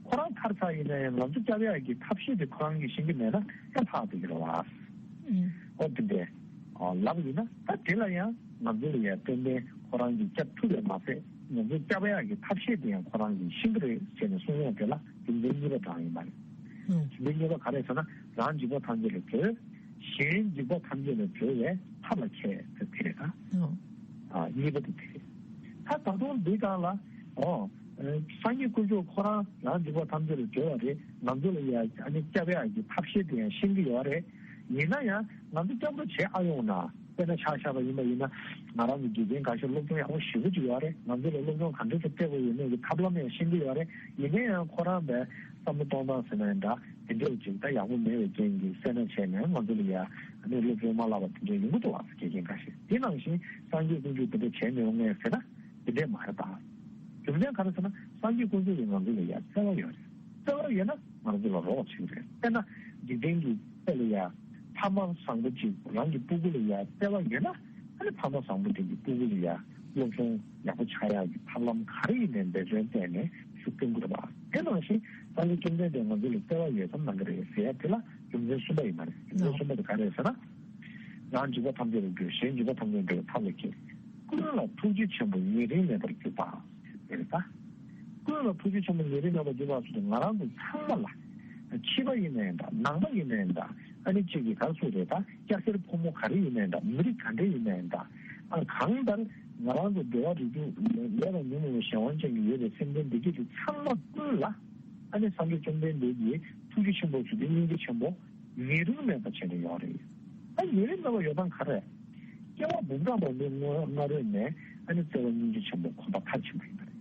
ཁོ་རང་ཐར་ཚར་ཡིན་ན་ཡང་ང་ཚོ་སྐྱབས་ཡག་གི་ཐབས་ཤེས་དེ་ཁོ་རང་གིས་ཤེས་ཀྱི་མེད་ན་ཡང་ཐར་ཐུབ་ཀྱི་རེད་བ། ཨུམ། ཨོ་དེ་འདྲས། ཨོ་ལབ་ཡིན་ན་ད་དེ་ལ་ཡང་ང་ཚོ་ལ་ཡང་ཏན་ཏན་ཁོ་རང་གིས་སྐྱབས་ཐུབ་པས་མ་ཟད་ང་ཚོ་སྐྱབས་ཡག་གི་ཐབས་ཤེས་དེ་ཡང་ཁོ་རང་གིས་ཤེས་ཀྱི་རེད་ཟེར་ནས་གསུང་ཡག་དེ་ལ་རྒྱུ་མཚན་གཉིས་པ་དྲངས་ཡིན་པ་རེད། ཨུམ། རྒྱུ་མཚན་གཉིས་པ་ག་རེ་ཟེར་ན་རང་འཇིགས་པ་ཐམས་ཅད་ལས་གྲོལ། གཞན་འཇིགས་པ་ཐམས་ཅད་ལས་གྲོལ་བའི་ཐབས་ལ་མཁས་ཟེར་དེ་རེད་ད། ཨོ། ཨ་གཉིས་པ་དེ་དེ་རེད། ད་ད་དུང་འདི་སྒང་ལ་ཨོ། སངས་རྒྱས་དཀོན་མཆོག་ཁོ་རང་རང་འཇིགས་པ་ཐམས་ཅད་ལས་གྲོལ་བ་རེད། ང་ཚོ་ལ་ཡ་ཨ་ནི་སྐྱབས་ཡག་གི་ཐབས་ཤེས་དེ་ཡང་ཤེས་ཀྱི་ཡོད་རེད། ཡིན་ན་ཡང་ང་ཚོ་སྐྱབས་རོགས་བྱེད་ཨ་ཡོང་ན་དཔེར་ན་ཆ་བཞག་པ་ཡིན་པ་ཡིན་ན་ང་རང་ཚོ་དགེ་རྒན་འགའ་ཤས་སློབ་སྦྱོང་ཡག་པོ་ཞེ་པོ་ཅིག་ཡོད་རེད། ང་ཚོ་ལ་སློབ་སྦྱོང་ག་འདྲ་ཞིག་སྤྲད་དགོས་ཡོད་མེད་ཀྱི་ཐབས་ལམ་ཡང་ཤེས་ཀྱི་ཡོད་རེད། ཡིན་ན་ཡང་ཁོ་རང་པས་བསམ་བློ་གཏོང་སྟངས་ཟེར་ན་ཡང་འདྲ། དེ་འདྲ་ཅིག་ད་ཡག་པོ་མེད་པའི་རྐྱེན་གྱིས་སེར་སྣ་བྱས་ནས་ང་ཚོ་ལ་ཡ་ཨ་ནི་སློབ་སྦྱོང་མ་བསླབ་པ་དེ་འདྲ་ཡོང་གི་འདུག་བ། དགེ་རྒན་འགའ་ཤས་དེ་ནང་བཞིན་སངས་རྒྱས་དཀོན་མཆོག་དེ་འདྲ་བྱས་མི་ཡོང་ངས་ཟེར་ན་དེ་འདྲས་མ་རེད་ད། རྒྱུ་མཚན་ག་རེ་ཟེར་ན་སངས་རྒྱས་དཀོན་མཆོག་གིས་ང་ཚོ་ལ་ཡ་བརྩེ་བ་ཡོད་རེད། བརྩེ་བ་ཡོད་ན་ང་ཚོ་ལ་རོགས་བྱེད་ཀྱི་རེད། དཔེར་ན་འཇིག་རྟེན་གྱི་ཆེད་ལ་ཡ་ཕ་མ་བཟང་པོ་ཅིག་རང་གི་སྤུ་གུ་ལ་ཡ་བརྩེ་བ་ཡོད་ན། ཨ་ནི་ཕ་མ་བཟང་པོ་དེ་གི་སྤུ་གུ་ལ་ཡ་སློབ་སྦྱོང་ཡག་པོ་ཆགས་ཡག་གི་ཐབས་ལམ་ག་རེ་ཡིན་ནའི་འབད་བརྩོན་བྱས་ནས་ཤུགས་བཏོན་དགོས་རེད་པ། དེ་ནང་བཞིན་སངས་རྒྱས་བཅོམ་ལྡན་འདས་ང་ཚོ་ལ་བརྩེ་བ་ཡོད་ཙམ་གནང་གི་རེད་ཟེར་ཡ་དེ་ལ་རྒྱུ་མཚན་གསུམ་པ་ཡིན་པ་རེད། རྒྱུ་མཚན་གསུམ་པ་དེ་ག་རེ་རེད་ཟེར་ན། རང་འཇིགས་པ་ཐམས་ཅད་ལས་སྒྲོལ། གཞན་འཇིགས་པ་ཐམས་ཅད་སྒྲོལ་བའི་ཐབས་ལ་མཁས། ཀུན་ལ་ཐུགས་རྗེ་ཆེན་པོ་ཉེ་རིང་མེད་པར་གྱུར་པ། ཟེར་ད། ཀུན་ལ་ཐུགས་རྗེ་ཆེན་པོ་ཉེ་རིང་མེད་པར་གྱུར་པ་ཟེར་དུས་ང་རང་ཚོ་ཚང་མ་ལ། ཕྱི་པ་ཡིན་ནའི་འདྲ། ནང་པ་ཡིན་ནའི་འདྲ། ཨ་ནི་གཅིག་གི་ག་རེ་ཟེར་རེད་ད། སྐྱ་སེར་ཕོ་མོ་ག་རེ་ཡིན་ནའི་འདྲ། མི་རིགས་ག་འདྲ་ཡིན་ནའི་འདྲ། ཨ། གང་ལྟར་ང་རང་ཚོ་འགྲོ་བ་རིགས་དྲུག་ལས་ལས་དང་ཉོན་མོངས་པའི་གཞན་དབང་ཅན་གྱི་ཡོད་པའི་སེམས་ཅན་འདི་གྱད་དེ་ཚང་མ་ཀུན་ལ། ཨ་ནི་སངས་རྒྱས་བཅོམ་ལྡན་འདས་ཀྱི་ཐུགས་རྗེ་ཆེན་པོ་ཟེར་དུས་སྙིང་རྗེ་ཆེན་པོ། ཉེ་རིང་མེད་པ་བྱས་ནས་ཡོད་རེད། ཨ། ཉེ་རིང་མེད་པ་ཡོད་སྟངས་ག་རེ། སྐྱེ་བ་འབུམ་ཕྲག་མང་པོའི་སྔ་སྔ་རོལ་ནས་ཨ་ནི་བརྩེ་བ་སྙིང་རྗེ་ཆེན་པོ་གོམས་པ་མཐར་ཕྱིན་པ་ཡིན་པ་རེད།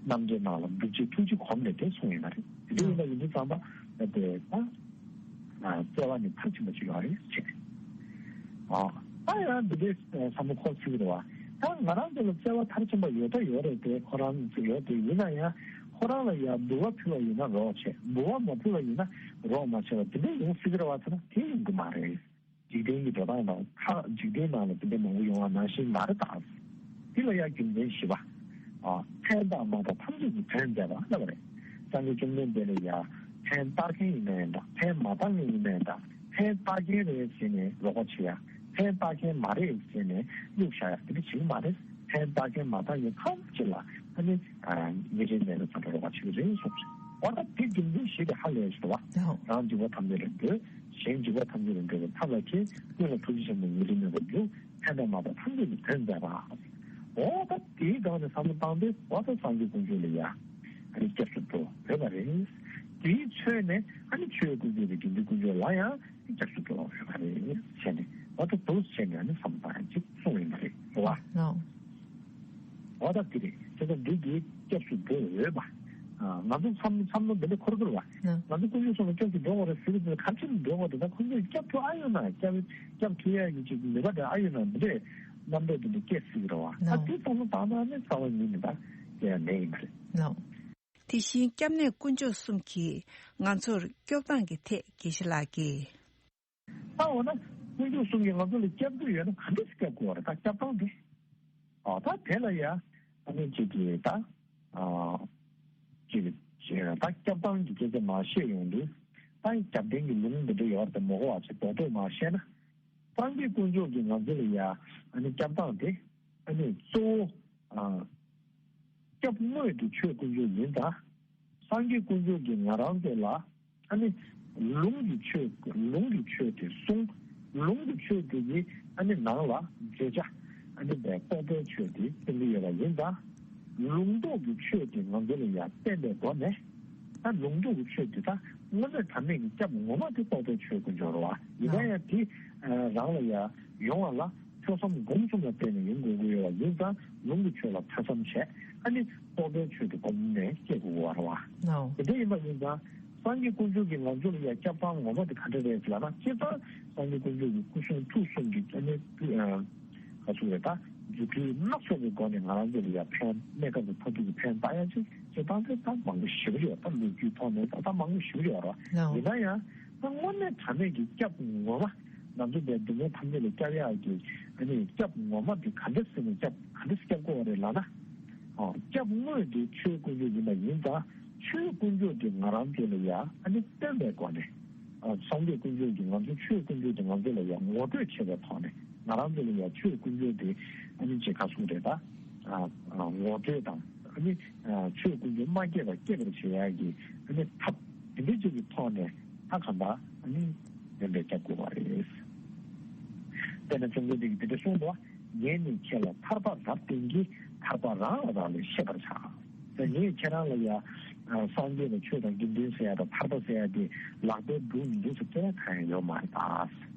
རྣམ་འདྲེན་ནང་ལ་འདུ་བྱེད་ཐུགས་རྗེ་གོམས་ནས་དེ་གསུངས་ཡིན་པ་རེད། དེ་འདྲ་ཡིན་པ་ཡིན་དུས་ཙམ་པ་དེ་ད་ཨ་བརྩེ་བ་ནི་མཐར་ཕྱིན་པ་ཞིག་ཡོད་རེད་ཟེར། ཨ། ད་ཡང་འདི་འདྲའི་བསམ་བློ་འཁོར་སྲིད་ཀྱི་རེད་བ། ད་ང་རང་ཚོ་ལ་བརྩེ་བ་མཐར་ཕྱིན་པ་ཡོད་ད་ཡོད་རེད་དེ། ཁོ་རང་ཚོ་ཡོད་དེ། ཡིན་ན་ཡང་ཁོ་རང་ལ་ཡང་འབུལ་བ་ཕུལ་བ་ཡིན་ན་རོགས་བྱས། འབུལ་བ་མ་ཕུལ་བ་ཡིན་ན་རོགས་མ་བྱས་པ་དེ་འདྲ་ཡོང་སྲིད་ཀྱི་རེད་བ་ཟེར་ན་དེ་ཡོང་གི་མ་རེད། འཇིག་རྟེན་གྱི་འགྲོ་སྟངས་ནང་ཁ་འཇིག་རྟེན་ནང་ལ་དེ་འདྲ་མང་པོ་ཡོང་བ་ནང་བཞིན་མ་རེད་ད། འདི་ལ་ཡང་རྒྱུ་མཚན་བཞི་པ། ཨ། ཕན་དང་མ་དང་ཐམས་ཅད་ཀྱི་དོན་མཛད་པ་ལབ་པ་རེད། སངས་རྒྱས་བཅོམ་ལྡན་འདས་ལ་ཡང་ཕན་བཏགས་མཁན་ཡིན་ནའི་འདྲ། ཕན་མ་བཏགས་མཁན་ཡིན་ནའི་འདྲ། ཕན་བཏགས་མཁན་རེད་ཟེར་ནས་རོགས་པ་བྱེད་ཡ། ཕན་བཏགས་མཁན་མ་རེད་ཟེར་ནས་གཡུག་བཞག་ཡ་དེ་འདྲ་བྱེད་ཀྱི་མ་རེད། ཕན་བཏགས་མཁན་མ་བཏགས་མཁན་ཐམས་ཅད་ལ་ཨ་ནི་ཉེ་རིང་མེད་པའི་ཚད་དུ་རོགས་པ་བྱེད་ཀྱི་རེད་གསུངས་རེད། འོ་ད་དེ་རྒྱུ་མཚན་བཞི་དེ་ཧ་ལས་ཤོག་བ། ཨོ། རང་འཇིགས་པ་ཐམས་ཅད་ལས་སྒྲོལ། གཞན་འཇིགས་པ་ཐམས་ཅད་ལས་སྒྲོལ་བའི་ཐབས་ལ་མཁས། ཀུན་ལ་ཐུགས་རྗེ་ཆེན་པོ་ཉེ་རིང་མེད་པར་གྱུར། ཕན་དང་མ་དང་ཐམས་ཅད་ཀྱི་དོན་མཛད་པ། འོ་ད་དེའི་སྒང་ནས་བསམ་བློ་བཏང་སྟེ་འོ་ད་སངས་རྒྱས་དཀོན་མཆོག་ལ་ཡ་ཨ་ནི་སྐྱབས་སུ་འགྲོ་འོས་པ་རེད། དེའི་ཚོད་ནས་ཨ་ནི་ཆོས་དཀོན་མཆོག་དང་དགེ་འདུན་དཀོན་མཆོག་ལ་ཡང་སྐྱབས་སུ་འགྲོ་འོས་པ་རེད་བྱས་ནས་འོ་ད་འདུག་བྱས་ནས་ཨ་ནི་བསམ་བློ་བཏང་ཡ་ཅིག་གསུངས་ཡིན་པ་རེད། རེད་བ། ཨོ། འོ་ད་དེ་རེད། དེ་ལྟར་འདི་གིས་སྐྱབས་སུ་འགྲོ་འོས་པ། ཨ། ང་ཚོ་བསམ་བསམ་བློ་འདི་འདྲ་འཁོར་གི་རེད་བ། ང་ཚོ་དཀོན་མཆོག་གསུམ་ལ་སྐྱབས་སུ་འགྲོ་དགོས་རེད་ཟེར་གི་འདུག་ག་རེ་བྱས་ནས་འགྲོ་དགོས་རེད། ད་ཁོང་ཚོས་སྐྱབས་ཐུབ་ཨ་ཡོད་ན། སྐྱབས་སྐྱབས་ཐུབ་ཡ་གི་ཅིག་ནུས་པ་འདྲ་ཨ་ཡོད་ན་འདི་འདྲའི་རྣམ་པ་འདི་འདྲ་སྐྱེ་སྲིད་ཀྱི་རེད་བ། ད་དེ་བསམ་བློ་བཏང་ན་ནི་རྩ་བ་ཉིད་ནས་ད་དེ་ཡང་ལས་ཡིན་པ་རེད། དེ་བཞིན་སྐྱབས་གནས་དཀོན་མཆོག་གསུམ་གྱིས་ང་ཚོར་སྐྱོབ་སྟངས་ཀྱི་ཐད་དགེ་བཤེས་ལགས་ཀྱིས། ད་འོ་ན་དཀོན་མཆོག་གསུམ་གྱིས་ང་ཚོ་ལ་སྐྱབས་འགྲོ་ཡོད་ན་ག་འདྲ་སེ་སྐྱབས་དགོས་པ་རེད། ད་སྐྱབས་སྟངས་དེ། ཨ། ད་དེ་ལ་ཡ་ཨ་ནི་ཅིག་གིས་ད། ཨ། ཅིག་ཅིག་ད་སྐྱབས་སྟངས་ཀྱི་སྐད་ཆ་མར་བཤད་ཡོང་དུས། ད་སྐྱབས་ལྡན་གྱི་ལུང་འདི་འདྲ་ཡོད་རེད་དེ་མ་གོ་བ་ཅིག་རྡོག་རྡོག་མར་བཤད་ན། སངས་རྒྱས་དཀོན་མཆོག་གིས་ང་ཚོ་ལ་ཡ་ཨ་ནི་སྐྱབས་སྟངས་དེ། ཨ་ནི་གཙོ་བོ། ཨ། སྐྱབས་དངོས་དེ་ཆོས་དཀོན་མཆོག་ཡིན་ཙང་། སངས་རྒྱས་དཀོན་མཆོག་གིས་ང་རང་ཚོ་ལ་ཨ་ནི་ལུང་གི་ཆོས། ལུང་གི་ཆོས་དེ་གསུངས། ལུང་གི་ཆོས་དེ་གི་ཨ་ནི་ནང་ལ་བརྗོད་བྱ་ཨ་ནི་པའི་རྟོགས་པའི་ཆོས་དེ་སྟོན་གྱི་ཡོད་པ་ཡིན་ཙང་། ལུང་རྟོགས་ཀྱི་ཆོས་དེ་ང་ཚོ་ལ་ཡང་བསྟན་པའི་སྒོ་ནས། ད་ལུང་རྟོགས་ཀྱི་ཆོས་དེ་ད་དངོས་གནས་དྲང་གནས་ཀྱི་སྐྱབས་ངོ་མ་དེ་རྟོགས་པའི་ཆོས་དཀོན་མཆོག་རེད་བ། ཡིན་ན་ཡང་དེ་རང་ལ་ཡང་ཡོང་བ་ལ། ཐོས་བསམ་སྒོམ་གསུམ་ལ་བརྟེན་ནས་ཡོང་དགོས་ཀྱི་ཡོད་པ་ཡིན་ཙང་། ལུང་གི་ཆོས་ལ་ཐོས་བསམ་བྱས། ཨ་ནི་རྟོགས་པའི་ཆོས་དེ་སྒོམ་ནས་སྐྱེ་དགོས་པ་རེད་བ། ཨོ། དེ་འདྲ་ཡིན་པ་ཡིན་ཙང་། སངས་རྒྱས་དཀོན་མཆོག་གིས་ང་ཚོ་ལ་ཡ་སྐྱབས་སྟངས་ངོ་མ་དེ་ག་འདྲ་རེད་ཟེར་ལབ་ན། སྤྱིར་བཏང་སངས་རྒྱས་དཀོན་མཆོག་གི་སྐུ་གསུང་ཐུགས་གསུམ་གྱི་ཨ་ནི་ཨ་ག་ཚོད་རེད། ད་རྫུ་འཕྲུལ་སྣ་ཚོགས་པའི་སྒོ་ནས་ང་རང་ཚོ་ལ་ཡ་ཕན། གནས་སྐབས་སུ་མཐར་ཐུག་གི་ཕན་བཏགས་ཡ་ཅིག་སྤྱིར་བཏང་དེ་ད་མང་པོ་ཞེ་པོ་ཡོད། ད་ལོ་རྒྱུས་ཐོག་ནས་ད་ད་མང་པོ་ཞེ་པོ་ཡོད་རེད་བ། ཡིན་ན་ཡང་། ད་དངོས་གནས་དྲང་གནས་ཀྱི་སྐྱབས་ངོ་མ། ང་ཚོ་པའི་སྡུག་བསྔལ་ཐམས་ཅད་ལས་སྐྱོབ་ཡག་གི་ཨ་ནི་སྐྱབས་ངོ་མ་དེ་ག་འདྲ་ཟེར་ནས་སྐྱབས། ག་འདྲ་སྐྱབས་དགོས་པ་རེད་ལབ་ན། ཨོ། སྐྱབས་དངོས་དེ་ཆོས་དཀོན་མཆོག་ཡིན་པ་ཡིན་ཙང་། ཆོས་དཀོན་མཆོག་དེ་ང་རང་ཚོ་ལ་ཡ་ཨ་ནི་སྟོན་པའི་སྒོ་ནས། ཨ། སངས་རྒྱས་དཀོན་མཆོག་གིས་ང་ཚོ། ཆོས་དཀོན་མཆོག་དེ་ང་ཚོ་ལ་ཡ་ངོ་སྤྲོད་བྱེད་པའི་ཐོག་ནས། ང་རང་ཚོ་ལ་ཡ་ཆོས་དཀོན་མཆོག་དེ་ཨ་ནི་ཅིག་ག་ཟེར་དགོས་རེད་ད། ཨ། ཨ། ངོ་སྤྲོད་དང་། ཨ་ནི་ཆོས་དཀོན་མཆོག་མ་སྐྱེས་པ་སྐྱེ་བར་བྱེད་ཡག་གི་ཨ་ནི་ཐབས་དེ་འདྲ་ཅིག་གི་ཐོག་ནས་ད་གང་ལྟར་ཨ་ནི་ཡོན་ཏན་སྐྱབས་དགོས་པ་རེད། དཔེར་ན་བཅོམ་ལྡན་འདས་ཀྱིས་འདི་འདྲ་གསུངས་འདུག། ངས་ནི་ཁྱེད་ལ་ཐར་པ་རབ་བསྟན་གྱིས། ཐར་པ་རང་ལ་རག་ལས་ཤེས་པར་བྱ། ད་ངས་ཁྱེད་རང་ལ་ཡ་སངས་རྒྱས་དང་ཆོས་དང་དགེ་འདུན་ཟེར་ཡ་དང་ཐར་པ་ཟེར་ཡ་དེ་ལག་པས་སྒྲུབ་མི་འདུག་ཟེར་མཁན་གང་ཡང་ཡོད་མ་རེད་ད།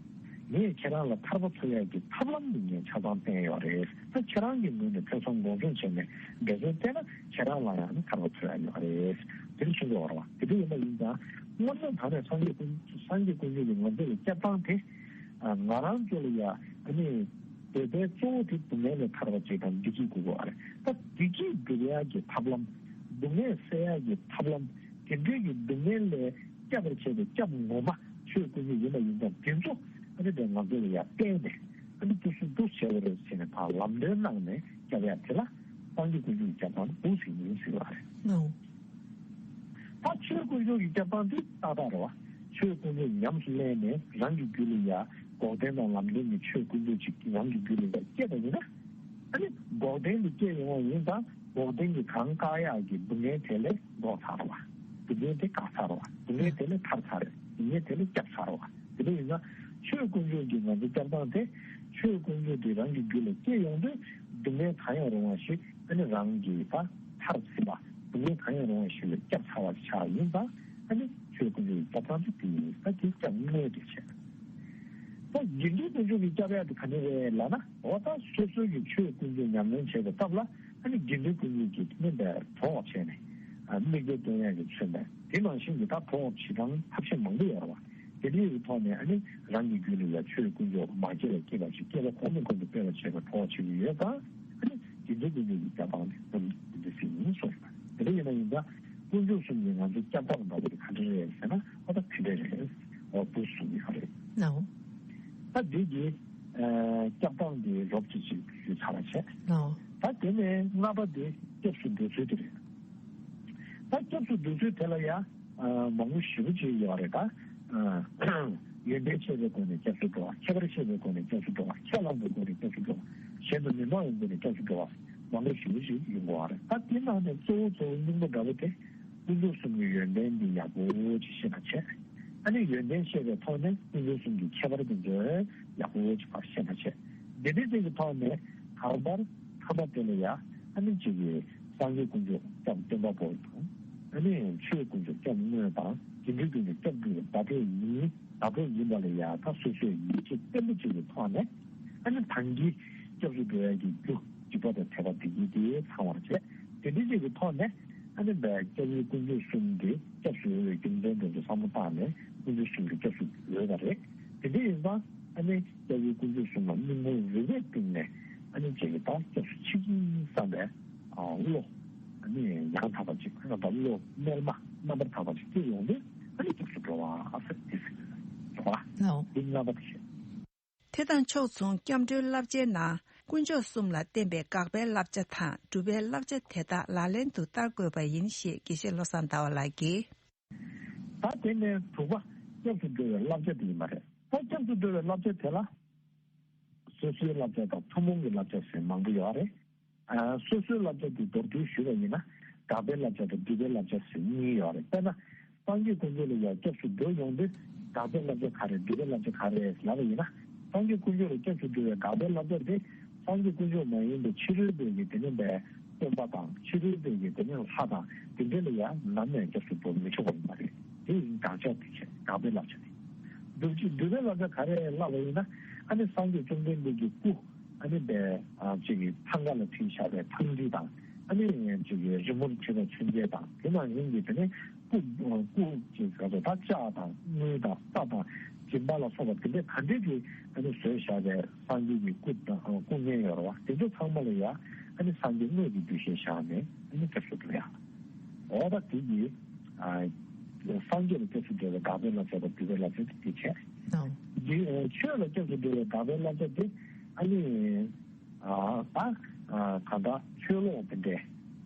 ངས་ཁྱེད་རང་ལ་ཐར་པ་འཚོལ་ཡག་གི་ཐབས་ལམ་འདི་ངས་ཆ་ཚང་བསྟན་ཡོད་རེད། ད་ཁྱེད་རང་གི་ངོས་ནས་ཐོས་བསམ་སྒོམ་གསུམ་བྱས་ནས་འབད་བརྩོན་བསྟན་ན་ཁྱེད་རང་ལ་ཡང་ནི་ཐར་པ་འཚོལ་ཡག་ཡོད་རེད། དེ་འདྲ་ཞུ་འདོད་པ་རེད་བ། དེ་འདྲ་ཡིན་པ་ཡིན་ཙང་། དངོས་གནས་དྲང་གནས་སངས་རྒྱས་ཀུན། སངས་རྒྱས་དཀོན་མཆོག་གིས་ང་ཚོ་ལ་སྐྱབས་སྟངས་དེ། ང་རང་ཚོ་ལ་ཡ་ཨ་ནི་འདོད་པའི་གཙོ་བོ་དེ་སྡུག་བསྔལ་ལས་ཐར་བ་ཅིག་དང་བདེ་སྐྱིད་དགོས་པ་རེད། ད་བདེ་སྐྱིད་སྒྲུབ་ཡག་གི་ཐབས་ལམ། སྡུག་བསྔལ་སེལ་ཡག་གི་ཐབས་ལམ། དེ་འདྲའི་གི་སྡུག་བསྔལ་ལས་སྐྱབས་པར་བྱེད་པའི་སྐྱབས་ངོ་མ་ཆོས་དཀོན་མཆོག་ཡིན་པ་ཡིན་ཙང་། དེ་ཚོ་ཨ་ནི་དེ་ང་ཚོ་ལ་ཡང་བསྟན་ནས། ཨ་ནི་དེ་སུ་འདུག་བྱས་པ་རེད་ཟེར་ནས་ཕར་ལམ་སྟོན་གནང་ནས་སྐྱབས་ཡ་དེ་ལ་སངས་རྒྱས་དཀོན་མཆོག་གི་སྐྱབས་སྟངས་འདུག་ཟེར་ཡིན་ཟེར་བ་རེད། ནོ། ད་ཆོས་དཀོན་མཆོག་གི་སྐྱབས་སྟངས་དེ་ཏག་ཏག་རེད་བ། ཆོས་དཀོན་མཆོག་ཉམས་སུ་ལེན་ནས་རང་གི་རྒྱུད་ལ་ཡ་འགོག་བདེན་དང་ལམ་བདེན་གྱི་ཆོས་དཀོན་མཆོག་ཅིག་རང་གི་རྒྱུད་ལ་ཡ་སྐྱེས་པ་ཡིན་ན། ཨ་ནི་འགོག་བདེན་དེ་སྐྱེས་ཡོང་བ་ཡིན་ཙང་། འགོག་བདེན་གྱི་གང་བཀག་ཡག་གི་སྡུག་བསྔལ་དེ་ལས་འགོག་ཚར་བ། སྡུག་བསྔལ་དེ་བཀག་ཚར་བ། སྡུག་བསྔལ་དེ་ལས་ཐར་ཚར་བ། སྡུག་བསྔལ་དེ་ལས་བསྐྱབས་ཚར་བ། དེ་འདྲ་ཡིན་ན་ཆོས་དཀོན་མཆོག་གི་ང་ཚོ་སྐྱབས་སྟངས་དེ། ཆོས་དཀོན་མཆོག་དེ་རང་གི་རྒྱུད་ལ་སྐྱེས་ཡོང་དུས། སྡུག་བསྔལ་གང་ཡང་རུང་བ་ཞིག་ཨ་ནི་རང་གིས་ད་ཐར་ཟིན་པ། སྡུག་བསྔལ་གང་ཡང་རུང་བ་ཞིག་ལས་བསྐྱབས་ཚར་བ་ཆགས་ཡིན་ཙང་། ཨ་ནི་ཆོས་དཀོན་མཆོག་གི་སྐྱབས་སྟངས་དེ་དེ་ཡིན། ད་དེ་སྐྱབས་དངོས་དེ་བྱས། ད་དགེ་འདུན་དཀོན་མཆོག་གི་སྐྱབས་ཡ་དེ་ག་ནས་རེད་ལབ་ན། འོ་ད་སོ་སོའི་གི་ཆོས་དཀོན་མཆོག་ཉམས་ལེན་བྱེད་པའི་སྐབས་ལ། ཨ་ནི་དགེ་འདུན་དཀོན་མཆོག་གི་མཉམ་པའི་གྲོགས་བྱས་ནས། ཨ་མིག་དཔེ་སྟོན་ཡ་གི་མཚོན་པ། དེ་ནང་བཞིན་གྱི་ད་གྲོགས་བྱེད་སྟངས་ཐབས་ཤེས་མང་པོ་ཡོད་རེད་བ། དེ་འདྲའི་ཐོག་ནས་ཨ་ནི་རང་གི་རྒྱུད་ལ་ཡ་ཆོས་དཀོན་མཆོག་མ་སྐྱེས་པ་སྐྱེས་པ་ཞིག་སྐྱེས་པ་ཁོ་ནས་ཁོ་ནས་སྤེལ་བ་བྱེད་པའི་གྲོགས་བྱེད་ཀྱི་ཡོད་ཙང་། ཨ་ནི་དགེ་འདུན་དཀོན་མཆོག་གི་སྐྱབས་སྟངས་དེ་དེ་འདྲ་ཞིག་ཡིན་གསུངས་ཡོད་པ། དེ་འདྲ་ཡིན་ན་ཡིན་ཙང་དཀོན་མཆོག་གསུམ་གྱི་ང་ཚོ་སྐྱབས་སྟངས་འདྲ་བོ་དེ་ག་འདྲ་རེད་ཟེར་ན། ཨོ་ད་དེ་འདྲ་རེད། ཨོ་བུ་གསུམ་ཡོད་རེད། ནའོ། ད་འདི་གི་ཨ་སྐྱབས་སྟངས་འདི་རོབ་ཅིག་ཅིག་ཞུས་ཚར་བ་བྱས། ནའོ། ད་དེ་ནས་ལྔ་པ་དེ་སྐྱབས་སུ་འགྲོ་ཚུལ་དེ་རེད། ད་སྐྱབས་སུ་འགྲོ་ཚུལ་དེ་ལ་ཡང་ཨ་མང་པོ་ཞེ་པོ་ཅིག་ཡོད་རེད། ད་ཨ་ཡོན་ཏན་ཆེ་བའི་སྒོ་ནས་སྐྱབས་སུ་འགྲོ་བ། ཁྱད་པར་ཆེ་བའི་སྒོ་ནས་སྐྱབས་སུ་འགྲོ་བ། ཁས་བླངས་པའི་སྒོ་ནས་སྐྱབས་སུ་འགྲོ་བ། གཞན་དུ་མི་སྨྲ་བའི་སྒོ་ནས་སྐྱབས་སུ་འགྲོ་བ། མང་པོ་ཞེ་པོ་ཅིག་ཡོང་གི་ཡོད་རེད། ད་དེ་ནང་ནས་གཙོ་བོ་གཙོ་བོ་སྙིང་པོ་འདྲ་པོ་དེ། དཀོན་མཆོག་གསུམ་གྱི་ཡོན་ཏན་འདི་ཡག་པོ་ཅིག་ཤེས་པ་བྱས། ཨ་ནི་ཡོན་ཏན་ཤེས་པའི་ཐོག་ནས་དཀོན་མཆོག་གསུམ་གྱི་ཁྱད་པར་འདི་ཚོ་ཡག་པོ་ཅིག་ཕར་ཤེས་པ་བྱས། དེ་འདྲའི་ཅིག་གི་ཐོག་ནས་གང་ལྟར་ཐ་མ་དེ་ལ་ཡ་ཨ་ནི་ཅིག་གི་སངས་རྒྱས་དཀོན་མཆོག་སྐྱབས་སྟོན་པ་པོ་དང་། ཨ་ནི་ཆོས་དཀོན་མཆོག་སྐྱབས་དངོས་དང་། དགེ་འདུན་དཀོན་མཆོག་སྐྱབས་འགྲོའི་བརྡ་སྤྲོད་ཡིན། བརྡ་སྤྲོད་ཡིན་པ་ལ་ཡ་ད་སོ་སོས་ཡིད་ཆེས་བརྟན་པོ་ཅིག་གི་ཐོག་ནས། ཨ་ནི་ད་གིན་སྐྱབས་སུ་འགྲོ་ཡ་གི་རྒྱུ་འཇིགས་པ་དང་བྲལ་བ་དེ་གྱིས་དེ་ཚང་བར་བྱས། དེ་འདྲའི་ཅིག་གི་ཐོག་ནས་ཨ་ནི་བའི་སྐྱབས་ཡུལ་དཀོན་མཆོག་གསུམ་དེ་སྐྱབས་སུ་འོས་པའི་རྒྱུ་མཚན་དེ་ཚོ་བསམ་བློ་བཏང་ནས་དཀོན་མཆོག་གསུམ་གྱི་སྐྱབས་སུ་འོས་པ་རེད། དེ་འདྲ་ཡིན་ཙང་ཨ་ནི་སྐྱབས་ཡུལ་དཀོན་མཆོག་གསུམ་ལ་སྙིང་ཁོང་རུས་པའི་གཏིང་ནས་ཨ་ནི་ཅིག་གི་ད་སྐྱབས་སུ་མཆི་གི་བསམ་པའི་བློ། ཨ་ནི་ཡང་དག་པ་ཅིག་ཨ་ནི་ད་བློ་རྣལ་མ་རྣམ་པར་དག་པ་ཅིག་སྐྱེ་ཡོང་དུས་ཨ་ནི་སྐྱབས་སུ་འགྲོ་བ་ཨ་ཟེར་དེ་ཟེར་གྱི་ཡོད་རེད་བ། ལའོ། དེ་ལྔ་པ་དེ་བྱས། དེ་དང་ཕྱོགས་མཚུངས་སྐྱབས་འགྲོའི་བསླབ་བྱའི་ནང་དཀོན་མཆོག་གསུམ་ལ་བརྟེན་པའི་དགག་པའི་བསླབ་བྱ་དང་སྒྲུབ་པའི་བསླབ་བྱ་དེ་དག་ལག་ལེན་དུ་བསྟར་དགོས་པ་ཡིན་ཞེས་དགེ་བཤེས་བློ་བཟང་ཟླ་བ་ལགས་ཀྱིས། ད་དེ་ནས་དྲུག་པ་སྐྱབས་སུ་འགྲོ་བའི་བསླབ་བྱ་དེ་ཡིན་པ་རེད། ད་སྐྱབས་སུ་འགྲོ་བའི་བསླབ་བྱ་དེ་ལ་སོ་སོའི་བསླབ་བྱ་དང་ཐུན་མོང་གི་བསླབ་བྱ་ཟེར་མང་པོ་ཡོད་རེད། ཨ་སོ་སོའི་བསླབ་བྱ་དེ་མདོར་བསྡུས་ཞུས་པ་ཡིན་ན། དགག་པའི་བསླབ་བྱ་དང་སྒྲུབ་པའི་བསླབ་བྱ་ཟེར་གཉིས་ཡོད་རེད། དཔེར་ན། སངས་རྒྱས་དཀོན་མཆོག་ལ་ཡང་སྐྱབས་སུ་འགྲོ་ཡོང་དུས་དགག་པའི་བསླབ་བྱ་ག་རེ་སྒྲུབ་པའི་བསླབ་བྱ་ག་རེ་ལབ་པ་ཡིན་ན། སངས་རྒྱས་དཀོན་མཆོག་ལ་སྐྱབས་སུ་འགྲོ་བའི་དགག་པའི་བསླབ་བྱ་དེ། སངས་རྒྱས་དཀོན་མཆོག་མ་ཡིན་པའི་ཕྱི་རོལ་པའི་གི་དེ་ནས་པའི་སྟོན་པ་དང་ཕྱི་རོལ་པའི་གི་དེ་ནས་ལྷ་དང་དེ་འདྲ་ལ་ཡང་ནམ་ཡང་སྐྱབས་སུ་འགྲོ་མི་ཆོག་པ་ཡིན་པ་རེད། དེ་ཡིན་དགག་བྱ་དེ་བྱས་དགག་པའི་བསླབ་བྱ་དེ། སྒྲུབ་ཀྱི་སྒྲུབ་པའི་བསླབ་བྱ་ག་རེ་ལབ་པ་ཡིན་ན། ཨ་ནི་སངས་རྒྱས་བཅོམ་ལྡན་འདས་ཀྱི་སྐུ། ཨ་ནི་པའི་ཨ་ཅིག་གི་ཐང་ག་ལ་བྲིས་བཞག་པའི་ཐང་འབྲི་དང་། ཨ་ནི་ཅིག་གི་རི་མོར་བྲིས་པའི་མཚོན་ཆ་དང་། དེ་ནང་བཞིན་གྱི་དེ་ནི་སྐུ་སྐུ་ཅིག་ག་ཚོད་ད་ལྕགས་དང་དངུལ་དང་རྟ་དང་སྦྱིན་པ་ལ་སོགས་པ་དེ་འདྲའི་ག་འདྲའི་གི་ཨ་ནི་བཟོས་བཞག་པའི་སངས་རྒྱས་ཀྱི་སྐུ་དང་སྐུ་བརྙན་ཡོད་རེད་བ། དེ་ཚོ་ཚང་མ་ལ་ཡ་ཨ་ནི་སངས་རྒྱས་དངོས་ཀྱི་འདུ་ཤེས་བཞག་ནས་ཨ་ནི་སྐྱབས་སུ་འགྲོ་ཡ། འོ་ད་དེ་གི་ཨ་སངས་རྒྱས་ལ་སྐྱབས་སུ་འགྲོ་བའི་དགག་པའི་བསླབ་བྱ་དང་སྒྲུབ་པའི་བསླབ་བྱ་དེ་བྱས། ཨོ། འདི་ཨ་ཆོས་ལ་སྐྱབས་སུ་འགྲོ་བའི་དགག་པའི་བསླབ་བྱ་དེ་ཨ་ནི་ཨ་ད་ཨ་གང་ལྟར་ཆོས་ལོག་དེ་འདྲའི་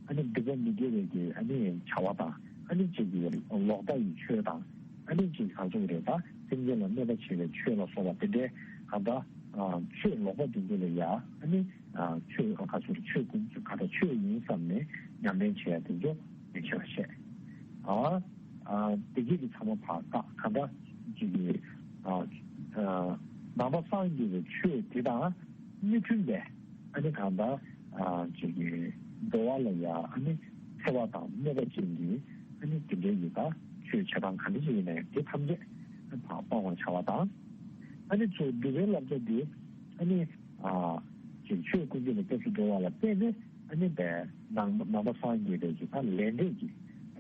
ཨ་ནི་སྡིག་པ་མི་དགེ་བའི་གི་ཨ་ནི་བྱ་བ་དང་། ཨ་ནི་ཅིག་གི་ལོག་ལྟ་ཡི་ཆོས་དང་། ཨ་ནི་ཅིག་གང་ཚོགས་རེད། ད་སེམས་ཅན་ལ་གནོད་པ་བྱེད་པའི་ཆོས་ལ་སོགས་པ་དེ་འདྲའི་གང་ལྟར་ཨ་ཆོས་ལོག་པ་དེ་ཚོ་ལ་ཡ་ཨ་ནི་ཨ་ཆོས་ག་ཚོད་ཆོས་ཀུན་ག་ད་ཆོས་ཡིན་བསམ་ནས་ཉམས་ལེན་བྱེད་ཡ་དེ་ཚོ་མི་བྱེད་པ་བཤད། ཨ་ཨ་དེ་གས་ཀྱི་ཚང་མ་ཕར་བཏགས་ག་ད་ཅིག་གི་ཨ་ཨ་ནང་པ་སངས་རྒྱས་པའི་ཆོས་དེ་དང་མི་མཐུན་པའི་ཨ་ནི་གང་ལྟར་ཨ་ཅིག་གི་འགྲོ་བ་ལ་ཡ་ཨ་ནི་འཚེ་བ་དང་གནོད་པ་ཅན་གྱི་ཨ་ནི་དེ་འདྲའི་ཡི་ད་ཆོས་བྱེད་སྟངས་ག་འདྲ་ཞིག་ཡིན་ནའི་དེ་ཐམས་ཅད་ཕར་སྤང་བར་བྱ་བ་དང་། ཨ་ནི་ཚུར་སྒྲུབ་པའི་བསླབ་བྱ་དེ་ཨ་ནི། ཨ་ཅིག་ཆོས་དཀོན་མཆོག་ལ་སྐྱབས་སུ་འགྲོ་བ་ལ་བརྟེན་ནས་ཨ་ནི་པའི་ནང་ནང་པ་སངས་རྒྱས་པའི་གི་ད་ལས་འབྲས་ཀྱི་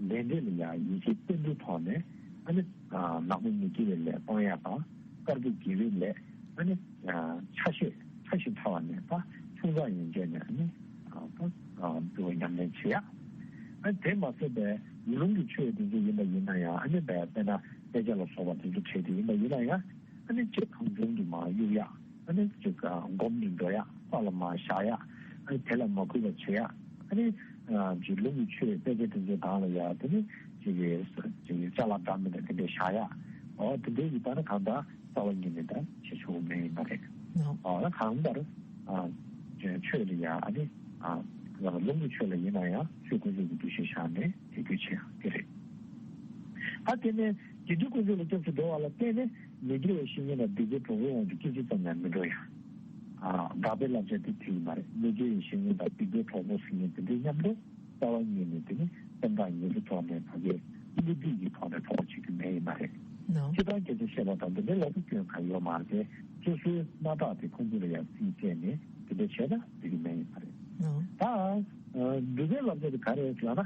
ལས་འབྲས་ལ་ཡང་ཡིད་ཆེས་བརྟན་པོའི་ཐོག་ནས་ཨ་ནི་ཨ་ནག་པོ་མི་དགེ་བའི་ལས་སྤང་ཡ་དང་། དཀར་པོ་དགེ་བའི་ལས་ཨ་ནི་ཨ་ཆ་ཤས་ཕྲ་ཞིང་ཕྲ་བ་ནས་ད་ཆུང་ཙག་ཡན་ཆད་ནས་ཨ་ནི་ཨ་ད་ཨ་འདུལ་བ་ཉམས་ལེན་བྱེད་ཡ། ཨ་དེ་མ་ཟད་པའི་ལུང་གི་ཆོས་དེ་ཚོ་ཡིན་པ་ཡིན་ན་ཡང་ཨ་ནི་བས་དཔེར་ན་དཔེ་ཆ་ལ་སོགས་པ་དེ་ཚོ་བྲིས་ཏེ་ཡིན་པ་ཡིན་ན་ཡང་ཨ་ནི་ཅིག་གང་བྱུང་དུ་མར་གཡུག་ཡག་ཨ་ནི་ཅིག་སྒོམ་དུ་འགྲོ་ཡག་ཁོག་ལ་མར་བཞག་ཡག་ཨ་ནི་དེ་ལ་མ་གུས་པ་བྱེད་ཡག་ཨ་ནི་ཅིག་ལུང་གི་ཆོས་དཔེ་ཆ་དེ་ཚོ་སྒང་ལ་ཡ་དེ་ནི་ཅིག་ཅིག་ཅ་ལག་འདྲ་མི་འདྲ་དེ་འདྲ་བཞག་ཡག་ཨོ་དེ་འདྲའི་ཡིན་པ་ན་གང་ལྟར་རྩ་བ་ཉིད་ནས་ད་བྱེད་ཆོག་མེད་ཡིན་པ་རེད། ཨོ་ན་གང་ལྟར་ཨ་ཆོས་ལ་ཡ་ཨ་ནི་ཨ་ལུང་གི་ཆོས་ལ་ཡིན་ན་ཡང་ཆོས་དཀོན་མཆོག་གི་འདུ་ཤེས་བཞག་ནས་དད་གུས་བྱེད་ཡག་དེ་རེད། ད་དེ་ནས་དགེ་འདུན་དཀོན་མཆོག་ལ་སྐྱབས་སུ་འགྲོ་བ་ལ་བརྟེན་ནས་མི་དགེ་བའི་བཤེས་གཉེན་དང་སྡིག་པའི་གྲོགས་པོའི་དབང་དུ་སྐད་ཅིག་ཙམ་ཡང་མི་འགྲོ་ཡ། ཨ་དགག་པའི་བསླབ་བྱ་དེ་དེ་ཡིན་པ་རེད། མི་དགེ་བའི་བཤེས་གཉེན་དང་སྡིག་པའི་གྲོགས་པོ་ཟེར་མཁན་དེ་འདྲའི་མཉམ་དུ་རྩ་བ་ཉིད་ནས་དེ་ནི་སེམས་ཐག་ཉེ་པོ་ཐོག་ནས་ཕ་གིའི་བསླུ་བྲིད་ཀྱི་ཐོག་ནས་གྲོགས་པོ་བྱེད་རྒྱུ་མེད་ཡིན་པ་རེད། ནོ། སྤྱིར་བཏང་སྐད་ཆ་བཤད་པ་དང་དེ་འདྲའི་ལབ་རྒྱུ་སྐྱོན་གང་ཡོད་མ་རེད་དེ། སོ་སོའི་སྣ་ཐག་དེ་ཁོང་ཚོ་ལ་ཡང་རྩིས་སྤྲད་ནས་དེ་འདྲ་བྱས་ན་འགྲིག་གི་མེད་ཡིན་པ་རེད། ནོ། ད་ཨ་སྡིག་པའི་བསླབ་བྱ་དེ་ག་རེད་ཟེར་ན།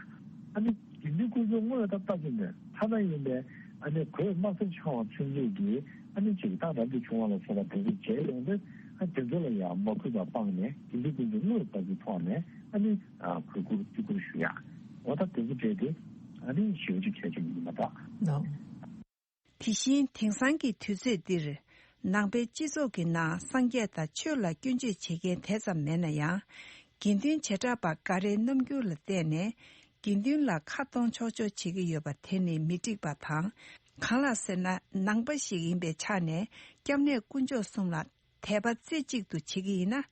ཨ་ནི་དགེ་འདུན་དཀོན་མཆོག་དངོས་ལ་ལྟ་ཅི་ནས་ཐ་ན་ཡིན་པའི་ཨ་ནི་གོས་དམར་སེར་འཆང་བ་ཚུན་ཆད་ཀྱིས་ཨ་ནི་ཅིག་རྟག་རབ་ཏུ་བྱུང་བ་ལ་སོགས་པ་དེ་ཚོ་མཇལ་ཡོང་དུས་ཨ་དེ་ཚོ་ལ་ཡང་མ་གུས་པ་སྤངས་ནས་དགེ་འདུན་དཀོན་མཆོག་དངོས་ལ་ལྟ་ཅི་ཐོག་ནས་ཨ་ནི་ཨ་གུས་བཀུར་བརྩི་བཀུར་ཞུ་ཡག་འོ་ད་དེ་ཚོ་འདྲ་དེ་ཨ་ནི་ཞེ་པོ་ཅིག་གལ་ཆེན་པོ་ཡིན་པ་འདྲ། ནོ། དེ་བཞིན་དེང་སང་གི་དུས་ཚོད་འདིར་ནང་པའི་སྤྱི་ཚོགས་ཀྱི་ནང་སངས་རྒྱས་དང་ཆོས་ལ་སྐྱོན་བརྗོད་བྱེད་མཁན་དེ་ཙམ་མེད་ན་ཡང་། དགེ་འདུན་བྱེ་བྲག་པ་འགའ་རེའི་རྣམ་འགྱུར་ལ་བལྟས་ནས་དགེ་འདུན་ལ་ཁ་གཏོང་ཆོག་ཆོག་བྱེད་ཀྱི་ཡོད་པ་དེ་ནི་མི་འགྲིག་པ་དང་། གང་ལགས་ཟེར་ན་ནང་པ་ཞིག་ཡིན་པའི་ཆ་ནས་སྐྱབས་གནས་དཀོན་མཆོག་གསུམ་ལ་དད་པ་རྩེ་གཅིག་ཏུ་བྱེད་ཀྱི་ཡིན་ན།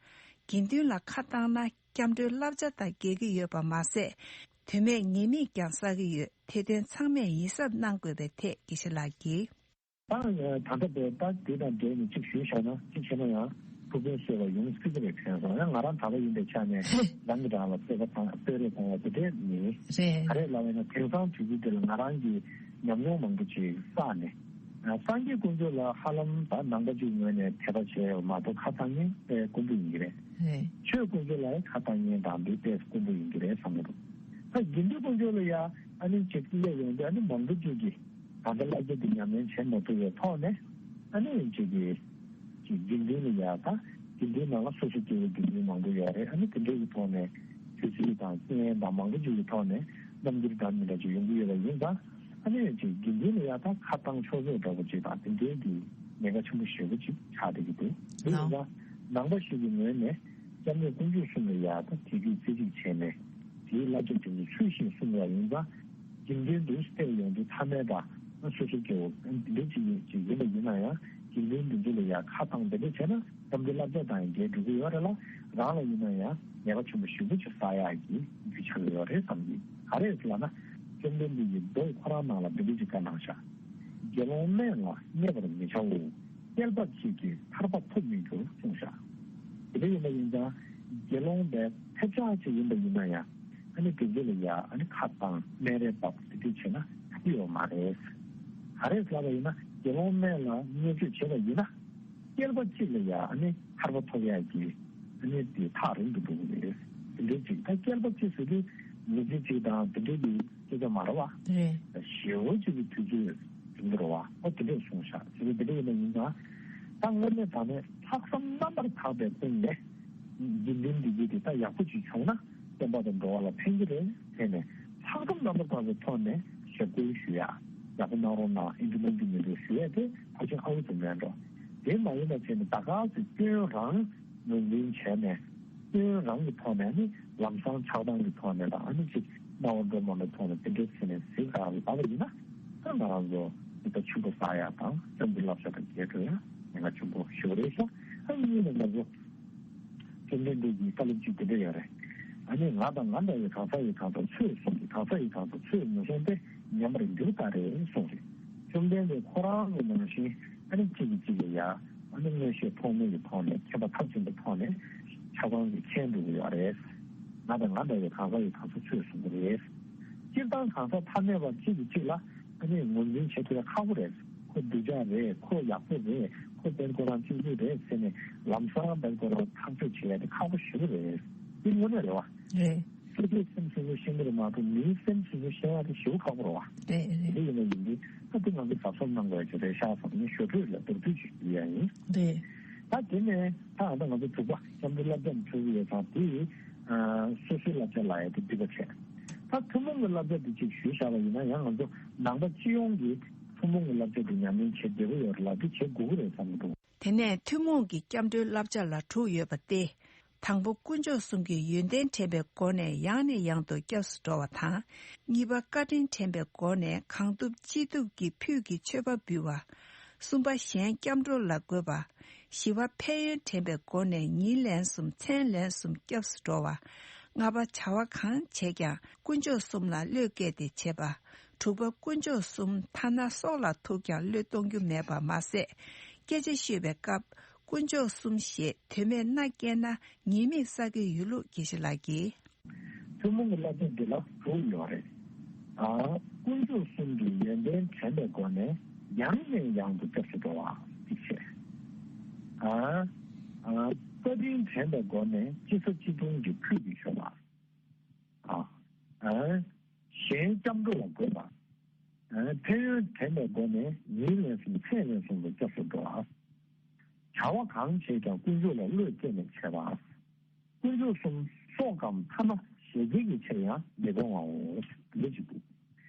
དགེ་འདུན་ལ་ཁ་བཏང་ན་སྐྱབས་འགྲོའི་བསླབ་བྱ་དང་འགལ་གྱི་ཡོད་པ་མ་ཟད། དོན་མེད་ཉེས་དམིགས་ཀྱང་བསགས་ཀྱི་ཡོད། དེ་དོན་ཚང་མས་ཡིད་གཟབ་གནང་དགོས་པའི་ཐད་དགེ་བཤེས་ལགས་ཀྱིས། ད་ད་ལྟ་བའི་ད་དེ་དང་འབྲེལ་ནས་གཅིག་ཞུས་བཞག་ན་གཅིག་བྱས་ན་ཡང་ཐུགས་ཕན་གསོས་པ་ཡོང་སྲིད་ཀྱི་རེད་དྲན་སོང་། ཡང་ང་རང་གྲྭ་པ་ཡིན་པའི་ཆ་ནས་རང་གི་རང་ལ་གསོད་པ་དང་གསོད་རེས་གཏོང་བ་དེ་འདྲས་མིན། རེད། ག་རེ་ལབ་ཡིན་ན་དེང་སང་དུས་ཚོད་འདི་ལ་ང་རང་གི་ཉམས་མྱོང་མང་པོ་ཅིག་བསགས་ནས། ཨ་སངས་རྒྱས་དཀོན་མཆོག་ལ་ཧ་ལམ་ད་ནང་པ་ཅིག་ངོས་ནས་དད་པ་བྱས་ཡོད་མ་གཏོགས་ཁ་བཏང་མཁན་དཔེ་དཀོན་པོ་ཡིན་གྱི་རེད། རེད། ཆོས་དཀོན་མཆོག་ལ་ཡང་ཁ་བཏང་མཁན་དང་འདི་དཔེ་དཀོན་པོ་ཡིན་གྱི་རེད་བསམ་གྱི་འདུག་ད་དགེ་འདུན་དཀོན་མཆོག་ལ་ཡང་ཨ་ནི་ཅིག་སླེབས་ཡོང་དུས་ཨ་ནི་མང་པོ་ཅིག་གིས་ད་ལྟ་བསླབ་བྱ་འདི་ཉམས་ལེན་བྱེད་མ་ཐུབ་པའི་ཐོག་ནས་ཨ་ནི་ཅིག་གིས་ཅིག་དགེ་འདུན་ལ་ཡང་ད་དགེ་འདུན་ནང་ལ་སོ་སོ་སྐྱེ་བོ་དགེ་འདུན་མང་པོ་ཡོད་རེད། ཨ་ནི་དེ་འདྲའི་གི་ཐོག་ནས་དུས་ཚོད་དང་རྐྱེན་དང་མང་པོ་ཅིག་གི་ཐོག་ནས་རྣམ་འགྱུར་འདྲ་མི་འདྲ་ཅིག་ཡོང་གི་ཡོད་པ་ཡིན་ཙང་། ཨ་ནི་ཅིག་དགེ་འདུན་ལ་ཡང་ད་ཁ་བཏང་ཆོག་ཆོག་འདྲ་པོ་ཅིག་དང་དེ་འདྲའི་གི་ཉེན་ཁ་ཆེན་པོ་ཞེ་པོ་ཅིག་ཆགས་བསྡད་ཀྱི་འདུག་དེ་ཡིན་ཙང་ནང་པ་ཞིག་གི་ངོས་ནས་སྐྱབས་གནས་དཀོན་མཆོག་གསུམ་ལ་ཡང་ད་དད་གུས་རྩེ་གཅིག་བྱས་ནས་དེའི་བསླབ་བྱ་དེ་ཚོ་ཚུལ་བཞིན་སྲུང་བ་ཡིན་ཙང་དགེ་འདུན་དུ་སླེབས་ཡོང་དུས་ཐ་མལ་པ་སོ་སོ་སྐྱེ་བོ་འདི་འདྲ་ཅིག་ཅིག་ཡིན་པ་ཡིན་ན་ཡང་དགེ་འདུན་འདི་ཚོ་ལ་ཡང་ཁ་བཏང་དེ་འདྲ་བྱས་ན་སྐྱབས་འགྲོའི་བསླབ་བྱ་དང་ཡང་འགལ་འགྲོ་གི་ཡོད་རེད་ལ། རང་ལ་ཡིན་ན་ཡང་ཉེས་པ་ཆེན་པོ་ཞེ་པོ་ཅིག་བསགས་ཡག་གི་རྒྱུ་ཆགས་ཀྱི་ཡོད་རེད་བསམ་གྱི། ག་རེ་ཟེར་ལབ་ན། བཅོམ་ལྡན་འདས་ཀྱིས་མདོ་ཁོ་རང་ནང་ལ་འདི་འདྲ་ཅིག་བཀའ་གནང་ཤག་དགེ་སློང་དམན་ལ་བརྙས་པར་མི་བྱའོ། སྐྱེས་པ་གཅིག་གིས་ཐར་པ་ཐོབ་མི་འགྱུར་གསུངས་ཤག་དེ་འདྲ་ཡིན་པ་ཡིན་ཙང་དགེ་སློང་དཔེ་ཐེབས་ཆག་ཅིག་ཡིན་པ་ཡིན་ན་ཡང་ཨ་ནི་དེ་ཚོ་ལ་ཡ་ཨ་ནི་ཁ་བཏང་སྨད་རེ་འབབ་དེ་འདྲ་བྱས་ན་ཡག་པོ་ཡོད་མ་རེད། ག་རེ་ལབ་པ་ཡིན་ན་དགེ་སློང་དམན་ལ་བརྙས་བཅོས་བྱས་པ་ཡིན་ན། སྐྱེས་པ་གཅིག་ལ་ཡང་ཨ་ནི་ཐར་པ་ཐོབ་ཡག་གི་ཨ་ནི་དེ་ཐག་རིང་དུ་འགྲོ་གི་རེད། དེ་འདྲའི་ཅིག་ད་སྐྱེས་པ་གཅིག་ཟེར་དུས་མི་ཚེ་གཅིག་དང་དེ་འདྲའི་གི་སྐད་ཆ་མ་རེད་བ། རེད། ཞེ་པོ་ཅིག་གི་དུས་ཚོད་རིང་པོ་རེད་བ། ཨོ་དེ་འདྲས་གསུངས་ཤག་ཟེར་དུས་དེ་འདྲ་ཡིན་པ་ཡིན་ཙང་། ད་དངོས་གནས་དྲང་གནས་ལྷག་བསམ་རྣམ་པར་དག་པའི་སྟེང་ནས་དགེ་འདུན་འདི་གི་དེ་ད་ཡག་པོ་ཅིག་བྱུང་ན་བསྟན་པ་དང་འགྲོ་བ་ལ་ཕན་གྱི་རེད་ཟེར་ནས་ལྷག་བསམ་རྣམ་པར་དག་པའི་ཐོག་ནས་ཞབས་སྐུལ་ཞུ་ཡག་ཡག་པོ་གནང་རོགས་གནང་ཨེ་འདྲ་གནང་གི་མི་འདུག་ཞུ་ཡག་དེ་ཕལ་ཆེར་ཨའུ་ཙམ་མེད་འགྲོ། དེ་མ་ཡིན་པ་བྱས་ནས་ད་ག་ཚོད་སྐྱོན་རང་ངོས་འཛིན་བྱས་ནས་སྐྱོན་རང་གི་ཐོག་ནས་ནི་ལམ་སང་ཆགས་སྡང་གི་ཐོག་ནས་དང་ཨ་ནི་ཅིག་སྣང་བ་འགྲོ་མ་འགྲོ་ཐོག་ནས་དེ་འདྲའི་ཚེ་ནས་གཟིགས་རང་ལབ་པ་ཡིན་ན་ད་ང་རང་ཚོ་འདི་ལྟ་ཆུང་པོ་བསགས་ཡག་དང་སེམས་ཀྱི་བསླབ་བྱ་དང་འགལ་འགྲོ་ཡག་ཉེན་ཁ་ཆེན་པོ་ཞེ་པོ་རེད་ཤག་ཨ་གཉིས་ནས་ང་ཚོ་བཅོམ་ལྡན་འདས་ཀྱིས་བཀའ་སློབ་ཅིག་དེ་འདྲ་ཡོད་རེད། ཨ་ནི་ང་དང་ང་འདྲ་བའི་གང་ཟག་ཡིན་གང་ཟག་ཚོས་གསུངས་ཏེ་གང་ཟག་ཡིན་གང་ཟག་ཚོས་མི་གསུངས་ཏེ་ཉམས་པར་འགྱུར་ལྟར་རེ་གསུངས་རེད། བཅོམ་ལྡན་འདས་ཁོ་རང་གི་ནང་བཞིན་ཨ་ནི་གཅིག་གིས་གཅིག་ལ་ཡ་ཨ་ནི་མངོན་ཤེས་ཐོགས་མེད་ཀྱི་ཐོག་ནས་མཁྱེན་པ་མཐར་ཕྱིན་པའི་ཐོག་ནས་ཆབ་ཁང་གི་མཁྱེན་འགྲོ་གི་ཡོད་རེད། ང་དང་ང་འདྲ་བའི་གང་ཟག་ཡིན་གང་ཟག་ཚོས་གསུང་གི་རེད། སྤྱིར་བཏང་གང་ཟག་ཐ་མལ་པ་གཅིག་གིས་གཅིག་ལ་ཨ་ནི་ངོས་འཛིན་བྱེད་ཐུབ་ཡ་ཁག་པོ་རེད། ཁོ་སྡུག་ཅག་རེད། ཁོ་ཡག་པོ་རེད། ཁོ་དཔལ་ཁོ་རང་སྤྱི་འཐུས་རེད་ཟེར་ནས་ལམ་སང་དཔལ་ཁོ་རང་ཐག་གཅོད་བྱེད་ཡ་དེ་ཁག་པོ་ཞེ་པོ་རེད། འདི་དངོས་གནས་རེད་བ། རེད། སོ་སོའི་སེམས་སོ་སོས་ཤེས་ཀྱི་རེད་མ་གཏོགས་མིའི་སེམས་སོ་སོས་ཤེས་ཡ་དེ་ཞེ་པོ་ཁག་པོ་རེད་བ། རེད་རེད། འདི་ཡིན་ན་ཡིན་དུས་ད་དེ་ང་ཚོ་གཟབ་གཟབ་གནང་དགོས་ཡ་ཅིག་རེད་ཤག་བསམ་ནས་ཞོར་འཕྲོས་ལ་མདོར་བསྡུས་ཅིག་ཞུ་ཡ་ཡིན། རེད། ད་དེ་ནས་ད་ད་ང་ཚོ་དྲུག་པ་སྐྱབས་འགྲོའི་བསླབ་བྱ་འཁྲུལ་གྱི་ཡོད་ཙང་དེ་སོ་སོའི་བསླབ་བྱ་ལ་ཡ་དེ་སྒྲིབ་པ་བྱས། ད་ཐུན་མོང་གི་བསླབ་བྱ་དེ་ཅིག་ཞུས་བཞག་པ་ཡིན་ན་ཡང་ང་ཚོ་ནང་པ་སྤྱི་ཡོངས་ཀྱི་ཐུན་མོང་གི་བསླབ་བྱ་དེ་ཉམས་ལེན་བྱེད་བདེ་པོ་ཡོད་རེད་ལ་དེ་བྱེད་དགོས་ཀྱི་རེད་བསམ་གྱི་འདུག་དེ་ནས་ཐུན་མོང་གི་སྐྱབས་འགྲོའི་བསླབ་བྱ་ལ་དྲུག་ཡོད་པ་སྟེ། དང་པོ་དཀོན་མཆོག་གསུམ་གྱི་ཡོན་ཏན་དྲན་པའི་སྒོ་ནས་ཡང་ནས་ཡང་དུ་སྐྱབས་སུ་འགྲོ་བ་དང་། གཉིས་པ་བཀའ་དྲིན་དྲན་པའི་སྒོ་ནས་གང་ཐུབ་ཅི་ཐུབ་ཀྱིས་ཕུད་ཀྱི་མཆོད་པ་འབུལ་བ། གསུམ་པ་གཞན་སྐྱབས་འགྲོ་ལ་འགོད་པ། བཞི་པ་ཕན་ཡོན་དྲན་པའི་སྒོ་ནས་ཉིན་ལན་གསུམ་མཚན་ལན་གསུམ་སྐྱབས་སུ་འགྲོ་བ། ལྔ་པ་བྱ་བ་གང་བྱས་ཀྱང་དཀོན་མཆོག་གསུམ་ལ་བློས་བཀལ་ཏེ་བྱེད་པ། དྲུག་པ་དཀོན་མཆོག་གསུམ་ཐ་ན་སྲོག་ལ་ཐུག་ཀྱང་བློས་གཏོང་རྒྱུ་མེད་པ་མ་ཟད། སྐད་ཆ་ཤོད་པའི་སྐབས་དཀོན་མཆོག་གསུམ་ཞེས་དོན་མེད་སྣ་བསྐྱལ་ན་ཉེས་དམིགས་བསགས་ཀྱི་ཡོད་ལུགས་དགེ་བཤེས་ལགས་ཀྱིས། ཐུན་མོང་གི་བསླབ་བྱ་འདི་ལ་དྲུག་ཡོད་རེད། ཨ། དཀོན་མཆོག་གསུམ་གྱི་ཡོན་ཏན་དྲན་པའི་སྒོ་ནས་ཡང་ནས་ཡང་དུ་སྐྱབས་སུ་འགྲོ་བ་གཅིག་བྱས། ཨ། ཨ། བཀའ་དྲིན་དྲན་པའི་སྒོ་ནས་ཅི་བསགས་ཅི་ཐུབ་ཀྱིས་ཕུད་ཀྱི་མཆོད་པ། ཨ། ཨ། གཞན་སྐྱབས་འགྲོ་ལ་འགོད་པ། ཨ། ཕན་ཡོན་དྲན་པའི་སྒོ་ནས་ཉིན་ལན་གསུམ་མཚན་ལན་གསུམ་དུ་སྐྱབས་སུ་འགྲོ་བ། བྱ་བ་གང་བྱས་ཀྱང་དཀོན་མཆོག་ལ་བློས་བཀལ་ནས་བྱས་པ། དཀོན་མཆོག་གསུམ་སྲོག་གམ་ཐ་ན་ཞལ་བརྒྱད་ཀྱི་ཕྱིར་ཡང་མི་གཏོང་བའོ། འདི་ཅིག་འདུག་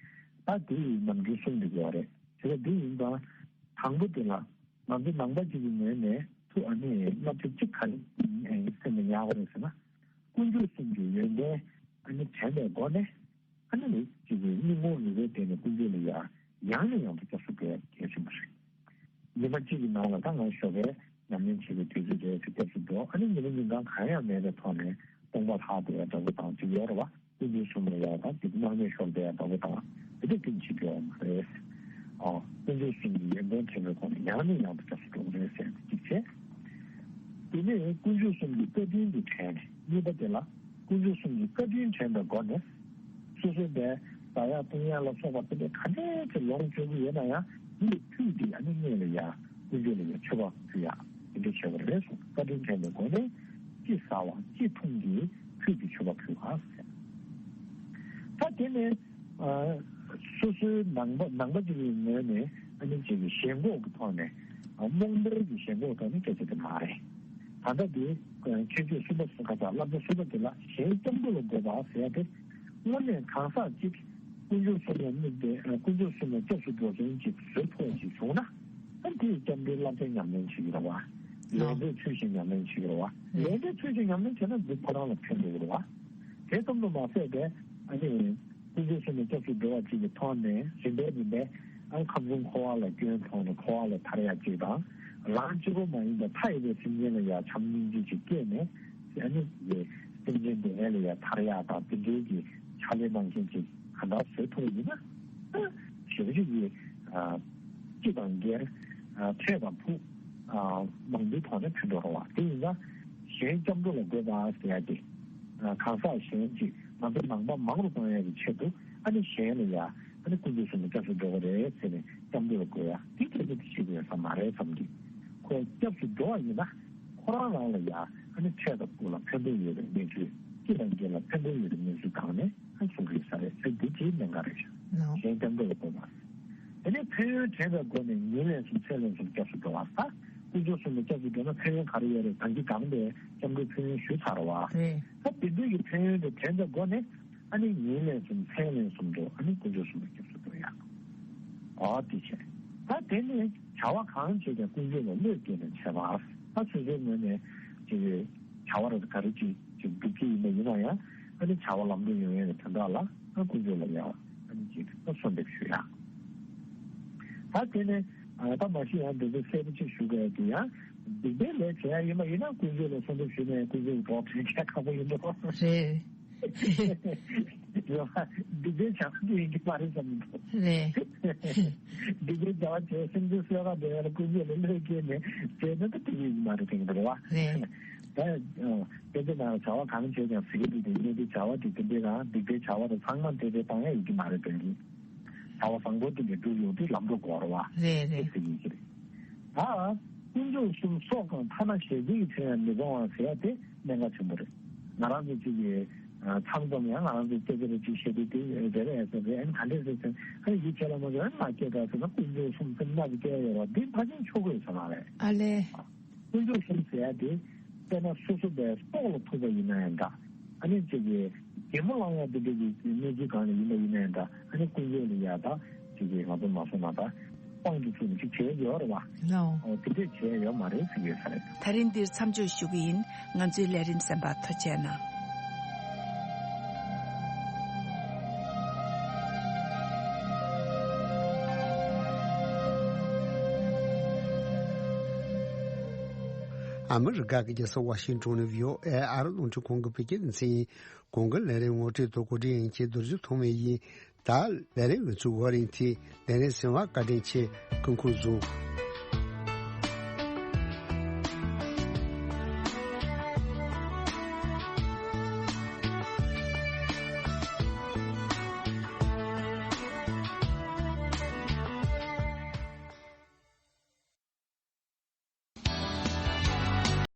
ད་དེ་ཡི་ནམ་རྒྱུན་གསུངས་འདུག་ཡོད་རེད། དེ་ལ་འདི་ཡིན་ཙང་དང་པོ་དེ་ལ་ང་ཚོ་ནང་པ་ཅིག་གི་ངོས་ནས་ཐུགས་ཨ་ནི་བསླབ་བྱ་གཅིག་ག་རེ་སེམས་ལ་ཉར་དགོས་རེད་ཟེར་ན། དཀོན་མཆོག་གསུམ་གྱི་ཡོན་ཏན་ཨ་ནི་དྲན་པའི་སྒོ་ནས་ཨ་ནི་ཅིག་གི་སྙིང་ཁོང་རུས་པའི་གཏིང་ནས་དཀོན་མཆོག་ལ་ཡ་ཡང་ནས་ཡང་དུ་སྐྱབས་སུ་འགྲོ་ཡ་གལ་ཆེན་པོ་རེད། ཉི་མ་གཅིག་གི་ནང་ལ་ད་ང་ཞོགས་པའི་ཉམས་ལེན་བྱེད་པའི་དུས་ཚོད་རེད་ཟེར་སྐྱབས་སུ་འགྲོ། ཨ་ནི་ཉི་མ་ཉིན་གང་གང་ཡང་མེད་པའི་ཐོག་ནས་སྟོང་པ་ལྷག་འགྲོ་ཡ་འདྲ་པོ་དང་ཅིག་ཡོད་རེད་བ། དཀོན་མཆོག་གསུམ་ལ་ཡ་དང་ཅིག་སྣང་མེད་ཤོར་བསྡད་ཡ་འདྲ་པོ་དང་དེ་འདྲ་རྐྱེན་བྱེད་ཀྱི་ཡོད་མ་རེད། ཨོ། དཀོན་མཆོག་གསུམ་གྱི་ཡོན་ཏན་དྲན་པའི་སྒོ་ནས་ཡང་ནས་ཡང་དུ་སྐྱབས་སུ་འགྲོ་གི་རེད་ཟེར་ཏེ་གཅིག་བྱས། དེ་ནས་དཀོན་མཆོག་གསུམ་གྱི་བཀའ་དྲིན་དུ་དྲན་ནས་གཉིས་པ་དེ་ལ། དཀོན་མཆོག་གསུམ་གྱི་བཀའ་དྲིན་དྲན་པའི་སྒོ་ནས། སོ་སོའི་བའི་ཟ་ཡག་འཐུང་ཡག་ལ་སོགས་པ་དེ་འདྲའི་ག་འདྲས་ཅིག་ལོངས་སྤྱོད་ཀྱི་ཡོད་ན་ཡང་འདི་ལས་ཕུད་དེ་ཨ་ནི་སྔོན་ལ་ཡ་དཀོན་མཆོག་ལ་ཡ་མཆོད་པ་ཕུལ་ཡག་དེ་འདྲ་བྱེད་པ་རེད་གསུངས། བཀའ་དྲིན་དྲན་པའི་སྒོ་ནས་ཅི་ཟ་བ་ཅི་འཐུང་གིས་ཕུད་དེ་མཆོད་པ་ཕུལ་བ་ཟེར། ད་དེ་ནས་ཨ་སོ་སོའི་ནང་པ་ནང་པ་ཅིག་གི་ངོས་ནས་ཨ་ནི་ཅིག་གི་ཞེན་ཁོག་གི་ཐོག་ནས་རྨོངས་པའི་གི་ཞེན་ཁོག་ཐོག་ནས་སྐད་ཆ་དེ་མ་རེད། ད་ལྟ་དེ་ཁྱད་ཆོས་གསུམ་པ་གསུམ་ཁ་ཚ་བསླབ་བྱ་གསུམ་པ་དེ་ལ་གཞན་སྐྱབས་འགྲོ་ལ་འགོད་པ་ཟེར་ཡ་དེ། དངོས་གནས་གང་ཟག་གཅིག་དཀོན་མཆོག་གསུམ་ལ་དམིགས་ཏེ་དཀོན་མཆོག་གསུམ་ལ་སྐྱབས་སུ་འགྲོ་མཁན་གཅིག་བཟོ་ཐུབ་པ་ཞིག་བྱུང་ན། ཨ་དེས་སྐྱབས་འགྲོའི་བསླབ་བྱ་ཉམས་ལེན་བྱེད་ཀྱི་རེད་བ། ལས་འབྲས་ཚུལ་བཞིན་ཉམས་ལེན་བྱེད་ཀྱི་རེད་བ། ལས་འབྲས་ཚུལ་བཞིན་ཉམས་ལེན་བྱས་ན་འདི་ཁོ་རང་ལ་ཕན་ཐོགས་ཀྱི་རེད་བ། དེ་ཙམ་དུ་མ་ཟད་པའི་ཨ་ནི། དཀོན་མཆོག་གསུམ་ལ་སྐྱབས་སུ་འགྲོ་བ་གཅིག་གི་ཐོག་ནས་རིམ་པས་རིམ་པས་ཨ་ཁམས་གསུམ་འཁོར་བ་ལ་སྐྱོན་ཐོག་ནས་འཁོར་བ་ལས་ཐར་ཡག་གཅིག་དང་། རང་གཅིག་པོ་མ་ཡིན་པར་མཐའ་ཡས་པའི་སེམས་ཅན་ལ་ཡང་བྱམས་སྙིང་རྗེ་ཅིག་སྐྱེས་ནས་ཨ་ནི་སེམས་ཅན་དེ་ལ་ཡང་ཐར་ཡག་དང་དེ་འདྲའི་གི་ཕྱག་ལས་གནང་མཁན་ཅིག་ག་འདྲ་བཟོས་ཐུབ་པ་ཡིན་ན། ཞེ་པོ་ཅིག་གིས་ཨ་སྤྱི་དང་སྒེར་ཨ་འཕྲད་དང་ཕུགས་ཨ་མང་པོའི་ཐོག་ནས་ཕན་ཐོགས་རོགས་བ། དེ་ཡིན་ན་གཞན་སྐྱབས་འགྲོ་ལ་འགོད་པ་ཟེར་ཡ་དེ། གང་ཟག་གཞན་གྱིས་ང་ཚོ་ནང་པ་མང་རུ་གཏོང་ཡ་གི་ཆེད་དུ་ཨ་ནི་གཞན་ལ་ཡ་ཨ་ནི་དཀོན་མཆོག་གསུམ་ལ་སྐྱབས་སུ་འགྲོ་གི་རེད་ཟེར་ནས་སྐྱབས་འགྲོ་ལ་འགོད་ཡ་དེ་གལ་ཆེ་དུ་ཆེ་གི་ཡོད་ས་མ་རེད་བསམ་གི། ཁོ་སྐྱབས་སུ་འགྲོ་བ་ཡིན་ན་ཁོ་རང་རང་ལ་ཡ་ཨ་ནི་འཕྲད་དང་ཕུགས་ལ་ཕན་ཐོགས་ཡོད་པའི་གནས་ཚུལ་སྤྱི་དང་སྒེར་ལ་ཕན་ཐོགས་ཡོད་པའི་གནས་ཚུལ་སྒང་ནས་ཨ་གསུང་གི་ཡོད་ས་རེད་ཟེར་འདི་དེའི་གནད་འགག་རེད་ཤག་གཞན་སྐྱབས་འགྲོ་ལ་འགོད་པ། དེ་ནས་ཕན་ཡོན་དྲན་པའི་སྒོ་ནས་ཉིན་ལན་གསུམ་མཚན་ལན་གསུམ་སྐྱབས་སུ་འགྲོ་བ་ལ། དཀོན་མཆོག་གསུམ་ལ་སྐྱབས་སུ་འགྲོ་ན་ཕན་ཡོན་ག་རེ་ཡོད་རེད། ད་གིན་གང་དེ་སྐྱབས་འགྲོའི་ཕན་ཡོན་ཞུས་ཚར་བ། རེད། ད་དེ་འདྲའི་གི་ཕན་ཡོན་དེ་དྲན་པའི་སྒོ་ནས་ཨ་ནི་ཉིན་ལན་གསུམ་མཚན་ལན་གསུམ་དུ་ཨ་ནི་དཀོན་མཆོག་གསུམ་ལ་སྐྱབས་སུ་འགྲོ་ཡག་ཨོ་དེ་བྱས། ད་དེ་ནས་བྱ་བ་གང་བྱས་ཀྱང་དཀོན་མཆོག་ལ་བློས་བཀལ་ནས་བྱས་པ། ད་སོ་སོའི་ངོས་ནས་ཅིག་བྱ་བ་རེ་ག་རེ་ཅིག་ཅིག་སྒྲུབ་ཀྱི་ཡིན་པ་ཡིན་ན་ཡང་ཨ་ནི་བྱ་བ་ལམ་འགྲོ་ཡོང་ཡས་ཀྱི་དོན་དག་ལ། ཨ་དཀོན་མཆོག་ལ་ཡང་ཨ་ནི་ཅིག་ཨ་གསོལ་འདེབས་ཞུ་ཡ། ད་དེ་ནས་ཨ་ད་མ་གཞི་ཡང་འདི་ཚོ་གསལ་པོ་ཅིག་ཞུ་དགོས་ཀྱི་ཡང་སྡིག་པའི་ལས་བྱེད་ཡ་ཡིན་པ་ཡིན་ན་དཀོན་མཆོག་ལ་གསོལ་འདེབས་ཞུས་ནས་དཀོན་མཆོག་གི་གྲོགས་བྱེད་མཁན་ཁག་པོ་ཡིན་འགྲོ། རེད། སྡིག་པའི་བྱ་བ་དེ་ཡིན་གྱི་མ་རེད་བསམ་འགྲོ། རེད། སྡིག་པའི་བྱ་བ་བྱས་སེམས་ཅན་གསོད་ག་འདོད་ཡ་ལ་དཀོན་མཆོག་ལ་བློས་བཀལ་ནས་བྱས་ན་ད་དེ་ཡིན་གྱི་མ་རེད་དྲན་གྱི་འདུག་བ། རེད། ད། དཔེ་ཆ་ནང་ལ་བྱ་བ་གང་བྱས་ཀྱང་ཟེར་གྱི་འདུག་དེ་ནས་དེ་བྱ་བ་དེ་དེ་འདྲའི་རང་སྡིག་པའི་བྱ་བ་དེ་ཚང་མ་དེ་དེ་བཏང་ཡ་ཡིན་གྱི་མ་རེད་དོན་གྱི། བྱ་བ་བཟང་པོ་དེ་འདྲ་སྒྲུབ་ཡོང་དུས་ལམ་འགྲོ་དགོས་རེད་བ། རེད་རེད། དེ་ཟེར་གྱི་རེད། ད། དཀོན་མཆོག་གསུམ་སྲོག་དང་ཐ་ན་ཞལ་གྱིས་མཚོན་ཡང་མི་གཏོང་བ་ཟེར་ཡ་དེ་གནད་འགག་ཆེན་པོ་རེད། ང་རང་ཚོ་གཅིག་གི་མཚམས་ཙམ་ཡང་ང་རང་ཚོ་སྐད་ཆ་རེ་གཅིག་བཤད་དུས་དེ་རེ་རེ་ཨེ་ཟེར་རེ་ཨེ་ག་འདྲས་ཟེར་ཟེར་ཨེ་ཡིད་ཆེས་ལ་མ་ཟེར་ཨེ་མ་སྐད་ག་ཟེར་ན་དཀོན་མཆོག་གསུམ་སེམས་ནག་གི་སྐད་ཡོད་ར་འདི་ཕ་ཆེན་ཆོག་གི་ཡོད་ས་མ་རེད། ཨ་ལས། དཀོན་མཆོག་གསུམ་ཟེར་ཡ་དེ། དཔེར་ན་སོ་སོ་པའི་སྲོག་ལ་ཐུག་པ་ཡིན་ན་ཡང་འདྲ། ཨ་ནི་ཅིག་གི་ གད་མོ་ལངས་ཡག་དེ་འདྲ་གི་གནས་ཚུལ་གང་ལ་ཡིན་པ་ཡིན་ནའི་ད་ཨ་ནི་ཀུན་སྤྱོད་ལ་ཡ་ད་ཅིག་གི་ང་ཚོ་མ་སོང་ན་ད་དཔང་གི་ཚུལ་ནས་ཅིག་བྱས་ཡོད་རེད་བ། ལའོ། ཨོ་དེ་འདྲས་བྱས་ཡོད་མ་རེད་ཟེར་ཡོད་ས་རེད། ད་རིང་འདིར་མཚམས་འཇོག་ཞུ་གི་ཡིན། ང་ཚོའི་ལས་རིམ་གསན་པར་ཐུགས་རྗེ་གནང་། ཨ་མི་རི་ཀ་གི་རྒྱལ་ས་ཝ་ཤིང་ཊོན་ནས་བྷི་ཨོ་ཨེ་ཨ་རི་རླུང་འཕྲིན་ཁང་གི་བོད་སྐད་སྡེ་ཚན་ཡིན། གོང་གི་ལས་རིམ་ངོ་སྤྲོད་དང་གོ་སྒྲིག་ཡིན་གྱི་རྡོ་རྗེ་ཐོགས་མེད་ཡིན། ད་ལས་རིམ་ཡོངས་ཚུགས་ཝ་རིན་ཐི་ལས་རིམ་གསན་པར་བཀའ་དྲིན་ཆེ། སྐུ་ཁམས་བཟང་།